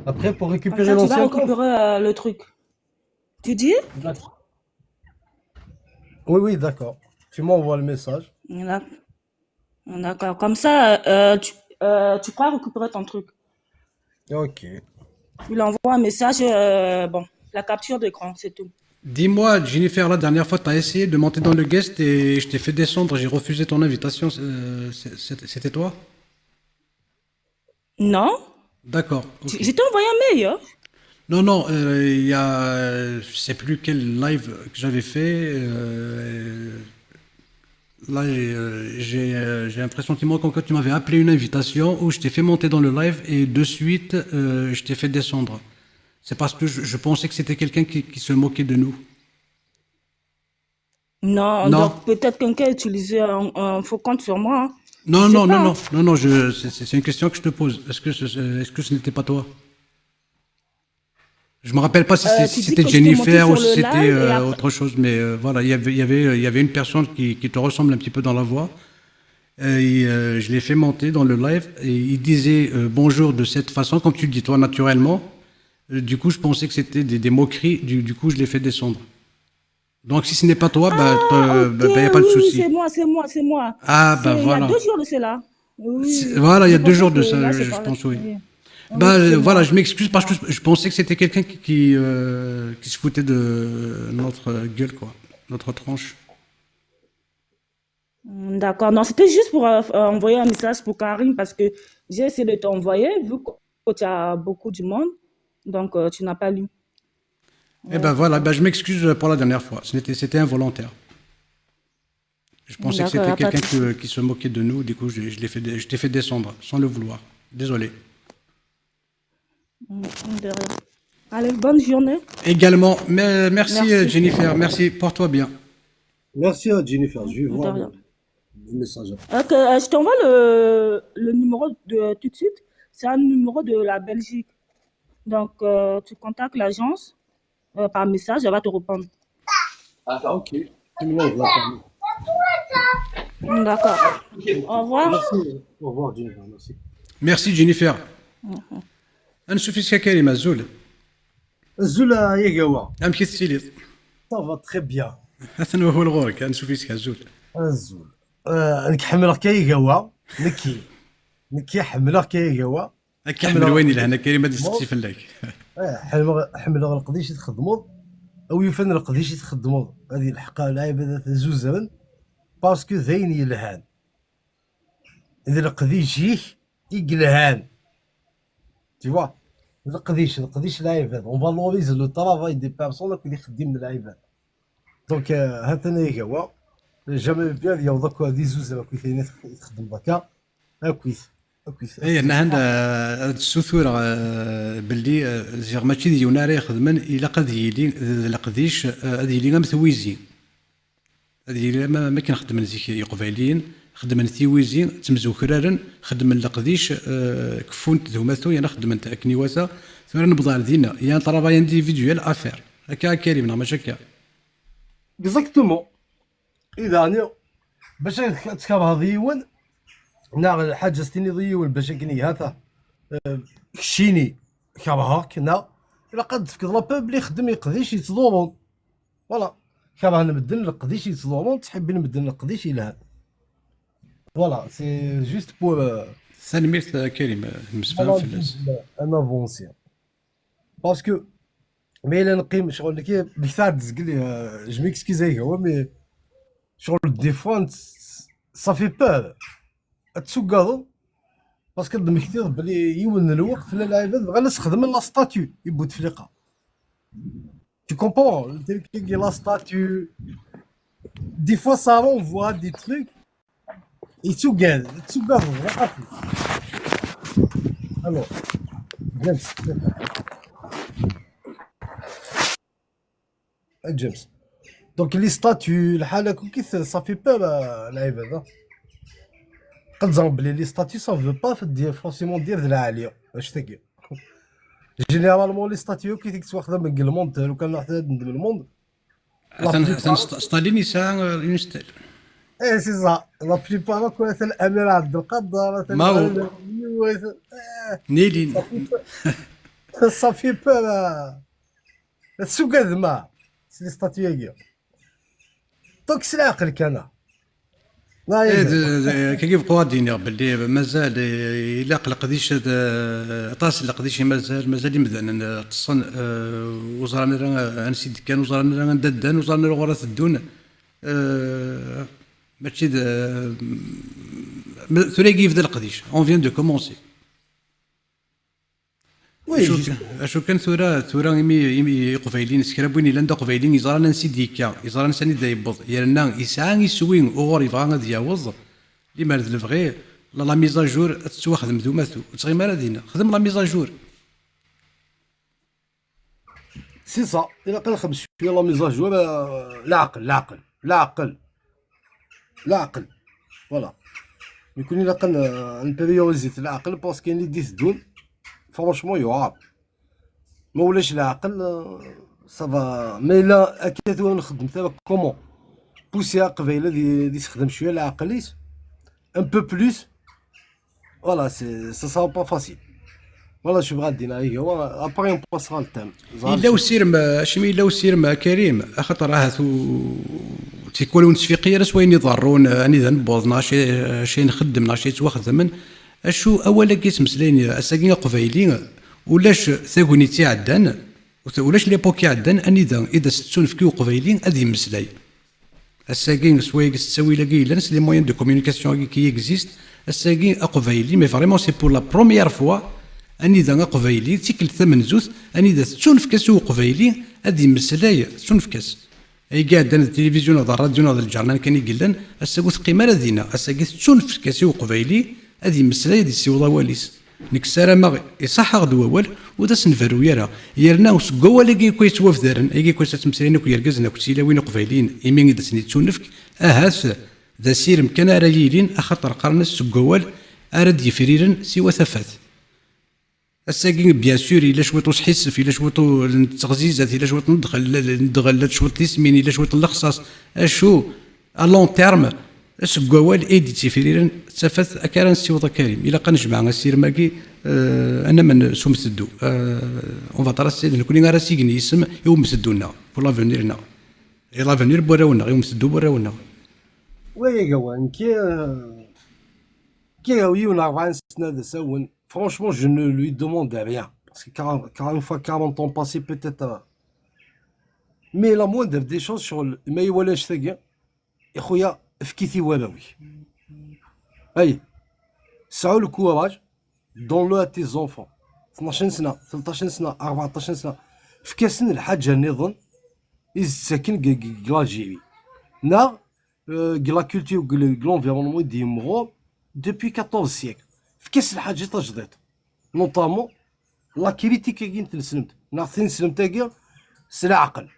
Après, pour Comme récupérer ça, tu vas l'ancien compte. Récupérer euh, le truc. Tu dis? D'accord. Oui, oui, d'accord. Tu m'envoies le message. D'ac- D'accord. Comme ça, euh, tu, euh, tu pourras récupérer ton truc. Ok. Tu lui envoies un message, euh, bon, la capture d'écran, c'est tout. Dis-moi, Jennifer, la dernière fois, tu as essayé de monter dans le guest et je t'ai fait descendre. J'ai refusé ton invitation. Euh, c'est- c'est- C'était toi? Non? D'accord. Tu- Ok. Je t'ai envoyé un mail, hein? Non, non, euh, il y a, euh, je sais plus quel live que j'avais fait. Euh, là, j'ai euh, j'ai, euh, j'ai un pressentiment comme quand tu m'avais appelé une invitation où je t'ai fait monter dans le live et de suite, euh, je t'ai fait descendre. C'est parce que je, je pensais que c'était quelqu'un qui, qui se moquait de nous. Non, Non. Donc peut-être quelqu'un a utilisé un, un faux compte sur moi, hein. Non, Je sais non, non, pas. Non, non, non, je, c'est c'est- c'est une question que je te pose. Est-ce que ce- est-ce que ce n'était pas toi? Je me rappelle pas si Euh, c'est- Tu si dis c'était que je t'ai monté Jennifer sur ou si le c'était live et euh, après, autre chose, mais euh, voilà, il y avait, il y avait, il y avait une personne qui, qui te ressemble un petit peu dans la voix. Et, euh, je l'ai fait monter dans le live et il disait euh, bonjour de cette façon, comme tu le dis toi naturellement. Euh, du coup, je pensais que c'était des, des moqueries. Du, du coup, je l'ai fait descendre. Donc, si ce n'est pas toi, bah, Ah, euh, ok, bah, bah, y a pas de oui, oui, souci. C'est moi, c'est moi, c'est moi. Ah, bah C'est- Il y a voilà. Deux jours de cela. Oui, C'est- oui. Voilà, il y a Je deux jours pensais de que là, ça, c'est je par- pense, oui. Oui. Bah, Oui, c'est euh, voilà, moi. Je m'excuse parce que je, je pensais que c'était quelqu'un qui, qui, euh, qui se foutait de notre euh, gueule, quoi. Notre tranche. Hmm, d'accord. Non, c'était juste pour euh, euh, envoyer un message pour Karine parce que j'ai essayé de t'envoyer, vu que tu as beaucoup de monde, donc euh, tu n'as pas lu. Eh ben voilà, ben, je m'excuse pour la dernière fois. C'était c'était involontaire. Je pensais que D'accord, c'était y a pas de quelqu'un souci. que- qui se moquait de nous. Du coup, je, je l'ai fait, dé- je t'ai fait descendre, sans le vouloir. Désolé. Hmm, de rien. Allez, bonne journée. Également, mais, merci, Merci. euh, Jennifer, merci, porte-toi bien. Merci à Jennifer. Je vais De voir rien. le, le message. Ok, euh, je t'envoie le, le numéro de tout de suite. C'est un numéro de la Belgique. Donc, euh, tu contactes l'agence euh, par message, elle va te répondre. Ah, ok. Tu me l'envoies par mail. D'accord. Au revoir. Merci. Au revoir, Jennifer. Merci. Merci, Jennifer. Ansuf yes-k a Karim, azul. Azul a Yagawa. Amek i tettiliḍ? Ça va très bien. Atan wahul ɣur-k, ansuf yes-k, azul. Azul. Euh, nekk ḥemmleɣ-k a Yagawa. Nekki. Nekki ḥemmleɣ-k a Yagawa. Ad k-iḥemmel wayen yelhan, a Karim, ad isteqsi fell-ak. Eh, ḥemmleɣ, ḥemmleɣ leqdic i txeddmeḍ. A wi yufan leqdic i txeddmeḍ ad yelḥeq lɛibad ad t-zuzren. Parce que d ayen yelhan. D leqdic-ik i yelhan. Tu vois? D leqdic, leqdic lɛibad. On valorise le travail des personnes akked ixeddimen n lɛibad. Donc, euh, ha-t-an a Yagawa. Jamais bien ad yaweḍ akk ad izuzer akkit ayen i tx-, i txeddmeḍ akka. Akkit. Akkit. Ay, yerna anda, eh, ad ssutureɣ, eh, belli, eh, ziɣ mačči d yiwen ara ixedmen, ilaq ad yili d leqdic, eh, ad yili am twizi. Ad yili am, am akken xeddmen zik Iqbayliyen, xeddmen tiwizi, ttemzukraren, xeddmen leqdic, eh, keffunt d umatu, yerna xeddment akken iwata. Tura newweḍ ar dinna, il y a un travail individuel à faire. Akka, a Karim, neɣ mačči akka? Exactement. I daɣen, bac ad tkerheḍ yiwen, neɣ lḥaǧa s tiniḍ i yiwen bac akken iga ta, eh, keččini kerheɣ-k, neɣ ilaq ad d-tefkeḍ la pub li xeddem leqdic yettḍurun. Voilà. Kerhen medden leqdic yettḍurun, ttḥibbin medden leqdic yelhan. Voilà, c'est juste pour, euh, Tanemmirt, a Karim, eh, nemsefham voilà, fell-as. un avancé. Parce que, mais il a un crime, je crois, je m'excuse, mais je crois, des fois, ça fait peur. Ad tuggadeḍ, parce que d-mmektiḍ belli yiwen n lweqt llan lɛibad bɣan ad sxedmen la statue i Bouteflika. Tu comprends? Le truc, la statue. Des fois, ça renvoie des trucs. Yettugad, yettugad, ɣafi. Alors, James. Ah, James. Donc, les statues, الحالة كي ça fait peur, euh, العباد, hein. قد زعما بلي les statues, ça veut pas dire forcément dire de la عالية. اش تقول؟ Généralement, les statues كي تكتب واخدة من الموند، لو كان واحد من الموند. Atan, atan St-, Stalin yesɛa, eh, une statue. Eh, c'est ça. La plupart akk atan Amir Abdelkader, atan Mao. Yiwet. Eh, Nilin. Ça fait peur. Ça fait peur, euh, tsugadma. C'est les statuts-agi. Donc, c'est la kan. Eh, d-, d-, kagi bqu ad d-iniɣ belli mazal, eh, ilaq leqdic ad, eh, aṭas n leqdic i mazal, mazal imdanen, eh, ṭṭsen, eh, ur ẓran ara, eh, ansi d-kkan, ur ẓran ara anda ddan, ur ẓran ara ɣur ara teddun. Eh, mačči d, eh, ma-, tura i yebda leqdic. On vient de commencer. Oui, acu juste kan, acu kan tura, tura imi, imi Iqbayliyen, s kra n win yellan d Aqbayli, yeẓran ansi d-yekka, yeẓran s anida yewweḍ, yerna yesɛa iswi uɣur yebɣa ad yaweḍ, limer d lebɣi, la, la mise à jour ad tettwaxdem d umatu, ur ttɣim ara dinna, xdem la mise à jour. C'est ça, ilaq ad nxedmet cwiya la mise à jour, euh, leɛqel, leɛqel, leɛqel. Leɛqel. Voilà. Nekkni ilaq ad n-, ad npriorizi leɛqel parce que ayen i d-iteddun, franchement, yuɛer. Ma ulac leɛqel, euh, ça va. Ma yella akka tura nxeddem tura comment pousser Aqbayli ad y-, ad yessexdem cwiya leɛqel-is, un peu plus. Voilà, c'est, ça sera pas facile. Voilà, je vais dire, après on passera le thème. Yella usirem, acimi yella usirem, a Karim, axaṭer ahat u-, tikwal ur nettfiqi ara s wayen iḍerrun, anida newweḍ, neɣ acu, acu i nxeddem, neɣ acu yettwaxedmen. Acu awal-agi yettmeslayen ass-agi Aqbayli, ulac tagnit iɛeddan, ulac l'époque iɛeddan, anida i d as-tettunefk i Uqbayli ad yemmeslay. Ass-agi, s wayagi, s ttawil-agi yellan, s les moyens de communication-agi qui existent, ass-agi, Aqbayli, mais vraiment, c'est pour la première fois, anida Aqbayli, d tikkelt tamenzut, anida tettunefk-as i Uqbayli ad yemmeslay, tettunefk-as. Ayagi iɛeddan d tilivizyu neɣ d rradyu neɣ d lǧernan kan i yellan, ass-agi ur teqqim ara dinna, ass-agi tettunefk-as i Uqbayli ad yemmeslay, ad yessiweḍ awal-is. Nekk ssarameɣ iṣaḥ-aɣ-d wawal, ur d as-nberru ara. Yerna seg wawal-agi akk yettwabdaren, agi akk yettmeslayen akk yergazen akk d tilawin iqbayliyen, imi i d asen-yettunefk, ahat d asirem kan ara yilin, axaṭer qqaren-as seg wawal ara d-yefriren siwa tafat. Ass-agi, bien sûr, yella cwiṭ usḥissef, yella cwiṭ u-, n teɣzizat, yella cwiṭ n ddɣel-, n ddɣellat, cwiṭ tismin, yella cwiṭ n lexṣaṣ. Acu, à long terme, seg wawal i d-yettifriren d tafat akka ara nessiweḍ a Karim. Ilaq ad nejmeɛ asirem-agi, euh, anamen s umteddu. Euh, on va tracer, d nekni ara s-igen yisem i umteddu-nneɣ, pour l'avenir-nneɣ. I l'avenir n warraw-nneɣ, i umteddu n warraw-nneɣ. Wa agawa, nekki, euh, nekki yiwen rebɛa n sna d asawen. Franchement, je ne lui demande rien. Parce que quarante, quarante fois, quarante ans passés, peut-être, euh, mais la moindre des choses sur le, ma iwala annect-agi, ixuya, efk-it i warraw-ik. Ay, sɛu le courage, donne-le à tes enfants. Tnac sna, tleṭṭac sna, rbeɛṭac sna. Efk-asen lḥaǧa nniḍen i s-d-ttaken deg, deg, deg l'Algérie. Neɣ, euh, deg la culture, deg, deg l'environnement i d-yemmɣur depuis quatorze siècles. Efk-as lḥaǧa tajdiṭ. Notamment, la critique-agi n tneslemt, neɣ tineslemt-agi s leɛqel.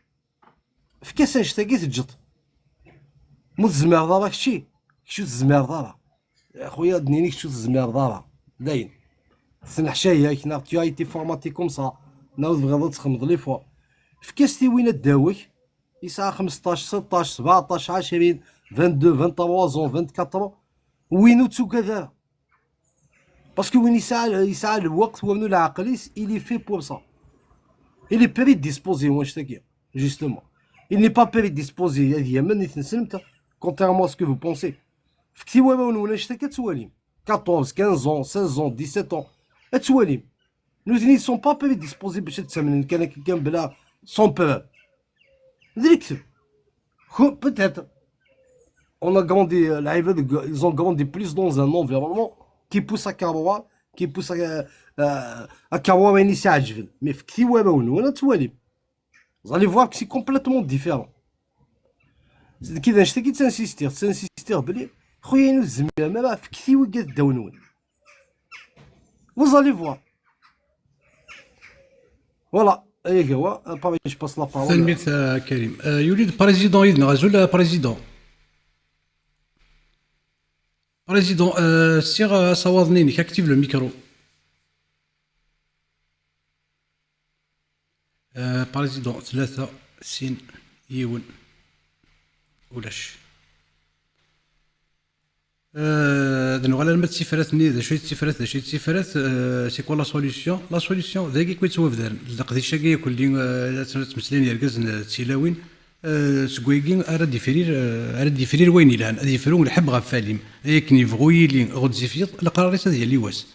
Efk-as annect-agi teǧǧeḍ. Ma ur tezmireḍ ara kečči, kečč ur tezmireḍ ara. Xuya, ad d-nini kečč ur tezmireḍ ara. Dayen. Tenneḥcay-ak, neɣ tu as été formaté comme ça, neɣ ur tebɣiḍ ad txedmeḍ l'effort. Efk-as tiwin a ddaw-ik, yesɛa xmesṭac, seṭṭac, sebɛeṭṭac, ɛecrin, vingt-deux, vingt-trois ans, vingt-quatre ans. Win ur ttugad ara. Parce que win yesɛa, yesɛa lweqt, win leɛqel-is, il est fait pour ça. Il est prédisposé i wannect-agi, justement. Il n'est pas prédisposé ad yamen i tneslemt, contrairement à ce que vous pensez. Fket i warraw-nwen annect-agi ad twalim. Quatorze, quinze ans, seize ans, dix-sept ans. Ad twalim. Nutni, ils sont pas prédisposés bac ad ttamnen kan akka kan bla, sans preuve. D lekdeb. Peut-être. On a grandi, euh, les, ils ont grandi plus dans un environnement qui pousse à croire, qui pousse à, euh, à croire ayen i s-iɛeǧben. Mais fket i warraw-nwen ad twalim. Vous allez voir que c'est complètement différent. C'est qui, d annect-agi i ttsinsistiɣ, ttsinsistiɣ belli, xuya, inu tzemrem ara, fket i wigad ddaw-nwen. Vous allez voir. Voilà. Ayagawa, pareil, je passe la parole. Tanemmirt, euh, Karim. Euh, yuli-d président yid-neɣ. Azul, euh, président. Président, euh, ssiɣ, euh, asawaḍ-nni-inek, active le micro. Euh, président, tlata, sin, yiwen, ulac. Euh, d nuɣal arma d tifrat-nni, d acu i d tifrat, d acu i d tifrat, euh, c'est quoi la solution? La solution, d agi akk yettwabdaren. Leqdic-agi akk-nni, euh, la tt-, la ttmeslayen yergazen, euh, d tilawin, euh, seg wayagi ara d-ifrir, euh, ara d-ifrir wayen yelhan, ad yefru lḥebb ɣef walim, akken yebɣu yili ɣezzif yiḍ, leqrar-is ad yali wass.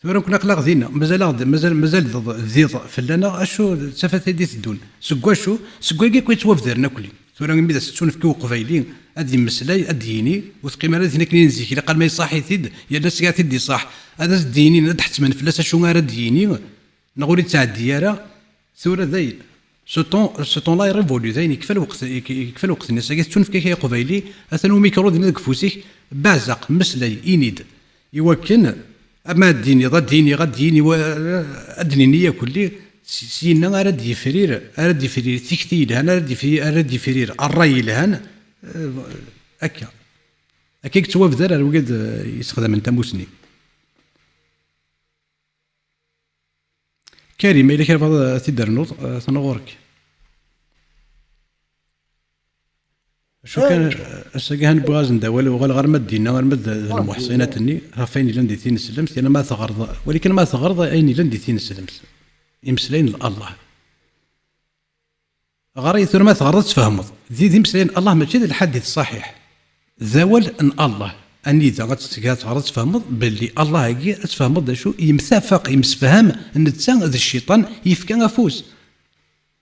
Tura nekkni aql-aɣ dinna, mazal-aɣ-d, mazal, mazal d, d iḍ fell-aneɣ, acu d tafat ay d-iteddun? Seg wacu? Seg wayagi akk yettwabdaren akk-nni. Tura imi d as-tettunefk i uqbayli ad yemmeslay, ad d-yini, ur teqqim ara d tin akken i n zik, ilaq alma yeṣṣaḥ-it-id, yerna seg ad t-id-iṣaḥ, ad as-d-yini, ad d-ḥettmen fell-as acu ara d-yini, neɣ ur yettɛeddi ara. Tura dayen, ce temps, ce temps-là est révolu, dayen yekfa lweqt, yek-, yekfa lweqt-nni. Sagi tettunefk-ak ay aqbayli, atan umikru dinna deg ufus-ik, baɛzeq, mmeslay, ini-d. Iwakken, ama ad d-iniḍ, ad d-iniɣ, ad d-yini, wa-, ad d-nini akk-nni, s-, syenna ara d-yefrir, ara d-yefrir tikti yelhan, ara d-yefrir, ara d-yefrir ṛṛay yelhan, eh, akka. Akka i yettwabdar ar wigad, eh, yessexdamen tamusni. Karim, ma yella kra bɣiḍ ad t-id-ternuḍ, eh, atan ɣur-k. Acu kan, eh, ass-agi han wwiɣ-asen-d awal, uɣaleɣ arma d dinna, arma d, d lmuḥṣinat-nni, ɣef ayen yellan di tineslemt, yerna ma teɣreḍ, walakin ma teɣreḍ ayen yellan di tineslemt, imeslayen n Allah. Ɣer-i tura ma teɣreḍ ad tfehmeḍ. Di, d imeslayen n Allah, mačči d lḥadit ṣṣaḥiḥ. D awal n Allah. Anida ad tga teɣreḍ ad tfehmeḍ belli Allah-agi ad tfehmeḍ d acu yemtafaq, yemsefham netta d cciṭan, yefka afus.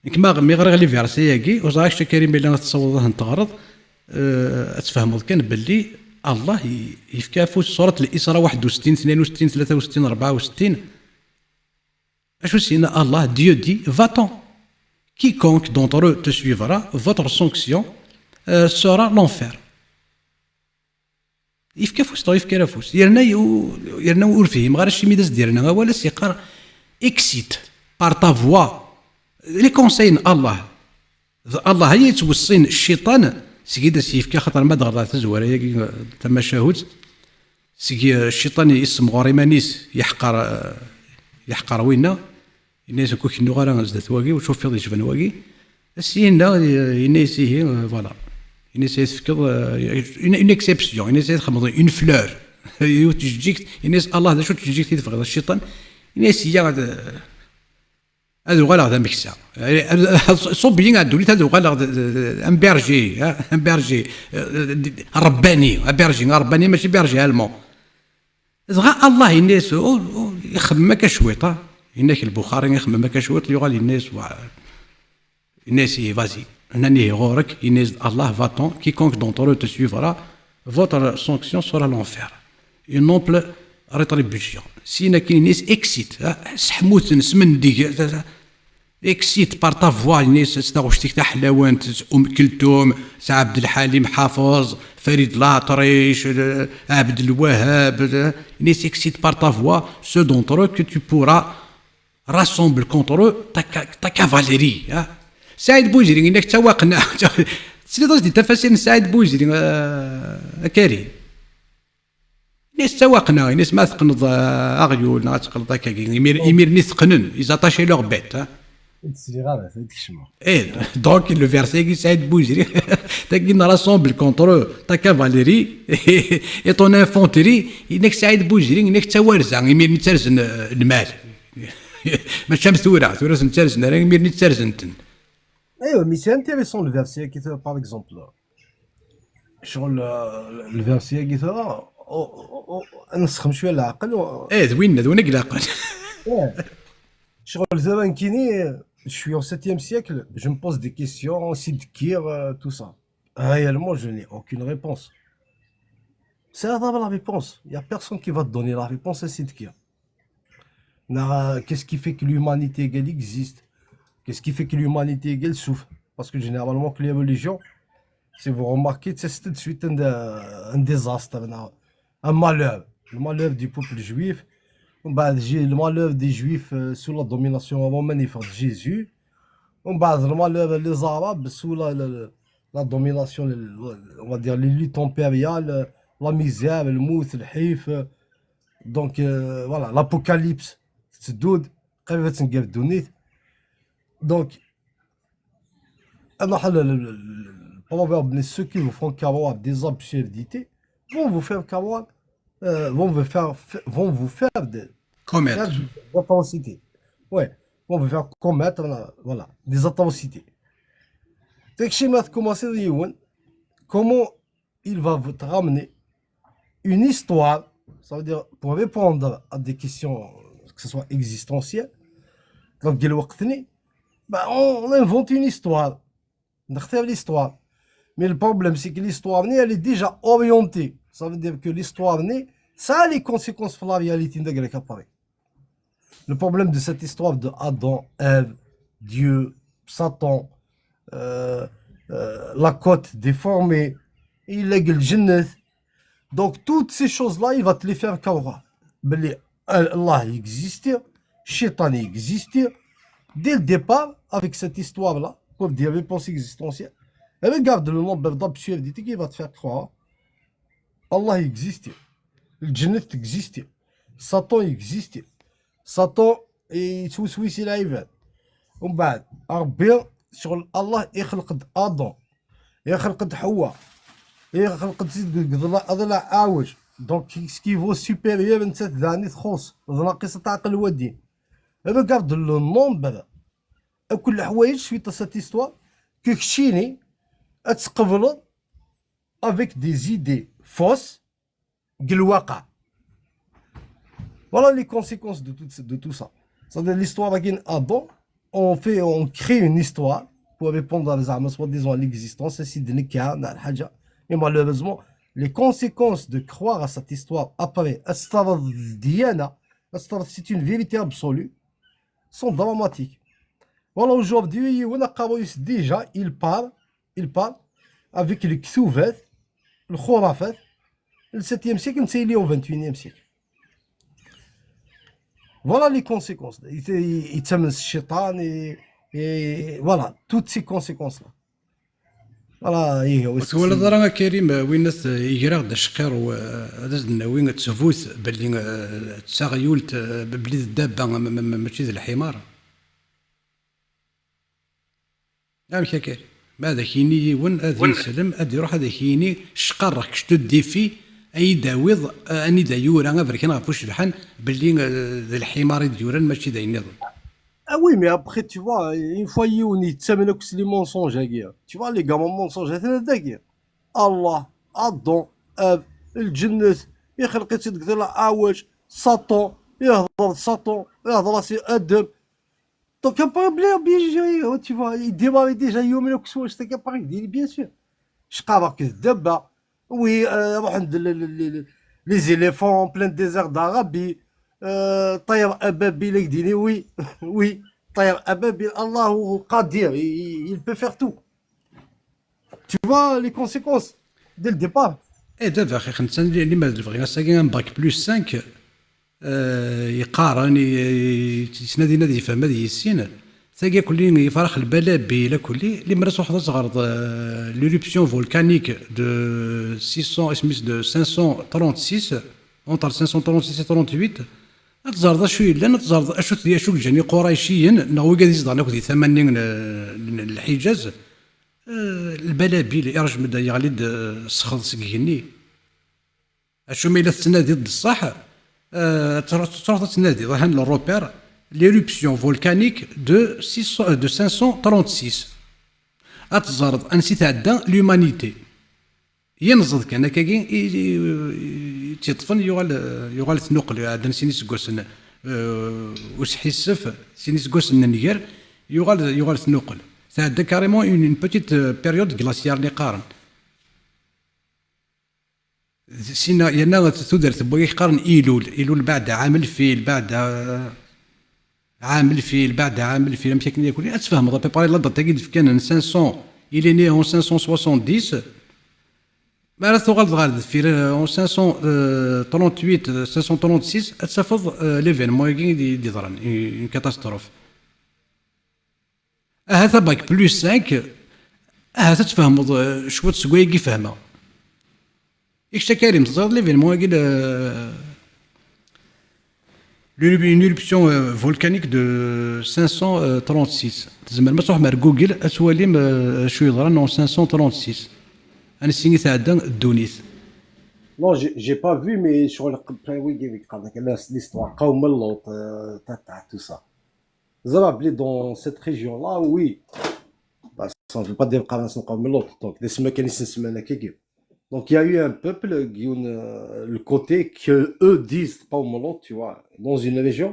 Nekk ma, mi ɣriɣ les versets-agi, ur ẓriɣ kečč a Karim, ila ad tessawḍeḍ ad ten-teɣreḍ, eh, ad tfehmeḍ kan belli Allah y-, yefka afus, surat Al-Isra waḥed u settin, tnayen u settin, tlata u settin, rebɛa u settin. Acu s-yenna Allah? Dieu dit, va-t'en. Quiconque d'entre eux te suivra, votre sanction, euh, sera l'enfer. Yefka afus neɣ yefka afus. Yerna yu-, yerna ur fhimeɣ ara acimi d as-d-yerna awal, as-yeqqar, exit par ta voix. Les conseils n Allah. D Allah ay yettwessin cciṭan, seg i d as-yefka, xaṭer ma d-ɣer tazwara-agi, tamacahut, seg, eh, cciṭan yessemɣur iman-is, yeḥqer, eh, yeḥqer winna, yenna-yas, "Nekk ur kennuɣ ara zdat wagi, ur tufiḍ yecban wagi." Syenna, eh, yenna-yas, "Ihi, eh, voilà." Yenna-yas, "Ay tefkeḍ, eh, une, une exception." Yenna-yas, "Ay txedmeḍ une fleur." Yiwet tjeǧǧigt, yenna-yas, "Allah, d acu n tjeǧǧigt i tebɣiḍ a cciṭan?" Yenna-yas, "Iya, ad, ad uɣaleɣ d ameksa. Ṣubbi a ddunit, ad uɣaleɣ d, d, d, un berger, hein, un berger, euh, d, d, un ṛebbani, un berger, un ṛebbani, mačči berger allemand." Dɣa Allah yenna-yas, u, u, ixemmem akka cwiṭ, ha? Yenna-k Lbuxari, ixemmem akka cwiṭ, yuɣal yenna-yas, wa, yenna-yas, ihi, vas-y. Nnan, ihi, ɣur-k, yenna-yas Allah, va-t'en, quiconque d'entre eux te suivra, votre sanction sera l'enfer. Une ample rétribution. Syin akin yenna-yas, exit, ha? Seḥmu-ten, smendig, ha? Exit par ta voix, yenna-yas, s taɣect-ik taḥlawant, s Um Keltum, s Ɛebd Lḥalim Ḥafeẓ, Farid Laṭric, eh, Ɛebd Lwahab, eh, yenna-yas, exit par ta voix ceux d'entre eux que tu pourras rassembler contre eux ta ca-, ta cavalerie, ha? Saɛid Buzri, yenna-k ttawaqen. Tesliḍ-as di tafasirin n Saɛid Buzri, eh, a Karim? Yenna-yas ttawaqen-aɣ, yenna-yas ma teqqneḍ, eh, aɣyul, neɣ ad teqqneḍ akkagi. Imir-, imir-nni teqqnen, ils attachaient leurs bêtes, ha? Ur d-sliɣ ara, ad kecmeɣ. Eh, donc, le verset-agi, Saɛid Buzri, tagi, rassemble contre eux ta cavalerie et ton infanterie, yenna-k Saɛid Buzri, yenna-k d tawarza, imir-nni ttarzen, eh, lmal. Mačči am tura, tura ur sen-ttarzen ara, imir-nni ttarzen-ten. Aywa, mais c'est intéressant le verset-agi, par exemple. Ccɣel, euh, le verset-agi tura, o, o, o, ad nesxem cwiya leɛqel, o. Eh, d winna, d winna i ilaqen. Eh. Ccɣel tura nekkini, je suis au septième siècle, je me pose des questions, si de kir, euh, tout ça. Réellement, je n'ai aucune réponse. C'est la, la réponse. Il y a personne qui va te donner la réponse, si de kir. Neɣ, euh, qu'est-ce qui fait que l'humanité, elle existe? Qu'est-ce qui fait que l'humanité, elle souffre? Parce que généralement, que les religions, si vous remarquez, c'est tout de suite un, un désastre, un, un malheur. Le malheur du peuple juif, ومن بعد, j'ai le malheur des Juifs, euh, sous la domination romaine, il faut Jésus. ومن بعد, le malheur des Arabes sous la, la, la domination, le, on va dire, l'élite impériale, la misère, الموت, الحيف, euh, donc, euh, voilà, l'apocalypse, tetteddu-d, qrib ad tenger ddunit. Donc, ad nruḥ le, le, le, le proverbe, mais ceux qui vous font carotte des absurdités, vont vous faire croire, euh, vont vous faire, vont vous faire des, faire des atrocités. Ouais, vont vous faire commettre, euh, voilà, des atrocités. Dès que Shima commence, comment il va vous ramener une histoire, ça veut dire pour répondre à des questions, que ce soit existentielles, donc, ben, on invente une histoire. نختار l'histoire. Mais le problème, c'est que l'histoire, elle est déjà orientée. Ça veut dire que l'histoire, ça a les conséquences sur la réalité de Grec après. Le problème de cette histoire de Adam, Ève, Dieu, Satan, euh, euh, la côte déformée, il a le djinnet. Donc, toutes ces choses-là, il va te les faire croire. Mais les, Allah existe, Shaitan existe. Dès le départ, avec cette histoire-là, pour des réponses existentielles, regarde le nombre d'absurdités qu'il va te faire croire. Allah existe. Le djinnet existe. Satan existe. Satan yettweswis i lɛibad. ومن بعد, Ṛebbi, شغل الله يخلق Adam, يخلق Ḥewwa, يخلق-d seg ḍla-, ḍlaɛ aɛwaj. Donc, ce qui vaut supérieur, nettat daɣen i txuṣṣ, d naqisat ɛqel wa ddin. Regarde le nombre, akk leḥwayeǧ, suite à cette histoire, que keččini ad tqebleḍ avec des idées fausses, deg lwaqa. Voilà les conséquences de tout, de tout ça. C'est-à-dire l'histoire-agi n Adam, on fait, on crée une histoire pour répondre à, زعما, soi-disant, à l'existence, c'est de nekka, na lḥaǧa. Mais malheureusement, les conséquences de croire à cette histoire après, ad s-terreḍ d diyana, ad s-terreḍ, c'est une vérité absolue, sont dramatiques. Voilà, aujourd'hui, yiwen aqerruy-is déjà, il parle, il parle avec les ktubas, lxurafat, le septième siècle, netta yella au vingt et unième siècle. Voilà les conséquences. Yettamen s cciṭan et, et voilà, toutes ces conséquences-là. Voilà, ihi, ur twalaḍ ara, a Karim, win iger-aɣ-d acqirrew, ad as-d-nawi ttbut belli, eh, d taɣyult, eh, belli d dabba, ma, ma, ma, mačči d lḥimar. Amek akka? Ma ad ak-yini yiwen, ad inselem, ad iruḥ ad ak-yini, cqarreɣ-k, je te défie, ad yi-d-tawiḍ, eh, anida yura aberkan ɣef ucebḥan, belli, eh, d lḥimar i d-yuran, mačči d ayen nniḍen. Ah oui, mais après, tu vois, une fois yiwen yettamen akk s les mensonges-agi, tu vois, les gamins mensonges, atan dagi. Allah, Adam, Ève, lǧennet, ixleq-itt-id deg ḍlaɛ aɛwaj, Satan, ihḍer d Satan, ihḍer-as i Adam. Donc, après, bien, bien sûr, tu vois, il démarre déjà, yumen akk s wanect-agi, après, il dit, bien sûr. Cqarreɣ-k d dabba. Oui, euh, ruḥen-d le, le, le, les éléphants en plein désert d'Arabie. Euh, ṭṭayr ababil, ak-d-yini, oui, oui, ṭṭayr ababil, Allahu qadir, il, il peut faire tout. Tu vois les conséquences dès le départ. Eh, d abaxix, netta li-, limer d lebɣi, ass-agi un bac plus cinq, eh, yeqqaren, i-, i-, yettnadin ad yefhem, ad yissin. Tagi akk-nni yefrex lbalabil akk-nni, limer ad truḥeḍ ad teɣreḍ, eh, l'éruption volcanique de six cents, isem-is de cinq cent trente-six, entre cinq cent trente-six et trente-huit, ad teẓreḍ acu yellan, ad teẓreḍ acu t-, acu ǧǧan Iqurayciyen, neɣ wigad izedɣen akk di tama-nni n, n, n Lḥiǧaz. Eh, lbalabil, irjem-d, yeɣli-d, eh, ssexḍ seg igenni. Acu ma yella tettnadiḍ d ṣṣeḥ, eh, ad truḥ-, ad truḥeḍ ad tnadiḍ, ahan le repère, l'éruption volcanique de six cents, de cinq cent trente-six. Ad teẓreḍ ansi tɛedda l'humanité. Yenẓeḍ kan akkagi i, i, i tt-yeṭṭfen, yuɣal, yuɣal tnuqel, ɛeddan sin iseggasen, eh, usḥissef, sin iseggasen n nnger, yuɣal, yuɣal tnuqel. Tɛedda carrément une, une petite, eh, période glaciaire, nni qqaren. Sin, yerna tudert n wagi qqaren Ilul, Ilul بعد عام الفيل, بعد, eh, عام الفيل, بعد عام الفيل, amek akken yakk, ad tfehmeḍ à peu près la date-agi d-fkan n cinq cents, il est né en cinq cent soixante-dix. Mi ara tuɣaleḍ ɣer deffir, eh, en cinq cent trente-huit, eh, cinq cent trente-six, ad tafeḍ, eh, l'événement-agi i d-, i d-yeḍran, une catastrophe. Ahat a bac plus cinq, ahat ad tfehmeḍ, eh, cwiṭ seg wayagi fehmeɣ. I kečč a Karim, teẓriḍ l'événement-agi, le, l'éruption, une éruption, euh, volcanique de cinq cent trente-six. Tzemrem ad truḥem ar Google, ad twalim, euh, acu yeḍran en cinq cent trente-six. Ansi i tɛedda ddunit. Non, j'ai j'ai pas vu, mais sur le, l'histoire, قاوم لوط, euh, tata, tout ça. Zara, dans cette région-là, oui. Bah, ça ne veut pas dire قاوم لوط. Donc, des semaines, des semaines, donc, il y a eu un peuple, euh, le côté que eux disent قاوم لوط, tu vois, dans une région,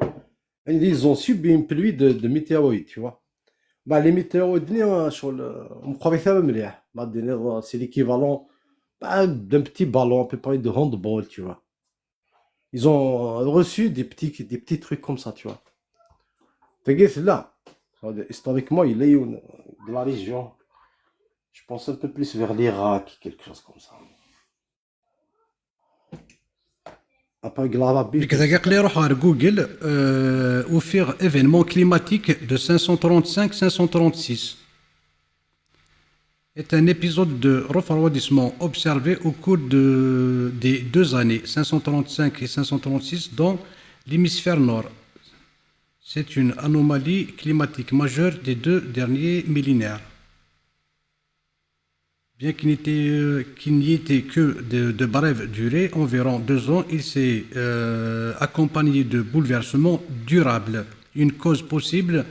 ils ont subi une pluie de, de météorites, tu vois. Bah, les météorites, euh, sur le, on croit que ça va, mais, bah, c'est l'équivalent, bah, d'un petit ballon, à peu près, de handball, tu vois. Ils ont, euh, reçu des petits, des petits trucs comme ça, tu vois. T'inquiète, là, historiquement, il est une, de la région, je pense un peu plus vers l'Irak, quelque chose comme ça. Après, l'Arabie, nekk dagi aql-i ruḥeɣ ɣer Google, euh, ufiɣ événement climatique de cinq cent trente-cinq cinq cent trente-six. Est un épisode de refroidissement observé au cours de, des deux années cinq cent trente-cinq et cinq cent trente-six dans l'hémisphère nord. C'est une anomalie climatique majeure des deux derniers millénaires. Bien qu'il n'était, euh, qu'il n'y était que de, de brève durée, environ deux ans, il s'est, euh, accompagné de bouleversements durables. Une cause possible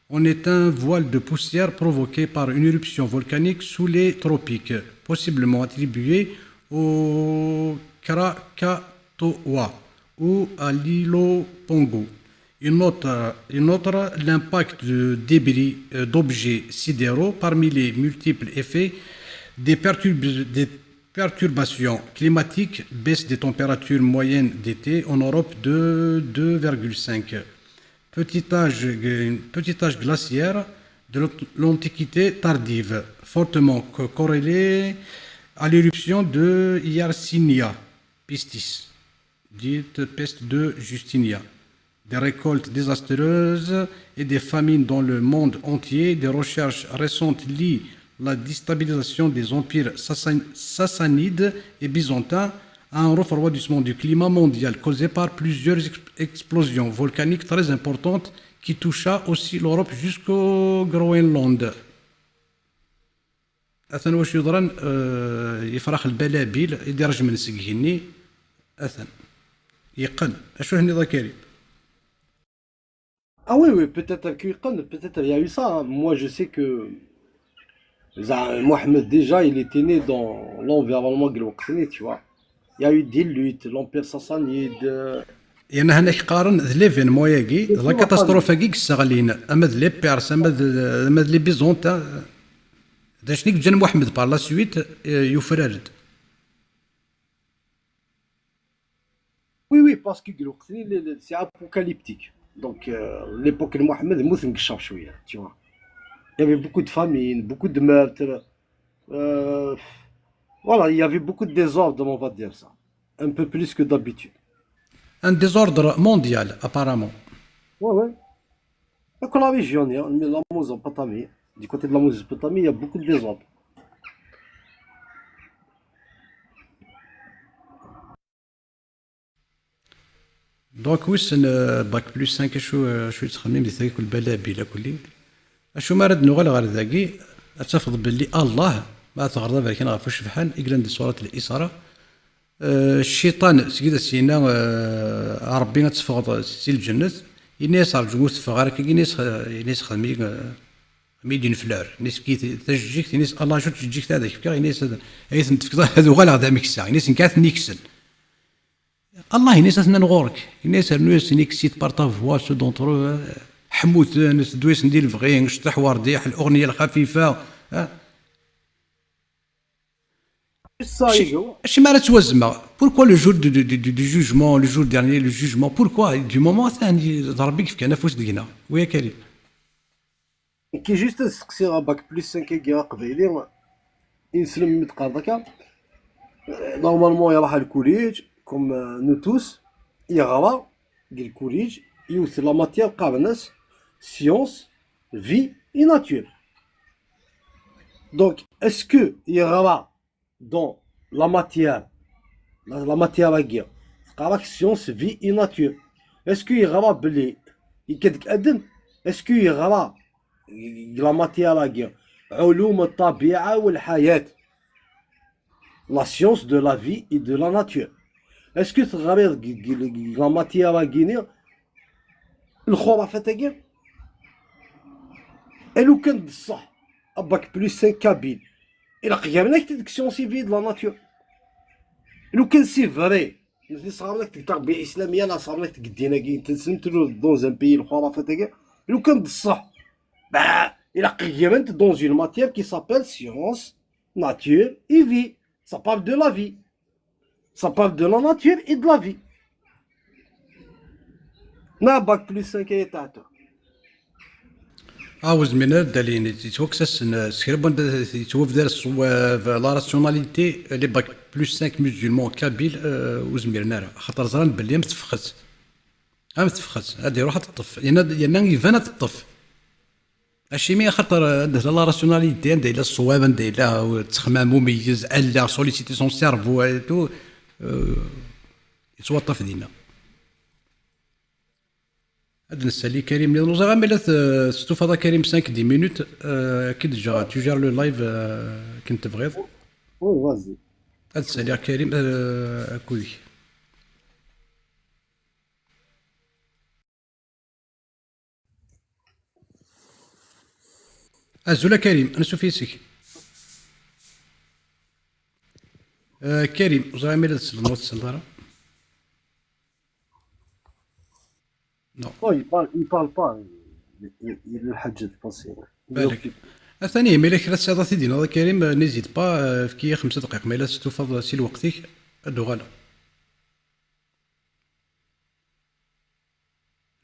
en est un voile de poussière provoqué par une éruption volcanique sous les tropiques, possiblement attribuée au Krakatoa ou à l'île Pongo. Une autre, une autre, l'impact de débris, euh, d'objets sidéraux parmi les multiples effets des perturb-, des perturbations climatiques, baisse des températures moyennes d'été en Europe de deux virgule cinq, petit âge, une petite âge glaciaire de l'Ant-, l'Antiquité tardive, fortement co-, corrélée à l'éruption de Yersinia Pistis, dite peste de Justinia, des récoltes désastreuses et des famines dans le monde entier. Des recherches récentes lient la déstabilisation des empires sassan-, sassanides et byzantins à un refroidissement du climat mondial causé par plusieurs ex-, explosions volcaniques très importantes qui toucha aussi l'Europe jusqu'au Groenland. Atan wacu yeḍran, euh, ifrax lbalabil i d-ireǧmen seg igenni. Atan. Yeqqen. Acu tenniḍ a Karim? Ah oui, oui, peut-être que yeqqen, peut-être il y a eu ça, hein. Moi, je sais que, زعما, Mohamed, déjà, il était né dans l'environnement deg lweqt-nni, tu vois. Il y a eu des luttes, l'Empire sassanide, euh, yerna hana k-qqaren d l'événement-agi, d la catastrophe-agi i yesseɣlin, ama d les Perses, ama d, ama d les Byzantins, d acu i yeǧǧan Muḥemmed par la suite, euh, yufrar-d. Oui, oui, parce que deg lweqt-nni, le, le, c'est apocalyptique. Donc, euh, l'époque de Mohamed, mmuten deg ccaṛ cwiya, tu vois. Il y avait beaucoup de famine, beaucoup de meurtres. Euh, voilà, il y avait beaucoup de désordre, on va dire ça. Un peu plus que d'habitude. Un désordre mondial, apparemment. Ouais, ouais. Dans la région, hein, la Mésopotamie. Du côté de la Mésopotamie, il y a beaucoup de désordre. Donc, wissen, euh, bac plus cinq, acu, acu yettxemmim di tagi kul balabil akk-nni? Acu ma ara d-nuɣal ɣer dagi, ad tafeḍ belli Allah, ma teɣreḍ aberkan ɣef ucebḥan, i yellan di surat Al-Isra, euh, cciṭan, seg i d as-yenna, euh, a Ṛebbi ad teffɣeḍ si lǧennet, yenna-yas rǧu ur teffeɣ ara akka, yenna-yas, yenna-yas xdem-iyi, euh, xdem-iyi-d une fleur, yenna-yas efk-iyi tajeǧǧigt, yenna-yas Allah acu n tjeǧǧigt ad ak-fkeɣ, yenna-yas ad, ad iyi-ten-tefkeḍ ad uɣaleɣ d ameksa, yenna-yas nekk ad ten-ikksen. Allah yenna-yas, aten-an ɣur-k. Yenna-yas, rnu-yasen, excite par ta voix ceux d'entre eux, eh, ḥmuten, teddu-yasen di lebɣi, cṭiḥ werdiḥ, l'uɣniya lxafifa, eh. Acimi ara ttwazmeɣ? Pourquoi le jour du, du, du, du, du jugement, le jour dernier, le jugement? Pourquoi? Du moment, atan, d Ṛebbi i yefkan afus deg-neɣ. Wi a Karim? Nekki juste ad steqsiɣ, bac plus cinq-agi aqbayli, ineslem mi d-qqareḍ akka, normalement iruḥ ar lkuliǧ, comme, euh, nous tous, yeɣra deg lkuliǧ, yiwet la matière qqaren-as science, vie et nature. Donc, est-ce que yeɣra dans la matière, la, la matière-agi, teqqar-ak science, vie et nature. Est-ce que yeɣra belli yekka deg Adem? Est-ce que yeɣra deg la matière-agi, علوم الطبيعة والحياة? La science de la vie et de la nature. Est-ce que teɣriḍ deg, deg, deg la matière-agi-ni lxurafat-agi? Lukan d ṣṣeḥ, bac plus cinq kabyle, ilaq gar-ak-t-id deg science et vie de la nature. Lukan c'est vrai, nutni sɣaren-ak-t deg terbiya islamiyya, neɣ sɣaren-ak-t deg ddin-agi, tensem dans un pays lxurafat-agi. Lukan d ṣṣeḥ, bah, ilaq gar-t dans une matière qui s'appelle science, nature et vie. Ça parle de la vie. Ça parle de la nature et de la vie. Na bac plus cinq ay taɛtu. Ah, ur zmiren ara ad d-alin, yettwakkes-asen, eh, s kra n wanda yettwabdar ṣṣwab, la rationalité, les bac plus cinq musulmans kabyles, eh, ur zmiren ara, xaṭer ẓran belli am tefxet, am tefxet, ad iruḥ ad teṭṭef, yerna, yerna iban ad teṭṭef. Acimi? Axaṭer, eh, anda tella la rationalité, anda yella ṣṣwab, anda yella, eh, ttexmam umeyyez, allaɣ, solliciter son cerveau, et tout, eh, yettwaṭṭef dinna. Ad nessali Karim niḍen. Ur ẓriɣ ma la t-, testufaḍ a Karim cinq dix minutes, euh, ad k-id-ǧǧeɣ, tu gères le live, euh, akken tebɣiḍ. Oui, vas-y. Ad ssaliɣ Karim, euh, akked-k. Azul a Karim, ansuf yes-k. Euh, Karim, ur ẓriɣ ma la tselled neɣ ur tselled ara. Non. Oh, il parle, il parle pas. Il, il, il a le حاجة de passer. Balak. Atan ihi, ma yella kra tesɛiḍ ad t-id-tiniḍ a Karim, euh, n'hésite pas, euh, efk-iyi xemsa dqayeq, ma yella testufaḍ si lweqt-ik, ad d-uɣaleɣ.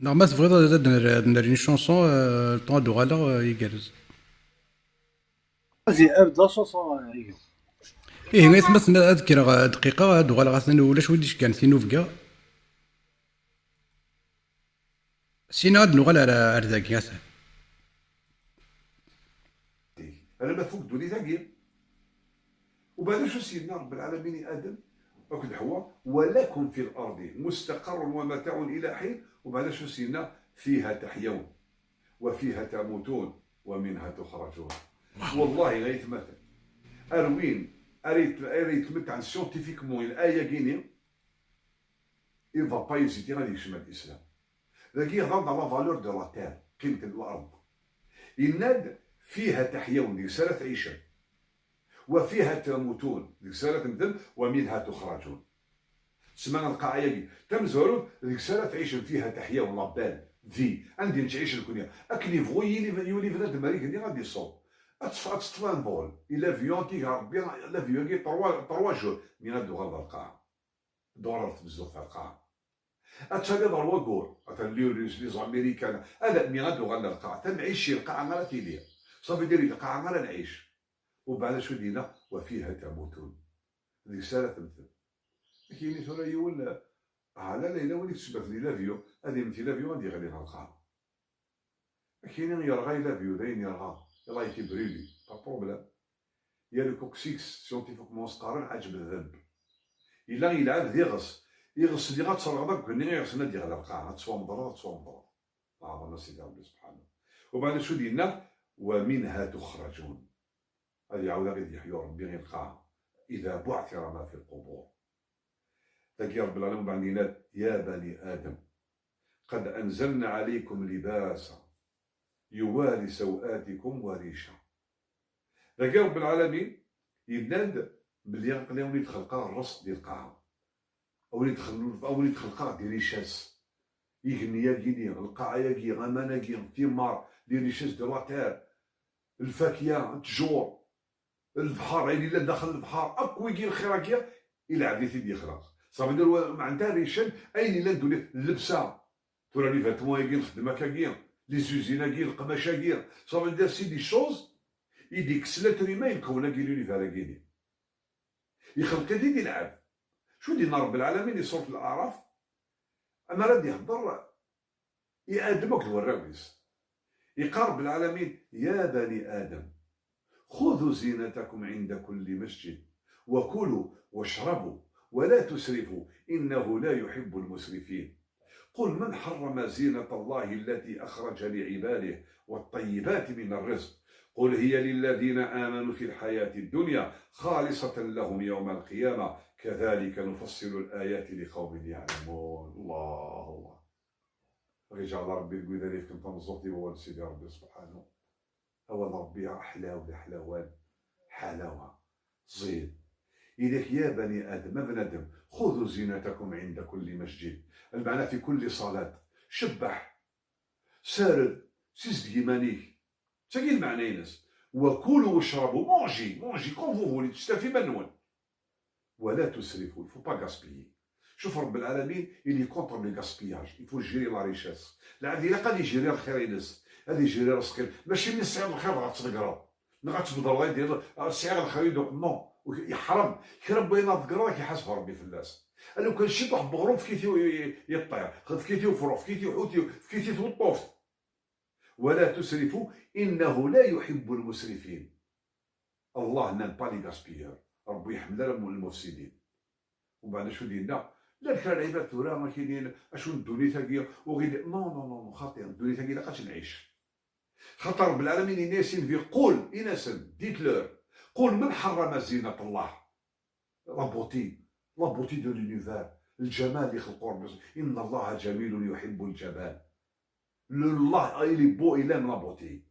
Neɣ ma tebɣiḍ ad, ad ner-, ad nerr une chanson, euh, le temps ad d-uɣaleɣ, euh, igerrez. Vas-y, euh, de la chanson, euh, Hugo. Ihi, aytmaten, ad kkreɣ, euh, dqiqa, ad d-uɣaleɣ, atan ulac wi d-iceggan tinubga. Sina ad nuɣal ar, ar dagi, atan. Alamma tfuk ddunit-agi. Ubeɛd acu s-yenna Rebbi lɛalamin i Adem akked Ḥwa? Wa lakum fi l-ardi mustaqarrun wa mataɛun ila ḥin. Ubeɛd acu s-yenna? Fiha taḥyawn wa fiha tamutun wa minha tuxrajun. Wallahi ay atmaten, ar win ara yet-, ara yetmettɛen scientifiquement i l-aya-gini, il va pas hésiter ad yekcem ar l'islam. Dagi yehḍer-d la valeur de la terre, qimmet n lard. Yenna-d: fiha taḥyawn, deg-s ara tɛicem, wa fiha tamutun, deg-s ara temmtem, wa minha tuxrajun. Tesma lqaɛa-yagi tamezwarut, deg-s ara tɛicem, fiha taḥyawn, la belle vie, anda nettɛic nekni. Akken yebɣu yili, yuli bnadem ar igenni ad iṣeḍ. Ad teṭṭef-, ad teṭṭef un vol, i l'avion, ad t-ig Rebbi, l'avion-agi trois, trois jours, mi ad d-uɣal ɣer lqaɛa. Dɣa ɣer tmezduɣt ɣer lqaɛa. Ad taliḍ ɣer waggur, atan les Russes, les Américains, ad mi ad d-uɣalen ɣer lqaɛa. Tamɛict i lqaɛa ara tili. Ça veut dire, i lqaɛa ara nɛic. Ubeɛd acu d-yenna? Wa fiha tamutun. Deg-s ara temmtem. Ad k-yini tura yiwen, ah, la, la, yella win i yettbaten i l'avion, ad immet i l'avion, ad yeɣli ɣer lqaɛa. Ad k-yini yerɣa i l'avion, d ayen yerɣa, il a été brûlé, pas de problème. Il y a le coccyx, scientifiquement s-qqaren ɛǧeb ddeb. Yella yelɛeb d iɣes. Iɣes-nni ad terɣeḍ akk-nni iɣes-nni ad d-yeɣli ɣer lqaɛa, ad tettwamḍreḍ, ad tettwamḍreḍ. Ɛḍama Sidi Ṛebbi subḥanahu. Ubeɛd acu d-yenna? Wa minha tuxrajun. Ad iɛawed ad yeḥyu Ṛebbi i lqaɛa. Ida buɛtira ma fi lqubur. Dagi Ṛebbi lɛalamin ubeɛd yenna-d: يا بني آدم قد أنزلنا عليكم لباسا يواري سوآتكم وريشا. Dagi Ṛebbi lɛalamin yenna-d belli aql-i a wen-id-xelqeɣ rrezq di lqaɛa. A wen-id-xel-, a wen-id-xelqeɣ des richesses. Igenni-agi-ni, lqaɛa-agi, aman-agi, timar, les richesses de la terre, lfakya, ttjur, lebḥer, ayen yellan daxel lebḥer, akk wigi lxir-agi, i lɛebd i t-id-yexleq. Ça veut dire, wa-, meɛna rrican, ayen yellan ddunit, llebsa, tura les vêtements-agi nxeddem akkagi, les usines-agi, leqmac-agi, ça veut dire, c'est des choses i d-yekkes l'être humain i lkawn-agi, l'univers-agi-ni. Ixleq-it-id i lɛebd. Acu d-yenna Ṛebbi lɛalamin di surat Laɛraf? Amar ad d-ihedder i Adem akked warraw-is. Yeqqar Ṛebbi lɛalamin: يا بني آدم خذوا زينتكم عند كل مسجد وكلوا واشربوا ولا تسرفوا إنه لا يحب المسرفين. قل من حرم زينة الله التي أخرج لعباده والطيبات من الرزق. قل هي للذين آمنوا في الحياة الدنيا خالصة لهم يوم القيامة كذلك نفصل الآيات لقوم يعلمون. الله، الله. Ɣijeɛ Ṛebbi deg wid ara yefken tameẓẓuɣt i wawal n Sidi Ṛebbi subḥanu. Awal n Ṛebbi ḥlaw d aḥlawan, ḥalawa, ẓid. Idak ya bani Adam, a bnadem, xudu zinatakum ɛinda kulli masjid. Lmeɛna fi kulli ṣalat, cebbeḥ, sared, sizdeg iman-ik. D tagi lmeɛna-ines. Wa kulu wacrabu, mangez, mangez comme vous voulez, testafim iman-nwen. Wala tusrifu, il faut pas gaspiller. Cuf Ṛebbi lɛalamin, il est contre le gaspillage. Il faut gérer la richesse. Lɛebd ilaq ad igéri lxir-ines, ad igéri ṛṛezq-ines. Mačči mi tesɛiḍ lxir dɣa ad tḍeggreḍ. Neɣ ad tbedreḍ ad d-tiniḍ, "Ah, sɛiɣ lxir i d-uqemmu." Yeḥṛem. Kra n wayen ad tḍeggreḍ ad k-iḥaseb Ṛebbi fell-as. A lukan ciṭuḥ n weɣrum, efk-it i, i, i ṭṭir. Efk-it i ufrux, efk-it i uḥuti, efk-it i tweṭṭuft. Wala tusrifu, innahu la yuḥibbu lmusrifin. Allah n'aime pas les gaspilleurs. Ṛebbi ur iḥemmel ara lmufsidin. Umbeɛd acu d-yenna? Llan kra n lɛibad tura akinin, acu n ddunit-agi, ur ɣili, non, non, non, non, xaṭi, ddunit-agi ilaq ad tt-nɛic. Xaṭer Ṛebbi lɛalamin yenna-yas i Nnbi, qul, in-asen, dites-leur, qul man ḥerrama zinat Allah. La beauté, la beauté de l'univers, lǧamal i xelq Ṛebbi, inna Allaha jamilun yuḥibbu lǧamal. Allah, il est beau, il aime la beauté.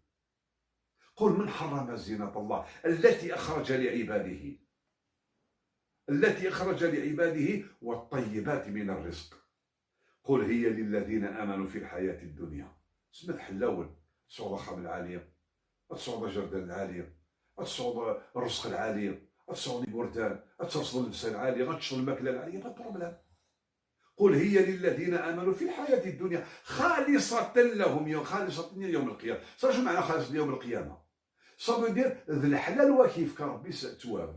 قل من حرم زينة الله التي أخرج لعباده التي أخرج لعباده والطيبات من الرزق قل هي للذين آمنوا في الحياة الدنيا. Semma tḥellawel, ad tesɛuḍ axxam lɛali, ad tesɛuḍ ajerdan lɛali, ad tesɛuḍ ṛṛezq lɛali, ad tesɛuḍ igerdan, ad tesɛuḍ llebsa lɛali, ad teččeḍ lmakla lɛali, pas de problème. قل هي للذين آمنوا في الحياة الدنيا خالصة لهم يوم، خالصة يوم القيامة. Saɣ acu meɛna xaliṣ yawm lqiyama? Ça veut dire d leḥlal wa k-yefka Ṛebbi s ttwab.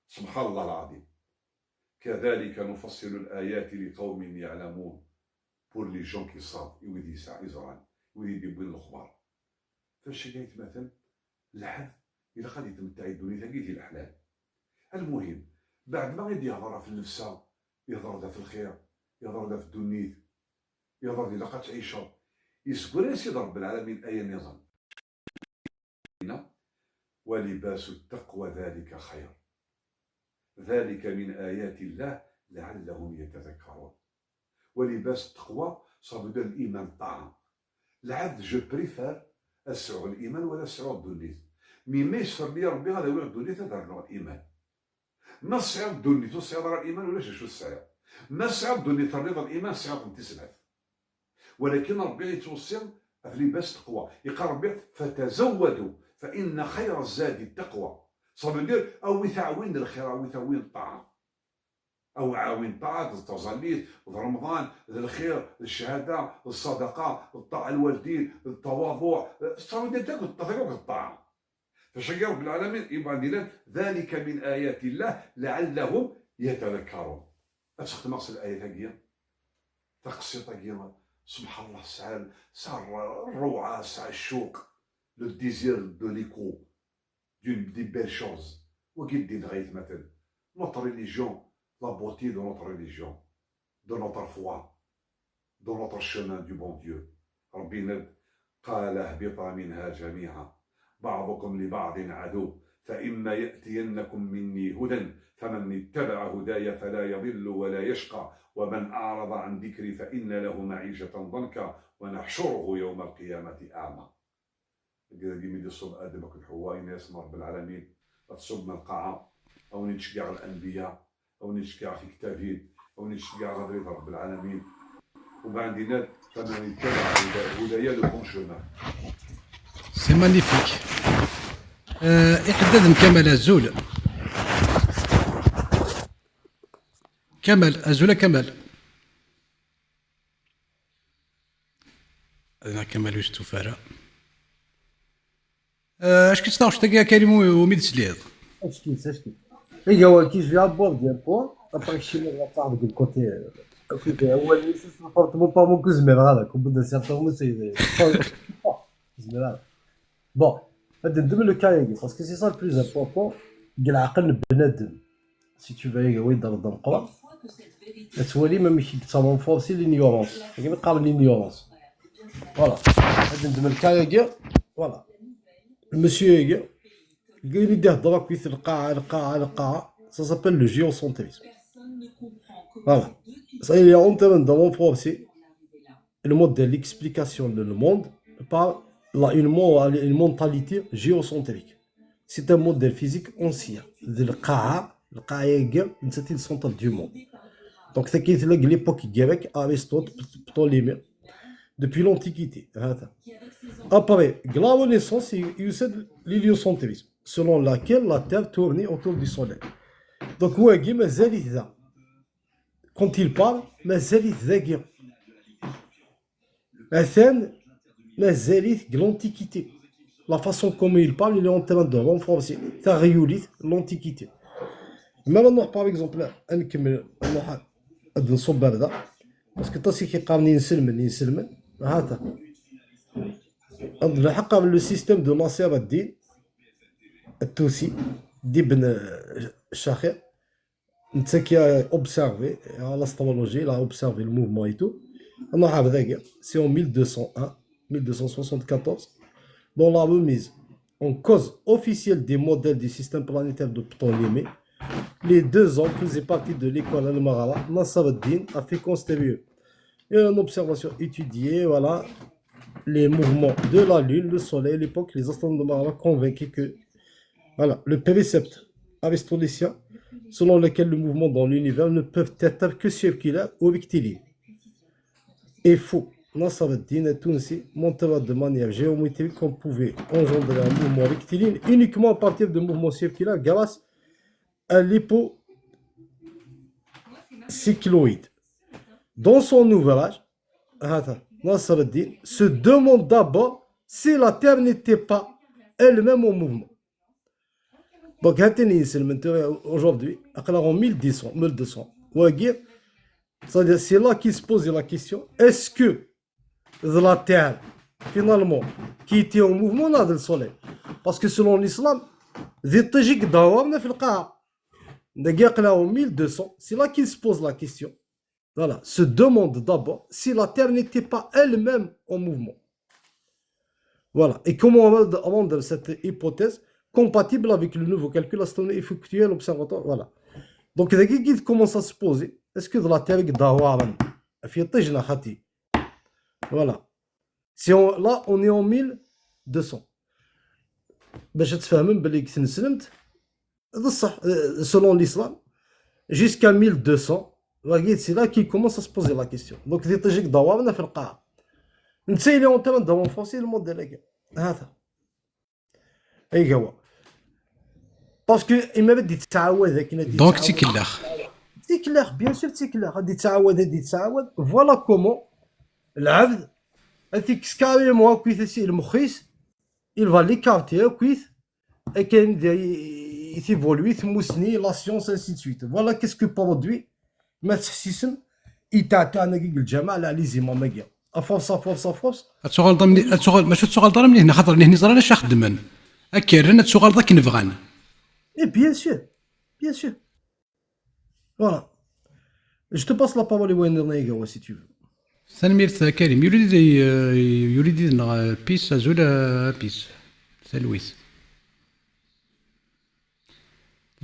Subḥan Allah lɛaḍim. كذلك نفصل الآيات لقوم يعلمون. Pour les gens qui savent, i wid yesɛa, iẓran, i wid i d-yewwin lexbar. Fac-agi aytmaten, lɛebd ilaq ad yetmetteɛ i ddunit-agi di leḥlal. Almuhim, beɛd ma i d-yehḍer ɣef llebsa, yehḍer-d ɣef lxir, yehḍer-d ɣef ddunit, yehḍer-d ilaq ad tɛiceḍ. Yesguri-as-id Ṛebbi lɛalamin aya nniḍen. ولباس التقوى ذلك خير. ذلك من آيات الله لعلهم يتذكرون. ولباس التقوى, ça veut dire l'iman, ṭṭaɛa. Lɛebd, je préfère ad sɛuɣ liman wala ad sɛuɣ ddunit. Mi ma yesfer-iyi Ṛebbi ad awiɣ ddunit, ad rnuɣ liman. Ma tesɛiḍ ddunit ur tesɛiḍ ara liman, ulac acu tesɛiḍ. Ma tesɛiḍ ddunit terniḍ liman, tesɛiḍ-tent i snat. Walakin Ṛebbi yettweṣṣi ɣef libas taqwa. Yeqqar Ṛebbi, فتزودوا فإن خير الزاد التقوى. Ça veut dire, awit aɛwin n lxir, awit aɛwin n ṭṭaɛa. Aw aɛwin n ṭṭaɛa, d taẓallit, d Remḍan, d lxir, d cchada, d ṣṣadaqa, d ṭṭaɛa lwaldin, d ṭṭawaḍuɛ, ça veut dire akk d ṭṭaɛa. Fac-agi Ṛebbi lɛalamin, iban dilan, ذلك من آيات الله لعلهم يتذكرون. Ad textem s layat-agi, taqsiṭ-agi, subḥan Allah, tesɛa, tesɛa ṛṛewɛa, tesɛa ccuq, le désir de l'écho d'une, des belles choses. Wagi d ddin, ay atmaten. Notre religion, la beauté de notre religion, de notre foi, de notre chemin du bon Dieu. Ṛebbi yenna-d, قال اهبطا منها جميعا بعضكم لبعض عدو فإما يأتينكم مني هدى فمن اتبع هداي فلا يضل ولا يشقى ومن أعرض عن ذكري فإن له معيشة ضنكا ونحشره يوم القيامة أعمى. Dagi mi d-iṣub Adem akked Ḥewwa, yenna-yasen Ṛebbi lɛalamin, ad tṣubbem lqaɛa, a wen-ittceggiɛ lanbiya, a wen-ittceggiɛ tiktabin, a wen-ittceggiɛ abrid Ṛebbi lɛalamin. Ubeɛd yenna-d, فمن اتبع هداي, هداي le bon chemin. C'est magnifique. Euh, iḥeddaden Kamal, azul. Kamal, azul a Kamal. Ad Kamal ur yestufa ara. Euh, acu-tt taɣect-agi a Karim umi d-tesliḍ? Acu-tt, acu-tt? Iga waki, je vais à bord du port, après je suis là, deg le côté, euh, côté, awal-nni, c'est pas mon, pas mon, ur zmireɣ ara, comme dans certains mots, c'est, ur zmireɣ ara. Bon, ad ndem le cas-agi, parce que c'est ça le plus important, deg leɛqel n bnadem. Si tu veux, iga win d ameqqran, ad twalim amek i yettawanfursi l'ignorance. Akken i qqaren l'ignorance. Voilà. Ad ndem le cas-agi, voilà. Le monsieur, il dit, ça s'appelle le géocentrisme. Voilà. Ça, il est en train de renforcer le modèle d'explication de le monde par la, une, mo- une mentalité géocentrique. C'est un modèle physique ancien. De le Kaha, le Kaha, c'est le centre du monde. Donc, c'est l'époque grecque, Aristote, Ptolémée, depuis l'Antiquité. Après, la Renaissance, il y a l'héliocentrisme, selon laquelle la Terre tournait autour du Soleil. Donc, ouais, mais quand il parle, mais Atan, mazal-it deg l'Antiquité. La façon comme il parle, il est en train de renforcer taɣyulit l'Antiquité. Même maintenant, par exemple, ad nkemmel, ad nṣubb ar da, parce que aṭas i k-yeqqaren inselmen, inselmen, hata. Ad nlḥeq ɣer le système de Nasser ad-Din Tusi, d'Ibn, euh, Chachir. Netta qui a observé, euh, l'astrologie, il a observé le mouvement et tout. On a, c'est en mille deux cent un, mille deux cent soixante-quatorze, dans la remise en cause officielle des modèles du système planétaire de Ptolémée. Les deux hommes faisaient partie de l'école al-Maghara. Nasser ad-Din a fait construire une observation étudiée, voilà, les mouvements de la Lune, le Soleil, l'époque, les astronomes de Maghara convainqués que, voilà, le précepte aristotélicien, selon lequel le mouvement dans l'univers ne peut être que circulaire ou rectiligne, est faux. Nasser ad-Din At-Tunsi montra de manière géométrique qu'on pouvait engendrer un mouvement rectiligne uniquement à partir de mouvements circulaires grâce à l'hypocycloïde. Dans son ouvrage, Nasser ad-Din se demande d'abord si la Terre n'était pas elle-même en mouvement. Donc, aujourd'hui, en mille deux cents, mille deux cents, c'est-à-dire, c'est là qu'il se pose la question, est-ce que la Terre, finalement, qui était en mouvement, là, le Soleil? Parce que selon l'islam, en mille deux cents, c'est là qu'il se pose la question. Voilà, se demande d'abord si la Terre n'était pas elle-même en mouvement. Voilà. Et comment on va rendre cette hypothèse compatible avec le nouveau calcul astronomique effectué à l'observatoire? Voilà. Donc, il commence à se poser, est-ce que la Terre est dans la Voilà. Si on, là, on est en mille deux cents. باش تفهموا بلي كنت نسلمت، بصح, euh, selon l'islam, jusqu'à mille deux cents, c'est là qu'il commence à se poser la question. Donc, دي تجيك دورنا في القاعة. نتا اللي اون تران دو فونسي الموديل هكا. هذا. اي هو. Parce que اما بدي تتعود هكا، دونك تيكلاخ. تيكلاخ، bien sûr تيكلاخ، غادي تعاود، غادي تعاود. Voilà comment العبد هذيك كاريمون هاكويت المخيس، il va l'écarter هاكويت. Akken i t-évolue tmusni, la science, ainsi de suite. Voilà qu'est-ce que produit, ma teḥsisem, i tɛeṭṭan-agi deg lǧameɛ, la les imams-agi. À force, à force, à force. Ad tuɣaleḍ am-, ad tuɣal, mačči ad tuɣaleḍ ara mliḥ, xaṭer nihni ẓran acu xeddmen. Akka rran ad tuɣaleḍ akken bɣan. Et bien sûr, bien sûr. Voilà. Je te passe la parole, Wayne Naigawa, si tu veux. Tanemmirt a Karim. Yuli-d, yuli-d-neɣ Pis, azul a Pis. Talwit.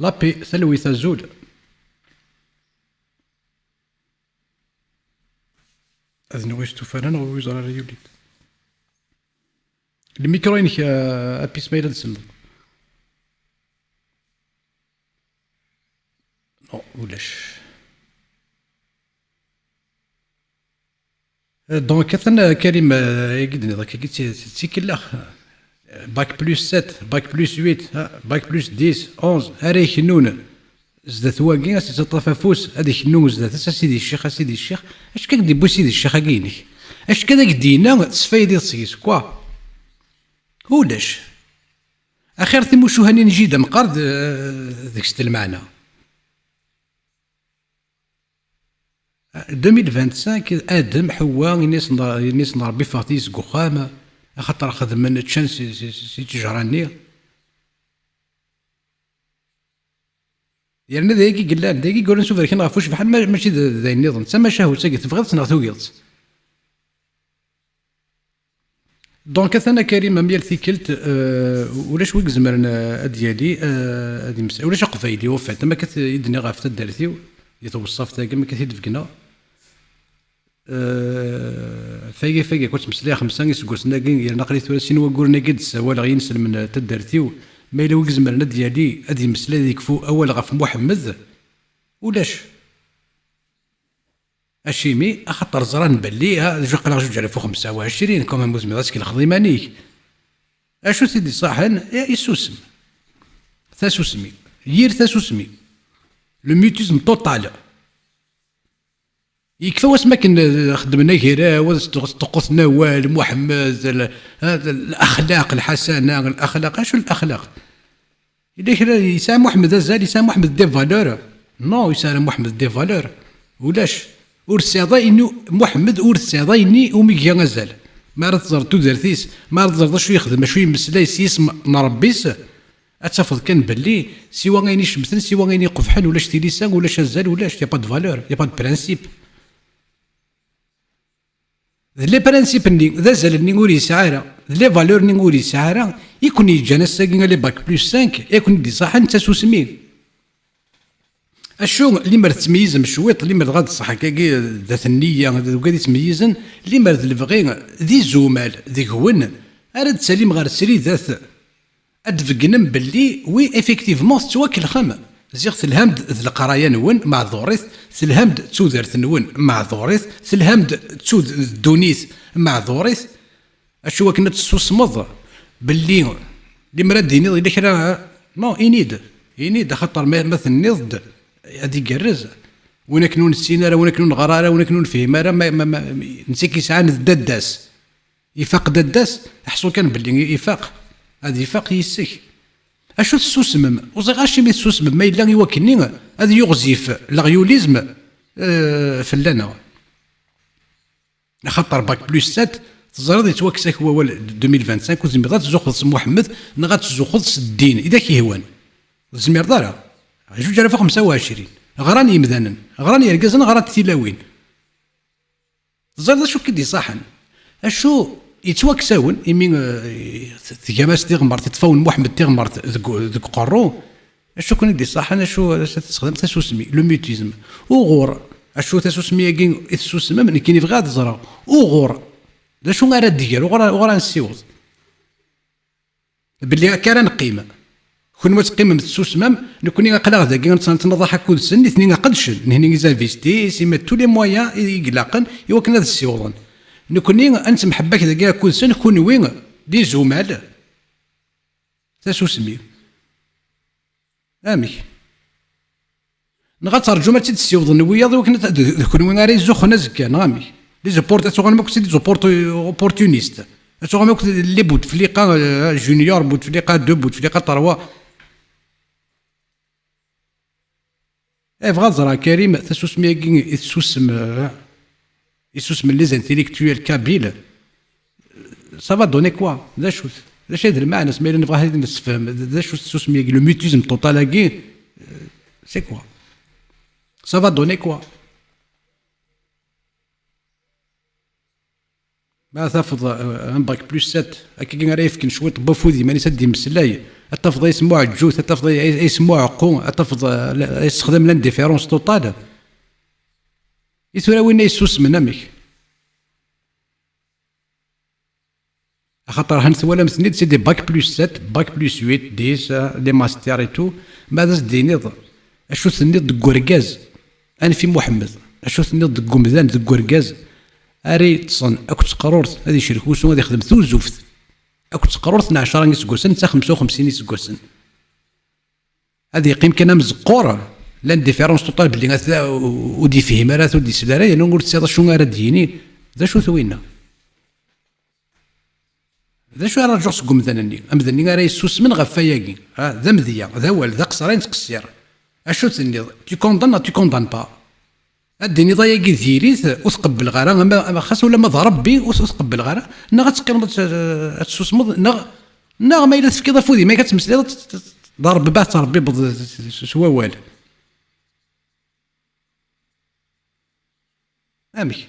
La paix, talwit, azul. Ad nwiɣ ur yestufa ara neɣ ur yeẓra ara yuli-d. Lmikru-inek, a Pis, ma yella tselleḍ. Non, ulac. Donc, atan, euh, Karim, euh, i d-tenniḍ akka, d ti-, d tikellax. Bac plus sept, bac plus huit, ha, bac plus dix, onze, ara ikennun zdat wagi, ad s-ittaṭṭaf afus, ad ikennu zdat-s, a Sidi Ccix, a Sidi Ccix. Acu akka i k-d-yewwi Sidi Ccix-agi-inek? Acu akka i k-d-yenna tesfaydiḍ seg-s, quoi? Ulac. Axir timucuha-nni n jida meqqar d-, deg-s lmeɛna. Deux mille vingt-cinq, Adem, Ḥewwa, ini-asen, ini-asen Ṛebbi ffɣet-iyi seg uxxam, axaṭer xedmen, ččan si, si, si, si ttejra-nni. Yerna d ayagi i yellan, d ayagi i yuran s uberkan ɣef ucebḥan, ma-, mačči d, d ayen nniḍen. D tamacahut-agi, tebɣiḍ-tt neɣ tugiḍ-tt? Donc, atan a Karim, am yal tikkelt, euh, ulac wi izemren, euh, ad yali, euh, ad imes-, ulac aqbayli, au fait, am akka t-, i d-nniɣ ɣef taddart-iw, di tewṣaft-agi, am akka t-id-beggneɣ. Euh, fagi, fagi, akk ttmeslayeɣ xemsa iseggasen-agi, yerna aql-i tura sin wagguren-agi d-ssawaleɣ i yinselmen n taddart-iw, ma yella wi izemren ad yali, ad yemmeslay, ad yekfu awal ɣef Muḥemmed, ulac. Acimi? Axaṭer ẓran belli, ha, d aql-aɣ zuǧ alaf u xemsa u ɛecrin, quand même, ur tezmireḍ ad tkellxeḍ iman-ik. Acu t-id-iṣaḥen? Eh, isusem. Tasusmi. Yir tasusmi. Le mutisme total. Yekfa wasmi akken, eh, xeddmen agraw, ad sṭuq-, sṭuqquten awal, Muḥemmed, l-, ha, l-, laxlaq, lḥasana, laxlaq. Acu laxlaq? Yella kra yesɛa Muḥemmed azal, yesɛa Muḥemmed des valeurs? Non, yesɛa Muḥemmed des valeurs? Ulac. Ur tesɛiḍ ayen, Muḥemmed ur tesɛiḍ ayenni umi iga azal. Mi ara teẓreḍ tudert-is, mi ara teẓreḍ acu yexdem, acu yemmeslay s yisem n Ṛebbi-s, ad tafeḍ kan belli siwa ayen icemten, siwa ayen iqebḥen, ulac tilisa, ulac azal, ulac, y a pas de valeur, y a pas de principe. D les principes-nni, d azal-nni ur yesɛi ara, d les valeurs-nni ur yesɛi ara, i ken-yeǧǧan ass-agi a les bac plus cinq, i ken-id-iṣaḥen d tasusmi. Acu, limer tettmeyyizem cwiṭ, limer dɣa d ṣṣeḥ akkagi, d at nniya, d wigad yettmeyyizen, limer d lebɣi d izumal deg-wen, ara d-talim ɣer sridat. Ad d-tbeggnem belli, oui, effectivement, tettwakellxem. Ziɣ telham-d d leqraya-nwen, meɛdurit, telham-d d tudert-nwen, meɛdurit, telham-d d tud-, d ddunit, meɛdurit. Acu akken ad tessusmeḍ belli, limer ad d-tiniḍ yella kra, non, ini-d, ini-d, axaṭer ma, ma tenniḍ-d ad igerrez. Win akken ur nessin ara, win akken ur neɣra ara, win akken ur nefhim ara, ma, ma, ma, netta k-yesɛan d dadda-s. Ifaq dadda-s, ḥṣu kan belli ifaq. Ad ifaq yis-k. Acu tessusmem? Ur ẓriɣ acimi tessusmem, ma yella i wakken-nni ad yuɣzif leɣyulizm, euh, fell-aneɣ. Axaṭer bac plus sept, teẓriḍ yettwakkes-ak wawal deux mille vingt-cinq, ur tezmireḍ ad tzuxxeḍ s Muḥemmed neɣ ad tzuxxeḍ s ddin i d ak-yehwan. Ur tezmireḍ ara. Zuǧ alaf u xemsa u ɛecrin. Ɣran yimdanen, ɣran yergazen, ɣrant tilawin. Teẓriḍ acu k-id-iṣaḥen? Acu yettwakkes-awen imi, eh, tgam-as tiɣmert, iṭṭef-awen Muḥemmed tiɣmert deg, deg uqerru? Acu ken-id-iṣaḥen? Acu ara tesxedmem? Tasusmi, le mutisme. Uɣur, acu tasusmi-agi i tessusmem? Nekkini bɣiɣ ad ẓreɣ. Uɣur, d acu ara d-iger? Uɣur, uɣur ara nessiweḍ? Belli akka ara neqqim. Kunwi ad teqqimem tetsusmem, nekni aql-aɣ dagi nettnaḍaḥ akked-sen, nitni qedcen, nitni ils investissent, ils mettent tous les moyens i, i ilaqen i wakken ad ssiwḍen. Nekni ad nettemḥebbak dagi akked-sen, kunwi d izumal. Tasusmi. Amek? Neɣ ad terǧum ad tt-id-ssiwḍen wiyaḍ i wakken ad, d, d kunwi ara izuxxen azekka, neɣ amek? Les opport-, ad tuɣalem akk d les opport-, opportunistes. Ad tuɣalem akk d les Bouteflika, euh, junior, Bouteflika deux, Bouteflika trois. Eh, bɣiɣ ad ẓreɣ, Karim, tasusmi-agi i tessusem, euh, i susmen les intellectuels kabyles, ça va donner quoi? D acu-t? D acu ay d lmeɛna-s ma yella nebɣa ad t-id-nessefhem? D acu-t tsusmi-agi, le mutisme total-agi? Euh, c'est quoi? Ça va donner quoi? Ma tafeḍ, euh, un bac plus sept, akkagi ara yefken cwiṭ n wafud iman-is ad d-imeslay, ad tafeḍ ay semmuɛeǧǧut, ad tafeḍ ay, ay, ay semmuɛeqqu, ad tafeḍ, euh, la-, ay yessexdam l'indifférence totale. I tura winna yessusmen, amek? Axaṭer han twalam-ten-id, c'est des bac plus sept, bac plus huit, dix, euh, les masters et tout. Ma ad as-d-tiniḍ, acu tenniḍ deg urgaz, anef i Muḥemmed, acu tenniḍ deg umdan, deg urgaz, ara yeṭṭsen akked teqrurt, ad icerk usu, ad ixdem tuzuft, akked teqrurt n ɛecra iseggasen, netta xemsa u xemsin iseggasen. Ad yeqqim kan amzeqqur, l'indifférence totale, belli ata ur d-yefhim ara, ur d-yesli ara, yerna ur tesɛiḍ acu ara d-yini. D acu-t winna? D acu ara rǧuɣ seg umdan-nni? Amdan-nni ara yessusmen ɣef wayagi. Ah, d amedya, d awal, d aqeṣṣer ay nettqeṣṣir. Acu tenniḍ? Tu condamnes neɣ tu condamnes pas? Ad d-tiniḍ ayagi diri-t, ur tqebbleɣ ara, ama, ama xas ulamma d Ṛebbi, ur, ur tqebbleɣ ara, neɣ ad teqqimeḍ ad t-, ad tessusmeḍ, neɣ, neɣ ma yella tefkiḍ afud i mayk ad tmeslayeḍ, ad t-, t-, d Ṛebbi, ad tettṛebbibeḍ s, s, s wawal. Amek?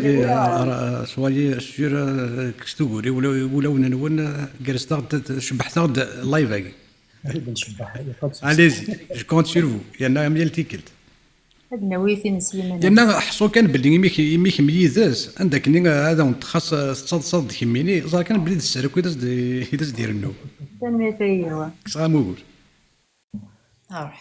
soyez, euh, soyez sûr, euh, kkset ugur i wulawen-nwen, euh, gerrset-aɣ-d, cebḥet-aɣ-d live-agi. Allez-y, je compte sur vous. Yerna am yal tikkelt. Ad nawi tin n Sliman. Yerna ḥṣu kan belli imi k-, imi kemm yid-s, anda akken ad awen-txaṣ, eh, tettaḍsaḍ d kemmini, ẓer kan belli d sser akk i d as-d-, i d as-d-irennu. Tanemmirt a Yiwa. Kkseɣ-am ugur. Ruḥ.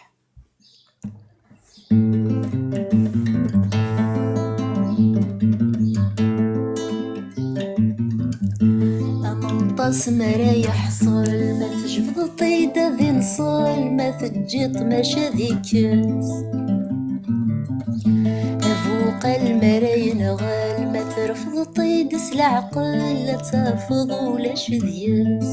Amenṭas mi ara yeḥṣel, ma tjebdeḍ-t-id ad inṣel, ma teǧǧiḍ-t maca ad ikkes. A bu Qal mi ara yenɣel, ma trefdeḍ-t-id s leɛqel, ad tafeḍ ulac deg-s.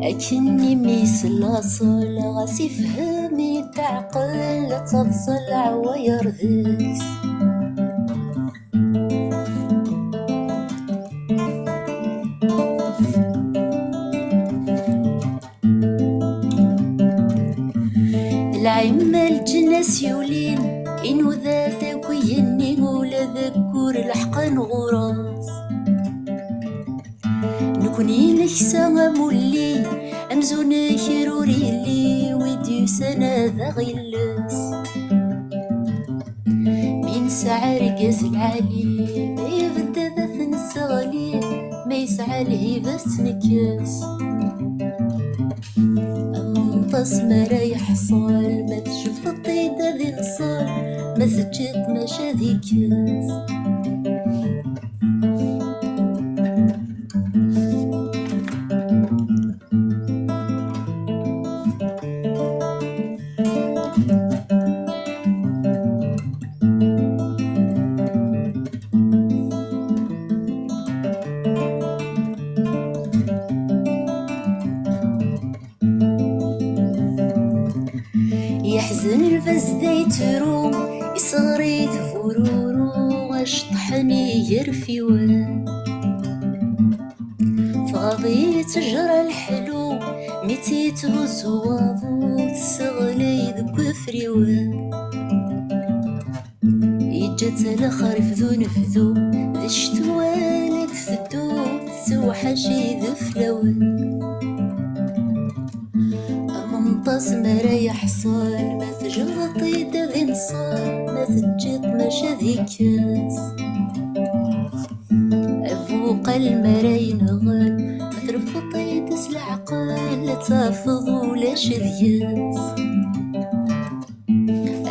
Akken imi s laṣel, ɣas ifhem i teɛqel, ad taḍṣel leɛwayer deg-s. Lɛimma lǧennas yulin, inuda-d akk igenni, ula d aggur leḥqen ɣur-s. Nekni neksa amulli, amzun kra ur yelli, wi d-yusan ad aɣ-illes. Mi nesɛa argaz lɛali, ma ibedd ad t-nesseɣli, ma yesɛa lhiba ad s-tt-nekkes. Amenṭas mi ara yeḥṣel, ma tjebdeḍ-t-id ad inṣel, ma teǧǧiḍ-t maca ad ikkes. Yeḥzen lbaz da yettru, isɣer-it bururu, aceṭṭḥen iger fiwen. Tɣaḍ-iyi ttejra leḥlu, mi tt-yetthuzzu waḍu, tesseɣlay deg wefriwen. Yeǧǧa-tt lexrif d unebdu, d ccetwa la d-teddu, tettewḥac ideflawen. Amenṭas mi ara yeḥṣel, ma tejreḍ-t-id ad inṣel, ma teǧǧiḍ-t maca ad ikkes. Abuqal mi ara yenɣel, ma trefdeḍ-t-id s leɛqel, ad tafeḍ ulac deg-s.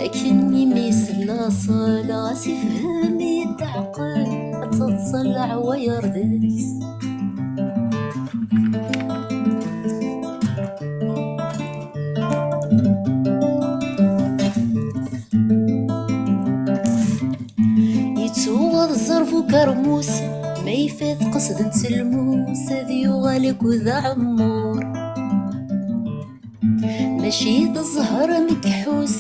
Akken imi s laṣel, ɣas ifhem i teɛqel, ad teḍṣel leɛwayer deg-s. Yettuɣaḍ ẓẓerb ukermus, ma ifat qesdent s lmus, ad yuɣal akked aɛemmur. Mačči d zzher ameggḥus,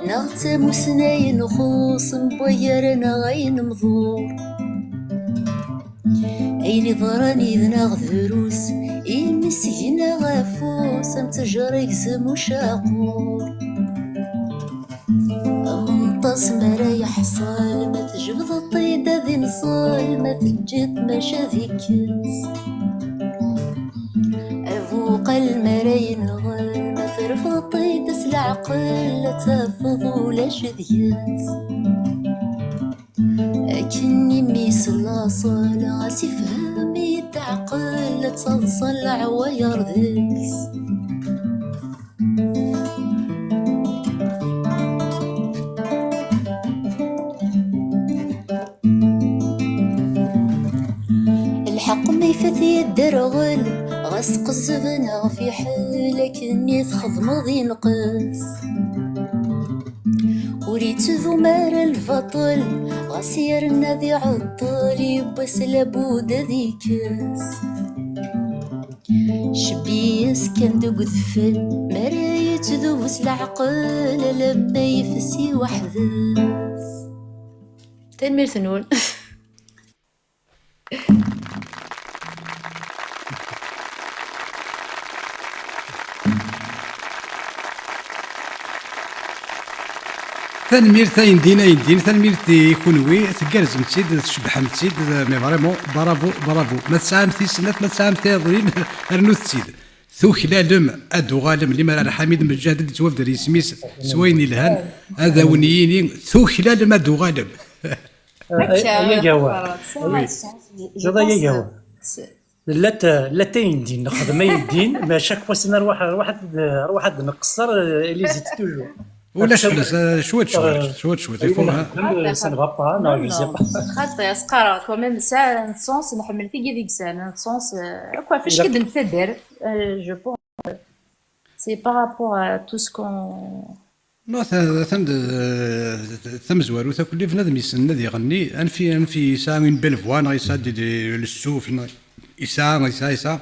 neɣ d tamussni ay nxuṣ, n wayar neɣ ay nemḍur. Ayen iḍran yid-neɣ drus, imi s-gneɣ afus, am ttejra igzem ucaqur. Amenṭas mi ara yeḥṣel, ma tjebdeḍ-t-id ad inṣel, ma teǧǧiḍ-t maca ad ikkes. Abuqal mi ara yenɣel, ma trefdeḍ-t-id s leɛqel, ad tafeḍ ulac deg-s. Akken imi s laṣel, ɣas ifhem i teɛqel, ad taḍṣel leɛwayer deg-s. Lḥeqq ma ifat yedderɣel, ɣas tqezzeb neɣ fiḥel, akken i txedmeḍ inqes. Ur yettdum ara lbaṭel, ɣas yerna ad iɛeṭṭel, yiwwas labud ad ikkes. Cebbi-yas kan deg udfel, mi ara yettdub s leɛqel, alamma yefsi weḥd-s. Tanemmirt-nwen. Tanemmirt ayendin, ayendin, tanemmirt i kunwi, tgerrzem-tt-id, tcebbḥem-tt-id, mais vraiment, bravo, bravo. Ma tesɛam tisellat, ma tesɛam tiḍrin, rnut-tt-id. Tuklalem ad d-tuɣalem, limer ar Ḥamid Mejjad i d-yettwabder yisem-is s wayen yelhan, ad awen-yini tuklalem ad d-tuɣalem. Akka, ay agawa. Wi. Jada ay agawa. Llat, llat ayendin, nexdem ayendin, mais chaque fois s-nruḥ, nruḥ ad, nruḥ ad nqeṣṣer, elle hésite toujours. Ulac fell-as, euh, cwiṭ, cwiṭ, euh, cwiṭ, cwiṭ, il faut, hein. Ça ne va pas, non, je sais pas. Xaṭi, as-qqareɣ, quand même, ça a un sens, nḥemmel tigi deg-s, un sens, euh, akk ɣef acu i d-nettader, euh, je pense, c'est par rapport à tout ce qu'on Non, ta-, atan d, d, d tamezwarut akk, bnadem yessnen ad iɣenni, anef i, anef i yesɛa une belle voix, neɣ yesɛa des, des, le souffle, neɣ yesɛa, yesɛa, yesɛa.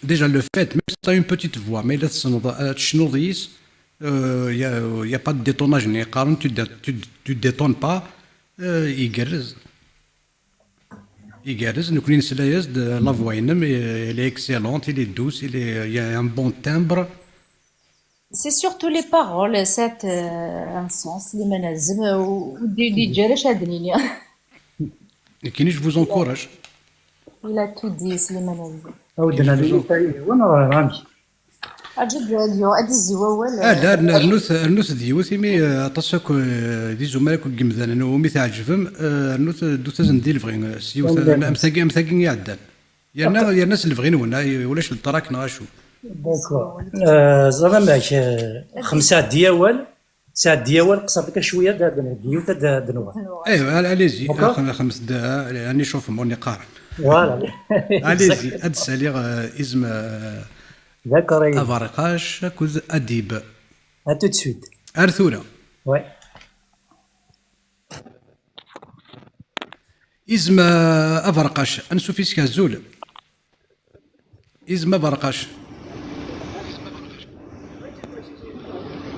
Déjà, le fait, même si t'as une petite voix, mais la tessneḍ ad tecnuḍ yis, euh, y a, y a pas de détonnage, neɣ qqaren, tu dé-, tu, tu détonnes pas, euh, igerrez. Igerrez, nekkni nesla-yas-d, la voix-inem, elle est excellente, elle est douce, elle est, il y a un bon timbre. C'est surtout les paroles, c'est, euh, un sens, Slimane Azem, euh, ou, ou des, des Djarash à Dnini. Nekkini, je vous encourage. Il a tout dit, Slimane Azem. Aw, d-nadi yiwen, neɣ amek? Aǧa d radio, ad d-izzi wawal. Ah, la, rnu-, rnut, rnut d yiwet, imi, eh, aṭas akk, eh, d izumal akk n yimdanen umi tɛeǧbem, eh, rnut, ddut-asen di lebɣi, eh, s yiwet, am, am tagi, am tagi iɛeddan. Yerna, yerna s lebɣi-nwen, ay, ulac le trac neɣ acu. D'accord. Eh, ẓer amek, eh, xemsa ɛeddi awal, sɛeddi awal, qṣer-t kan cwiya, ad, ad, ad, yiwet ad, ad nwa. Eh, allez-y, d'accord? Xem-, xems d, eh, un échauffement, on est. Voilà. Allez-y, ad d-saliɣ, eh, izem, eh, D'accord, ayi. Aberqac akked Adib. À tout de suite. Ar tura. Ouais. Izem, eh, aberqac, ansuf yes-k, azul. Izem aberqac.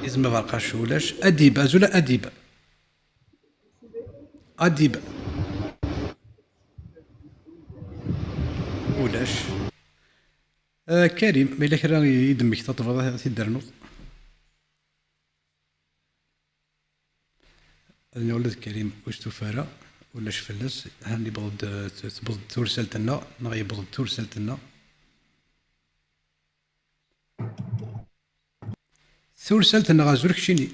Izem aberqac, ulac. Adib, azul a Adib. Adib. Ulac. Eh, Karim, ma yella kra i d-temmektaḍ tebɣiḍ ad t-id-ternuḍ? Ad nini ula d Karim ur yestufa ara, ulac fell-as. Han yewweḍ-d, tewweḍ-d tursalt-nneɣ, neɣ yewweḍ-d tursalt-nneɣ. Tursalt-nneɣ, azul keččini.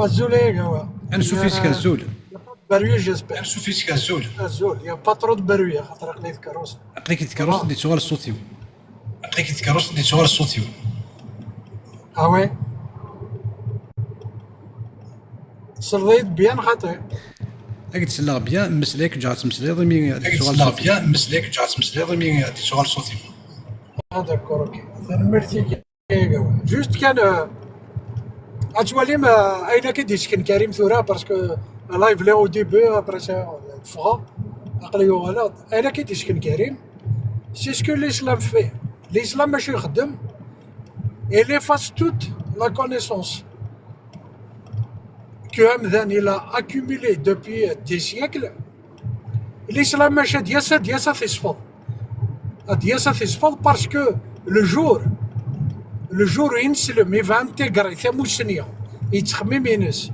Azul ay agawa. Ansuf yes-k, azul. Y a pas de bruit, j'espère. Ansuf yes-k, azul. Azul, y a pas trop de bruit, xaṭer aql-i di tkeṛṛust. Aql-ik di tkeṛṛust, ah, d-yettuɣal ṣṣut-iw. Aql-ik di tkeṛṛust, d-yettuɣal ṣṣut-iw. Ah ouais? Tesleḍ-iyi-d bien xaṭi? Ad k-d-selleɣ bien, mmeslay akken ad tmeslayeḍ imi d-yettuɣal ṣṣut-iw. Ad k-d-selleɣ bien, mmeslay akken ad tmeslayeḍ imi d-yettuɣal ṣṣut-iw. Ah, d'accord, ok. Tanemmirt-ik. Juste kan, euh, ad twalim, euh, ayen akka d-yesken Karim tura, parce que live-nni au début, après ça, ffɣeɣ, aql-i uɣaleɣ-d. Ayen akka d-yesken Karim, c'est ce que l'islam fait. L'islam, acu ixeddem? Il efface toute la connaissance que amdan il a accumulée depuis des siècles. L'islam, maca ad d-yas, ad d-yas ad t-isfeḍ. Ad d-yas ad t-isfeḍ parce que le jour, le jour où ineslem, il va intégrer tamussni i ttxemmim-ines,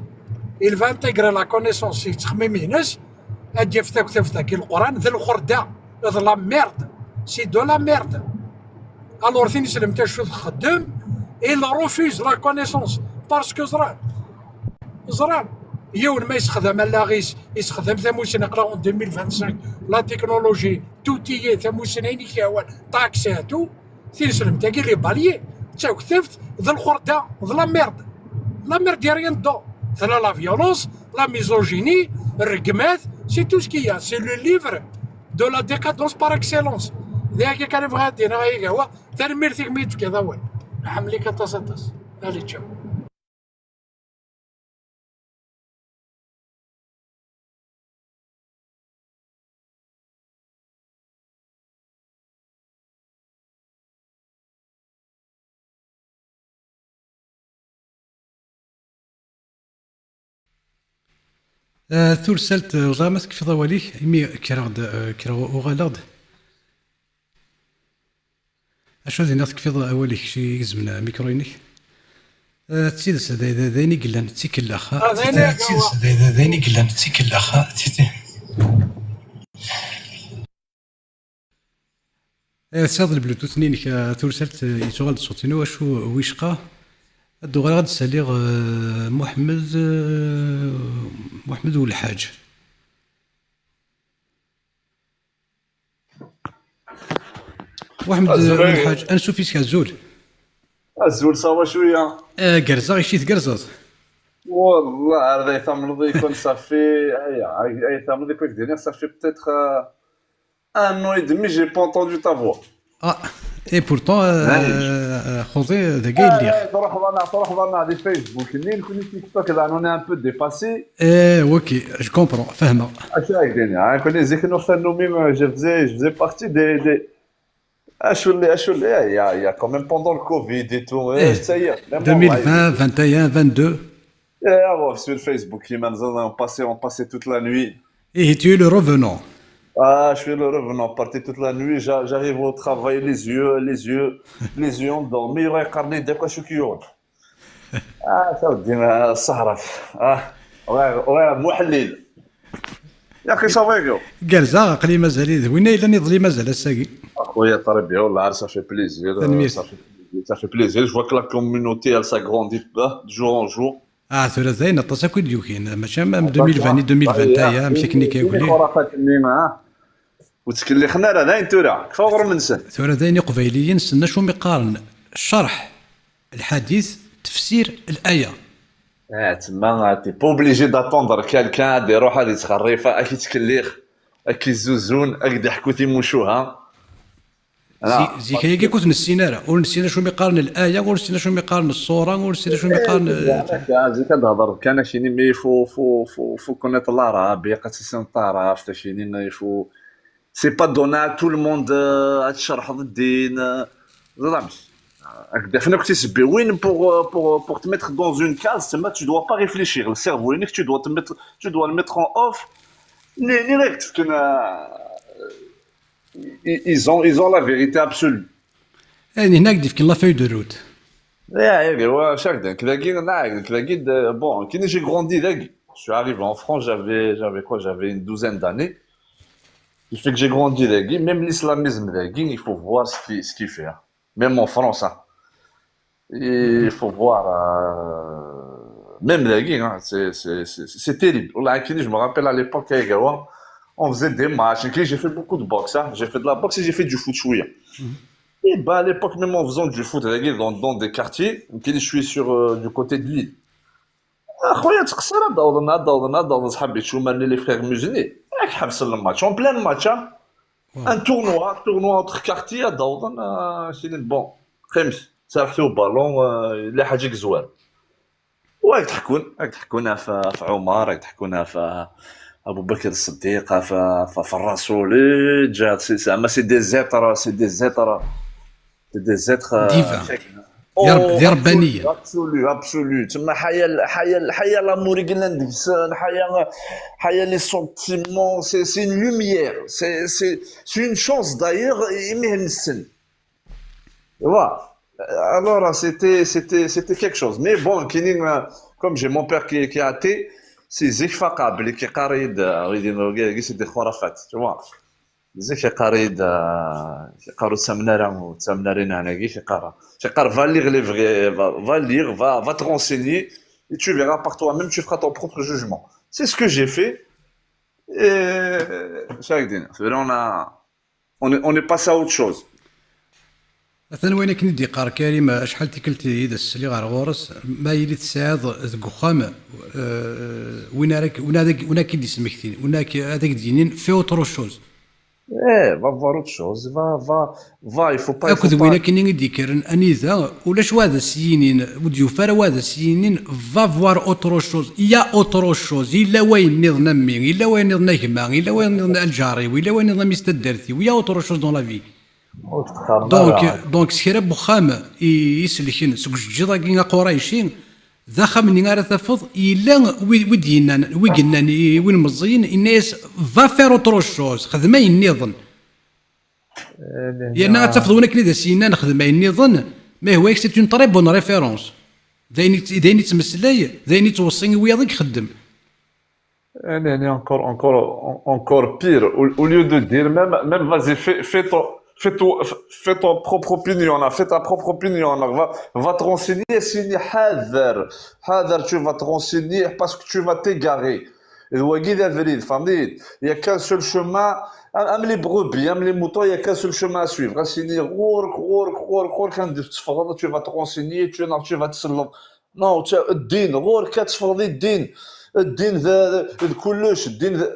il va intégrer la connaissance i ttxemmim-ines, ad d-yaf taktabt-agi, Leqran, d lxerda, d la merde. C'est de la merde. Alors, tineslemt acu txeddem? Il refuse la connaissance. Parce que ẓran, ẓran, yiwen ma yessexdam allaɣ-is, yessexdam tamussni, aql-aɣ en deux mille vingt-cinq, la technologie, tout y est, tamussni ayen i k-yehwan, taxi et tout, tineslemt-agi, les balais, d taktabt, d lxerda, d la merde. La merde, y a rien dedans. Tella la violence, la misogynie, rregmat, c'est tout ce qu'il y a. C'est le livre de la décadence par excellence. D aya kan i bɣiɣ ad d-iniɣ, ay agawa. Tanemmirt-ik mi yi-d-tefkiḍ awal. Nḥemmel-ik aṭas, aṭas. Allez, ciao. Eh, tursalt, eh, ur ẓriɣ ma tekfiḍ awal-ik, imi kkreɣ-d, eh, kkreɣ uɣaleɣ-d. Acu ad iniɣ, tekfiḍ awal-ik, kečč i igezmen amikru-inek? Eh, d tidet, d, d, d ayen i yellan, d tikellax, ha? Ah, d ayen i, d tidet, d, d, d ayen i yellan, d tikellax, ha? Ti-, ti-, Eh, tesɛiḍ le Bluetooth-nni-inek, eh, tursalt, eh, yettuɣal-d ṣṣut-inu, acu wicqa? Ad d-uɣaleɣ ad d-saliɣ, eh, Muḥemmed, eh, Muḥemmed Ulḥaǧ. Muḥemmed, eh, Ulḥaǧ, ansuf yes-k, azul. Azul, ça va cwiya? Eh, gerrzeɣ, kečč tgerrzeḍ? Wallah, ar d ay tamneḍ ikun, ça fait, ay, ay, ay tamneḍ ikun, ak-d-iniɣ, ça fait peut-être, euh, un an et demi, j'ai pas entendu ta voix. Ah, Et pourtant, euh, xuḍi, dagi i lliɣ. Truḥeḍ-aneɣ, truḥeḍ-aneɣ di Facebook-nni, nekkni TikTok, là, on est un peu dépassé. Eh, ok, je comprends, fehmeɣ. Acu ara k-d-iniɣ, ah, nekkni zik nuɣ tannumi, euh, je faisais, je faisais partie des, des, acu lli, acu lli, eh, il y a, il y a quand même pendant le Covid et tout, eh, ça y est, vraiment, deux mille vingt, vingt et un, vingt-deux. Eh, ah ouais, sur Facebook, il m'a dit, on passait, on passait toute la nuit. Et tu es le revenant. Ah, je suis le revenant, parti toute la nuit, j'a-, j'arrive au travail, les yeux, les yeux, les yeux endormis, يقرني داك واش كيوض. Ah, ça veut dire, euh, سهرات. Ah, ouais, ouais, محليل. يا أخي، ça va, gars. Gerrzeɣ, aql-i mazal-i d winna yellan iḍelli mazal ass-agi. Akhuya, très bien, والله, ça fait plaisir, euh, ça fait plaisir, ça fait plaisir. Je vois que la communauté, elle s'agrandit, hein, de jour en jour. Ah, tura dayen aṭas akk i d-yukin, mačči am, am deux mille vingt i deux mille vingt et un, amek akken i k-yugli. Xurafat-nni, ah. Ur ttkellixen ara, dayen tura, kfa ɣur-m-nsen. Tura dayen iqbayliyen ssnen acu mi qqaren ccerḥ lḥadit, tefsir laya. Ah, tma, t'es pas obligé d'attendre quelqu'un ad iruḥ ad ittxerrif, ad k-ittkellix, ad k-izzuzun, ad k-d-iḥku timucuha. Zik, zik ayagi ur t-nessin ara. Ur nessin acu mi qqaren laya, ur nessin acu mi qqaren ṣṣura, ur nessin acu mi qqaren, eh, zik ad d-hedreḍ kan, akini, mais il faut, faut, faut, faut connaître l'arabe, ilaq ad tissineḍ taɛrabt, akini, il faut, c'est pas donné à tout le monde, euh, ad tcerḥeḍ ddin, euh, ẓriɣ amek. Ad k-d-afen akk tisebbiwin pour, euh, pour, pour te mettre dans une case, tma, tu dois pas réfléchir. Le cerveau-inek, tu dois te mettre, tu dois le mettre en off. Ni, ni, ni, i-, ils ont, ils ont la vérité absolue. Eh, ni hna i k-d-ifken la feuille de route. Ya, ya, wa, cak, nekk dagi, nekk dagi, de-, bon, kini j'ai grandi dagi. Je suis arrivé en France, j'avais, j'avais quoi, j'avais une douzaine d'années. Il fait que j'ai grandi dagi. Même l'islamisme dagi, il faut voir ce qui, ce qu'il fait, hein. Même en France, hein. Il faut voir, euh, même dagi, hein, c'est, c'est, c'est, c'est terrible. Wallah, kini, je me rappelle à l'époque, à Egawa, on faisait des matchs. Kini, j'ai fait beaucoup de boxe, hein. J'ai fait de la boxe et j'ai fait du foot, شوية. Mhm. Et bah, à l'époque, même en faisant du foot, dagi, dans, dans des quartiers, kini, je suis sur, euh, du côté de Lille. Axuya, ttqeṣṣir, ad awḍen, ad awḍen, ad awḍen, ṣḥabi, tcumar-nni, les frères musulmans, ad ḥebsen le match, en plein match, hein. Un tournoi, tournoi entre quartiers, ad awḍen, ah, kini, bon, qqimet, serḥet i uballon, ah, yella ḥaǧa i yezwar. Wa ad ḥkun, ad ḥkun ɣef, ɣef Ɛumar, ad ḥkun ɣef Abu Bakr Ṣṣeddiq, ɣef, ɣef, ɣef Rasul, eh, ǧa, c'est, c'est, mais c'est des êtres, c'est des êtres, c'est des êtres, euh, divins. Divins. Oh, d irebbaniyen. Absolu, absolu, absolu. Tma ḥaya, ḥaya, ḥaya l'amour i yellan deg-sen, ḥaya, ḥaya les sentiments, c'est, c'est une lumière, c'est, c'est, c'est une chance d'ailleurs, imi nessen. Voilà. Alors, c'était, c'était, c'était quelque chose. Mais bon, kini, euh, comme j'ai mon père qui, qui est athée, si zik faqeɣ belli kiqqar-iyi-d, euh, c'est des khurafat, tu vois. Zik iqqar-iyi-d, euh, iqqar ur ttamen ara, ur ttamen ara i nehna-agi, iqqar, iqqar va lire les vrais, va, va lire, va, va te renseigner, et tu verras par toi-même, tu feras ton propre jugement. C'est ce que j'ai fait. Et, euh, ça, on a, on est, on est passé à autre chose. Atan wayen akken i d-iqqar Karim, acḥal tikkelt i d as-sliɣ ar ɣur-s, ma yili tesɛiḍ deg uxxam, eh, win ara k-, win ara k-, win ara k-id-ismektin, win ara k-, ad ak-d-yinin fais autre chose. Eh, va voir autre chose, va, va, va, il faut pas, il faut pas. Akked win akken i d-yekkren anida, ulac wa ad as-yinin, ur d-yufi ara wa ad as-yinin va voir autre chose, il y a autre chose, yella wayen nniḍen a mmi, yella wayen nniḍen a gma, yella wayen nniḍen a lǧar-iw, yella wayen nniḍen a mmi-s taddart-iw, il y a autre chose dans la vie. Ur tettxerrim ara. Donc, donc s kra n wexxam i, i selken seg ujeǧǧiḍ-agi aqurayci, d axxam-nni ara tafeḍ, yella wi, wi d-yennan, wi yennan i win meẓẓiyen, yenna-yas va faire autre chose, xdem ayen nniḍen. Eh, yerna ad tafeḍ win akken i d as-yennan xdem ayen nniḍen, ma ihwa-yak c'est une très bonne référence. D ayen i, d ayen i yettmeslay, d ayen i yettweṣṣi i wiyaḍ i ixeddem. Eh, non, non, encore, encore, en-, encore pire. Au, au lieu de dire même, même, vas-y, fais, fais ton, fais ton, fais ton propre opinion, là, fais ta propre opinion, là, va, va te renseigner, sini, حذر, حذر, tu vas te renseigner parce que tu vas t'égarer. Et wagi d abrid, فهمتني? Il y a qu'un seul chemin, am, am les brebis, am les moutons, il y a qu'un seul chemin à suivre. Sini, غورك، غورك، غورك، غورك, كان تفضل, tu vas te renseigner, tu, tu vas تسلم. Non, tu as الدين، غورك كتفرضي الدين، الدين ذا، ذا، ذا كلش، الدين ذا،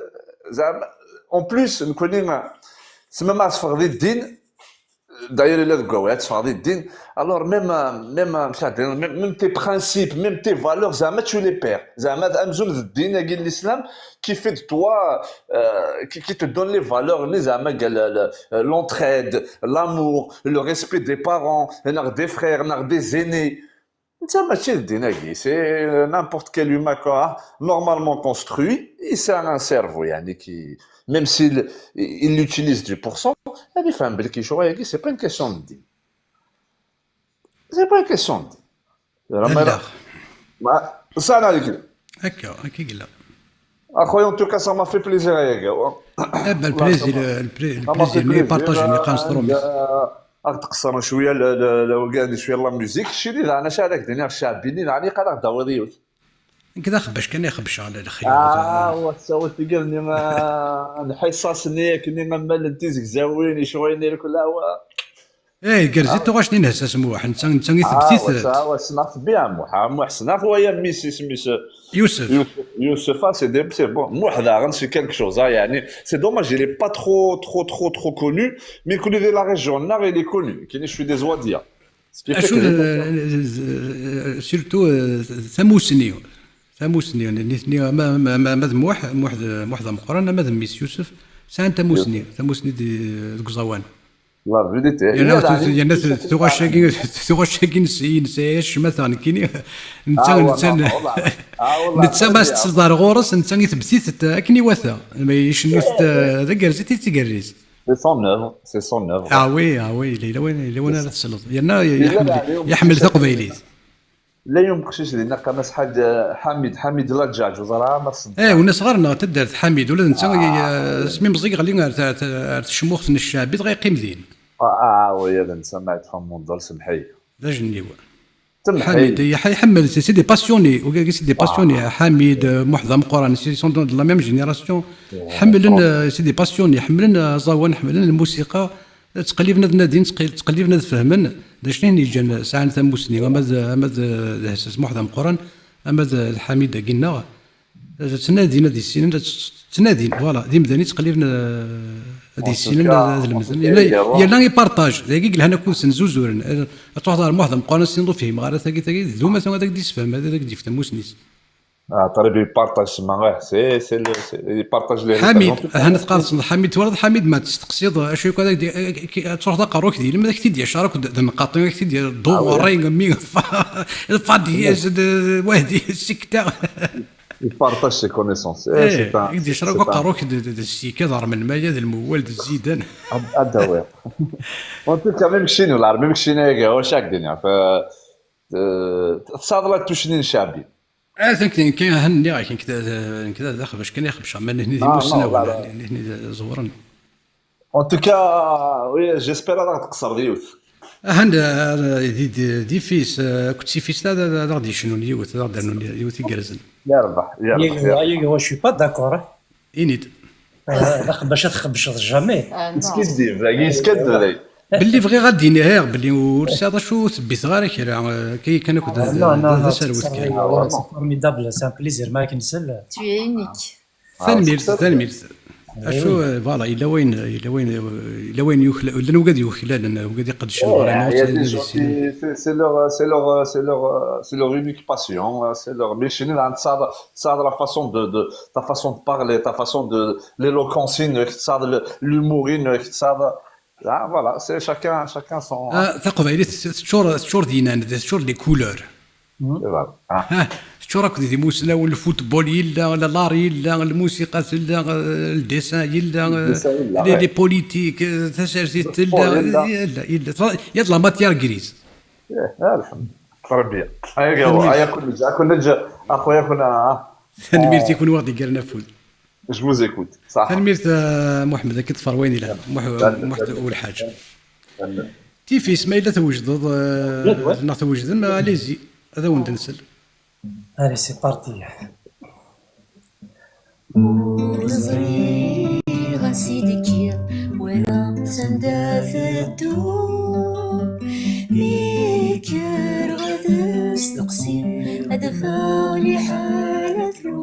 زعما، en plus، نكوني ما، تسمى ما تفرضي الدين، D'ailleurs, ila deg wawal ad teffɣeḍ i ddin. Alors, même, euh, même, euh, amek ara d-iniɣ, même, même tes principes, même tes valeurs, زعما tu les perds. زعما amzun d ddin-agi n l'islam qui fait de toi, euh, qui, qui te donne les valeurs, les زعما قال, le, le, euh, l'entraide, l'amour, le respect des parents, neɣ des frères, neɣ des aînés. Netta mačči d ddin-agi, c'est, euh, n'importe quel humain, quoi, normalement construit, il a un cerveau, يعني, qui, même s'il il l'utilise dix pour cent, ad ifhem belli ccɣel-agi, c'est pas une question de ddin. C'est pas une question de ddin. Rama-, Allaɣ. Ma, ça n'a rien. Akka, akka i yella. Axoya, en tout cas, ça m'a fait plaisir, ay agaw. Eh ben, le plaisir, le, le plé-, le plaisir, mais partage, mais quand même. Ad ɣ-d-qeṣṣren cwiya le, le, le, wagi, cwiya la musique. Keččini daɣen acu ara k-d-iniɣ, ccɛbi-nni, neɣ ad aɣ-d-tawiḍ yiwet? Nekk d axebbac kan i xebbceɣ, ala lxir. Ah, wa tsaweḍ tigi-nni, ah, lḥiṣaṣ-nni, akken i ma llant tizegzawin, icɣuyen, irkul, ah, wa. Eh, gerzi tuɣac-nni n Hessas Muḥ, netta, netta i tebtit. Ah, wa, wa, ssneɣ-t bien, Muḥ, ah, Muḥ, ssneɣ-t, wa, ya mmi-s, isem-is, Yusef. Yusef, Yusef, ah, c'est des, c'est bon. Muḥ daɣen, c'est quelque chose, ah, يعني, c'est dommage, il est pas trop, trop, trop, trop connu, mais connu de la région, neɣ il est connu, kini, je suis des Wadiya. Ce qui fait que, euh, euh, surtout, euh, tamusni. Tamusni, nitni, ama, ama, ama, ama d Muḥ, Muḥ d, Muḥ d ameqqran, ama d mmi-s Yusef, sɛan tamusni, tamusni di, deg uẓawan. La vérité. Yerna, yerna tuɣac-agi, tuɣac-agi nesɛa, nesɛa ccmata nekkini. Netta, netta, netta ma s-teẓḍar ɣur-s, netta i tebtit akken iwata. Ma icennu-t d agerzi, d tigerriz. C'est son œuvre, c'est son œuvre. Ah oui, ah oui, yella, yella wayen, yella wayen ara tesleḍ. Yerna yeḥmel, yeḥmel taqbaylit. Llan yiwen uqcic dinna qqaren-as Ḥaǧ-, Ḥamid, Ḥamid Laǧaǧ, ur ẓriɣ ara ma tessneḍ. Eh, wen asɣar-nneɣ taddart Ḥamid, ula d netta, eh, asmi meẓẓi yeɣli ar ta-, ta-, ar tecmuxt n ccɛab, dɣa yeqqim din. Ah, ah, oui, ad netta ma yeṭṭef amunḍal, semmeḥ-iyi. D ajenniw. Ḥamid, yeḥ-, iḥemmel, c'est, c'est des passionnés, wigagi c'est des passionnés. Ḥamid, eh, Muḥ d ameqqran, c'est, sont de la même génération. Ḥemmlen, eh, c'est des passionnés, ḥemmlen, eh, aẓawan, ḥemmlen lmusiqa. Ttqelliben ad nadin, ttqel-, ttqelliben ad fehmen d acu i ten-yeǧǧan sɛan tamusni, ama d, ama d, d Hessas Muḥ d ameqqran, ama d, d Ḥamid-agi-nneɣ. Ttnadin ad issinen, ad tt-, ttnadin, voilà, d imdanen i ttqelliben, eh, ad issinen, ad, ad lemden. Yerna, yerna i partage, dagi i yelhan akud-sen zuzuren. Eh, ad truḥeḍ ɣer Muḥ d ameqqran, ad s-tiniḍ ur fhimeɣ ara tagi, tagi, d umata ad ak-d-issefhem, ad, ad ak-d-yefk tamusni-s. Ah, ṭrib yepartaj ssma, eh, c'est, c'est le, c'est, yepartaj les résultats. Ḥamid, en tout cas, ahat teqqareḍ Ḥamid, twalaḍ Ḥamid ma testeqsiḍ acu yakk ad ak-d-, eh, eh, ad truḥeḍ aqerru-k d ilem, ad ak-t-id-yacer akk d, d nnqaṭi, ad ak-t-id-yacer d uɣerray, mmi, fa-, fadiyaz, d wahdi, sikta. Yepartaj ses connaissances. Eh, c'est un, ad ak-d-yacer akk aqerru-k d, d, d ssika, d rmelmaya, d lmewwal, d zzidan. Ad, ad awiɣ. En tout cas, même keččini, wala, même keččini, wac ak-d-iniɣ, fa-, eh, tessaḍla tucnin n Caɛbi. Ah, nekk, nekk, ha, nniɣ-ak, nekk d, nekk d, d axbac kan i xebceɣ, ma nitni d imusnawen, nitni d ẓewren. En tout cas, oui, j'espère ad aɣ-d-tqeṣṣreḍ yiwet. Ahan, d, d, d, d ifis, eh, akked tifis, ad, ad, ad aɣ-d-yecnun yiwet, ad aɣ-d-rnun yiwet igerrzen. Yerbeḥ, yerbeḥ, yerbeḥ. Yegwa, yegwa, je suis pas d'accord, hein. Ini-d. Ah, d axebbac ad txebbceḍ jamais. Ah, non. Yeskiddib, dagi yeskiddib, dagi. Belli bɣiɣ ad d-iniɣ belli ur sɛiɣ acu ur ttbiteɣ ara kra, eh, kay kan akked d, d aserwet kan. Ah, c'est formidable, c'est un plaisir, ma akken nsel. Tu es unique. Ah, tanemmirt, tanemmirt. Acu, eh, voilà, yella wayen, yella wayen, yella wayen yukla-, llan wigad yuklalen, wigad iqeddcen, vraiment, c'est, c'est leur, c'est leur, c'est leur, c'est leur unique passion, c'est leur mission, tesɛiḍ, tesɛiḍ la façon de, de, ta façon de parler, ta façon de, l'éloquence-inek, tesɛiḍ le, l'humour-inek, tesɛiḍ, ah, voilà, c'est chacun, chacun son. Ah, taqbaylit teččur, teččur d yinan, teččur d les couleurs. Voilà. Ah, teččur akk d imusnawen, le football yella, la l'art yella, lmusiqa tella, eh, le dessin yella, eh, les, les politiques, eh, tasertit tella, yella, yella. Il y a de la matière grise. Eh, alḥemd. Rebbi. Aya, aya kun neǧ, kun neǧ, axuya kun, ah. Tanemmirt i kun waɣ-d-iggaren afud. Je vous écoute. Ṣaḥ. Tanemmirt, eh, Muḥemmed, ad k-ḍfer wayen ilaq. Muḥ-, Muḥ-, Ulḥaǧ. Tifis, ma yella twejdeḍ, eh, neɣ twejdem, allez-y, ad awen-d-nsel. Allez, c'est parti. Ur ẓriɣ ansi d-kkiɣ, wala sanda tedduɣ. Mi kkreɣ ad steqsiɣ, ad ffeɣ liḥala tru.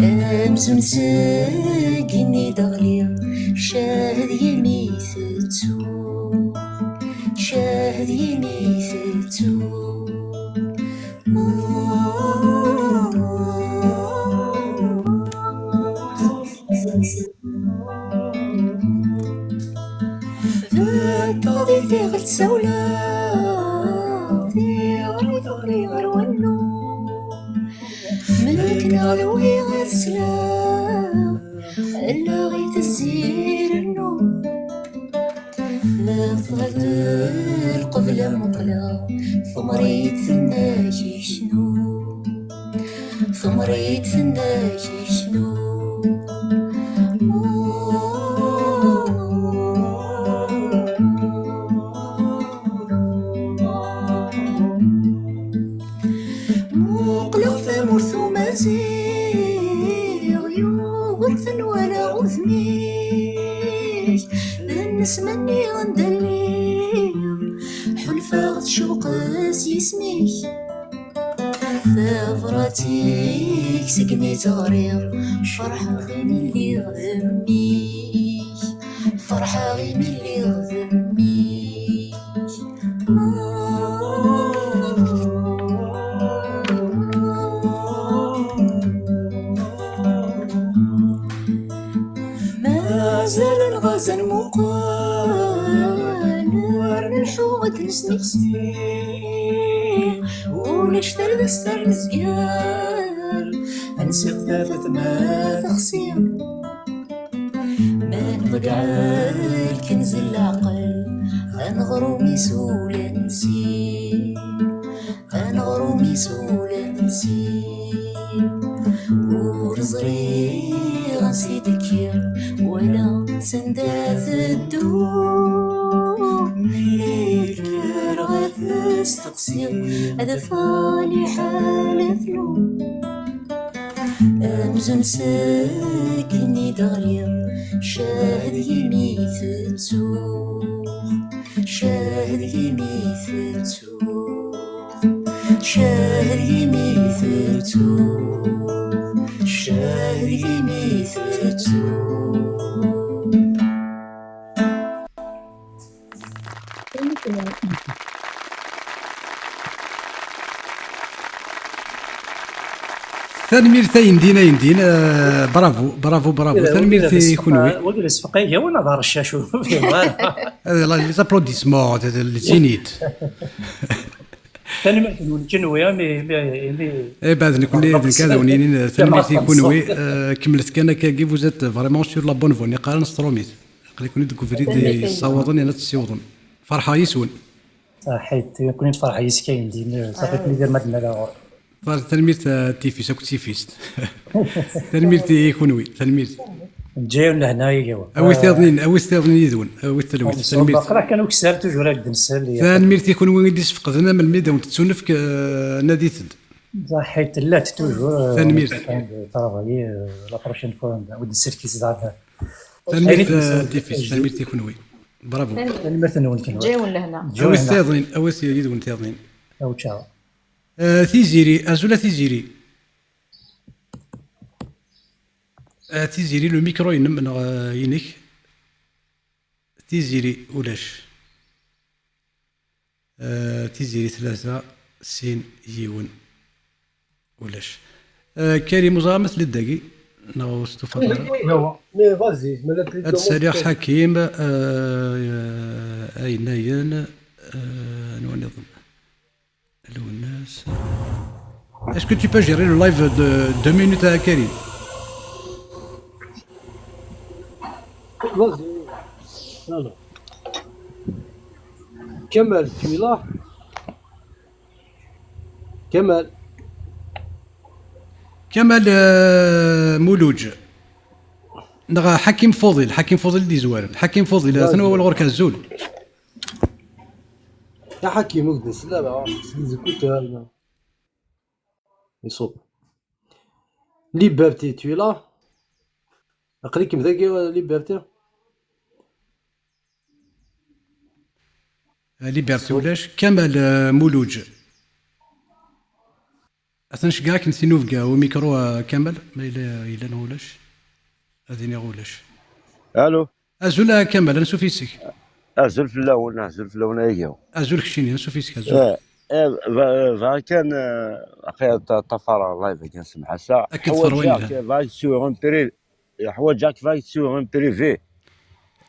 Amzun seg imi d-ɣliɣ, ccah d yimi tettu. mi tettu. Beddeɣ di tiɣelt sawleɣ, tiɣri teɣli ɣer wanu. Mekneɣ lwi ad sleɣ, allaɣ itezzi rennu. Tebɣiḍ lqebla muqleɣ, temrit tenna-k iknu. Temrit tenna-k iknu. Muqleɣ tamurt umaziɣ, yuɣ ur ten-walaɣ udem-ik. Nnesma-nni anda lliɣ, ḥulfaɣ tcuq s yisem-ik. Tabrat-ik segmi tt-ɣriɣ, ferḥeɣ imi lliɣ d mmi-k. Ferḥeɣ imi lliɣ d mmi-k. Mazal nɣazen muqel, ur nleḥḥu ad nesnekti. Ulac tardast ar nezger, ansiɣ tafat ma texsi. Ma nḍegger kenz n leɛqel, aneɣrum-is ula d nsi. Aneɣrum-is ula d nsi. Ur ẓriɣ ansi d-kkiɣ, wala sanda teddu. Mi kkreɣ ad testeqsiɣ, ad afeɣ liḥala tlum. Amzun sakken i d-ɣliɣ, cahd yimi tettuɣ, cahd yimi tettuɣ, cahd yimi tettuɣ, cahd yimi tettuɣ. Tanemmirt ayendin, ayendin, eh, bravo, bravo, bravo. Tanemmirt i kunwi. Wagi d asefqay gar-awen neɣ d arcaccu? Ur fhimeɣ ara. Eh, la- les applaudissements, d- d- les zéniths. Tanemmirt-nwen kunwi, ami, ami, ami. Eh, baɛd nekni, d nekk ad wen-inin, eh, tanemmirt i kunwi. Eh, kemmlet kan akkagi, vous êtes vraiment sur la bonne voie. Neqqaren s trumit. Aql-iken deg ubrid yessawaḍen yerna tessiwḍem. Ferḥeɣ yis-wen. Saḥit, nekkni nefreḥ yis-k ayendin, safi-ken d irmad n lɣur. Tanemmirt a Tifis, akk d Tifist. Tanemmirt i kunwi, tanemmirt. Ǧǧiɣ lehna i yiwa. Awit tiḍnin, awit tiḍnin yid-wen, awit talwit. Tanemmirt. Aql-aɣ kan ukessar, toujours ad d-nsel. Tanemmirt i kunwi i d-isfeqden, am melmi d awen-tettunefk, eh, nadit-d. Saḥit, llant toujours, eh, tanemmirt. On est en train de travailler, eh, la prochaine fois, ad d-nselk zdaɣ. Tanemmirt, eh, Tifis, tanemmirt i kunwi. Bravo. Tanemmirt-nwen kunwi. Ǧǧiɣ lehna. Awit tiḍnin, awit yid-wen tiḍnin. Awčča. Eh, Tiziri, azul a Tiziri. Eh, Tiziri, le micro inem neɣ, eh, inek? Tiziri, ulac. Eh, Tiziri, tlata, sin, yiwen, ulac. Eh, Karim, ur ẓriɣ ma telliḍ dagi, neɣ ur stufaḍ ara. Mais vas-y, mais la plus. Ad saliɣ Ḥakim, eh, ayen ayen, eh, anwa nniḍen? Lwennas. Est-ce que tu peux gérer le live de deux minutes à Karim? Vas-y. Alors. Kamal, tu es là? Kamal. Kamal, euh, Mouloudj. Neɣ Ḥakim Fuḍil, Ḥakim Fuḍil d-izwaren. Ḥakim Fuḍil, atan wawal ɣur-k, azul. Ya Ḥakim, ur k-d-nsell ara, seg écouteur. Iṣubb. Liberté, tu es là? Aql-ikem dagi, Liberté? Liberté ulac. Kamal, euh, Mouloudj. Atan ceggeɣ akken tinubga u mikru, euh, Kamal, ma yella, yella neɣ ulac. Ad iniɣ ulac. Allô? Azul a Kamal, ansuf yes-k. Azul fell-awen, azul fell-awen a Yagi. Azul keččini, ansuf yis-k, azul. Eh, eh, ba- ba- kan, eh, axi ṭ- ṭafareɣ live kan, semḥasa. Akken ḥwaǧeɣ tferwa yelhan. Bɣiɣ tsiwren privé. Ḥwaǧeɣ bɣiɣ tsiwren privé.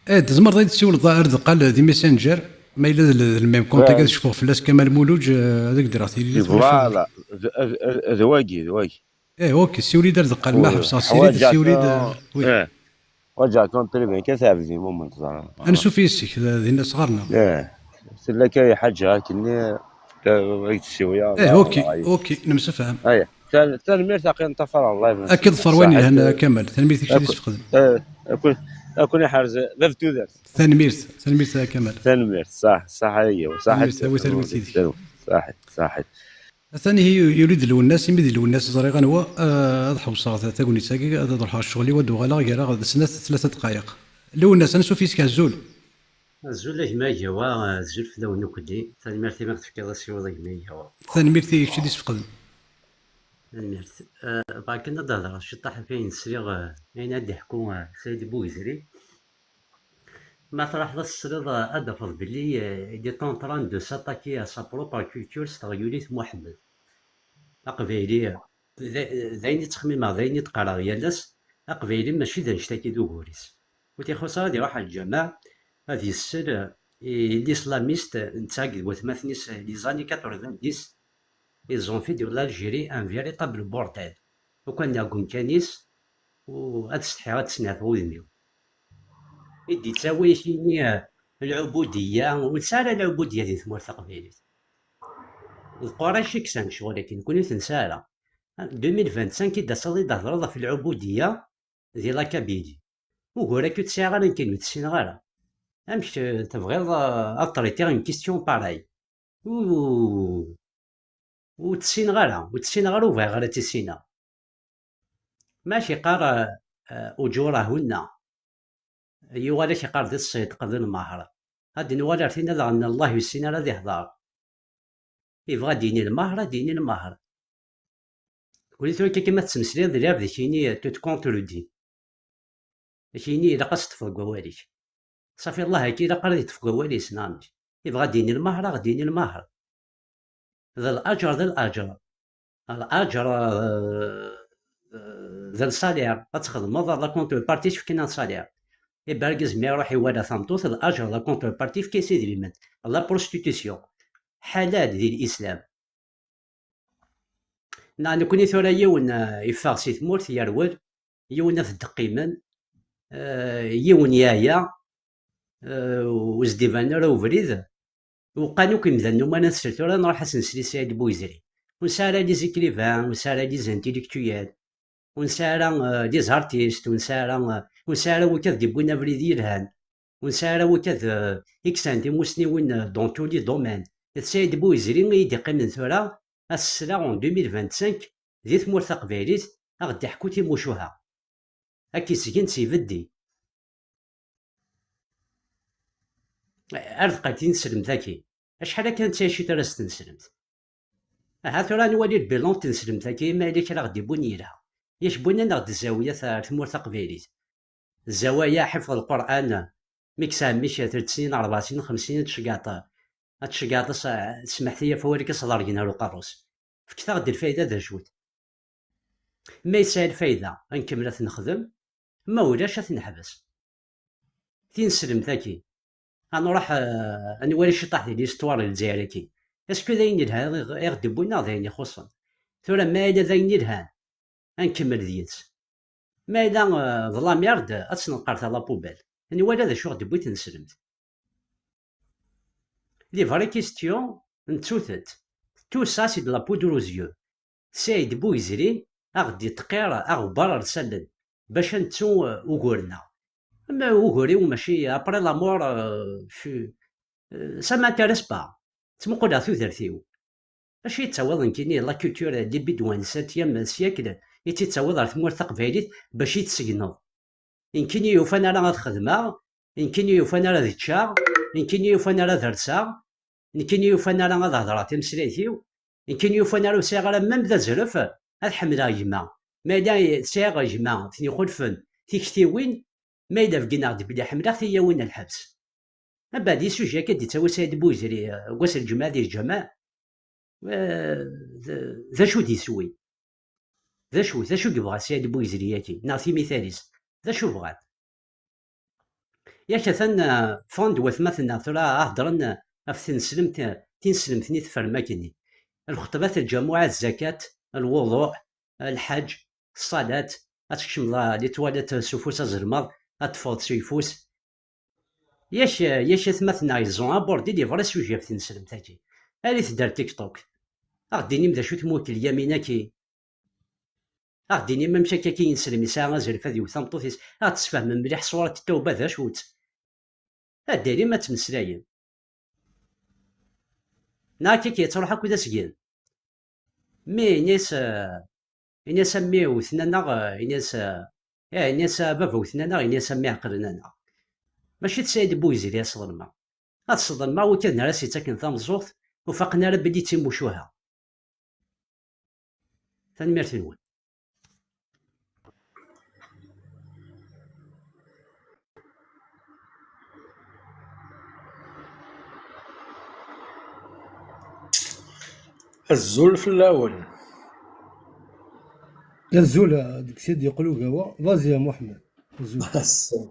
Eh, tzemreḍ ad yi-d-tsiwleḍ ar deqqal di Messenger, ma yella d l- d lmem contact, eh, ad cfuɣ fell-as Kamal Muluǧ, eh, ad ak-d-rreɣ tili. Voilà, d- d- d- d wagi, d wagi. Eh, ok, siwel-iyi-d ar deqqal, ma ḥebseɣ, siwel-iyi-d, siwel-iyi-d, eh, oui. Eh, ḥwaǧeɣ-ken privé kan, a Ɛebdi Mumen, teẓra. Ansuf yis-k, d- dinna sɣur-neɣ. Eh, tella kan ḥaǧa akkenni, eh, ad k-d-ssiwleɣ. Eh, ok, ok, nemsefham. Aya, tan- tanemmirt, aql-i ṭṭafareɣ live. Akka ḍfer wayen yelhan, a Kamal. Tanemmirt i kečč i d-isfeqden. Eh, akun, akun iḥrez bab tudert. Tanemmirt, tanemmirt a Kamal. Tanemmirt, ṣaḥ, ṣaḥ a Yagi, ṣaḥ. Tanemmirt, a wi talwit yid-k. Ṣaḥit, ṣaḥit. Atan ihi yuli-d Lwennas, imi d Lwennas ẓriɣ anwa, eh, ad ḥewṣeɣ ta- tagnit-agi, ad ad ruḥeɣ ccɣel-iw, ad d-uɣaleɣ gar-aɣ d snat, tlata dqayeq. Lwennas, ansuf yis-k, azul. Azul a gma Agawa, azul fell-awen akk-nni. Tanemmirt imi ɣ-tefkiḍ asiweḍ a gma Agawa. Tanemmirt i kečč i d-isfeqden. Tanemmirt. Eh, bɣiɣ kan ad d-hedreɣ ciṭṭaḥ ɣef wayen sliɣ, eh, ayen ad d-iḥku, eh, Saɛid Bugezri. Ma truḥeḍ ad tesliḍ, eh, ad d-tafeḍ belli, eh, il est en train de s'attaquer à sa propre culture s teɣyulit Muḥemmed. Aqbayli, d, d ayen i ttxemmimeɣ, d ayen i d-qqareɣ yal ass, Aqbayli mačči d annect-agi d ugur-is. Ur t-ixuṣṣ ara ad iruḥ ɣer lǧameɛ, ad yessel, eh, i l'islamiste, netta akked watmaten-is, eh, les années quatre-vingt-dix, ils ont fait de l'Algérie un véritable bordel. Ukan deg umkan-is, u ad setḥiɣ, ad tesneɛteɣ udem-iw. I d-ittawi akini, eh, lɛubudiyya, ur nesɛi ara lɛubudiyya di tmurt taqbaylit. D Qurayc i yesɛan ccɣel-agi, nekkni ur t-nesɛi ara. Deux mille vingt-cinq i d-taseḍ i d-thedreḍ ɣef lɛubudiyya di la Kabylie. Ugur-agi ur t-sɛiɣ ara nekkini, ur t-ssineɣ ara. Amek, eh, tebɣiḍ, eh, ad tritiɣ une question pareille? Ur, ur tt-ssineɣ ara, ur tt-ssineɣ ara, ur bɣiɣ ara ad tt-issineɣ. Ma k-iqqar, eh, eh, uǧur ahunna, yuɣal ak-iqqar di ṣṣidq, d lmehr. Ad d-nuɣal ar tinna daɣen, Allah ur yessin ara ad ihder. Yebɣa ad d-yini lmehr, ad d-yini lmehr. Kuli tura akka ma tettmeslayeḍ d lɛebd, ad k-yini tu te contredis. Ad k-yini ilaq ad teṭṭfeḍ deg wawal-ik. Safi, Allah akka ilaq ara yeṭṭef deg wawal-is, neɣ amek? Yebɣa ad d-yini lmehr, ad d-yini lmehr. D laǧer, d laǧer. Laǧer, eh, eh, d lsalaire. Ad txedmeḍ, la contrepartie tefka-k un salaire. Ibargez mi iruḥ iwala tameṭṭut, laǧer, la contrepartie, tefka-as idrimen. La prostitution. Ḥalal di l'islam. Neɣ nekkni tura yiwen, eh, yeffeɣ si tmurt, yerwel, yiwen ad t-id-qqimen, eh, yiwen yeɛya, eh, ur s-d-iban ara ubrid. Uqan akk imdanen uman ad nsel tura, nruḥ ad s-nsel i Saɛid Buyzri. Ur nesɛi ara les écrivains, ur nesɛi ara les intellectuels, ur nesɛi ara, eh, les artistes, ur nesɛi ara, eh, ur nesɛi ara wakk ad d-iwwin abrid yelhan, ur nesɛi ara wakk ad, eh, i yesɛan timussniwin, eh, dans tous les domaines. D Saɛid Buyzri i yi-d-iqqimen tura ad s-sleɣ en deux mille vingt-cinq di tmurt taqbaylit, a ɣ-d-iḥku timucuha. Ad k-isgen s ibeddi. Ar deqqal tineslemt-agi. Acḥal akka n ttɛicit ara s-tneslemt? Aha tura ad nwali lbilan n tneslemt-agi, ma yella kra ɣ-d-iwwin yelha. Yak wwin-aneɣ-d zzawiyat ar tmurt taqbaylit. Zzawaya, ḥifḍ Lqur'an, mi yesɛa mmi-k tret snin, rebɛ snin, xems snin, ad tceggɛeḍ, ad tceggɛeḍ as-, smeḥ-iyi ɣef wawal-ik, ad s-ḍergen ar uqerru-s. Fket-aɣ-d lfayda d acu-t. Ma yesɛa lfayda, ad nkemmel ad t-nexdem, ma ulac, ad t-neḥbes. Tineslemt-agi, ad nruḥ, eh, ad nwali ciṭṭaḥ di l'histoire n Lezzayer-agi. Est-ce que d ayen yelhan i ɣ-, i ɣ-d-wwin neɣ d ayen ixuṣṣen? Tura ma yella d ayen yelhan, ad nkemmel deg-s. Ma yella, eh, d la merde, ad tt-neqqert à la poubelle. Ad nwali d acu i ɣ-d-tewwi tneslemt. Les vraies questions, nettut-tt. Tout ça, c'est de la poudre aux yeux. Saɛid Buyzri, a ɣ-d-iṭṭqir aɣebbar ar s allen, bac ad nettu, eh, ugur-nneɣ. Ama ugur-iw mačči, après la mort, eh, je suis, eh, ça m'intéresse pas. Ttmuquleɣ tudert-iw. Acu i d-tawiḍ nekkini, la culture, les bédouins du septième siècle, i tt-id-tawiḍ ɣer tmurt taqbaylit bac i tt-segneḍ? Nekkini yufan ara ad xedmeɣ, nekkini yufan ara ad ččeɣ, nekkini yufan ara ad rseɣ, nekkini yufan ara ad hedreɣ tameslayt-iw, nekkini yufan ara ur sɛiɣ ara même d azref ad ḥemmleɣ gma. Ma yella sɛiɣ gma ten-ixulfen tiktiwin, ma yella beggneɣ-d belli ḥemmleɣ-t, yya-wen lḥebs. Mbeɛd, isuji akka d-ittawi Saɛid Buyzri, eh, deg wass n lǧemɛa di lǧameɛ, eh, d, d acu d-iswi? D acu, d acu i yebɣa Saɛid Buyzri-agi? Neɣ timitar-is? D acu bɣan? Yak atan, eh, ffɣen-d watmaten-nneɣ tura ad hedren, eh, ɣef tineslemt, eh, tineslemt-nni teffer am akken-nni. Lxeṭbat, lǧamuɛa, zzakat, lwuḍuɛ, eh, lḥaǧ, ṣṣalat, ad tkecmeḍ, eh, les toilettes s ufus azelmaḍ, ad teffɣeḍ s uyeffus. Yak, eh, yak atmaten-nneɣ ils ont abordé les vrais sujets ɣef tineslemt-agi. Alit-d ar TikTok. Ad ɣ-d-tinim d acu tmukel Yamina-agi. Ad ɣ-d-tinim amek akka-agi ineslem yesɛa azref ad yewwet tameṭṭut-is, ad ɣ-d-tesfehmem mliḥ ṣṣurat n Tawba d acu-tt. Ad d-tinim ad tmeslayem. Neɣ akka-agi yettruḥ akk d asgen. Mi ini-as, eh, ini-as a mmi wten-aneɣ, eh, ini-as, eh, eh, ini-as a baba wten-aneɣ, ini-as a mmi ɛeqlen-aneɣ. Mačči d Saɛid Buyzri i sḍelmeɣ. Ad sḍelmeɣ wigad-nni ara s-yettaken tameẓẓuɣt, ur faqen ara belli d timucuha. Tanemmirt-nwen. Azul fell-awen. Azul, deg-s i d-yeqqel ugawa. Vas-y a Muḥemmed. Azul.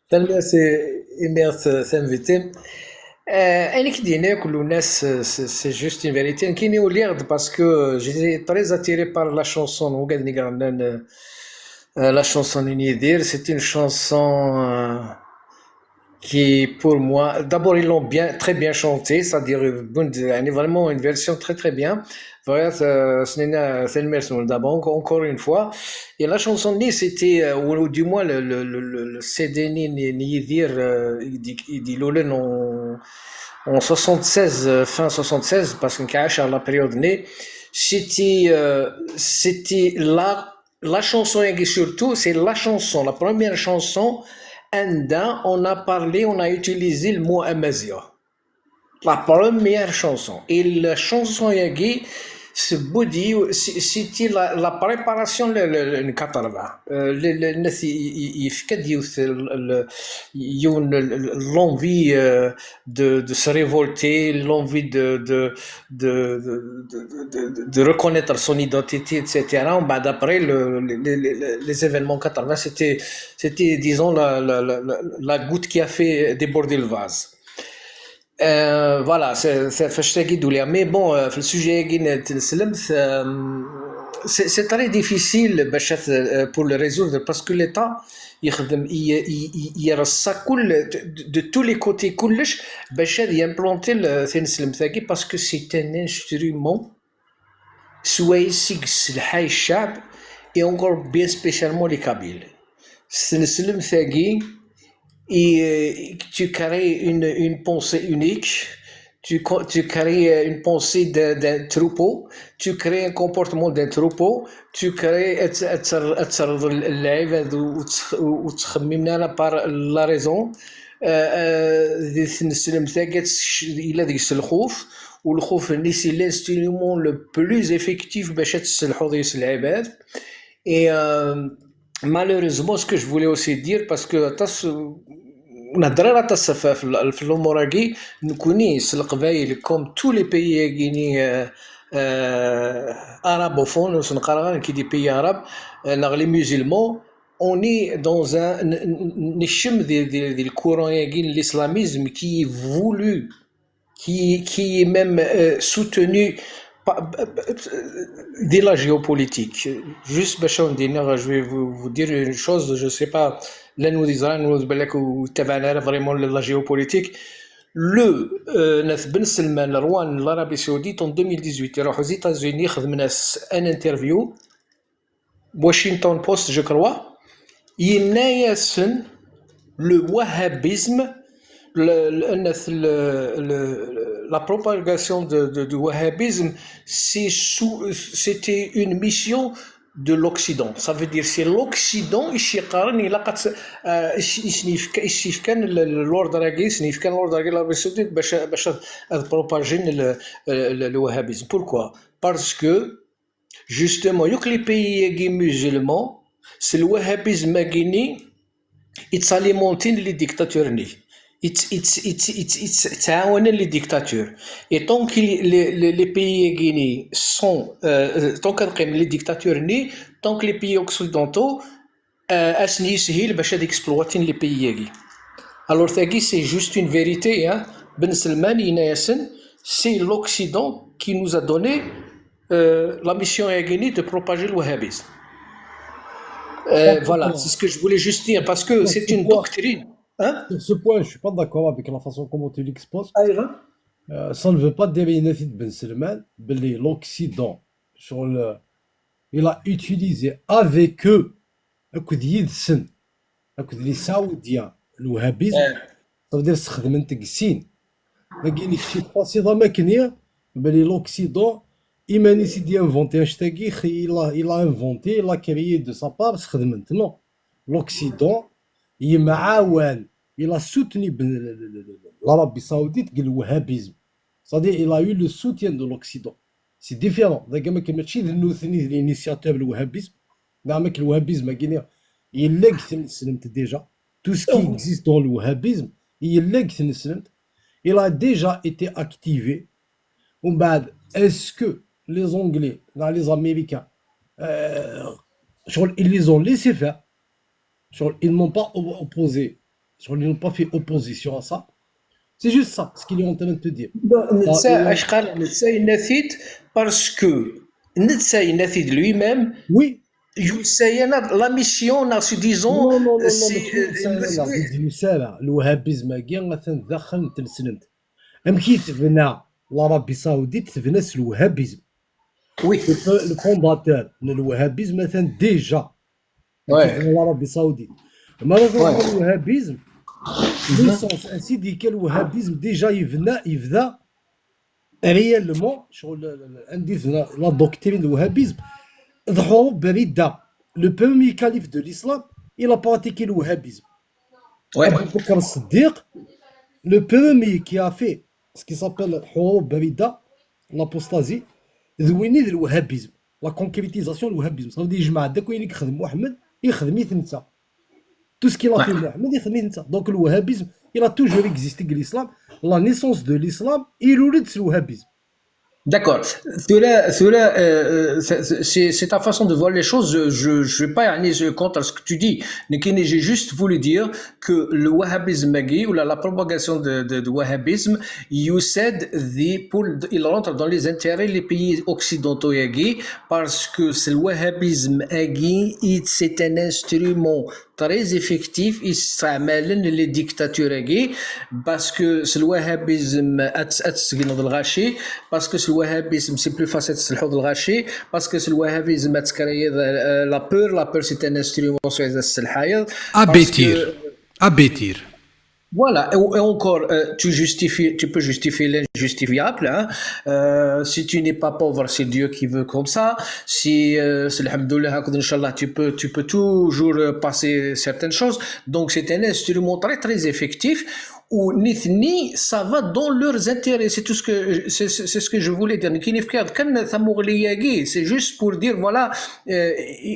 Tanemmirt imi i ɣ-tinvitim. Euh, ayen i k-d-yenna akk Luna, c'est, c'est juste une vérité. Nekkini uliɣ-d parce que j'étais très attiré par la chanson n wigad-nni i iɣennan, euh, la chanson n Yidir. C'est une chanson, euh, qui, pour moi, d'abord, ils l'ont bien, très bien chanté, c'est-à-dire, euh, bon, de- يعني, vraiment une version très, très bien. Vraiment, euh, c'est une, c'est une version d'abord, encore, encore une fois. Et la chanson, c'était, euh, ou, ou du moins le, le, le, le, le C D ni, ni, ni Yidir, euh, il dit, il dit Lolen en, en soixante-seize, euh, fin soixante-seize, parce que la période née, c'était, euh, c'était la la chanson, et surtout, c'est la chanson, la première chanson, anda on a parlé, on a utilisé le mot amazigh. La première chanson. Et la chanson, c'est Boudi, c'est- c'était la, la préparation, le, le, le quatre-vingts. Euh, le, le, le, il, il, il fait que dire, c'est le, le, il y a une- l'envie, euh, de, de se révolter, l'envie de, de, de, de, de, de, de reconnaître son identité, et cetera. Bah, d'après le, les, les, les, les événements quatre-vingts, c'était, c'était, disons, la, la, la, la- la goutte qui a fait déborder le vase. Euh, voilà, c'est c'est فاش تاكي دوليا. Mais bon, euh, في السوجي كاين تنسلم، euh, c'est c'est très difficile باش تث- euh, pour le résoudre, parce que l'État يخدم ي- ي- ي- يرصى كل de, de tous les côtés كلش باش هذا يمبلونتي ال- تنسلم تاكي, parce que c'est un instrument سوايس يسلحاي الشعب, et encore bien spécialement les Kabyles. تنسلم تاكي, et, euh, tu crées une, une pensée unique, tu, co- tu crées une pensée d'un d'un troupeau, tu crées un comportement d'un troupeau, tu crées, et cetera, et cetera, العباد وتخ- وتخممنا على par la raison. آه، آه، دي تنسلم تاكي تسكش- إلا ديك الخوف, والخوف ني c'est l'instrument le plus effectif باش تسلحو ديك العباد. Et, euh, malheureusement, ce que je voulais aussi dire, parce que aṭas نهضر على aṭas في في- في الامور هاكي, نكوني س القبايل, comme tous les pays هاكيني, euh, euh, arabophones, س نقرا كي des pays arabes, euh, نغ les musulmans, on est dans un نشم دي دي دي الكورون هاكي l'islamisme qui est voulu, qui, qui est même, euh, soutenu par, de la géopolitique. Juste باش ندير, je vais vous, vous dire une chose, je sais pas, لأنه دي زران ولا بالك وتابعنا vraiment la géopolitique. Le, euh, ناس بن سلمان, le roi de l'Arabie Saoudite, en deux mille dix-huit, يروح aux États-Unis, يخدم ناس un interview, Washington Post, je crois, ينايسن le wahhabisme, le, le, le, le- le- la propagation de, de- du wahhabisme, c'est sous- c'était une mission de l'Occident. Ça veut dire c'est l'Occident, il s'y قارن, il a قد- euh, il s'y- il s'y- il s'y كان ال- ال- l'ordre هاكي, il s'y كان l'ordre هاكي, l'Arabie Saoudite باش باش تبروباجين le, le, le wahhabisme. Pourquoi? Parce que justement, يوك les pays هاكي musulmans, c'est le wahhabisme هاكيني, يتساليمونتين les dictatures ني. It's, it's, it's, it's, it's, ttɛawanen les dictatures. Et tant que les, les, les pays-agi sont, euh, tant que les dictatures, tant que les pays occidentaux, euh, ad sen-yeshil bac ad exploitin les pays-agi. Alors, tagi, c'est juste une vérité, hein. Ben Salman, yenna-yasen, c'est l'Occident qui nous a donné, euh, la mission-agi de propager le wahhabisme. Euh, voilà, c'est ce que je voulais juste dire, parce que c'est une doctrine. Hein ? Sur ce point, je suis pas d'accord avec la façon comment tu l'exposes. Ayɣer ? Euh, ça ne veut pas dire, yenna-t-id Ben Salman, belli l'Occident, sur le, il a utilisé avec eux, akked yid-sen, akked les Saoudiens, le wahhabisme, ça veut dire sxedmen-t deg sin. Dagi, nekk, si tfasiḍ am akken, belli l'Occident, iman-is i d-inventé annect-agi, il a, il a inventé, il a créé de sa part, sxedmen-t. Non. L'Occident, yemɛawan, il a soutenu ben, l'Arabie Saoudite deg le wahhabisme. C'est-à-dire, il a eu le soutien de l'Occident. C'est différent. Dagi, ma mačči d nutni d l'initiateur le wahhabisme. Neɣ ma le wahhabisme, agi, yella deg tneslemt déjà. Tout ce qui existe dans le wahhabisme, yella deg tneslemt. Il a déjà été activé. Umbeɛd, est-ce que les Anglais, neɣ les Américains, euh, ils les ont laissés faire ? Genre, ils n'ont pas opposé. Genre, ils n'ont pas fait opposition à ça. C'est juste ça, ce qu'il est en train de te dire. Netta, acqal, netta yenna-t-id parce que netta yenna-t-id lui-même. Oui. Yusa-aɣ-d la mission, neɣ, disons, non, non, non, non, c'est, euh, le wahhabisme-agi atan daxel n tneslemt. Amek i tebna l'Arabie Saoudite, tebna s le wahhabisme. Oui. Le fondateur n le wahhabisme atan déjà. L'Arabie Saoudite. Malheureusement, le wahhabisme, l'essence, ainsi dit que le wahhabisme, déjà, il venait, il venait réellement, sur le, le, le, la doctrine du wahhabisme, le premier calife de l'islam, il a pratiqué le wahhabisme. Ouais. Abu Bakr Siddiq, le premier qui a fait ce qui s'appelle Hurub Barida, l'apostasie, d win i d le wahhabisme, la concrétisation du wahhabisme. Ça veut dire, yejmeɛ-d akk ayen i yexdem Muḥemmed, ixdem-it netta. Tout ce qu'il a fait Muḥemmed, ixdem-it netta. Donc le wahhabisme, il a toujours existé que l'islam, la naissance de l'islam, il est le wahhabisme. D'accord. Tura, tura, euh, c'est ta façon de voir les choses. Je, je vais pas aller contre ce que tu dis. Nekkini, j'ai juste voulu dire que le wahhabisme-agi, ou la, la propagation de, de, de wahhabisme, yusa-d, il rentre dans les intérêts les pays occidentaux-agi, parce que c'est le wahhabisme-agi, c'est un instrument très effectif i steɛmalen les dictatures-agi, parce que s lwahabisme ad, ad tsegneḍ lɣaci, parce que s lwahabisme c'est plus facile ad tesselḥuḍ lɣaci, parce que s lwahabisme ad teskriyeḍ, euh, la peur, la peur c'est un instrument s ad tesselḥayeḍ. Abétir. Abétir. Voilà, et, et encore, euh, tu justifies, tu peux justifier l'injustifiable, hein. Euh, si tu n'es pas pauvre, c'est Dieu qui veut comme ça. Si, euh, c'est alhamdoulilah, hakd, Inch'Allah, tu peux, tu peux toujours, euh, passer certaines choses. Donc, c'est un instrument très, très effectif. Ou nitni, ça va dans leurs intérêts. C'est tout ce que, c'est, c'est, c'est ce que je voulais dire. Nekkini fkiɣ-d kan tamuɣli-agi, c'est juste pour dire, voilà, euh,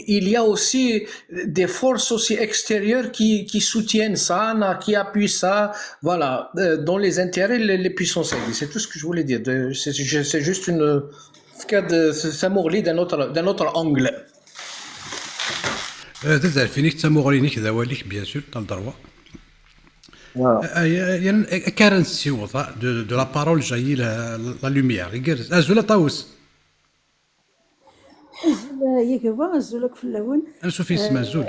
il y a aussi des forces aussi extérieures qui, qui soutiennent ça, qui appuient ça, voilà, euh, dans les intérêts les, les puissances. C'est tout ce que je voulais dire. C'est juste une, tamuɣli d'un autre, d'un autre angle. Euh, d azerfi-inek, d tamuɣli-inek, d awal-ik, bien sûr, t'as le droit. Akken ara nessiweḍ, de, de la parole jaillit la, la lumière. Igerrez. Azul a Ṭawes. Azul a Yagawa, azul akk fell-awen. Ansuf yes-m, azul.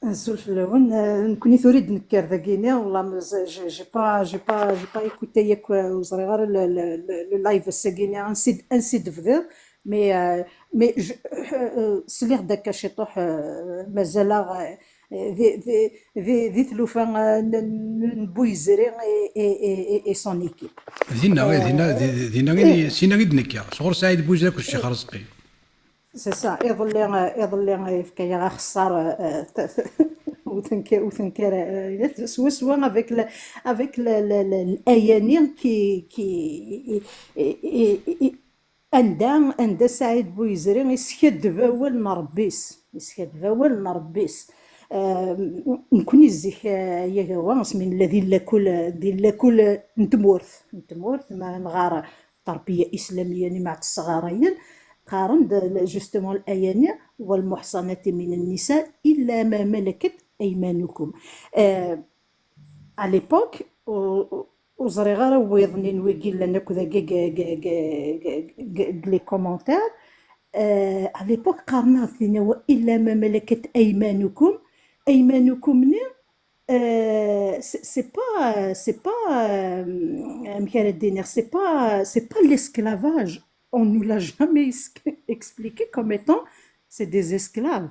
Azul fell-awen. Nekkni tura i d-nekker dagini, والله j'ai pas, j'ai pas, j'ai pas écouté yakk, ur ẓriɣ ara le, le, le live ass-agini ansi d-tebdiḍ, mais, mais sliɣ-d akka ciṭuḥ, mazal-aɣ di, di, di, di tlufa n Buyizri et son équipe. Dinna, dinna, dinna, dinna i d-nekka, sɣur Saɛid Buyizri akked Ccix Arezqi. C'est ça, iḍelli, iḍelli yefka-yaɣ axeṣṣar, ur tenkar, ur tenkar, swaswa avec le, avec le, le, le, l'ayani qui, qui, anda, anda Saɛid Buyizri iskaddeb awal n Ṛebbi-s, iskaddeb awal n Ṛebbi-s. Nekkni zik, yagawa asmi nella di lakul, di lakul n tmurt, n tmurt ma nɣar terbiya islamiya ni ma tesɣarayen, qqaren-d justement l'ayani: والمحصنات من النساء إلا ما ملكت أيمانكم. À l'époque, ur ẓriɣ ara wiḍen n wigi llan akk dagi deg les commentaires. À l'époque qqaren-aɣ-d: إلا ما ملكت أيمانكم. أيمانكم-nni, c'est pas, c'est pas, amek ara d-iniɣ, c'est pas, c'est pas l'esclavage. On nous l'a jamais expliqué comme étant c'est des esclaves.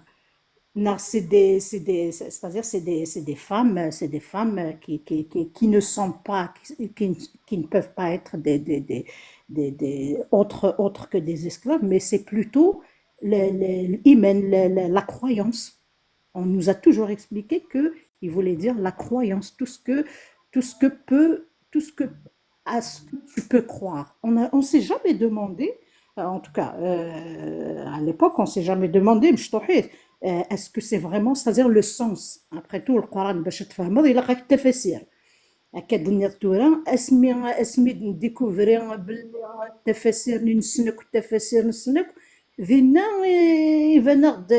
Non, c'est des, c'est des, c'est-à-dire c'est des, c'est des femmes, c'est des femmes qui, qui, qui, qui ne sont pas, qui, qui, qui ne peuvent pas être des, des, des, des, des autres, autres que des esclaves, mais c'est plutôt le, le, l'iman, le, le, la croyance. On nous a toujours expliqué que il voulait dire la croyance, tout ce que, tout ce que peut, tout ce que, à ce que tu peux croire. On a, on s'est jamais demandé, euh, en tout cas, euh, à l'époque, on s'est jamais demandé, مشطوحيت, euh, est-ce que c'est vraiment, c'est-à-dire le sens. Après tout, le Coran, باش تفهمه, il a التفاسير. Akka d-tenniḍ tura, asmi, asmi d-ndikuvri belli tafasir-nni nessen akk, tafasir nessen akk, dinna, eh, iban-aɣ-d,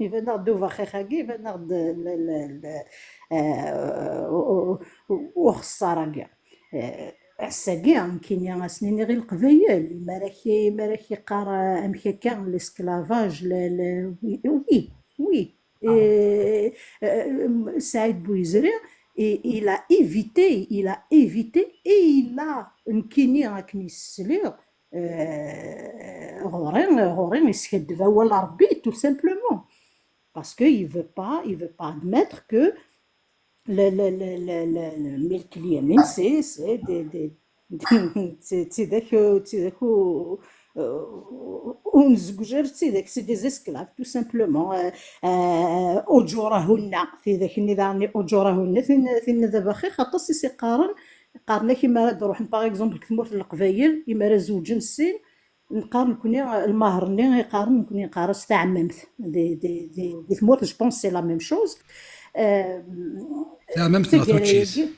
iban-aɣ-d ubaxix-agi, iban-aɣ-d l-, l-, l-, eh, u-, u-, u-, uxeṣṣar-agi. Eh, ass-agi, nekkini ad s-nini i Leqbayel, imi ara k-, imi ara k-iqqar, eh, amek akka, l'esclavage, le, le, oui, oui, oui. Et, euh, Saïd Bouyzri, et il a évité, il a évité, et il a, nekkini akken i s-sliɣ, euh, ɣur-i, ɣur-i yeskaddeb awal Rebbi, tout simplement. Parce qu'il veut pas, il veut pas admettre que le, le, le, le, le, le milk اليمين, c'est, c'est des, des, c'est, c'est des, c'est des, euh, ur nezweǧ ara d tidak, c'est des esclaves, tout simplement. Euh, euh, أجورهن, tidak-nni daɣen أجورهن, tin, tin d abaxix, aṭas i s-iqqaren, qqaren-ak imi ara d-ruḥen, par exemple, deg tmurt n Leqbayel, imi ara zewǧen sin, nqqar nekkni, lmaher-nni, iqqaren nekkni, nqqar-as taɛemmamt. Di, di, di, di tmurt, je pense, c'est la même chose. Euh, Taɛemmamt neɣ tuččit?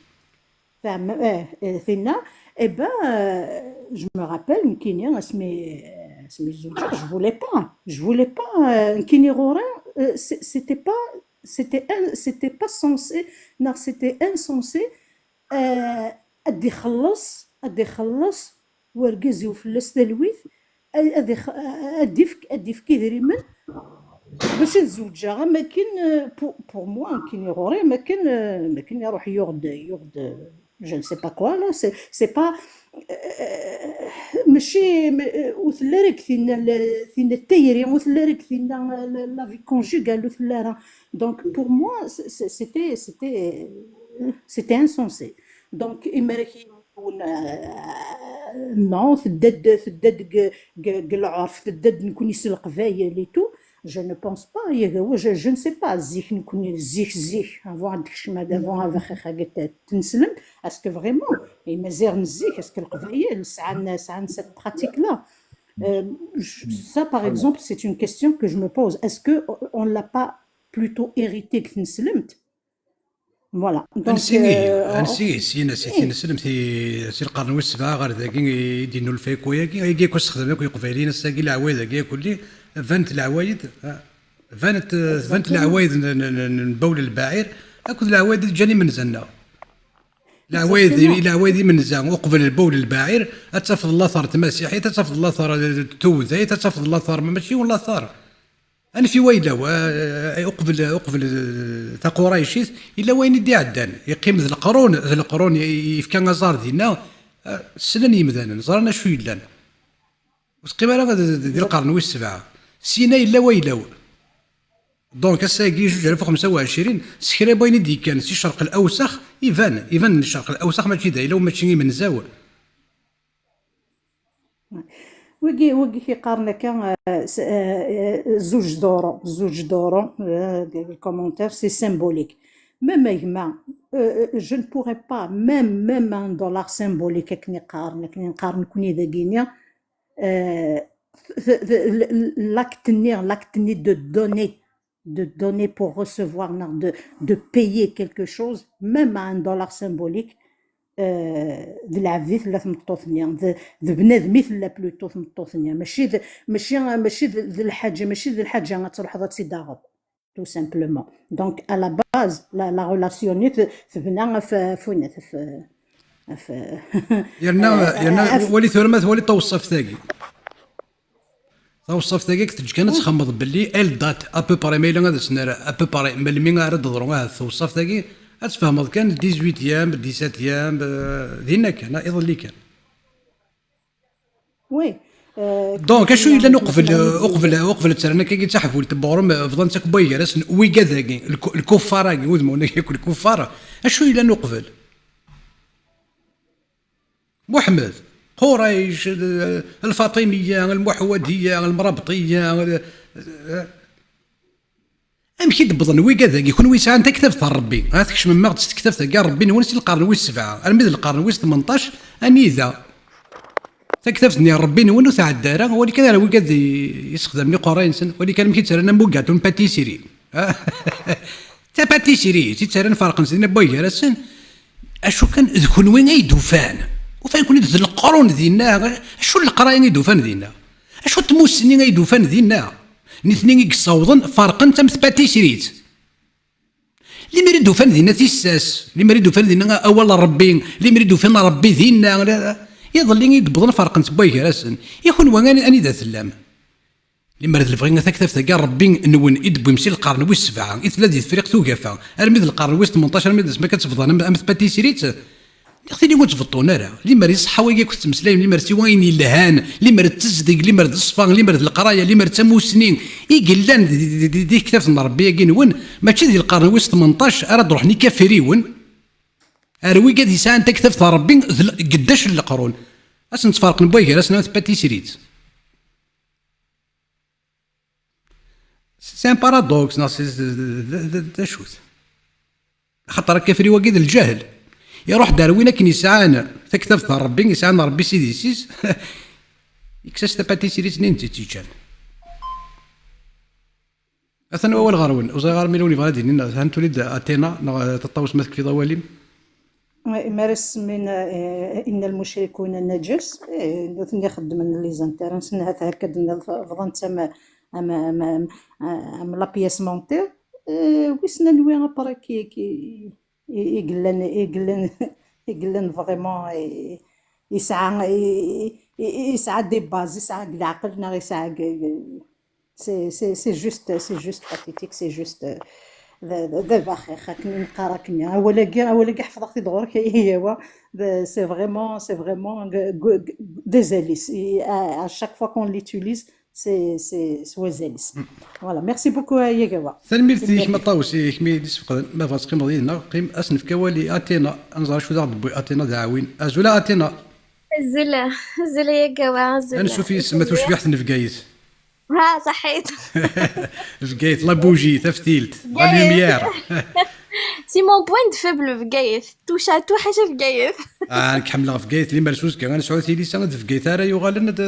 Taɛemma-, eh, eh, tinna, eh ben, euh, je me rappelle, nekkini, asmi, asmi zewǧeɣ, je voulais pas, je voulais pas, euh, nekkini ɣur-i, euh, c'est-, c'était pas, c'était in-, c'était pas censé, non, c'était insensé, euh, ad ixelleṣ, ad ixelleṣ wergaz-iw fell-as talwit, ad, ad ix-, ad ifk, ad ifk idrimen bac ad zewǧeɣ, am akken, euh, pour, pour moi, nekkini ɣur-i, am akken, euh, am akken iruḥ yuɣ-d, yuɣ-d, euh, je ne sais pas quoi, là, c'est, c'est pas, euh, mačči, ma-, euh, ur telli ara deg tinna, la, tinna n tayri, ur telli ara deg tinna, euh, la, la vie conjugale, ur telli ara. Donc, pour moi, c'est, c'est, c'était, c'était, euh, c'était insensé. Donc, imi ara k-, euh, non, tedda-d, tedda-d deg, deg, deg lɛerf, tedda-d nekkni s Leqbayel et tout. Je ne pense pas, yak, je, je ne sais pas, zik nekkni, zik, zik, avant ad d-tekcem, avant abaxix-agi t-, tineslemt, est-ce que vraiment, Imaziɣen zik, est-ce que Leqbayel sɛan, sɛan cette pratique-là? Euh, je-, ça, par exemple, c'est une question que je me pose. Est-ce que on l'a pas plutôt hérité deg tineslemt? Voilà. Donc, ansi, euh, ansi, syin, si tineslemt, si, si lqern wis sebɛa ɣer dagi, i d-yennulfa akk wayagi, ayagi akk ssexdamen akk Iqbayliyen ass-agi, leɛwayed-agi akk-lli, banent leɛwayed, ah, banent, banent leɛwayed n, n, n, n bawl lbaɛir, akked leɛwayed i d-ǧǧan imenza-nneɣ. Leɛwayed, exactement, leɛwayed imenza uqbel bawl lbaɛir, ad tafeḍ later n tmasiḥit, ad tafeḍ later n tewdayt, ad tafeḍ later, ma mačči ur later. Anef i wayla-w, eh, uqbel, uqbel, eh, taquraycit, yella wayen i d-iɛeddan. Yeqqim d leqrun, d leqrun, i-, yefka aẓar dinna, eh, ssnen yimdanen, ẓran acu yellan. Ur teqqim ara d, d, di lqern wis sebɛa. Syin-a yella wayla-w. Donc, ass-agi, zuǧ alaf u xemsa u ɛecrin, s kra n wayen i d-yekkan si ccerq lawsex, iban, iban n ccerq lawsex mačči d ayla-w, mačči imenza-w. Wigi, wigi i qqaren akka, euh, s-, euh, euh, zuǧ duru, zuǧ duru, euh, deg commentaire, c'est symbolique. Même a gma, euh, euh, je ne pourrais pas, même, même un dollar symbolique, akken i qqaren, akken i qqaren nekkni dagini, euh, t-, t-, t-, l-, l-, l'acte-nni, l'acte-nni de donner, de donner pour recevoir, neɣ de, de payer quelque chose, même à un dollar symbolique, euh, d lɛebd i tella tmeṭṭut-nni, d, d bnadem i tella plutôt tmeṭṭut-nni, mačči d, mačči, mačči d, d lḥaǧa, mačči d lḥaǧa ad truḥeḍ ad tt-id-taɣeḍ, tout simplement. Donc, à la base, la, la relation-nni t-, tebna ɣef, ɣef, ɣef, ɣef, yerna, yerna ɣef, wali tura ma twali tawṣaft-agi. Tawṣaft-agi teǧǧ kan ad txemmeḍ belli elle date à peu près, ma yella ad as-nerr à peu près melmi ara d-teḍru ahat tawṣaft-agi, ad tfehmeḍ kan dix-huitième, dix-septième, euh, dinna kan, ah, iḍelli kan. Oui. Donc, acu yellan uqbel, uqbel, uqbel ad ttren akkagi d taḥbult n uɣrum, bḍan-tt akk wway gar-asen, wigad-agi, lku-, lkuffar-agi, udmawen-agi akk lkuffar, acu yellan uqbel? Muḥemmed, Qurayc, eh, Lfaṭimiya, Lmuḥwadiya, Lmrabṭiya, eh, amek i d-wwḍen wigad-agi? Kunwi sɛan taktabt n Ṛebbi, ha tkecmem-aɣ-d s tektabt-agi n Ṛebbi-nwen si lqern wis sebɛa armi d lqern wis tmenṭac, anida? Taktabt-nni n Ṛebbi-nwen ur tɛedda ara, wali kan ar wigad i, i ssexdamen iqerray-nsen, wali kan amek i ttarran am ugaṭu n patisserie. D tapatisserie i ttarran, ferqen-tt dinna n wway gar-asen. Acu kan, d kunwi ay d-ufan. Ufan-ken-id d leqrun dinna. Acu n leqraya ay d-ufan dinna? Acu n tmussni ay d-ufan dinna? Nitni i yessawḍen ferqen-tt am tpatisserie. Limer i d-ufan dinna tissas, limer i d-ufan dinna awal n Ṛebbi, limer i d-ufan Ṛebbi dinna. Iḍelli i d-wwḍen ferqen-tt n wway gar-asen. I kunwi an-, anida tellam? Limer d lebɣi taktabt-agi n Ṛebbi-nwen i d-tewwim si lqern wis sebɛa, i tella di Tefriqt Ugafa, armi d lqern wis tmenṭac, armi d asmi akka tt-bḍan am, am tpatisserie, neɣ tili ur tt-beṭṭun ara. Limer iṣeḥḥa wagi akk tettmeslayem, limer siwa ayen yelhan, limer d tezdeg, limer d ṣṣfa, limer d leqraya, limer d tamussni i yellan di, di, di, di, di tektabt n Ṛebbi-agi-nwen, mačči di lqern wis tmenṭac ara d-ruḥen ikafriwen, ar wigad yesɛan taktabt n Ṛebbi d l-, geddac n leqrun. Ad sen-ttferqen n wway gar-asen am tpatisserie. C'est un paradoxe, neɣ c'est, d, d, d, d acu-t? Axaṭer akafri-wagi d lǧahl. Iruḥ-d ar win akken yesɛan taktabt n Ṛebbi, yesɛan Ṛebbi s idis-is, yekkes-as tapatisserie-nni n tt-iǧǧan. Atan wawal ɣer-wen. Ur ẓriɣ ara ma yella win yebɣa ad d-yini, neɣ ahat tura-d Atena, neɣ, eh, Taṭṭawes, ma tekfiḍ awal-im. Oui, mi ara semmin, eh, inna lmucrikuna naǧas, eh, nutni xeddmen les internes, ahat akka d-tenniḍ, bḍan-tt am, am, am, am, am la pièce montée, eh, wissen anwi après qui, qui, i, i yellan, i yellan, i yellan vraiment, i, yesɛa, i, i, i, yesɛa des bases, yesɛa deg leɛqel neɣ yesɛa deg, c'est, c'est, c'est juste, c'est juste pathétique, c'est juste, euh, d, d, d abaxix, akken i neqqar akken. Awal-agi, awal-agi ḥefḍeɣ-t-id ɣur-k, yawa, d, c'est vraiment, c'est vraiment g-, g-, g-, des alices. Et à, à chaque fois qu'on l'utilise, c'est, c'est, c'est wazal-is. Voilà, merci beaucoup, euh, Yagawa. Tanemmirt-ik, ma ṭawes, i kemmi i d-isfeqden. Ma bɣa teqqimeḍ yid-neɣ, qqim, ad s-nefk awal i Atena, ad nẓer acu d aɣ-d-tewwi Atena d aɛwin. Azul a Atena. Azul, azul a Yagawa, azul. Ansuf yes-s ma tucbiḥt n Bgayet. Ha, ṣaḥit. Bgayet, la bougie, taftilt, la lumière. C'est mon point de faible, Bgayet. Touche à tout, ḥaca Bgayet. Ah, nekk ḥemmleɣ Bgayet, limer s uzekka ad nesɛu tilisa d Bgayet ara yuɣalen d,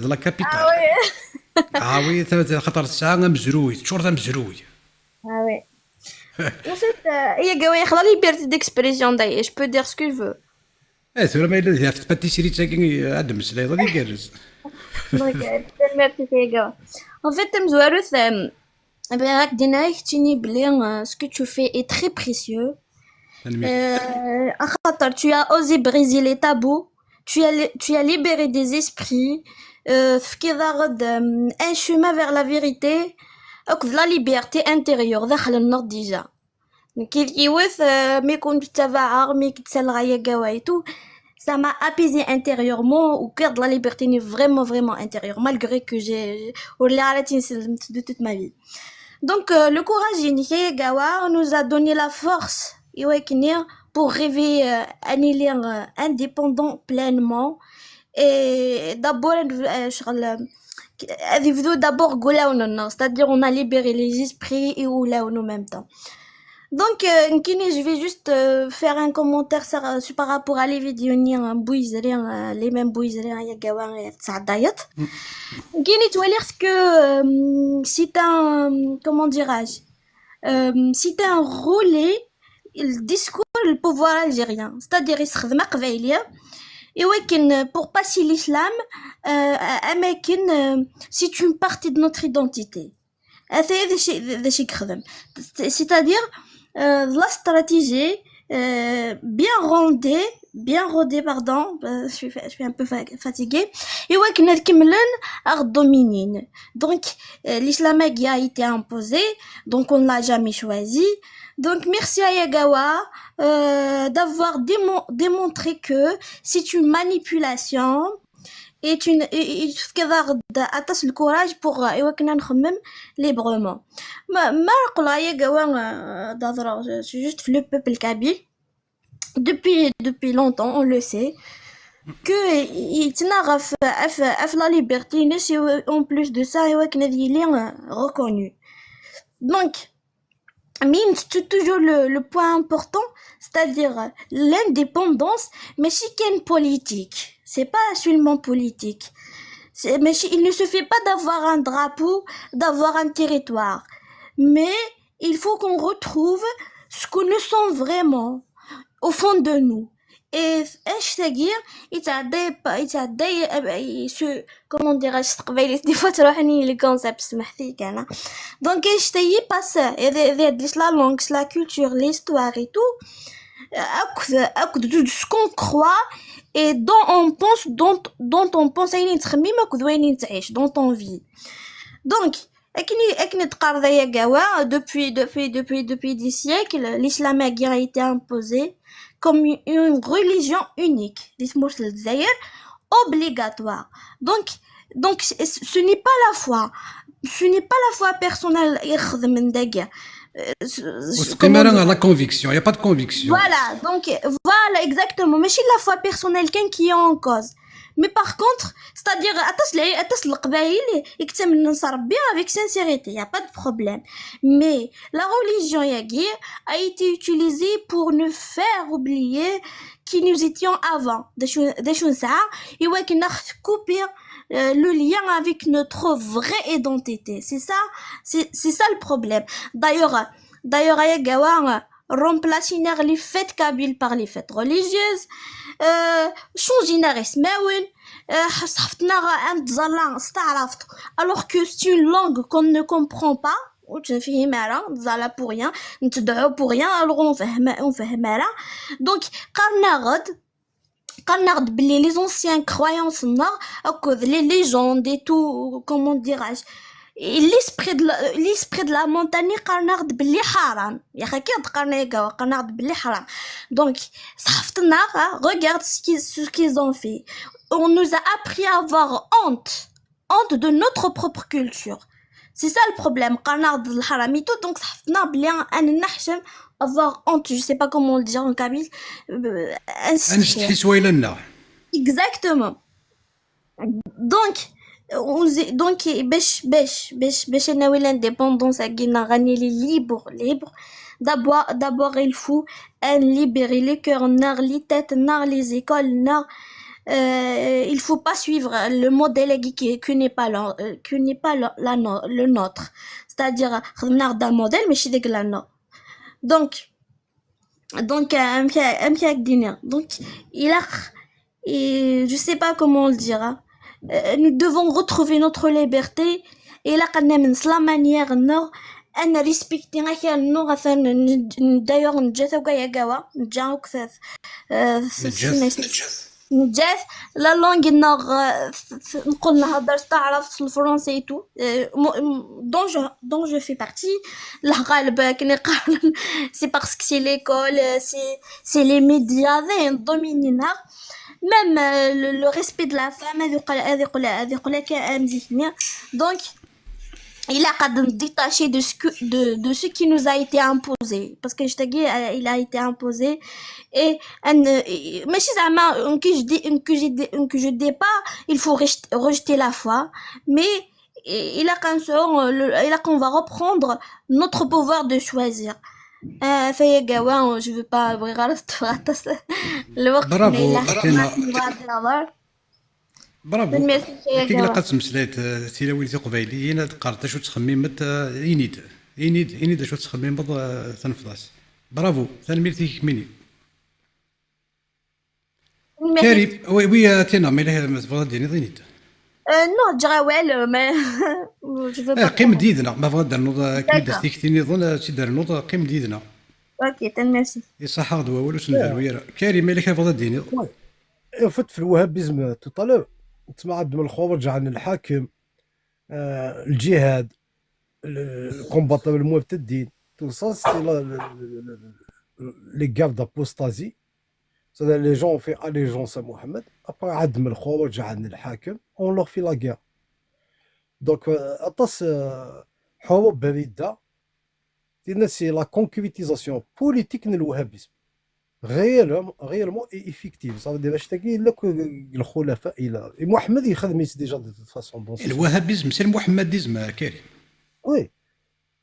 d la capitale. Ah oui. Ah oui, ta-, ta-, xaṭer tesɛa amezruy, teččur d amezruy. Ah oui. En fait, euh, Yagawa, la liberté d'expression, d'ailleurs, je peux dire ce que je veux. Eh, tura ma yella di ɣef tpatisserie-agi ad d-mmeslayeḍ, ad igerrez. Donc, euh, tanemmirt-ik, Yagawa. En fait, tamezwarut, euh, bɣiɣ ad k-d-iniɣ keččini belli, euh, ce que tu fais est très précieux. Tanemmirt. Euh, axaṭer tu as osé briser les tabous, tu as li-, tu as libéré des esprits, euh, tefkiḍ-aɣ-d, euh, un chemin vers la vérité, akked la liberté intérieure, daxel-nneɣ déjà. Nekk d yiwet, euh, mi kent-ttabaɛeɣ, mi k-d-ssaleɣ a Yagawa et tout, ça m'a apaisé intérieurement, ukiɣ-d la liberté-nni vraiment, vraiment intérieure, malgré que j'ai, ur lliɣ ara d tineslemt de toute ma vie. Donc, euh, le courage-inek a Yagawa nous a donné la force, i wakken pour rêver, euh, ad nili, euh, indépendant pleinement. Et d'abord, euh, ccɣel, euh, ad yebdu d'abord deg wulawen-nneɣ, c'est-à-dire on a libéré les esprits et ulawen en même temps. Donc, euh, nekkini, je vais juste euh, faire un commentaire sur, euh, par rapport à les vidéos ni euh, Bouizri, euh, les mêmes Bouizri, Yagawa et Tsaadayat. Nekkini, tu vois, que euh, c'est un, comment dirais-je, euh, c'est un relais, le discours, le pouvoir algérien. C'est-à-dire, il se et ouais, pour passer l'islam, euh, c'est une partie de notre identité. C'est-à-dire euh, la stratégie euh, bien rodée, bien rodée, pardon, euh, je, suis, je suis un peu fatiguée. Et ouais, qui nous domine. Donc, euh, l'islam a été imposé, donc on ne l'a jamais choisi. Donc, merci à Yagawa euh, d'avoir démon démontré que c'est une manipulation et tu et tu fais le courage pour euh, et ouais, librement. ما ما نقول يا قوا دادرا c'est juste le peuple kabyle depuis depuis longtemps, on le sait, que il tient à la liberté, mais en plus de ça, il est reconnu. Donc, mais c'est toujours le, le point important, c'est-à-dire l'indépendance, mais c'est qu'une politique. C'est pas seulement politique. Mais il ne suffit pas d'avoir un drapeau, d'avoir un territoire. Mais il faut qu'on retrouve ce que nous sommes vraiment au fond de nous. Et اش تاقي يتعدى يتعدى comment dirais-je, des fois تروحني les concepts, سمحتي كان. Donc اش تاقي passe هذه la langue, la culture, l'histoire et tout, اكد اكد tout ce qu'on croit et dont on pense, dont dont on pense, اين نتخمم اكد وين نتعيش, dont on vit. Donc اكني اكني تقارض يا قوا depuis depuis depuis depuis des siècles, l'islam a été imposé comme une religion unique, les morts de Zaire, obligatoire. Donc donc ce n'est pas la foi, ce n'est pas la foi personnelle يخدم من داكيا. وتقيم راه la conviction, il y a pas de conviction. Voilà, donc voilà, exactement. ماشي la foi personnelle كان qui est en cause. Mais par contre, c'est-à-dire, atas les atas القبايل يكتم النص ربي avec sincérité, il y a pas de problème. Mais la religion ياكي a été utilisée pour nous faire oublier qui nous étions avant. داشو داشو نسعى ايوا كنا couper euh, le lien avec notre vraie identité. C'est ça, c'est c'est ça le problème. D'ailleurs, d'ailleurs يا قوا remplacer les fêtes kabyles par les fêtes religieuses, euh, changer ناغ اسماون, euh, صحفتنا غا عند زالا استعرفت, alors que c'est une langue qu'on ne comprend pas, وتنفهم على زالا pour rien, نتدعو pour rien, alors نفهم نفهم على. Donc قرنا غد قالنا بلي les anciens croyances ناغ اكد les légendes et tout, comment dirais-je, l'esprit de l'esprit de la montagne قالنا بلي حرام. يا خي كي قالنا يا قوا قالنا بلي حرام. Donc صحفتنا regarde ce qu'ils ce qu'ils ont fait. On nous a appris à avoir honte, honte de notre propre culture. C'est ça le problème. قالنا الحرام et tout, donc صحفتنا بلي انا نحشم, avoir honte, je sais pas comment le dire en kabyle. نستحي سوايلنا. Exactement. Donc donc باش باش باش باش ناوي l'indépendance اكينا غاني لي libre libre. D'abord d'abord il faut un libérer les cœurs ناغ les têtes ناغ les écoles ناغ. Euh, il faut pas suivre le modèle qui, qui n'est pas la, qui n'est pas la, la, le nôtre. C'est-à-dire خدمنا d'un modèle ماشي ديك la nôtre. Donc donc امشي امشي دينيا. Donc il a, et je sais pas comment on le dira, euh, nous devons retrouver notre liberté. Et la قلنا من la manière نو ان respecter غير نو غثان. D'ailleurs نجا ثوكا يا قوا نجا وكثاث نجات la langue ناغ نقول نهضر تعرف الفرنسي et tout, dont je dont je fais partie. الله غالب كني قال c'est parce que c'est l'école, c'est c'est les médias ذي domine ناغ. Même le respect de la femme هذه يقول هذه يقول هذه يقول لك امزيكني. Donc il a قد détaché de ce que de, de ce qui nous a été imposé, parce que je t'ai dit il a été imposé. Et un ماشي زعما que je dis que je dis que je dis pas il faut rejeter la foi, mais il a qu'on va reprendre notre pouvoir de choisir. Ah, Fayagawa, je veux pas, bɣiɣ ara teṭṭfeɣ aṭas n lweqt, ma Bravo, yella Tina. Newɛed leɛḍer. Bravo. Tanemmirt, Akka ilaq Fayagawa. Ad tmeslay, eh, tilawin tiqbayliyin, ad qqarent acu ttxemmimet, eh, ini-d. Ini-d, ini-d acu ttxemmimeḍ, eh, tanfeḍ-as. Bravo, tanemmirt i kemmini. Tanemmirt. Karim, oui, oui, eh, Tina, ma yella ma tebɣiḍ ad d-tiniḍ, ini-d. Euh, non, ad ǧǧeɣ awal, euh, mais je veux Eh, pas qqim-d trop. Yid-neɣ, ma bɣiḍ ad d-ternuḍ, eh, ad kem-id-as D'accord. tikti-nniḍen, eh, ad tt-id-ternuḍ, eh, qqim-d yid-neɣ. Ok, tanemmirt. Iṣaḥ-aɣ-d wawal, ur s-nberru ara. Karim, ma yella kra tebɣiḍ ad d-tiniḍ? Ouais. En fait, في الوهابيزم tout à l'heure, تسمع عندهم الخروج عن الحاكم, euh, الجهاد, le combat المرتدين, tout ça, c'est la, le- le- le- le- les guerres d'apostasie. C'est-à-dire, les gens ont fait allégeance à Mohamed. Après, عندهم الخروج عن الحاكم, on leur fait la guerre. Donc, euh, aṭas, euh, حروب باردة, c'est la concrétisation politique n الوهابيزم. Réellement, réellement et effective. Ça veut dire, acu-agi, il y a que الخلفاء, il a, et Mohamed, il a déjà de toute façon dans ce sens. الوهابيزم c'est le mohammedisme, Karim. Oui.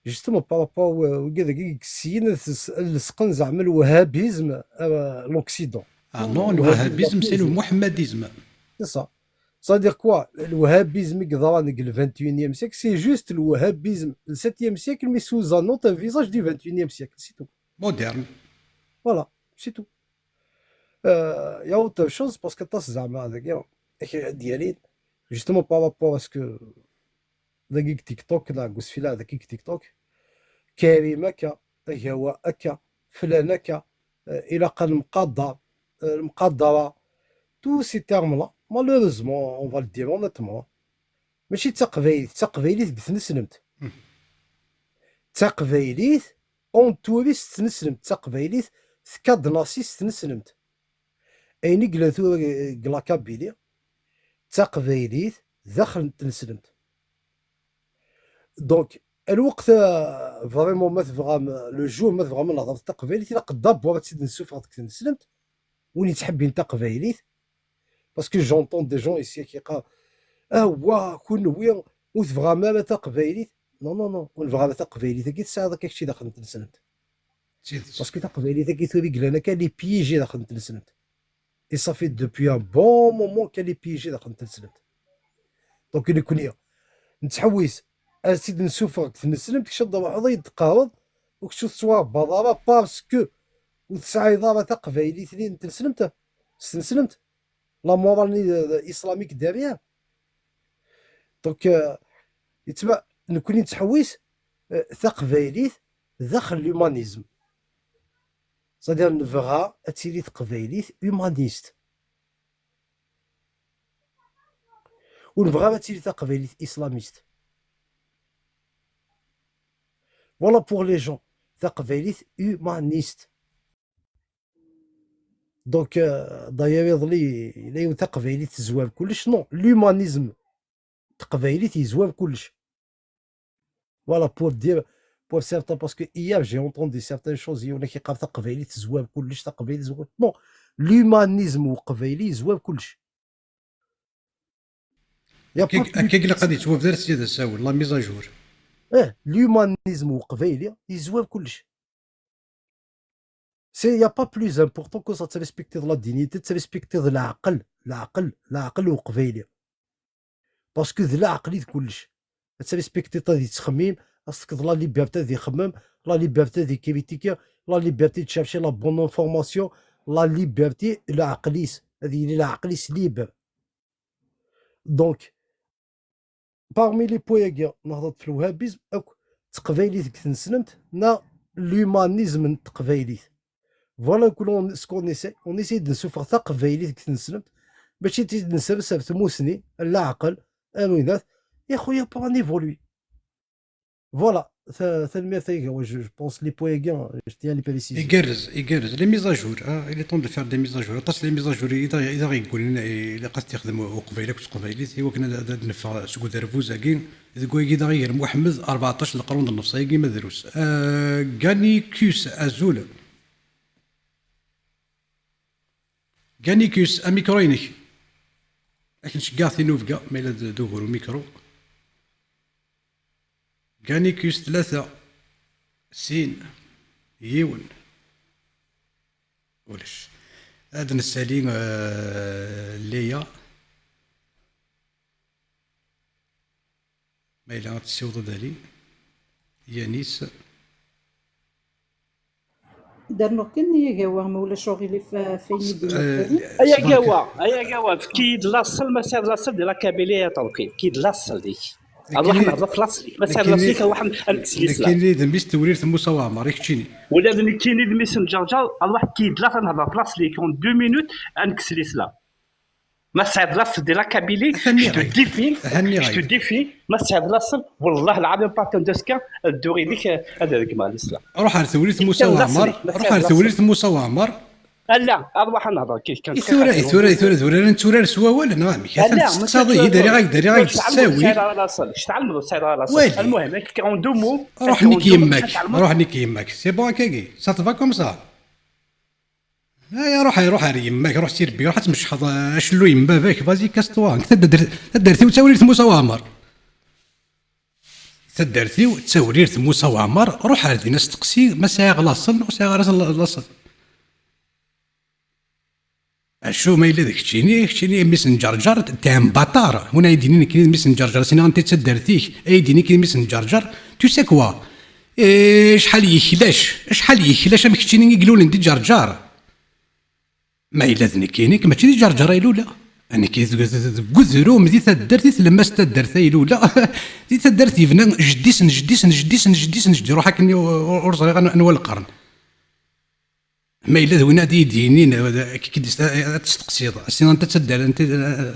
Justement, par rapport au, au gars qui s'est لصقن زعما الوهابيزم, euh, l'Occident. Ah non, Le الوهابيزم wahhabisme, c'est le mohammedisme. C'est ça. Ça veut dire quoi? الوهابيزم اللي ظهر في le vingt et unième siècle, c'est juste الوهابيزم du septième siècle, mais sous un autre visage du vingt et unième siècle, c'est tout. Moderne. Voilà, c'est tout. Euh, il y a autre chose, parce que aṭas زعما هذاك, ديالين, justement par rapport à ce que دقيق تيك توك, لا, قوس فيلا دقيق تيك توك. كريم هكا, هوا هكا, فلان هكا, آه، إلا قال مقدر, آه، المقدرة, tous ces termes-là, malheureusement, on va le dire honnêtement, ماشي تقبايليت, تقبايليت قد تنسلمت. تقبايليت, on touriste تنسلمت, تقبايليت, تكادناسيس تنسلمت. Ayen i yellan tura deg la Kabylie, d taqbaylit daxel n tneslemt. Donc, lweqt, euh, vraiment, ma tebɣam, le jour, ma tebɣam ad nehḍer taqbaylit, ilaq d'abord ad tt-id-nessufeɣ deg tneslemt, win yettḥebbin taqbaylit, parce que j'entends des gens ici qui يقول, ah, wa, kunwi, ur tebɣam ara taqbaylit. Non, non, non, ur nebɣi ara taqbaylit-agi, tesɛiḍ akka kečči daxel n tneslemt. D tidet. Parce que taqbaylit-agi tura i yellan akka, elle est piégée daxel n tneslemt. Et ça fait depuis un bon moment qu'elle est piégée daxel n tneslemt. Donc, nekkni nettḥewwis ad tt-id-nessufeɣ deg tneslemt, kečč ad d-truḥeḍ ad yi-d-teqqareḍ ur kečč ur tettwarebbaḍ ara parce que ur tesɛiḍ ara taqbaylit-nni n tneslemt, s tneslemt, la morale islamique derrière. Donc, euh, yettma-, nekkni nettḥewwis, euh, taqbaylit daxel l'humanisme. C'est-à-dire, nebɣa ad tili teqbaylit humaniste. Ur nebɣa ara ad tili taqbaylit islamiste. Voilà pour les gens. Taqbaylit humaniste. Donc, euh, d'ailleurs, iḍelli, yella yiwet taqbaylit tezwar kullec. Non, l'humanisme, taqbaylit yezwar kullec. Voilà, pour dire, pour certains, parce que hier, j'ai entendu certaines choses, yiwen ad k-yeqqar taqbaylit tezwar kullec, taqbaylit tezwar. Non, l'humanisme uqbayli yezwar kullec. Y a pas plus Akka ilaq ad yettwabdar s yid-s awal, la mise à jour. Eh, l'humanisme uqbayli yezwar kullec. C'est, y a pas plus important que ça, tettrespektiḍ la dignité, tettrespektiḍ leɛqel, leɛqel, leɛqel uqbayli. Parce que d leɛqel i d kullec. Ad tettrespektiḍ ad yettxemmim, ad s-tefkeḍ la liberté ad ixemmem, la liberté ad ikritiki, la liberté de chercher la bonne information, la liberté, leɛqel-is, ad yili leɛqel-is libre. Donc, parmi les points-agi, nehḍer-d f lwhabizm, akk d teqbaylit deg tneslemt, neɣ l'humanisme n teqbaylit. Voilà, كل on, ce qu'on essaie, on essaie de nsufeɣ taqbaylit deg tneslemt, mačči d-nsers ar tmusni, ar leɛqel, ar widak, ya xuya, pour en évoluer. Voilà, ta-, tanemmirt ay gawa, je, je pense les points-agi, je tiens à les préciser. Igerrez, igerrez. Les mises à jour, hein, il est temps de faire des mises à jour. Aṭas les mises à jour i d, i d aɣ-yeggulin, ilaq ad t-yexdem uqbayli akked teqbaylit, i wakken ad, ad, ad neffeɣ seg uderbuz-agi, deg wayagi d aɣ-iger Muḥemmed, rbeɛṭac n leqrun d nnefṣ-agi ma drus. Euh, Gannicus, azul. Gannicus, amikru-inek. Ad k-nceggeɛ tinubga, ma yella d, d ugur umikru. Gannicus tlata, sin, Yiwen. Ulac. Ad nessali, eh, Léa. Ma yella ad tessiwḍeḍ ali. Yanis. Darnuɣ kan ay agawa, ma ulac uɣilif, ɣef wayen i d-yenna Eh, Karim. Ay ṣṣbeṛ agawa, kan. Ay agawa, efk-iyi-d laṣel, ma sɛiḍ laṣel di la Kabylie, a Ṭawqil. Efk-iyi-d laṣel-dik. Ad ruḥ Nekkini, nehḍer f laṣel-ik. Ma sɛiḍ nekkini, laṣel-ik, ad ruḥ ad nekkes lislaam. nekkini d mmi-s n Tewrirt Musa Waɛmer, i keččini. Ula d nekkini d mmi-s n Ǧerǧer, ad ruḥ efk-iyi-d laṣel, ad nehḍer f laṣel-ik. En deux minutes, ad nekkes lislaam. Ma sɛiḍ laṣel di la Kabylie, Atan je te nniɣ-ak. défie, Atan je te nniɣ-ak. Défie, ma sɛiḍ laṣel, wallah lɛadim, pas un de ce cas, ad dduɣ yid-k, ad regmeɣ lislaam. Ruḥ ar Tewrirt Musa Atan Waɛmer, laṣel-ik, ma ruḥ sɛiḍ ar laṣel. Tewrirt Musa Waɛmer. Ala, ad ruḥ ad nehḍer kan, kan I tura, i tura, i tura, tura netturar s wawal, neɣ amek? Atan Ala, testeqsaḍ-iyi, d ariɣ-ak, d ariɣ-ak-d ttawil. Laṣel, ttɛelmeḍ ur tesɛiḍ ara laṣel. Wali. Almuhim, en deux mots, Ruḥ nekk yemma-k, ruḥ nekk yemma-k. C'est bon, akkagi. Ça te va comme ça? Aya, ruḥ, ruḥ ar yemma-k, ruḥ s irebbi, ruḥ ad tmecḥeḍ, eh, acelluy n baba-k, vas-y, casse-toi. Taddart-, taddart-iw d Tewrirt Musa Waɛmer. Taddart-iw d Tewrirt Musa Waɛmer, ruḥ ar din asteqsi ma sɛiɣ laṣel neɣ ur sɛiɣ ara la-, laṣel. Acu ma yella d keččini, keččini mmi-s n Ǧerǧer, t'es un bâtard. Win ay d-yinin nekkini d mmi-s n Ǧerǧer, sina anta d taddart-ik, ay d-yinin nekkini d mmi-s n Ǧerǧer, tu sais quoi? Eh, acḥal yeklac, acḥal yeklac am keččini i ilulen di Ǧerǧer. Ma yella d nekkini, mačči di Ǧerǧer ay luleɣ. Nekk deg, deg, deg udrum, di taddart, di tlemmast taddart ay luleɣ. Di taddart yebna jeddi-s n jeddi-s n jeddi-s n jeddi-s n jeddi, ruḥ akken ur, ur, ur ẓriɣ an-, anwa lqern. Ma yella d win ad yi-d-yinin, ad, ad, ad testeqsiḍ, as-tiniḍ anta d taddart, anta,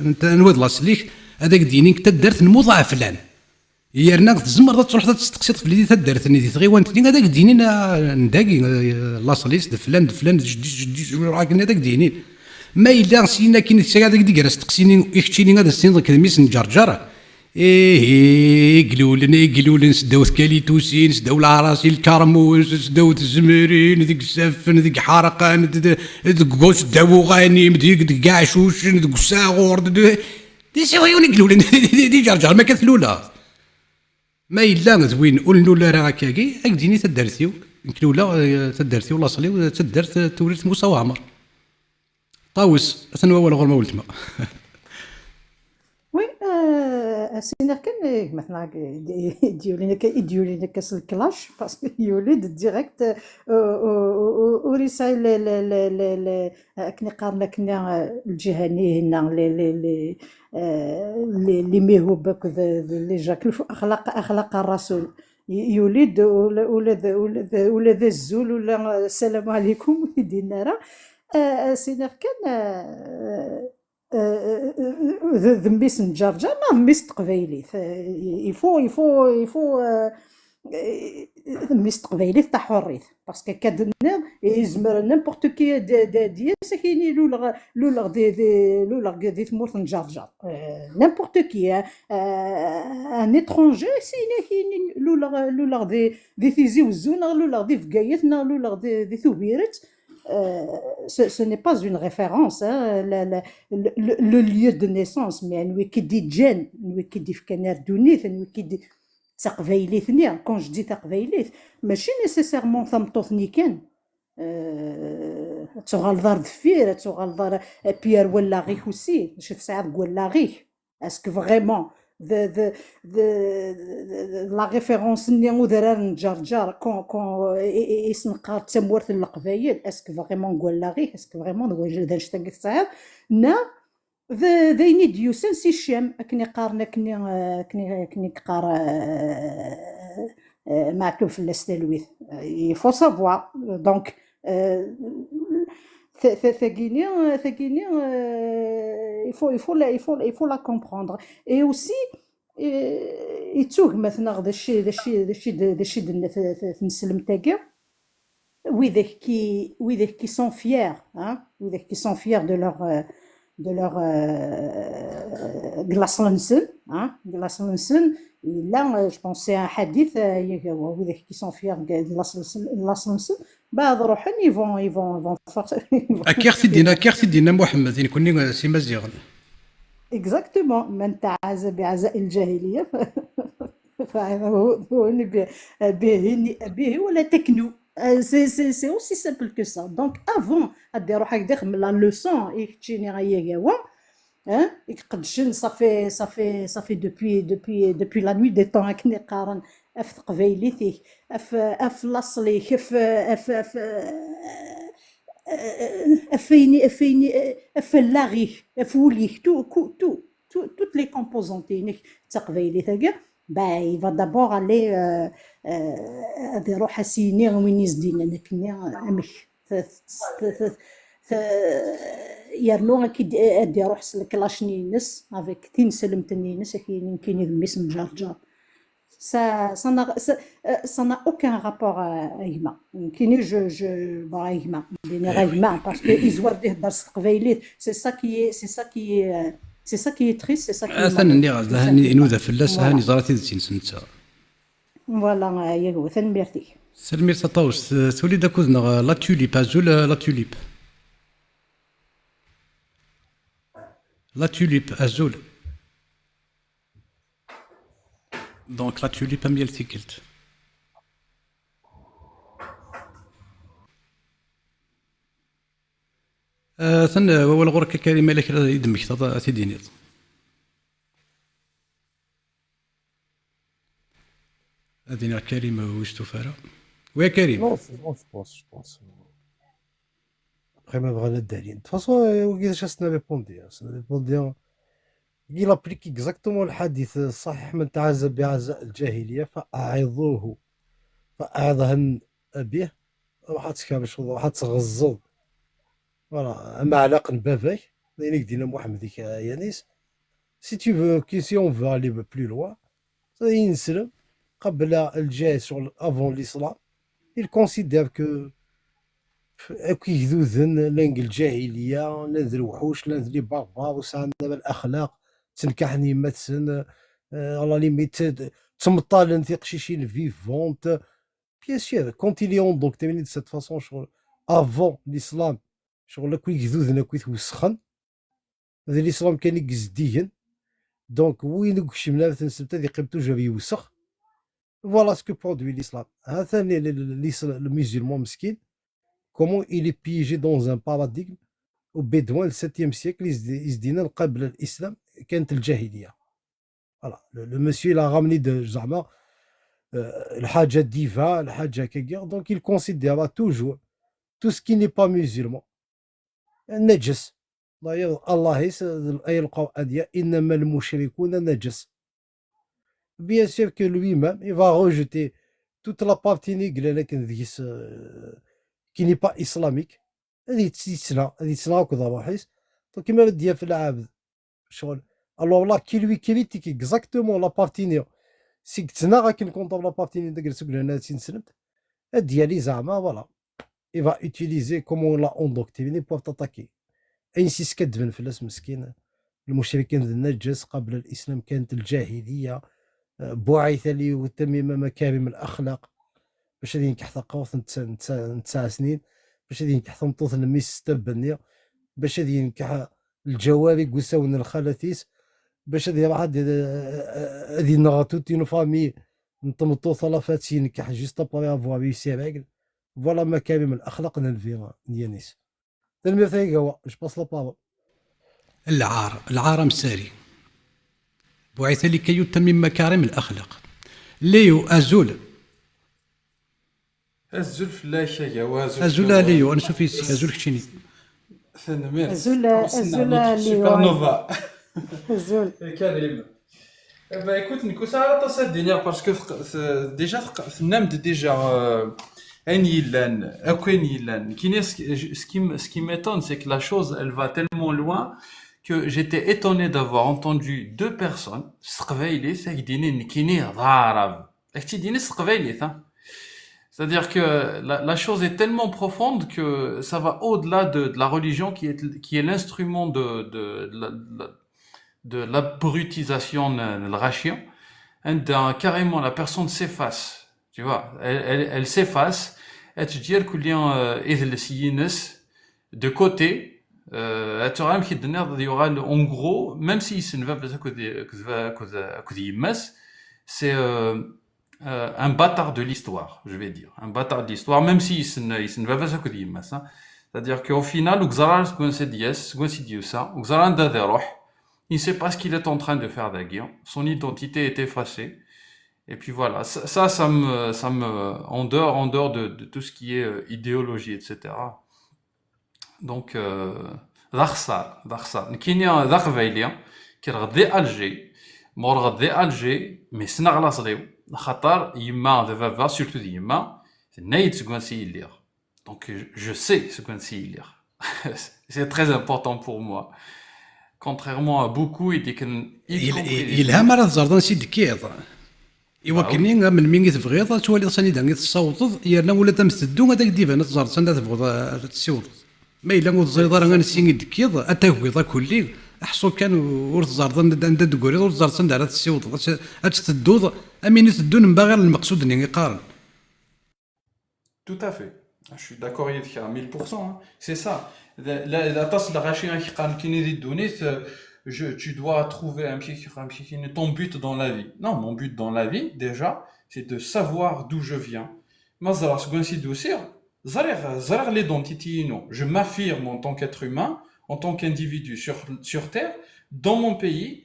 anta, anwa d laṣel-ik, ad ak-d-yinin deg taddart n Muḍeɛflan. Yerna tzemreḍ ad truḥeḍ ad testeqsiḍ fell-i di taddart-nni, di tɣiwant-nni, ad ak-d-inin, ah, n dagi, eh, laṣel-is d flan, d flan, d jeddi-s, jeddi-s, ruḥ akken ad ak-d-inin. Ma yella syin akin, ad ak-d-iger asteqsi-nni, i keččini ad as-tiniḍ nekk d mmi-s n Ǧerǧer, Ihi, igellulen, igellulen, seddaw tkalitusin, seddaw leɛrasin, lkarmus, seddaw tzemrin, deg Safen, deg Ḥarqan, d-, d-, deg Gus, seddaw uɣanim, deg, deg Ɛacucen, deg Usaɣur, d-, d-, d isiɣyun igellulen, di, di, di Ǧerǧer, ma akka tluleḍ. Ma yella d win ur nlul ara akkagi, ad k-d-yini taddart-iw, nekk luleɣ, eh, taddart-iw, laṣel-iw, d taddart, eh, Tewrirt Musa Waɛmer. Ṭawes, atan wawal ɣur-m a weltma. Oui, euh, a s-iniɣ kan, eh, gma-tneɣ i d-, i d-yulin akka, i d-yulin akka s lklac, parce que yuli-d direct, euh, ur, ur, ur, ur yesɛi le, le, le, le, le, akken i qqaren akken, euh, lǧiha-nni, neɣ le, le, le, euh, le, le mihub akked, euh, le jakel, axlaq, axlaq ar rasul. Y-, yuli-d ula, ula d, ula d, ula d azul, ula, euh, ssalamu ɛlikum, ur t-id-yenni ara. Euh, a s-iniɣ kan, euh, euh, d, d mmi-s n Ǧerǧer neɣ d mmi-s n teqbaylit? Euh, il faut, il faut, il faut, euh, euh, d mmi-s n teqbaylit taḥurrit. Parce que akka d-tenniḍ, yezmer n'importe qui ad, ad, ad d-yas, ad k-yini luleɣ, luleɣ di, di, luleɣ di tmurt n Ǧerǧer. Euh, n'importe qui, hein. Euh, un étranger, ad k-yini luleɣ, luleɣ di, di Tizi Wezzu, neɣ luleɣ di Bgayet, neɣ luleɣ di, di Tubiret. Euh, ce, ce n'est pas une référence, hein, le, le, le, le, le lieu de naissance, mais anwi k-id-iǧǧan, anwi k-id-ifkan ar ddunit, anwi k-id-, d taqbaylit-nni, quand je dis taqbaylit, mačči nécessairement tameṭṭut-nni kan. Euh, ad tuɣaleḍ ar deffir, ad tuɣaleḍ ar, puis ar wallaɣ-ik aussi, acu tesɛiḍ deg wallaɣ-ik? Est-ce que vraiment d, d, d, d la référence-nni udrar n Ǧerǧer, quand, quand, i, i, i s-neqqar d tamurt n Leqbayel, est-ce que vraiment deg wallaɣ-ik, est-ce que vraiment d waj-, d annect-agi tesɛiḍ? Neɣ d, d ayen i d-yusan si Ccam, akken i qqaren, akken i, akken i, akken i yeqqar, euh, euh, Maɛtub fell-as talwit. Euh, il faut savoir. Donc, euh, ta-, ta-, tagini, tagini, euh, il faut, il faut la, il faut, il faut la comprendre. Et aussi, euh, yettugem-aɣ d acu, d acu, d acu, d acu d-, d-, d-, tneslemt-agi. Widak qui, widak qui sont fiers, hein, widak qui sont fiers de leur, euh, de leur, euh, de laṣel-nsen, hein, de laṣel-nsen. Yella, euh, je pense, c'est un hadith, euh, widak qui sont fiers de, de laṣel-nsen, laṣel-nsen, baɛd ruḥen, ils vont, ils vont, ils vont forcer, ils vont Akka i ɣ-t-id-yenna, akka i ɣ-t-id-yenna Muḥemmed, i nekkni, euh, s Imaziɣen. Exactement. من تعازى بعزاء الجاهلية ف-، فهو، هو به، به، به ولا تكنو. Euh, c'est, c'est, c'est aussi simple que ça. Donc, avant ad d-iruḥ ad d-ixdem la leçon i keččini ay agawa, hein, i iqeddcen, ça fait, ça fait, ça fait depuis, depuis, depuis la nuit des temps, akken i qqaren, ɣef teqbaylit-ik, ɣef, ɣef laṣel-ik, ɣef, ɣef, ɣef, euh, ɣef wayen, ɣef wayen, ɣef wallaɣ-ik, ɣef wul-ik, tout, tout, tout, tout, toutes les composantes-inek d taqbaylit-agi, ben, il va d'abord aller, euh, euh, ad iruḥ ad s-yini win i s-d-yennan akkenni, amek, t-, t-, t-, t-, yernu ad k-id-, ad iruḥ s leklac-nni-ines, avec tineslemt-nni-ines, ad k-yini nekkini d mmi-s n Ǧerǧer. Ça, ça n'a, ça, euh, ça n'a aucun rapport à, à gma. Nekkini, je, je, bon, à gma. Dini à gma, parce que izwar d ihedder s teqbaylit, c'est ça qui est, c'est ça qui est, euh, c'est ça qui est triste, c'est ça qui est malheureux, tout simplement. Atan nniɣ-as, ha inuda fell-as, ha iẓra tidet-ines netta. Voilà, euh, yago, tanemmirt-ik. Tanemmirt a Ṭawes. Tuli-d akked-neɣ, euh, La Tulipe, azul, euh, La Tulipe. La Tulipe, azul. Donc, La Tulipe am yal tikkelt. Atan, euh, wawal ɣur-k a Karim, ala kra i d-temmektaḍ, ad t-id-tiniḍ. Ad iniɣ Karim, euh, ur yestufa ara. Oui, Karim. Non, c'est bon, je pense, je pense. Après, ma bɣan ad d-alin. De toute façon, euh, wagi d acu ad sen-répondiɣ. Ad sen-répondiɣ. Il applique exactement الحديث الصحيح: من تعزى بعزاء الجاهلية فأعظه، فأعظه به. Ruḥ ad tkerrceḍ, ruḥ ad tɣeẓẓeḍ. Voilà, amaɛlaq n baba-k, d ayen i k-d-yenna Muḥemmed-ik, a Yanis. Si tu veux, que si on veut aller plus loin, ineslem, qabel lǧahil, ccɣel avant l'islam, il considère que akk igduden llan deg lǧahiliya, llan d lewḥuc, llan d les barbares, ur sɛan ara laxlaq, ttenkaḥen yemma-tsen, euh, à la limite, ttmeṭṭalen tiqcicin vivantes. Bien sûr, quand il est endoctriné de cette façon, ccɣel, avant l'islam, ccɣel akk igduden akk i t-wesxen, d l'islam kan i yezdigen. Donc, win ur ikecmen ara tansemt ad yeqqim toujours yewsex. Voilà ce que produit l'islam. Ha-t-an le, le, le, l'islam, le musulman meskin, comment il est piégé dans un paradigme u bédouin le septième siècle, i s-d-, i s-d-yennan qabel l'islam كانت الجاهلية. Voilà, le, le monsieur, il a ramené de, زعما, euh, الحاجة diva, الحاجة كاكيا. Donc, il considère toujours tout ce qui n'est pas musulman نجس. D'ailleurs, Allah, الآية القرآنية: إنما المشركون نجس. Bien sûr que lui-même, il va rejeter toute la partie نيك لكن ذيس, euh, qui n'est pas islamique. هذه تسنا، هذه تسنا كذا روحيس. Donc, كيما بدي في العبد شغل. Alors là, qui lui critique exactement la partie نيو. Si قلتنا غاكي نكونتر la partie نيو داك السوق لهنا تنسلمت. هاد ديالي زعما، voilà. Il va utiliser comment on l'a endoctriné pour t'attaquer. Ainsi سكدبن فلاس مسكين. المشركين ذ النجس قبل الإسلام كانت الجاهلية. آه، بعث ليتمم مكارم الأخلاق. باش غادي ينكح ثقافة نتسع، نتسع، نتسع سنين، باش غادي ينكح ثمطوط الميس ستبنية، باش غادي ينكح الجواري قساون الخالتيس، باش غادي يروح غادي، غادي ينغ توت اون فامي نتمطوط ثلاثات ينكح juste après avoir réussi règle. Voilà مكارم الأخلاق نلفي نيانيس. تنميرت أيقاوة، je passe la parole. العار، العار مساري. بعث لكي يتمم مكارم الأخلاق. ليو، أزول. أزول فلاك أيقاوة، أزول أزول فلاك. ليو، أنا شوف يسك، أزول كتشيني. تنميرت. أزول، أزول ليو. سوبر نوفا. أزول. كريم. Eh ben, écoute, نكوس على طاس الدنيا، parce que ثق-، ث-، déjà ثق-، ثنمد déjà, euh, أين يلان، أكو أين يلان. كيني ce qui, ce qui, ce qui m'étonne, c'est que la chose, elle va tellement loin que j'étais étonné d'avoir entendu deux personnes, s teqbaylit, ak-d-inin nekkini d aɛrab. Ak-tt-id-inin s teqbaylit, hein. C'est-à-dire que la, la chose est tellement profonde que ça va au-delà de, de la religion qui est, qui est l'instrument de, de, de la, de la, de l'abrutisation, euh, de la racion. عندها carrément la personne s'efface, tu vois, elle, elle, elle s'efface, elle te dit que lien, euh, de côté, euh, elle te ramène qui donner, il y aura le, en gros, même si c'est une veuve, c'est, euh, euh, un bâtard de l'histoire, je vais dire. Un bâtard de l'histoire, même si yessen, yessen baba-s akked yemma-s, hein. C'est-à-dire qu'au final, ur yeẓri ara seg wansi d-yas, seg wansi d-yusa, ur yeẓri anda ad iruḥ. Il ne sait pas ce qu'il est en train de faire dagi. Son identité est effacée. Et puis voilà, ça, ça, ça me, ça me, en dehors, en dehors de, de tout ce qui est euh, idéologie, et cetera. Donc, euh, d axeṣṣar, d axeṣṣar. Nekkini d aqbayli, kkreɣ di Alger, mɣureɣ di Alger, mais ssneɣ laṣel-iw, xaṭer yemma d baba, surtout d yemma, tenna-yi-d seg wansi i lliɣ. Donc, je, je sais seg wansi i lliɣ. C'est très important pour moi. Contrairement à beaucoup, i d-, i d-, Yel-, compris les yelha mi ara teẓreḍ ansi d-tekkiḍ. I wakken-nni, melmi i tebɣiḍ ad twaliḍ s anida i tessawḍeḍ, yerna ula d am teddu ad ak-d-iban ad teẓreḍ sanda tebɣuḍ a-, ad tessiwḍeḍ. Ma yella ur teẓriḍ ara ansi i d-tekkiḍ, ad tagiḍ akulli, ḥṣu kan ur teẓreḍ anda, anda d-tegriḍ, ur teẓreḍ sanda ara tessiwḍeḍ. Ad t-, ad tedduḍ, am win i teddun mbaɣir lmeqsud-nni i qqaren. Tout à fait. Je suis d'accord avec toi à mille pour cent, hein. C'est ça. La, la, la tasse, la rachée, hein, qui crame, qui n'est de données, euh, je, tu dois trouver un pied qui, un pied qui n'est ton but dans la vie. Non, mon but dans la vie, déjà, c'est de savoir d'où je viens. Ma ẓriɣ seg wansi d-usiɣ, ẓriɣ, ẓriɣ l'identité-inu. Je m'affirme en tant qu'être humain, en tant qu'individu sur, sur Terre, dans mon pays,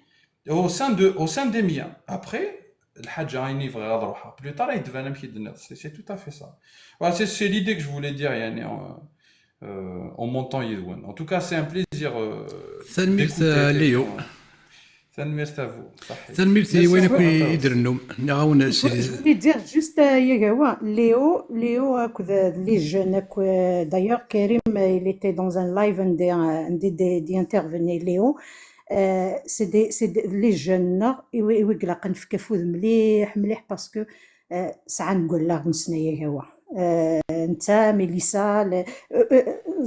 au sein de, au sein des miens. Après, الحاجة عيني بغيغ اروحها plus tard يتبان امشي الدنيا. C'est, c'est tout à fait ça. Voilà, c'est, c'est l'idée que je voulais dire, يعني, euh, euh, en montant يدون. En tout cas, c'est un plaisir, euh, Tanemmirt, d'écouter euh, Léo. Quelqu'un. Tanemmirt à vous. صحيت. Tanemmirt i wayen akk i d-rennum. Neɣ awen Je voulais dire juste, euh, Yagawa, Léo, Léo, akked, euh, les jeunes, akked, euh, d'ailleurs, Karim, euh, il était dans un live, un des, un des, des, d'intervenir, Léo. Euh, c'est des, c'est des, les jeunes, non? I wi, i wi ilaqen ad nefk afud mliḥ, mliḥ, parce que, euh, sɛan deg wallaɣ-nsen, ay agawa. Euh, netta, Melissa, le, euh, euh,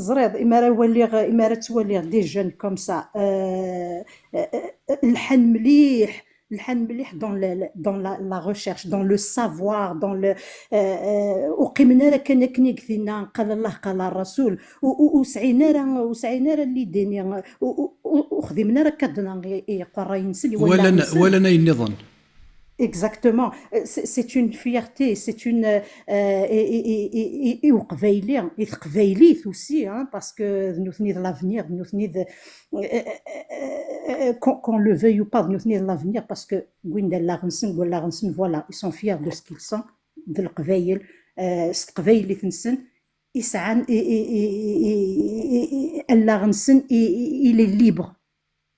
ẓriɣ, imi ara waliɣ, imi ara ttwaliɣ des jeunes comme ça, euh, euh, euh, lḥan mliḥ, lḥan mliḥ dans le, le, dans la, la recherche, dans le savoir, dans le, euh, euh, ur qqimen ara kan akken i tinna, قال الله قال الرسول, ur, ur, ur sɛin ara, ur sɛin ara l'idée-nni, ur, ur, ur, ur xdimen ara cadenas i, i iqerray-nsen, i Walan, wallaɣ-nsen. Walan ayen nniḍen. Exactement. Euh, c'est, c'est une fierté, c'est une, euh, et, et, et, et, et, et au Qbayli, et Qbaylit aussi, hein, parce que nous tenons de l'avenir, nous tenons de, euh, euh, euh, euh, qu'on, qu'on le veuille ou pas, nous tenons de l'avenir, parce que Gwendal Larensen, Gwendal Larensen, voilà, ils sont fiers de ce qu'ils sont, de l'Qbayl, euh, c'est Qbaylit, i sɛan, i, i, i, i, i, i, allaɣ-nsen, i, i, il est libre.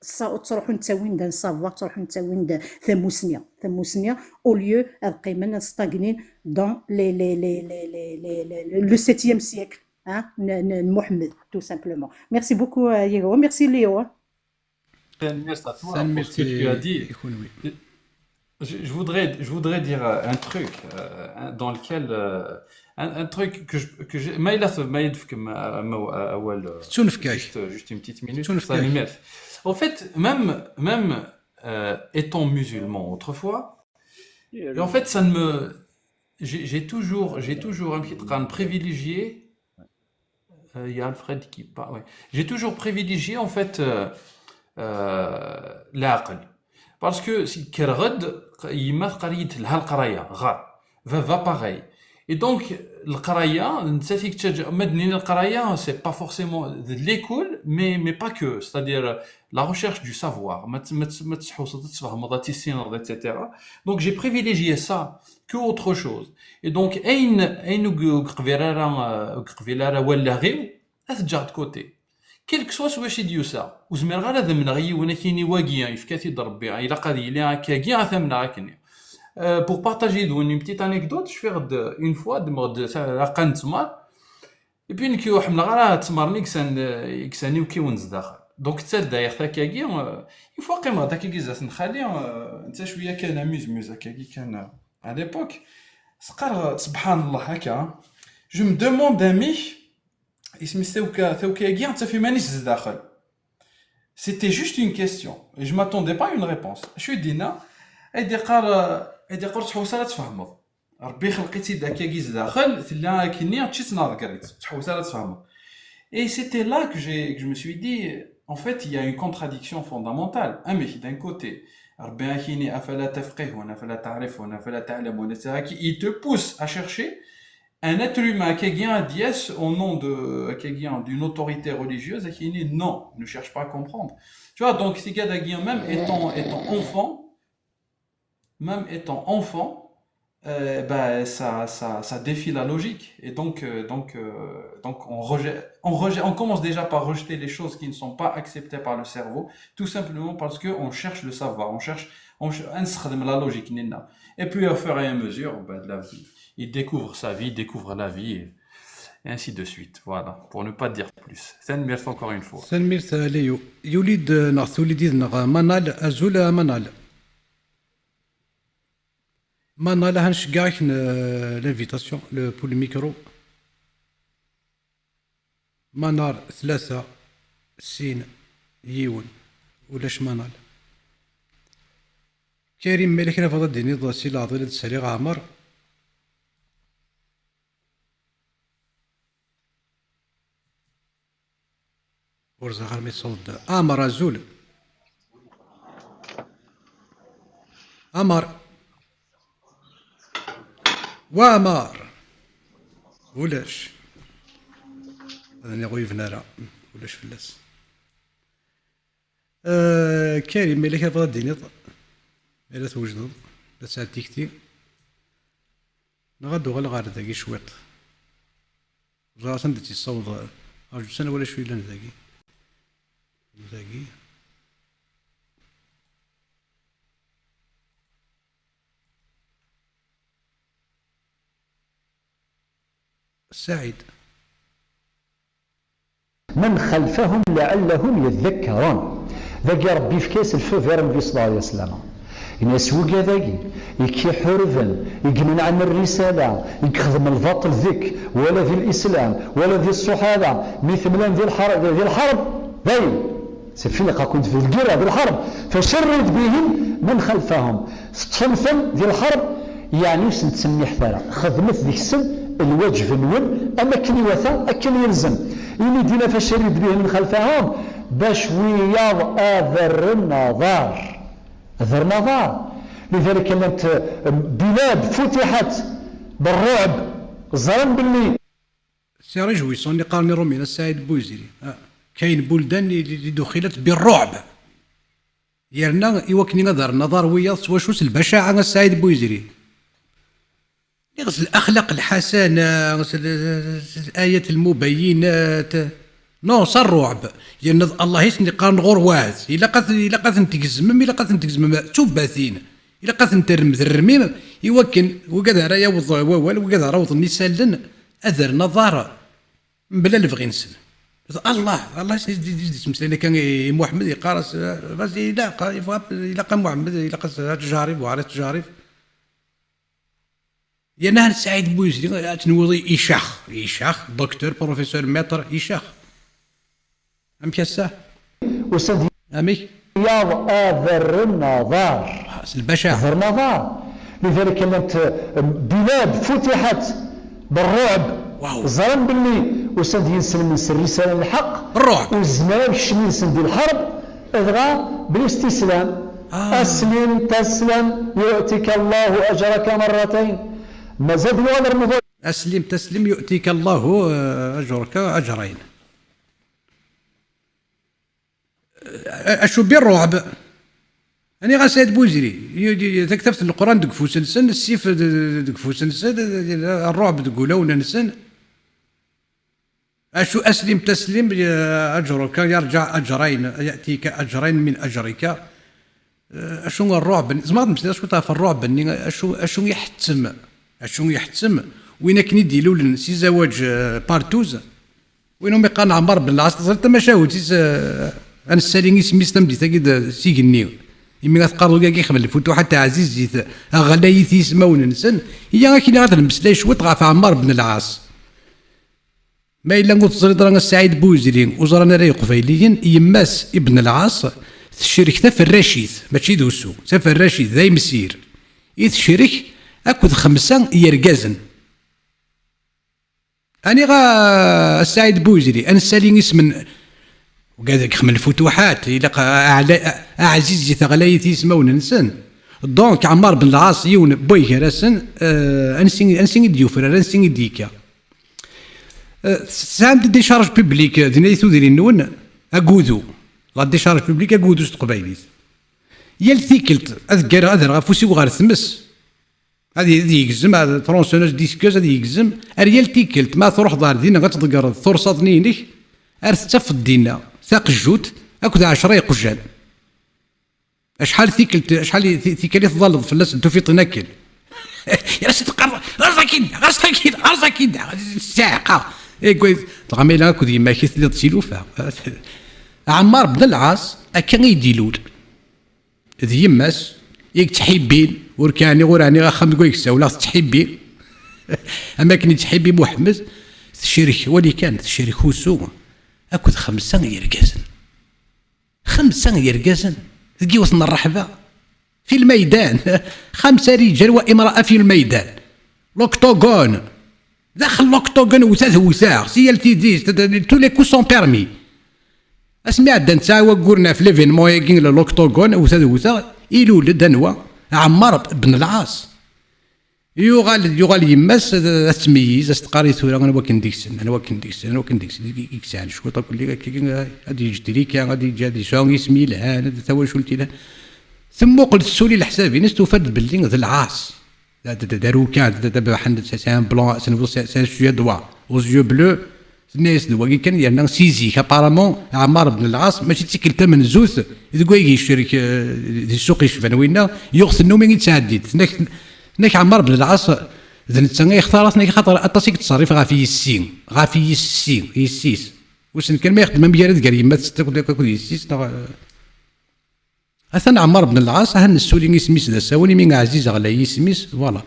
Sa-, ttruḥun ttawin-d un savoir, ttruḥun ttawin-d tamusni, tamusni, au lieu ad qqimen ad stagnin dans les, les, les, les, les, les, les, le, le septième siècle, hein, n, n, n Mohamed, tout simplement. Merci beaucoup, euh, Yego. Merci, Léo, hein. Tanemmirt à toi pour ce que tu as dit. Tanemmirt i kunwi. Je, je voudrais, je voudrais dire euh, un truc euh, un- dans lequel euh, un, un truc que je, que j'ai, ma il a, ma il fait que ma, ma, euh, ouais, le- Tettunefk-ak. Juste, juste une petite minute. Tettunefk-ak. Tanemmirt. En fait, même, même euh, étant musulman autrefois, et en fait, ça ne me, j'ai j'ai toujours, j'ai toujours un petit train privilégié Euh, il y a Alfred qui parle, ouais. J'ai toujours privilégié, en fait, euh, euh, العقل. Parce que si kkreɣ-d, yemma teqqar-iyi-d telha leqraya, ɣer. Baba, pareil. Et donc, leqraya, nettat i yettaǧǧa, ma d-nini leqraya, c'est pas forcément de l'école, mais, mais pas que. C'est-à-dire, euh, la recherche du savoir. Ma t-, ma t-, ma tḥewṣeḍ ad tfehmeḍ, ad tissineḍ, et cetera. Donc, j'ai privilégié ça que autre chose. Et donc, ayen, ayen ur ur yeqbil ara, euh, ur yeqbil ara wallaɣ-iw, ad t-ǧǧeɣ de côté. Quel que soit s wacu i d-yusa, ur zmireɣ ara ad amneɣ i yiwen ad k-yini wagi, yefka-t-id Rebbi, ilaq ad yili akkagi, ad t-amneɣ akkenni. Euh, pour partager yid-wen une petite anecdote, cfiɣ-d une fois, ddmeɣ-d ta-, aqqan n ttmer, et puis nekk ur ḥemmleɣ ara ttmer-nni i yesan, i yesan iwkiwen zdaxel. Donc, d taddayeɣt akkagi, euh, une fois qqimeɣ-d akkagi zdat n xali, euh, netta cwiya kan amuse-muse akkagi kan, euh, à l'époque. S-, qqareɣ, سبحان الله, akka. Je me demande amek isem-is tawka, tawka-agi ad taf iman-is zdaxel. C'était juste une question. Et je m'attendais pas à une réponse. Acu i d-yenna? Ay d-iqqar, euh, ay d-iqqar, ur tḥewwes ara ad tfehmeḍ. Rebbi ixleq-itt-id akkagi zdaxel, tella akkenni, ččet neɣ ḍegger-itt. Ur tḥewwes ara ad tfehmeḍ. Et c'était là que j'ai, que je me suis dit, en fait, il y a une contradiction fondamentale. Amek, d'un côté, ربي هاكيني أفلا تفقهون أفلا تعرفون أفلا تعلمون, et cetera, qui, il te pousse à chercher un être humain, quelqu'un, yes, au nom de quelqu'un, d'une autorité religieuse, et qui dit non, ne cherche pas à comprendre. Tu vois, donc, c'est quelqu'un, même étant, étant enfant, même étant enfant, euh, bah, ça, ça, ça défie la logique. Et donc, euh, donc, euh, donc on, rejette, on, rejette, on commence déjà par rejeter les choses qui ne sont pas acceptées par le cerveau, tout simplement parce qu'on cherche le savoir, on cherche, on, cherche la logique, Nina. Et puis, au fur et à mesure, bah, de la vie, il découvre sa vie, il découvre la vie, et ainsi de suite. Voilà, pour ne pas dire plus. Tanemmirt encore une fois. Tanemmirt a Léo. Yuli-d neɣ tuli-d neɣ Manal, azul a Manal. Manal, aha nceggeɛ-ak l'invitation, le, pour le micro. Manal, tlata, sin, yiwen, ulac Manal. Karim, ma yella kra bɣiḍ ad d-tiniḍ si leɛḍil ad d-saliɣ Ɛmer. Ur ẓriɣ armi tṣuḍ-d. Amer, azul. Amer. Wa Amer. Ulac. Ad nniɣ ur yebni ara. Ulac fell-as. Eh, Karim, ma yella kra tebɣiḍ ad d-tiniḍ, ma yella twejdeḍ, la tesɛiḍ tikti, neɣ ad d-uɣaleɣ ɣer dagi cwiṭ. Ẓriɣ anda tt-yessaweḍ. Rǧu sani wala acu yellan dagi. Dagi. Saɛid. من خلفهم لعلهم يذكرون. Dagi Ṛebbi yefka-yas le feu vert Nnbi صلى الله عليه وسلم. Ini-as wigad-agi i k-iḥurben, i imenɛen rrisala, i ixedmen lbaṭel deg-k, wala di lislam, wala di ṣṣuḥaba, mi temlam di lḥer-, di lḥerb, dayen, c'est fini, aql-aken di lgirra, di lḥerb, فشرد بهم من خلفهم. Teṭṭfem-ten di lḥerb, yeɛni ur sen-ttsemmiḥet ara. Xedmet deg-sen lwaǧeb-nwen, am akken iwata, akken yelzem. Ini-d ina فشرد بهم من خلفهم, bac wiyaḍ ad rren aḍar. Ad rren aḍar. لذلك llant بلاد فتحت بالرعب. Ẓran belli Si réjouissant i qqaren Iṛumyen a Saɛid Buyzri. Ah, kayen buldan i, i, i duxilat بالرعب. Yerna i wakken ad rren aḍar wiyaḍ s wacu, s lbacaɛa a Saɛid Buyzri. Niɣ s laxlaq lḥasana, s l-, s layat lmubayyinat. Non, s ṛṛuɛb. Yerna d Allah i sen-iqqaren ɣurwat. Ilaq ad, ilaq ad ten-tgezmem, ilaq ad ten-tgezmem d tubbatin. Ilaq ad ten-terrem d rrmim, i wakken wigad ara yaweḍ wawal, wigad ara awḍen isallen, ad rren aḍar mebla lebɣi-nsen. D Allah, d Allah i s-, i s-, i s-d-yettmeslayen akka i Muḥemmed, yeqqar-as, vas-y, ilaq, il faut, ilaq a Muḥemmed, ilaq ad t-, ad tjarib, war ad tjarib. Yerna ahat Saɛid Buyzri, ad tenwiḍ icax, icax, docteur, professeur, maître, icax. Amek ass-a? Usan-d Amek? Yaḍ ad rren aḍar. Ah, s lbacaɛa. Ad rren aḍar. لذلك llant بلاد فتحت بالرعب. Waw. Ẓran belli usan-d yinselmen s rrisala n lḥeqq. Ṛṛuɛb. Ur zmiren ad kecmen yid-sen di lḥerb, dɣa بالاستسلام. Ah. أسلم تسلم يؤتك الله أجرك مرتين. Mazal yuɣal Remḍan. أسلم تسلم يؤتك الله, eh, أجرك أجرين. Eh, acu بالرعب? Ani ɣas Saɛid Buyzri, y-, y-, taktabt n Leqran deg ufus-nsen, ssif d-, d-, deg ufus-nsen, d-, d-, ṛṛuɛb deg wulawen-nsen. Acu أسلم تسلم, أجرك يرجع أجرين, يأتيك أجرين من أجرك. Eh, acu ṛṛuɛb-nni, tzemreḍ ad d-temmeslay cwiṭ ɣef ṛṛuɛb-nni, acu, acu iḥettem, acu iḥettem win akken i d-ilulen si zawaǧ, eh, partuz, win umi qqaren Ɛmar ben Lɛas, teẓriḍ tamacahut-is, eh, ad nessali isem-is tameddit-agi d, s igenni, imi ad teqqareḍ wigagi ixdem lfutuḥat taɛzizit, ɣlayit yismawen-nsen, iya akken ad nemmeslay cwiṭ ɣef Ɛmar ben Lɛas. Ma yella ur teẓriḍ ara a Saɛid Buyzri, ur ẓran ara Iqbayliyen, yemma-s Ibn Lɛas tecrek taferracit, mačči d usu, taferracit, d aymsir, i tecrek akked xemsa yergazen. Aniɣ a Saɛid Buyzri, ad nessali isem n, Wigad i ixemmen lfutuḥat, ilaq a-, aɛla-, a-, aɛziz i teɣlayit i yismawen-nsen. Donc, Ɛmar ben Lɛaṣ, yiwen n way gar-asen, euh, ansi, ansi i d-yufrar, ansi i d-yekka? Euh, tesɛam-d décharge publique, euh, din ay tudrin-nwen, agudu. La décharge publique, agudu s teqbaylit. Yal tikkelt, ad ggareɣ, ad rreɣ afus-iw ɣer tmes. Ad y-, ad yegzem, ad tronçonneuse disqueuse, ad yegzem. Ar yal tikkelt, ma truḥeḍ ar din, ad tḍeggreḍ tursaḍ-nni-inek, ar tettafeḍ dinna taqejjut akked ɛecra yeqjan. Acḥal tikkelt, acḥal i ti-, tikkal i tḍalleḍ fell-asen, tufiḍ-ten akken. Ɣas teqqar, ɣas akin, ɣas akin, ɣas akin, ssiɛqa. Dɣa ma yella akked yemma-k i telliḍ d tilufa. Ɛmar ben Lɛaṣ, akka i d-ilul. D yemma-s i yettḥibbin, ur k-ɛniɣ, ur ɛniɣ axxam deg wayeg ssawleɣ, tettḥibbi. Am akken i yettḥibbi Muḥemmed, tecrek, wali kan, tecrek usu akked xemsa yergazen. Xemsa yergazen deg yiwet n rreḥba. Fi lmaydan. Xemsa riǧal wa imra'a fi lmaydan. L'octogone. Daxel l'octogone wta d wta. Si yal tidist, tous les coups sont permis. Asmi ɛeddan tesɛa wagguren ɣef l'événement-agi n l'octogone, wta d wta, ilul-d anwa? Ɛmar ben Lɛaṣ. Yuɣal, yuɣal yemma-s ad, ad tmeyyiz, ad s-teqqar i tura anwa akken deg-sen, anwa akken deg-sen, anwa akken deg-sen, i, i yesɛan cwiṭ akk, ad yeǧǧ trika, ad yeǧǧ, ad yesɛu isem yelhan, ad tawacult yelhan. Temmuqel, tessuli leḥsab-ines, tufa-d belli d Lɛaṣ. D, d, d, d arukan, d, d, d abaḥan, d, c'est un blanc, c'est un, c'est un Suédois, aux yeux bleus. Tenna-yas d wagi kan, yerna si zik, apparemment, Ɛmar ben Lɛaṣ, mačči d tikkelt tamenzut, deg wayeg yecrek, euh, di ssuq yecban winna, yuɣ-t nnumi i d-ttɛeddit. Tenna-k, tenna-k Ɛmar ben Lɛaṣ, d netta i yextar, tenna-k, xaṭer aṭas i yettṣerrif ɣef yessi, ɣef yessi, yessi-s. Wissen kan ma ixeddem amgarad gar yemma-s akked, akked yessi-s, neɣ, euh, Atan Ɛmar ben Lɛaṣ, ahan nessuli isem-is d asawen, imi ɛziz ɣlay yisem-is, voilà.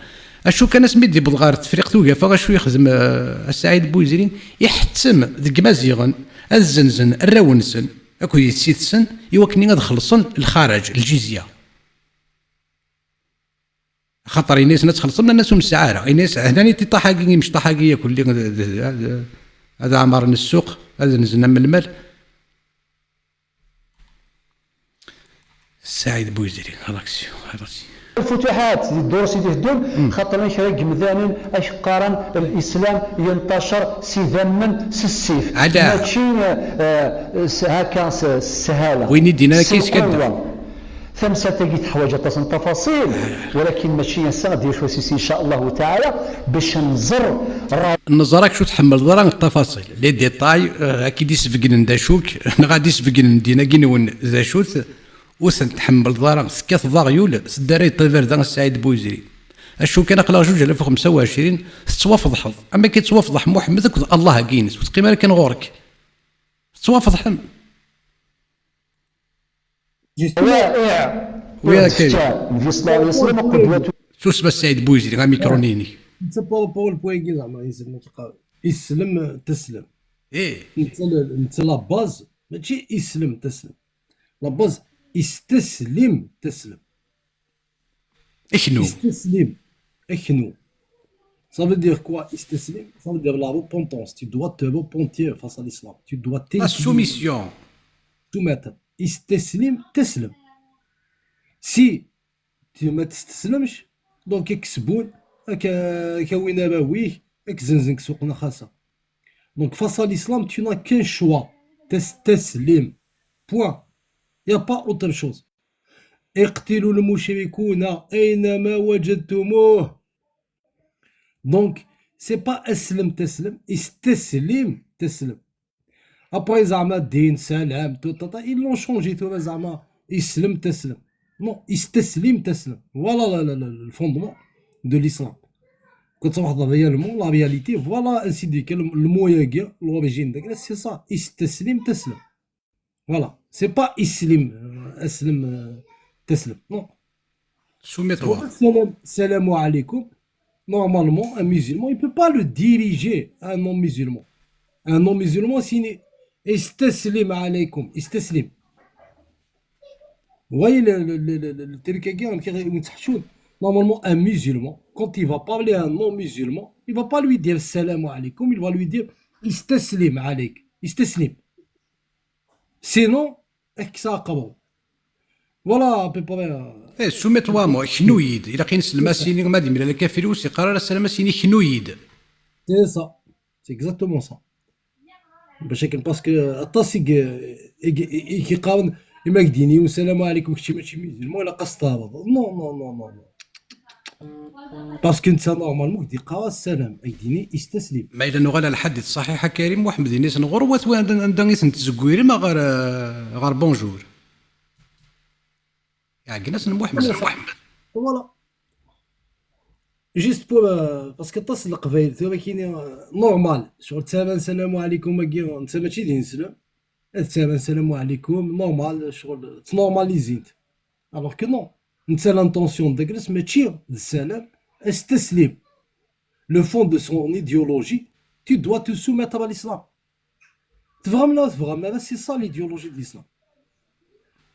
Acu kan, asmi d-iwweḍ ɣer Tefriqt Ugafa, acu yexdem, euh, a Saɛid Buyzri? Iḥettem deg Imaziɣen ad zzenzen arraw-nsen akked yessi-tsen i wakken ad xellṣen lxaraǧ, ljizya. Axaṭer ini-asen ad txellṣem, nnan-as ur nesɛi ara. Ini-as, hnan i ṭiṭaḥ-agi, imecṭaḥ-agi, akk-, ad, ad ɛemren ssuq, ad nzen am lmal. Saɛid Buyzri, réaction, réaction. Lfutuḥat di ddurus i d-iteddun, xaṭer kra n yimdanen ad k-qqaren lislam yenṭacer s idammen, s ssif. Ala. Mačči, eh, s, haka s, s sshala. Win i d-yennan akka s yeskaddeb. Lqewwa. Tamsalt-agi teḥwaǧ aṭas n tafaṣil, walakin mačči ass-a, ad d-yawi wass-is, in ca Allahu taɛala, bac ad nẓer ra- Neẓra acu tḥemmleḍ ara n tafaṣil. Les détails, euh, ad k-id-isbegnen d acu-k, neɣ ad d-isbegnen ddin-agi-nwen d acu-t, ur ten-tḥemmleḍ ara, tekkateḍ aɣyul, teddarreḍ tabarda a Saɛid Buyzri. Acu kan, aql-aɣ juj alaf u xemsa u ɛecrin, tettwafḍḥeḍ. Am akka yettwafḍeḥ Muḥemmed akked Allah-agi-ines, ur teqqim ara kan ɣur-k. Tettwafḍḥem. Justement, oui, Susem a Saɛid Buyzri, amikru-nni-inek. Netta par rapport i point-agi, zeɛma, yezmer ad k-iqal islem, teslem. Ih. Netta la, netta la base, mačči islem, teslem. La base, isteslim, teslem. Aknu. Isteslim. Aknu. Ça veut dire quoi, isteslim? Ça veut dire la repentance. Tu dois te repentir face à l'islam. Tu dois t'incliner. La soumission. Soumettre. Isteslim, teslem. Si tu ma testeslemch, donc ad k-sbun, ad k-, ad k-awin arraw-ik, ad k-zenzen deg ssuq n xasa. Donc face à l'islam, tu n'as qu'un choix. Testeslim. Point. Il n'y a pas autre chose. اقتلوا المشركين أينما وجدتموه. Donc, c'est pas أسلم تسلم, استسلم تسلم. Après, زعما الدين سلام, tout, tout, tout, ils l'ont changé, tura زعما يسلم تسلم. Non, استسلم تسلم. Voilà la, la, la, le fondement de l'islam. Quand on regarde réellement la réalité, voilà ainsi dit que le, le mot ياكي, l'origine, c'est ça, استسلم تسلم. Voilà. C'est pas اسلم, euh, أسلم, euh, تسلم. Non. Soumet-toi. Salam, salam alaikum. Normalement, un musulman, il peut pas le diriger à un non-musulman. Un non-musulman, c'est استسلم عليكم, استسلم. Vous voyez le, le, le, le, le truc again, normalement, un musulman, quand il va parler à un non-musulman, il va pas lui dire السلام عليكم, il va lui dire استسلم عليك, استسلم. Sinon, ad k-kkseɣ aqerru. Voilà, à peu près, euh, eh, soumet-toi à moi, knu-yi-d. Ilaq i neslem-as, c'est ça, ini ma d imlal akafir ur s-iqqar ara ssalam, as-ini knu-yi-d. C'est ça. C'est exactement ça. Bac akken, parce que aṭas i y-, i y-, i y-, i k-iqqaren, imi ak-d-yini yiwen salam ɛlikum, kečči mačči musulman, ilaq ad s-tehreḍ. Non, non, non, non, non. Parce que netta normalement i k-d-iqqar ssalam, ak-d-yini yestaslim. Ma yella nuɣal ar lḥadit ṣṣaḥiḥ a Karim, Muḥemmed ini-asen ɣur-wat anda, anda i tent-tzegwirem ɣer, ɣer bonjour. Iɛeggen-asen Muḥemmed. Voilà. Juste pour, euh, parce que aṭas n Leqbayel tura kini, euh, normal. Ccɣel ttaban salam ɛlikum-agi, netta mačči d ineslem. Ad ttaban salam ɛlikum, normal, ccɣel ttnormalizint. Alors que non. Netta l'intention n Daglas mačči d ssalam, ad s-teslim. Le fond de son idéologie, tu dois te soumettre à l'islam. Tebɣam neɣ ur tebɣam ara, c'est ça l'idéologie de l'islam.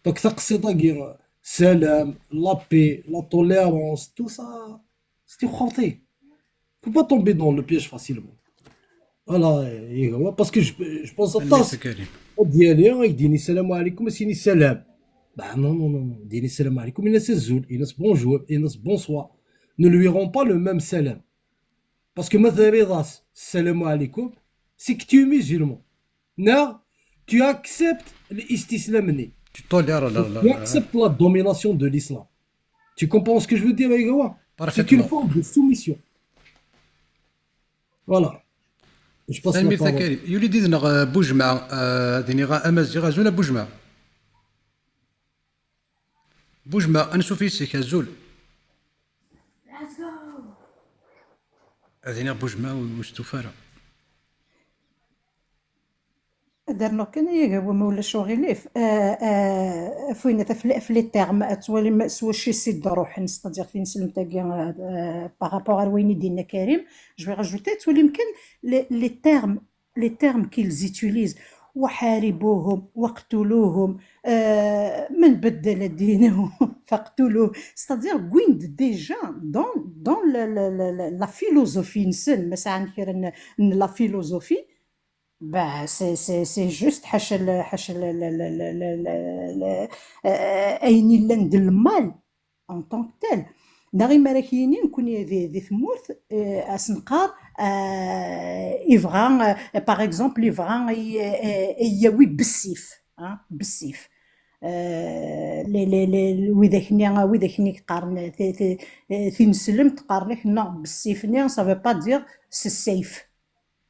Donc, taqsiṭ-agi, ssalam, la paix, la tolérance, tout ça, c'est du khurti. Faut pas tomber dans le piège facilement. Voilà, et voilà, parce que je, je pense aṭas ad yali, ad k-d-yini salam ɛlikum, ad s-yini salam. Bah non, non, non, non. Ad d-yini salam ɛlikum, ini-as azul, ini-as bonjour, ini-as bonsoir. Ne lui rends pas le même salam. Parce que ma terriḍ-as salam ɛlikum, c'est que tu es musulman. Neɣ tu acceptes l'istislam-nni. Tu tolères la, la, tu acceptes la domination de l'islam. Tu comprends ce que je veux dire, Igawa? C'est une forme de soumission. Voilà. Je passe la parole. Tanemmirt a Karim. Yuli-d yid-neɣ, euh, Bujma, euh, ad iniɣ amaziɣ, azul a Bujma. Bujma, ansuf yes-k, azul. Ad iniɣ Bujma ur, ur stufa ara. Ad rnuɣ kan ay agawa, ma ulac uɣilif. Euh, euh, ɣef wayen, ɣef les, ɣef les termes, ad twalim s wacu i s-id-ruḥen, c'est-à-dire tineslemt-agi, euh, euh, par rapport ar wayen i d-yenna Karim, je vais rajouter, ad twalim kan les, les termes, les termes qu'ils utilisent. وحاربوهم، واقتلوهم، euh, من بدل دينه فاقتلوه. C'est-à-dire, wwin-d déjà dans, dans la, la, la, la, la philosophie-nsen, ma sɛan kra n, n la philosophie, bah, c'est, c'est, c'est juste حاشا ال-، حاشا ال-، ال-، ال-، ال-، ال-، ال-، euh, ayen yellan d lmal en tant que tel. Neɣ imi ara k-yini, nekkni di, di tmurt, euh, ad s-neqqar, euh, yebɣa, euh, par exemple, yebɣa i, euh, i yawi bessif, hein, bessif. Euh, les, les, les, widak-nni, widak-nni yeqqaren ti-, ti-, euh, tineslemt, qqaren-ak, non, bessif-nni, ça veut pas dire c'est safe.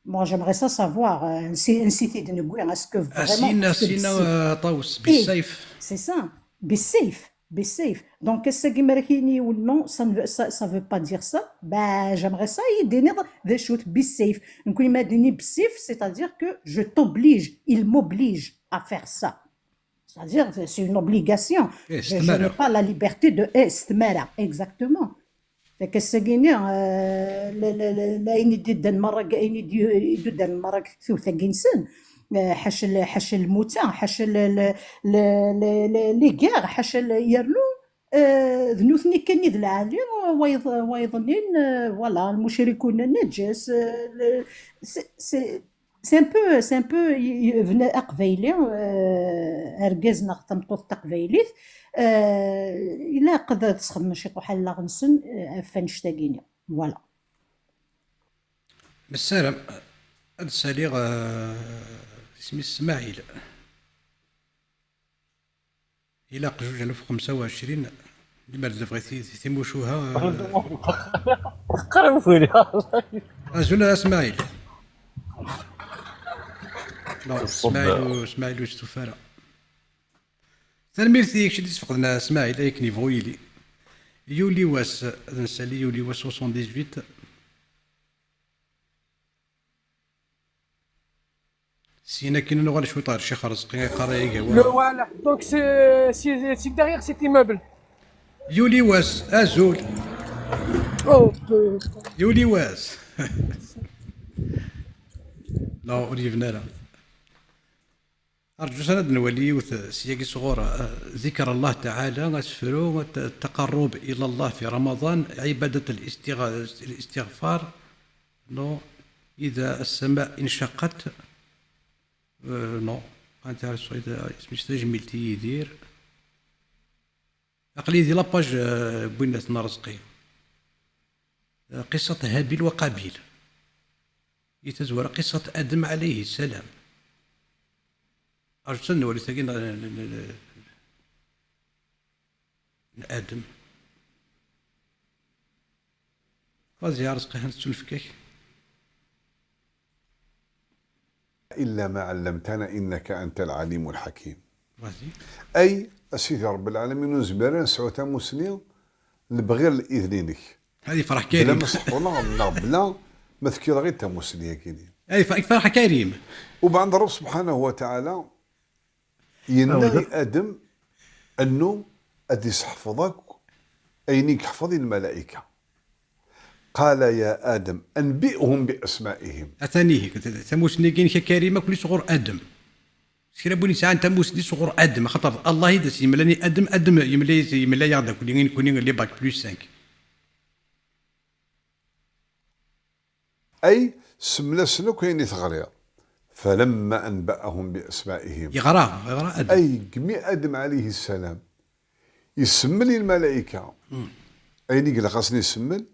Moi, j'aimerais ça savoir, euh, ansi, ansi t-id-newwi, est-ce que vraiment... Asin, asin, euh, Ṭawes, eh, بالسيف. C'est ça, بالسيف, بالسيف. Donc, ass-agi, mi ara k-yini yiwen non, ça ne veut, ça, ça veut pas dire ça. Ben, j'aimerais ça, i d-tiniḍ d acu-t بالسيف. Nekkni ma d-nini بالسيف, c'est-à-dire que je t'oblige, il m'oblige à faire ça. C'est-à-dire, c'est une obligation. Eh, je, je n'ai pas la liberté de, eh, s tmara, exactement. Fek ass-agi-nni, euh, la, la, la, la, ayen i d-iddan merra, ayen i d-, i d-iddan merra deg tewt-agi-nsen, euh, ḥaca l-, ḥaca lmuta, ḥaca l-, l-, l-, l-, l-, les guerres, ḥaca l-, yernu, euh, d nutni kan i d lɛali, wayeḍ-, wayeḍ-nni, euh, voilà, lmucrikun naǧes, euh, le-, c'est, c'est, c'est un peu, c'est un peu, y-, y-, bna-, aqbayli, euh, argaz neɣ tameṭṭut taqbaylit, euh, ilaq ad sxedmen ciṭuḥ allaɣ-nsen, euh, ɣef annect-agi-nni. Voilà. Nessaram ad saliɣ, euh, isem-is Smaɛil. Ilaq zuǧ alaf u xemsa u ɛecrin, limer d lebɣi ti-, ti-, timucuha, euh, qrib tura. Azul a Smaɛil. Non, Smaɛil u-, Smaɛil ur yestufa ara. Tanemmirt i kečč i d-isfeqden a Smaɛil, akken yebɣu yili. Yuli wass, ad nsali, yuli wass soixante-dix-huit. Syin akkin ad nuɣal cwiṭ ɣer Ccix Rezqi, iqqar ay agawa. Le, voilà. Donc, c'est, c'est, c'est derrière cet immeuble. Yuli wass, azul. Oh, putain. Yuli wass. Non, ur yebni ara. Arǧu s ad nwali yiwet syagi sɣur, eh, ذكر الله تعالى, asefru, الت-، التقرب إلى الله في رمضان، عبادة الاستغ-، الاستغفار. Non, إذا السماء انشقت. Euh, non. Qant ar Suɛid, isem-is Tajmilt i Yidir. Aql-iyi di la page, euh, n Winna Rrezqi. Euh, qissat Habil wa Qabil. I tazwara qissat Adem alayhi ssalam. Arju ad nwali tagi n, n, n, n Adem. Vas-y a Rrezqi, ha nettunefk-ak. إلا ما علمتنا إنك أنت العليم الحكيم. Vas-y. Ay, a Sidi Ṛebbi lɛalamin, ur nezmir ara nesɛu tamusni lebɣi ɣer idni-inek. Ad yefreḥ Bla Karim. Ma seḥḍuneɣ neɣ bla ma tefkiḍ-aɣ-id tamusni-agi-nni. Ad yef-, ad yefreḥ Karim. Ubeɛd Ṛebbi subḥanahu wa taɛala yenna i Adem annu ad iseḥfeḍ akk ayen i yeḥfeḍ i lmalayka. قال يا آدم أنبئهم بأسمائهم. Atan ihi, tamusni-agi-inek a Karim, akk-nni sɣur Adem. S kra n win yesɛan tamusni sɣur Adem, axaṭer d Allah i d as-yemlan i Adem, Adem yemla-, yemla-yaɣ-d akk-nni, i nekkni les bac plus cinq. Ay, seml-asen akk ayen i teɣriḍ. فلما أنبأهم بأسمائهم. Yeɣra, yeɣra Adem. Ay, gmi Adem alayhi ssalam isemmel i lmalayka ayen i ilaq ad sen-isemmel,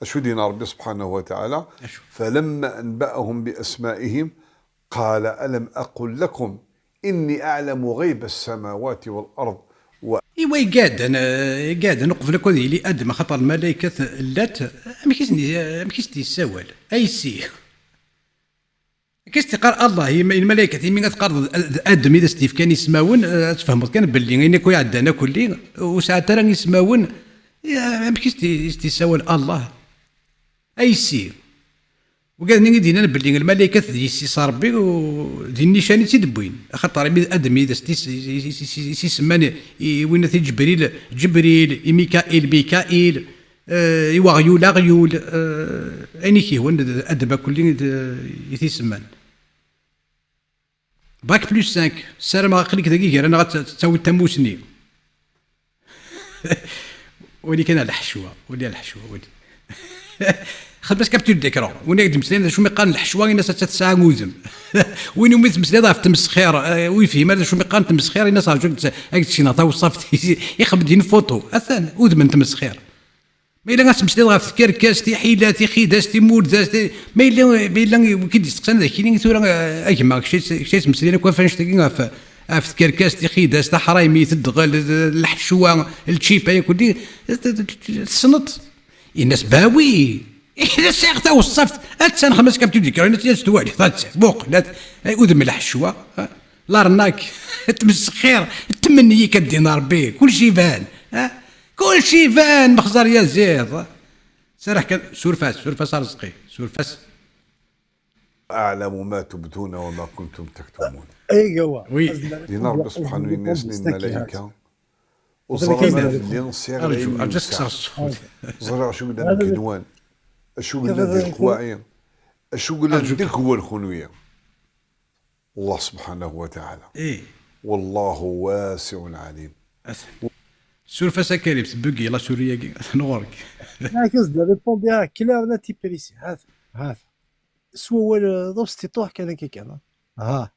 acu d-yenna Ṛebbi subḥanahu wa taɛala? Acu? فلما أنبأهم بأسمائهم قال ألم أقل لكم إني أعلم غيب السماوات والأرض و Iwa igaden, eh, igaden, uqbel akk ad yili Adem, axaṭer lmalaykat llat, amek i sen-, amek i s-d-yessawal? Aysi. Akka i s-d-iqqar Allah i, i lmalaykat, imi ad teqqareḍ d, d Adem i d as-d-yefkan ismawen, eh, ad tfehmeḍ kan belli ayen akk iɛeddan akk-nni, ur sɛant ara ismawen, eh, amek i s-d-, i s-d-yessawal Allah? Aysi. Wigad-nni i d-yennan belli lmalaykat d yessi-s n Ṛebbi, u d nnican i tt-id-wwin. Axaṭer imi d Adem i d as-, i s-, i s-, i s-, i s-isemman i, i winna ti Ǧebril, Ǧebril, i Mikail, Mikail, eh, i weɣyul, aɣyul, eh, ayen i k-yehwan d Adem akk-nni i d, i t-isemman. Bac plus cinq, ssarameɣ aql-ik dagi gar-aneɣ ad t-, ad tawiḍ tamusni. Wali kan ar lḥecwa, wali ar lḥecwa, wali. Xdem-as capture d'écran. Win i ak-d-meslayen d acu mi qqaren lḥecwa, ini-as atta tesɛa udem. Win umi tmeslayeḍ ɣef tmesxir, eh, ur yefhim ara d acu mi qqaren tmesxir, ini-as rǧu ad ak-d-sekneɣ tawṣaft, ixebbed-in foto. Atan, udem n tmesxir. Ma yella ad tmeslayeḍ ɣef tkerkas, tiḥilat, tixidas, timurdas, ti-, ma yella, ma yella wid k-id-isteqsan d akini tura, eh, a gma, kečč ay, kečč ay ttmeslayen akk ɣef annect-agi, ɣef, ɣef tkerkas, tixidas, taḥraymi, tedɣel, d-, lḥecwa, lčip, ay kulli, t-, t-, t-, tessneḍ. Yenna-as bawi, yenna-as sɛiɣ tawṣaft, attan xemsa kaptu dikra, yenna-as ad twaliḍ, attan, muqel, at-, ay, udem lḥecwa, ha? L'arnaque, tmesxir, tmenni-k ad d-inin Ṛebbi, kulci iban, ha? Kulci iban, mexẓer yaziḍ. Serreḥ kan, suref-as, suref-as a Ṛezqi, suref-as. أعلم ما تبدون وما كنتم تكتمون. Aywa. Oui. Yenna Ṛebbi subḥanahu yenna-yasen i lmalayka, ur Ẓriɣ ẓran ara kan. Belli sɛiɣ Arǧu, ayen arǧu ad yesɛa. kkseɣ ṣṣut. Ẓriɣ acu yellan deg igenwan, acu yellan di lekwaɛi, acu yellan deg wul kunwi. Allah subḥanahu wa taɛala. Eh, والله واسع عليم. suref-as a Karim, tebbugi la souris-agi, atan ɣur-k. Nekk as-d répondre clair, net et précis. Hata, hata. S wawal, eh, d abesṭiṭuḥ kan akka kan, ha. Ha.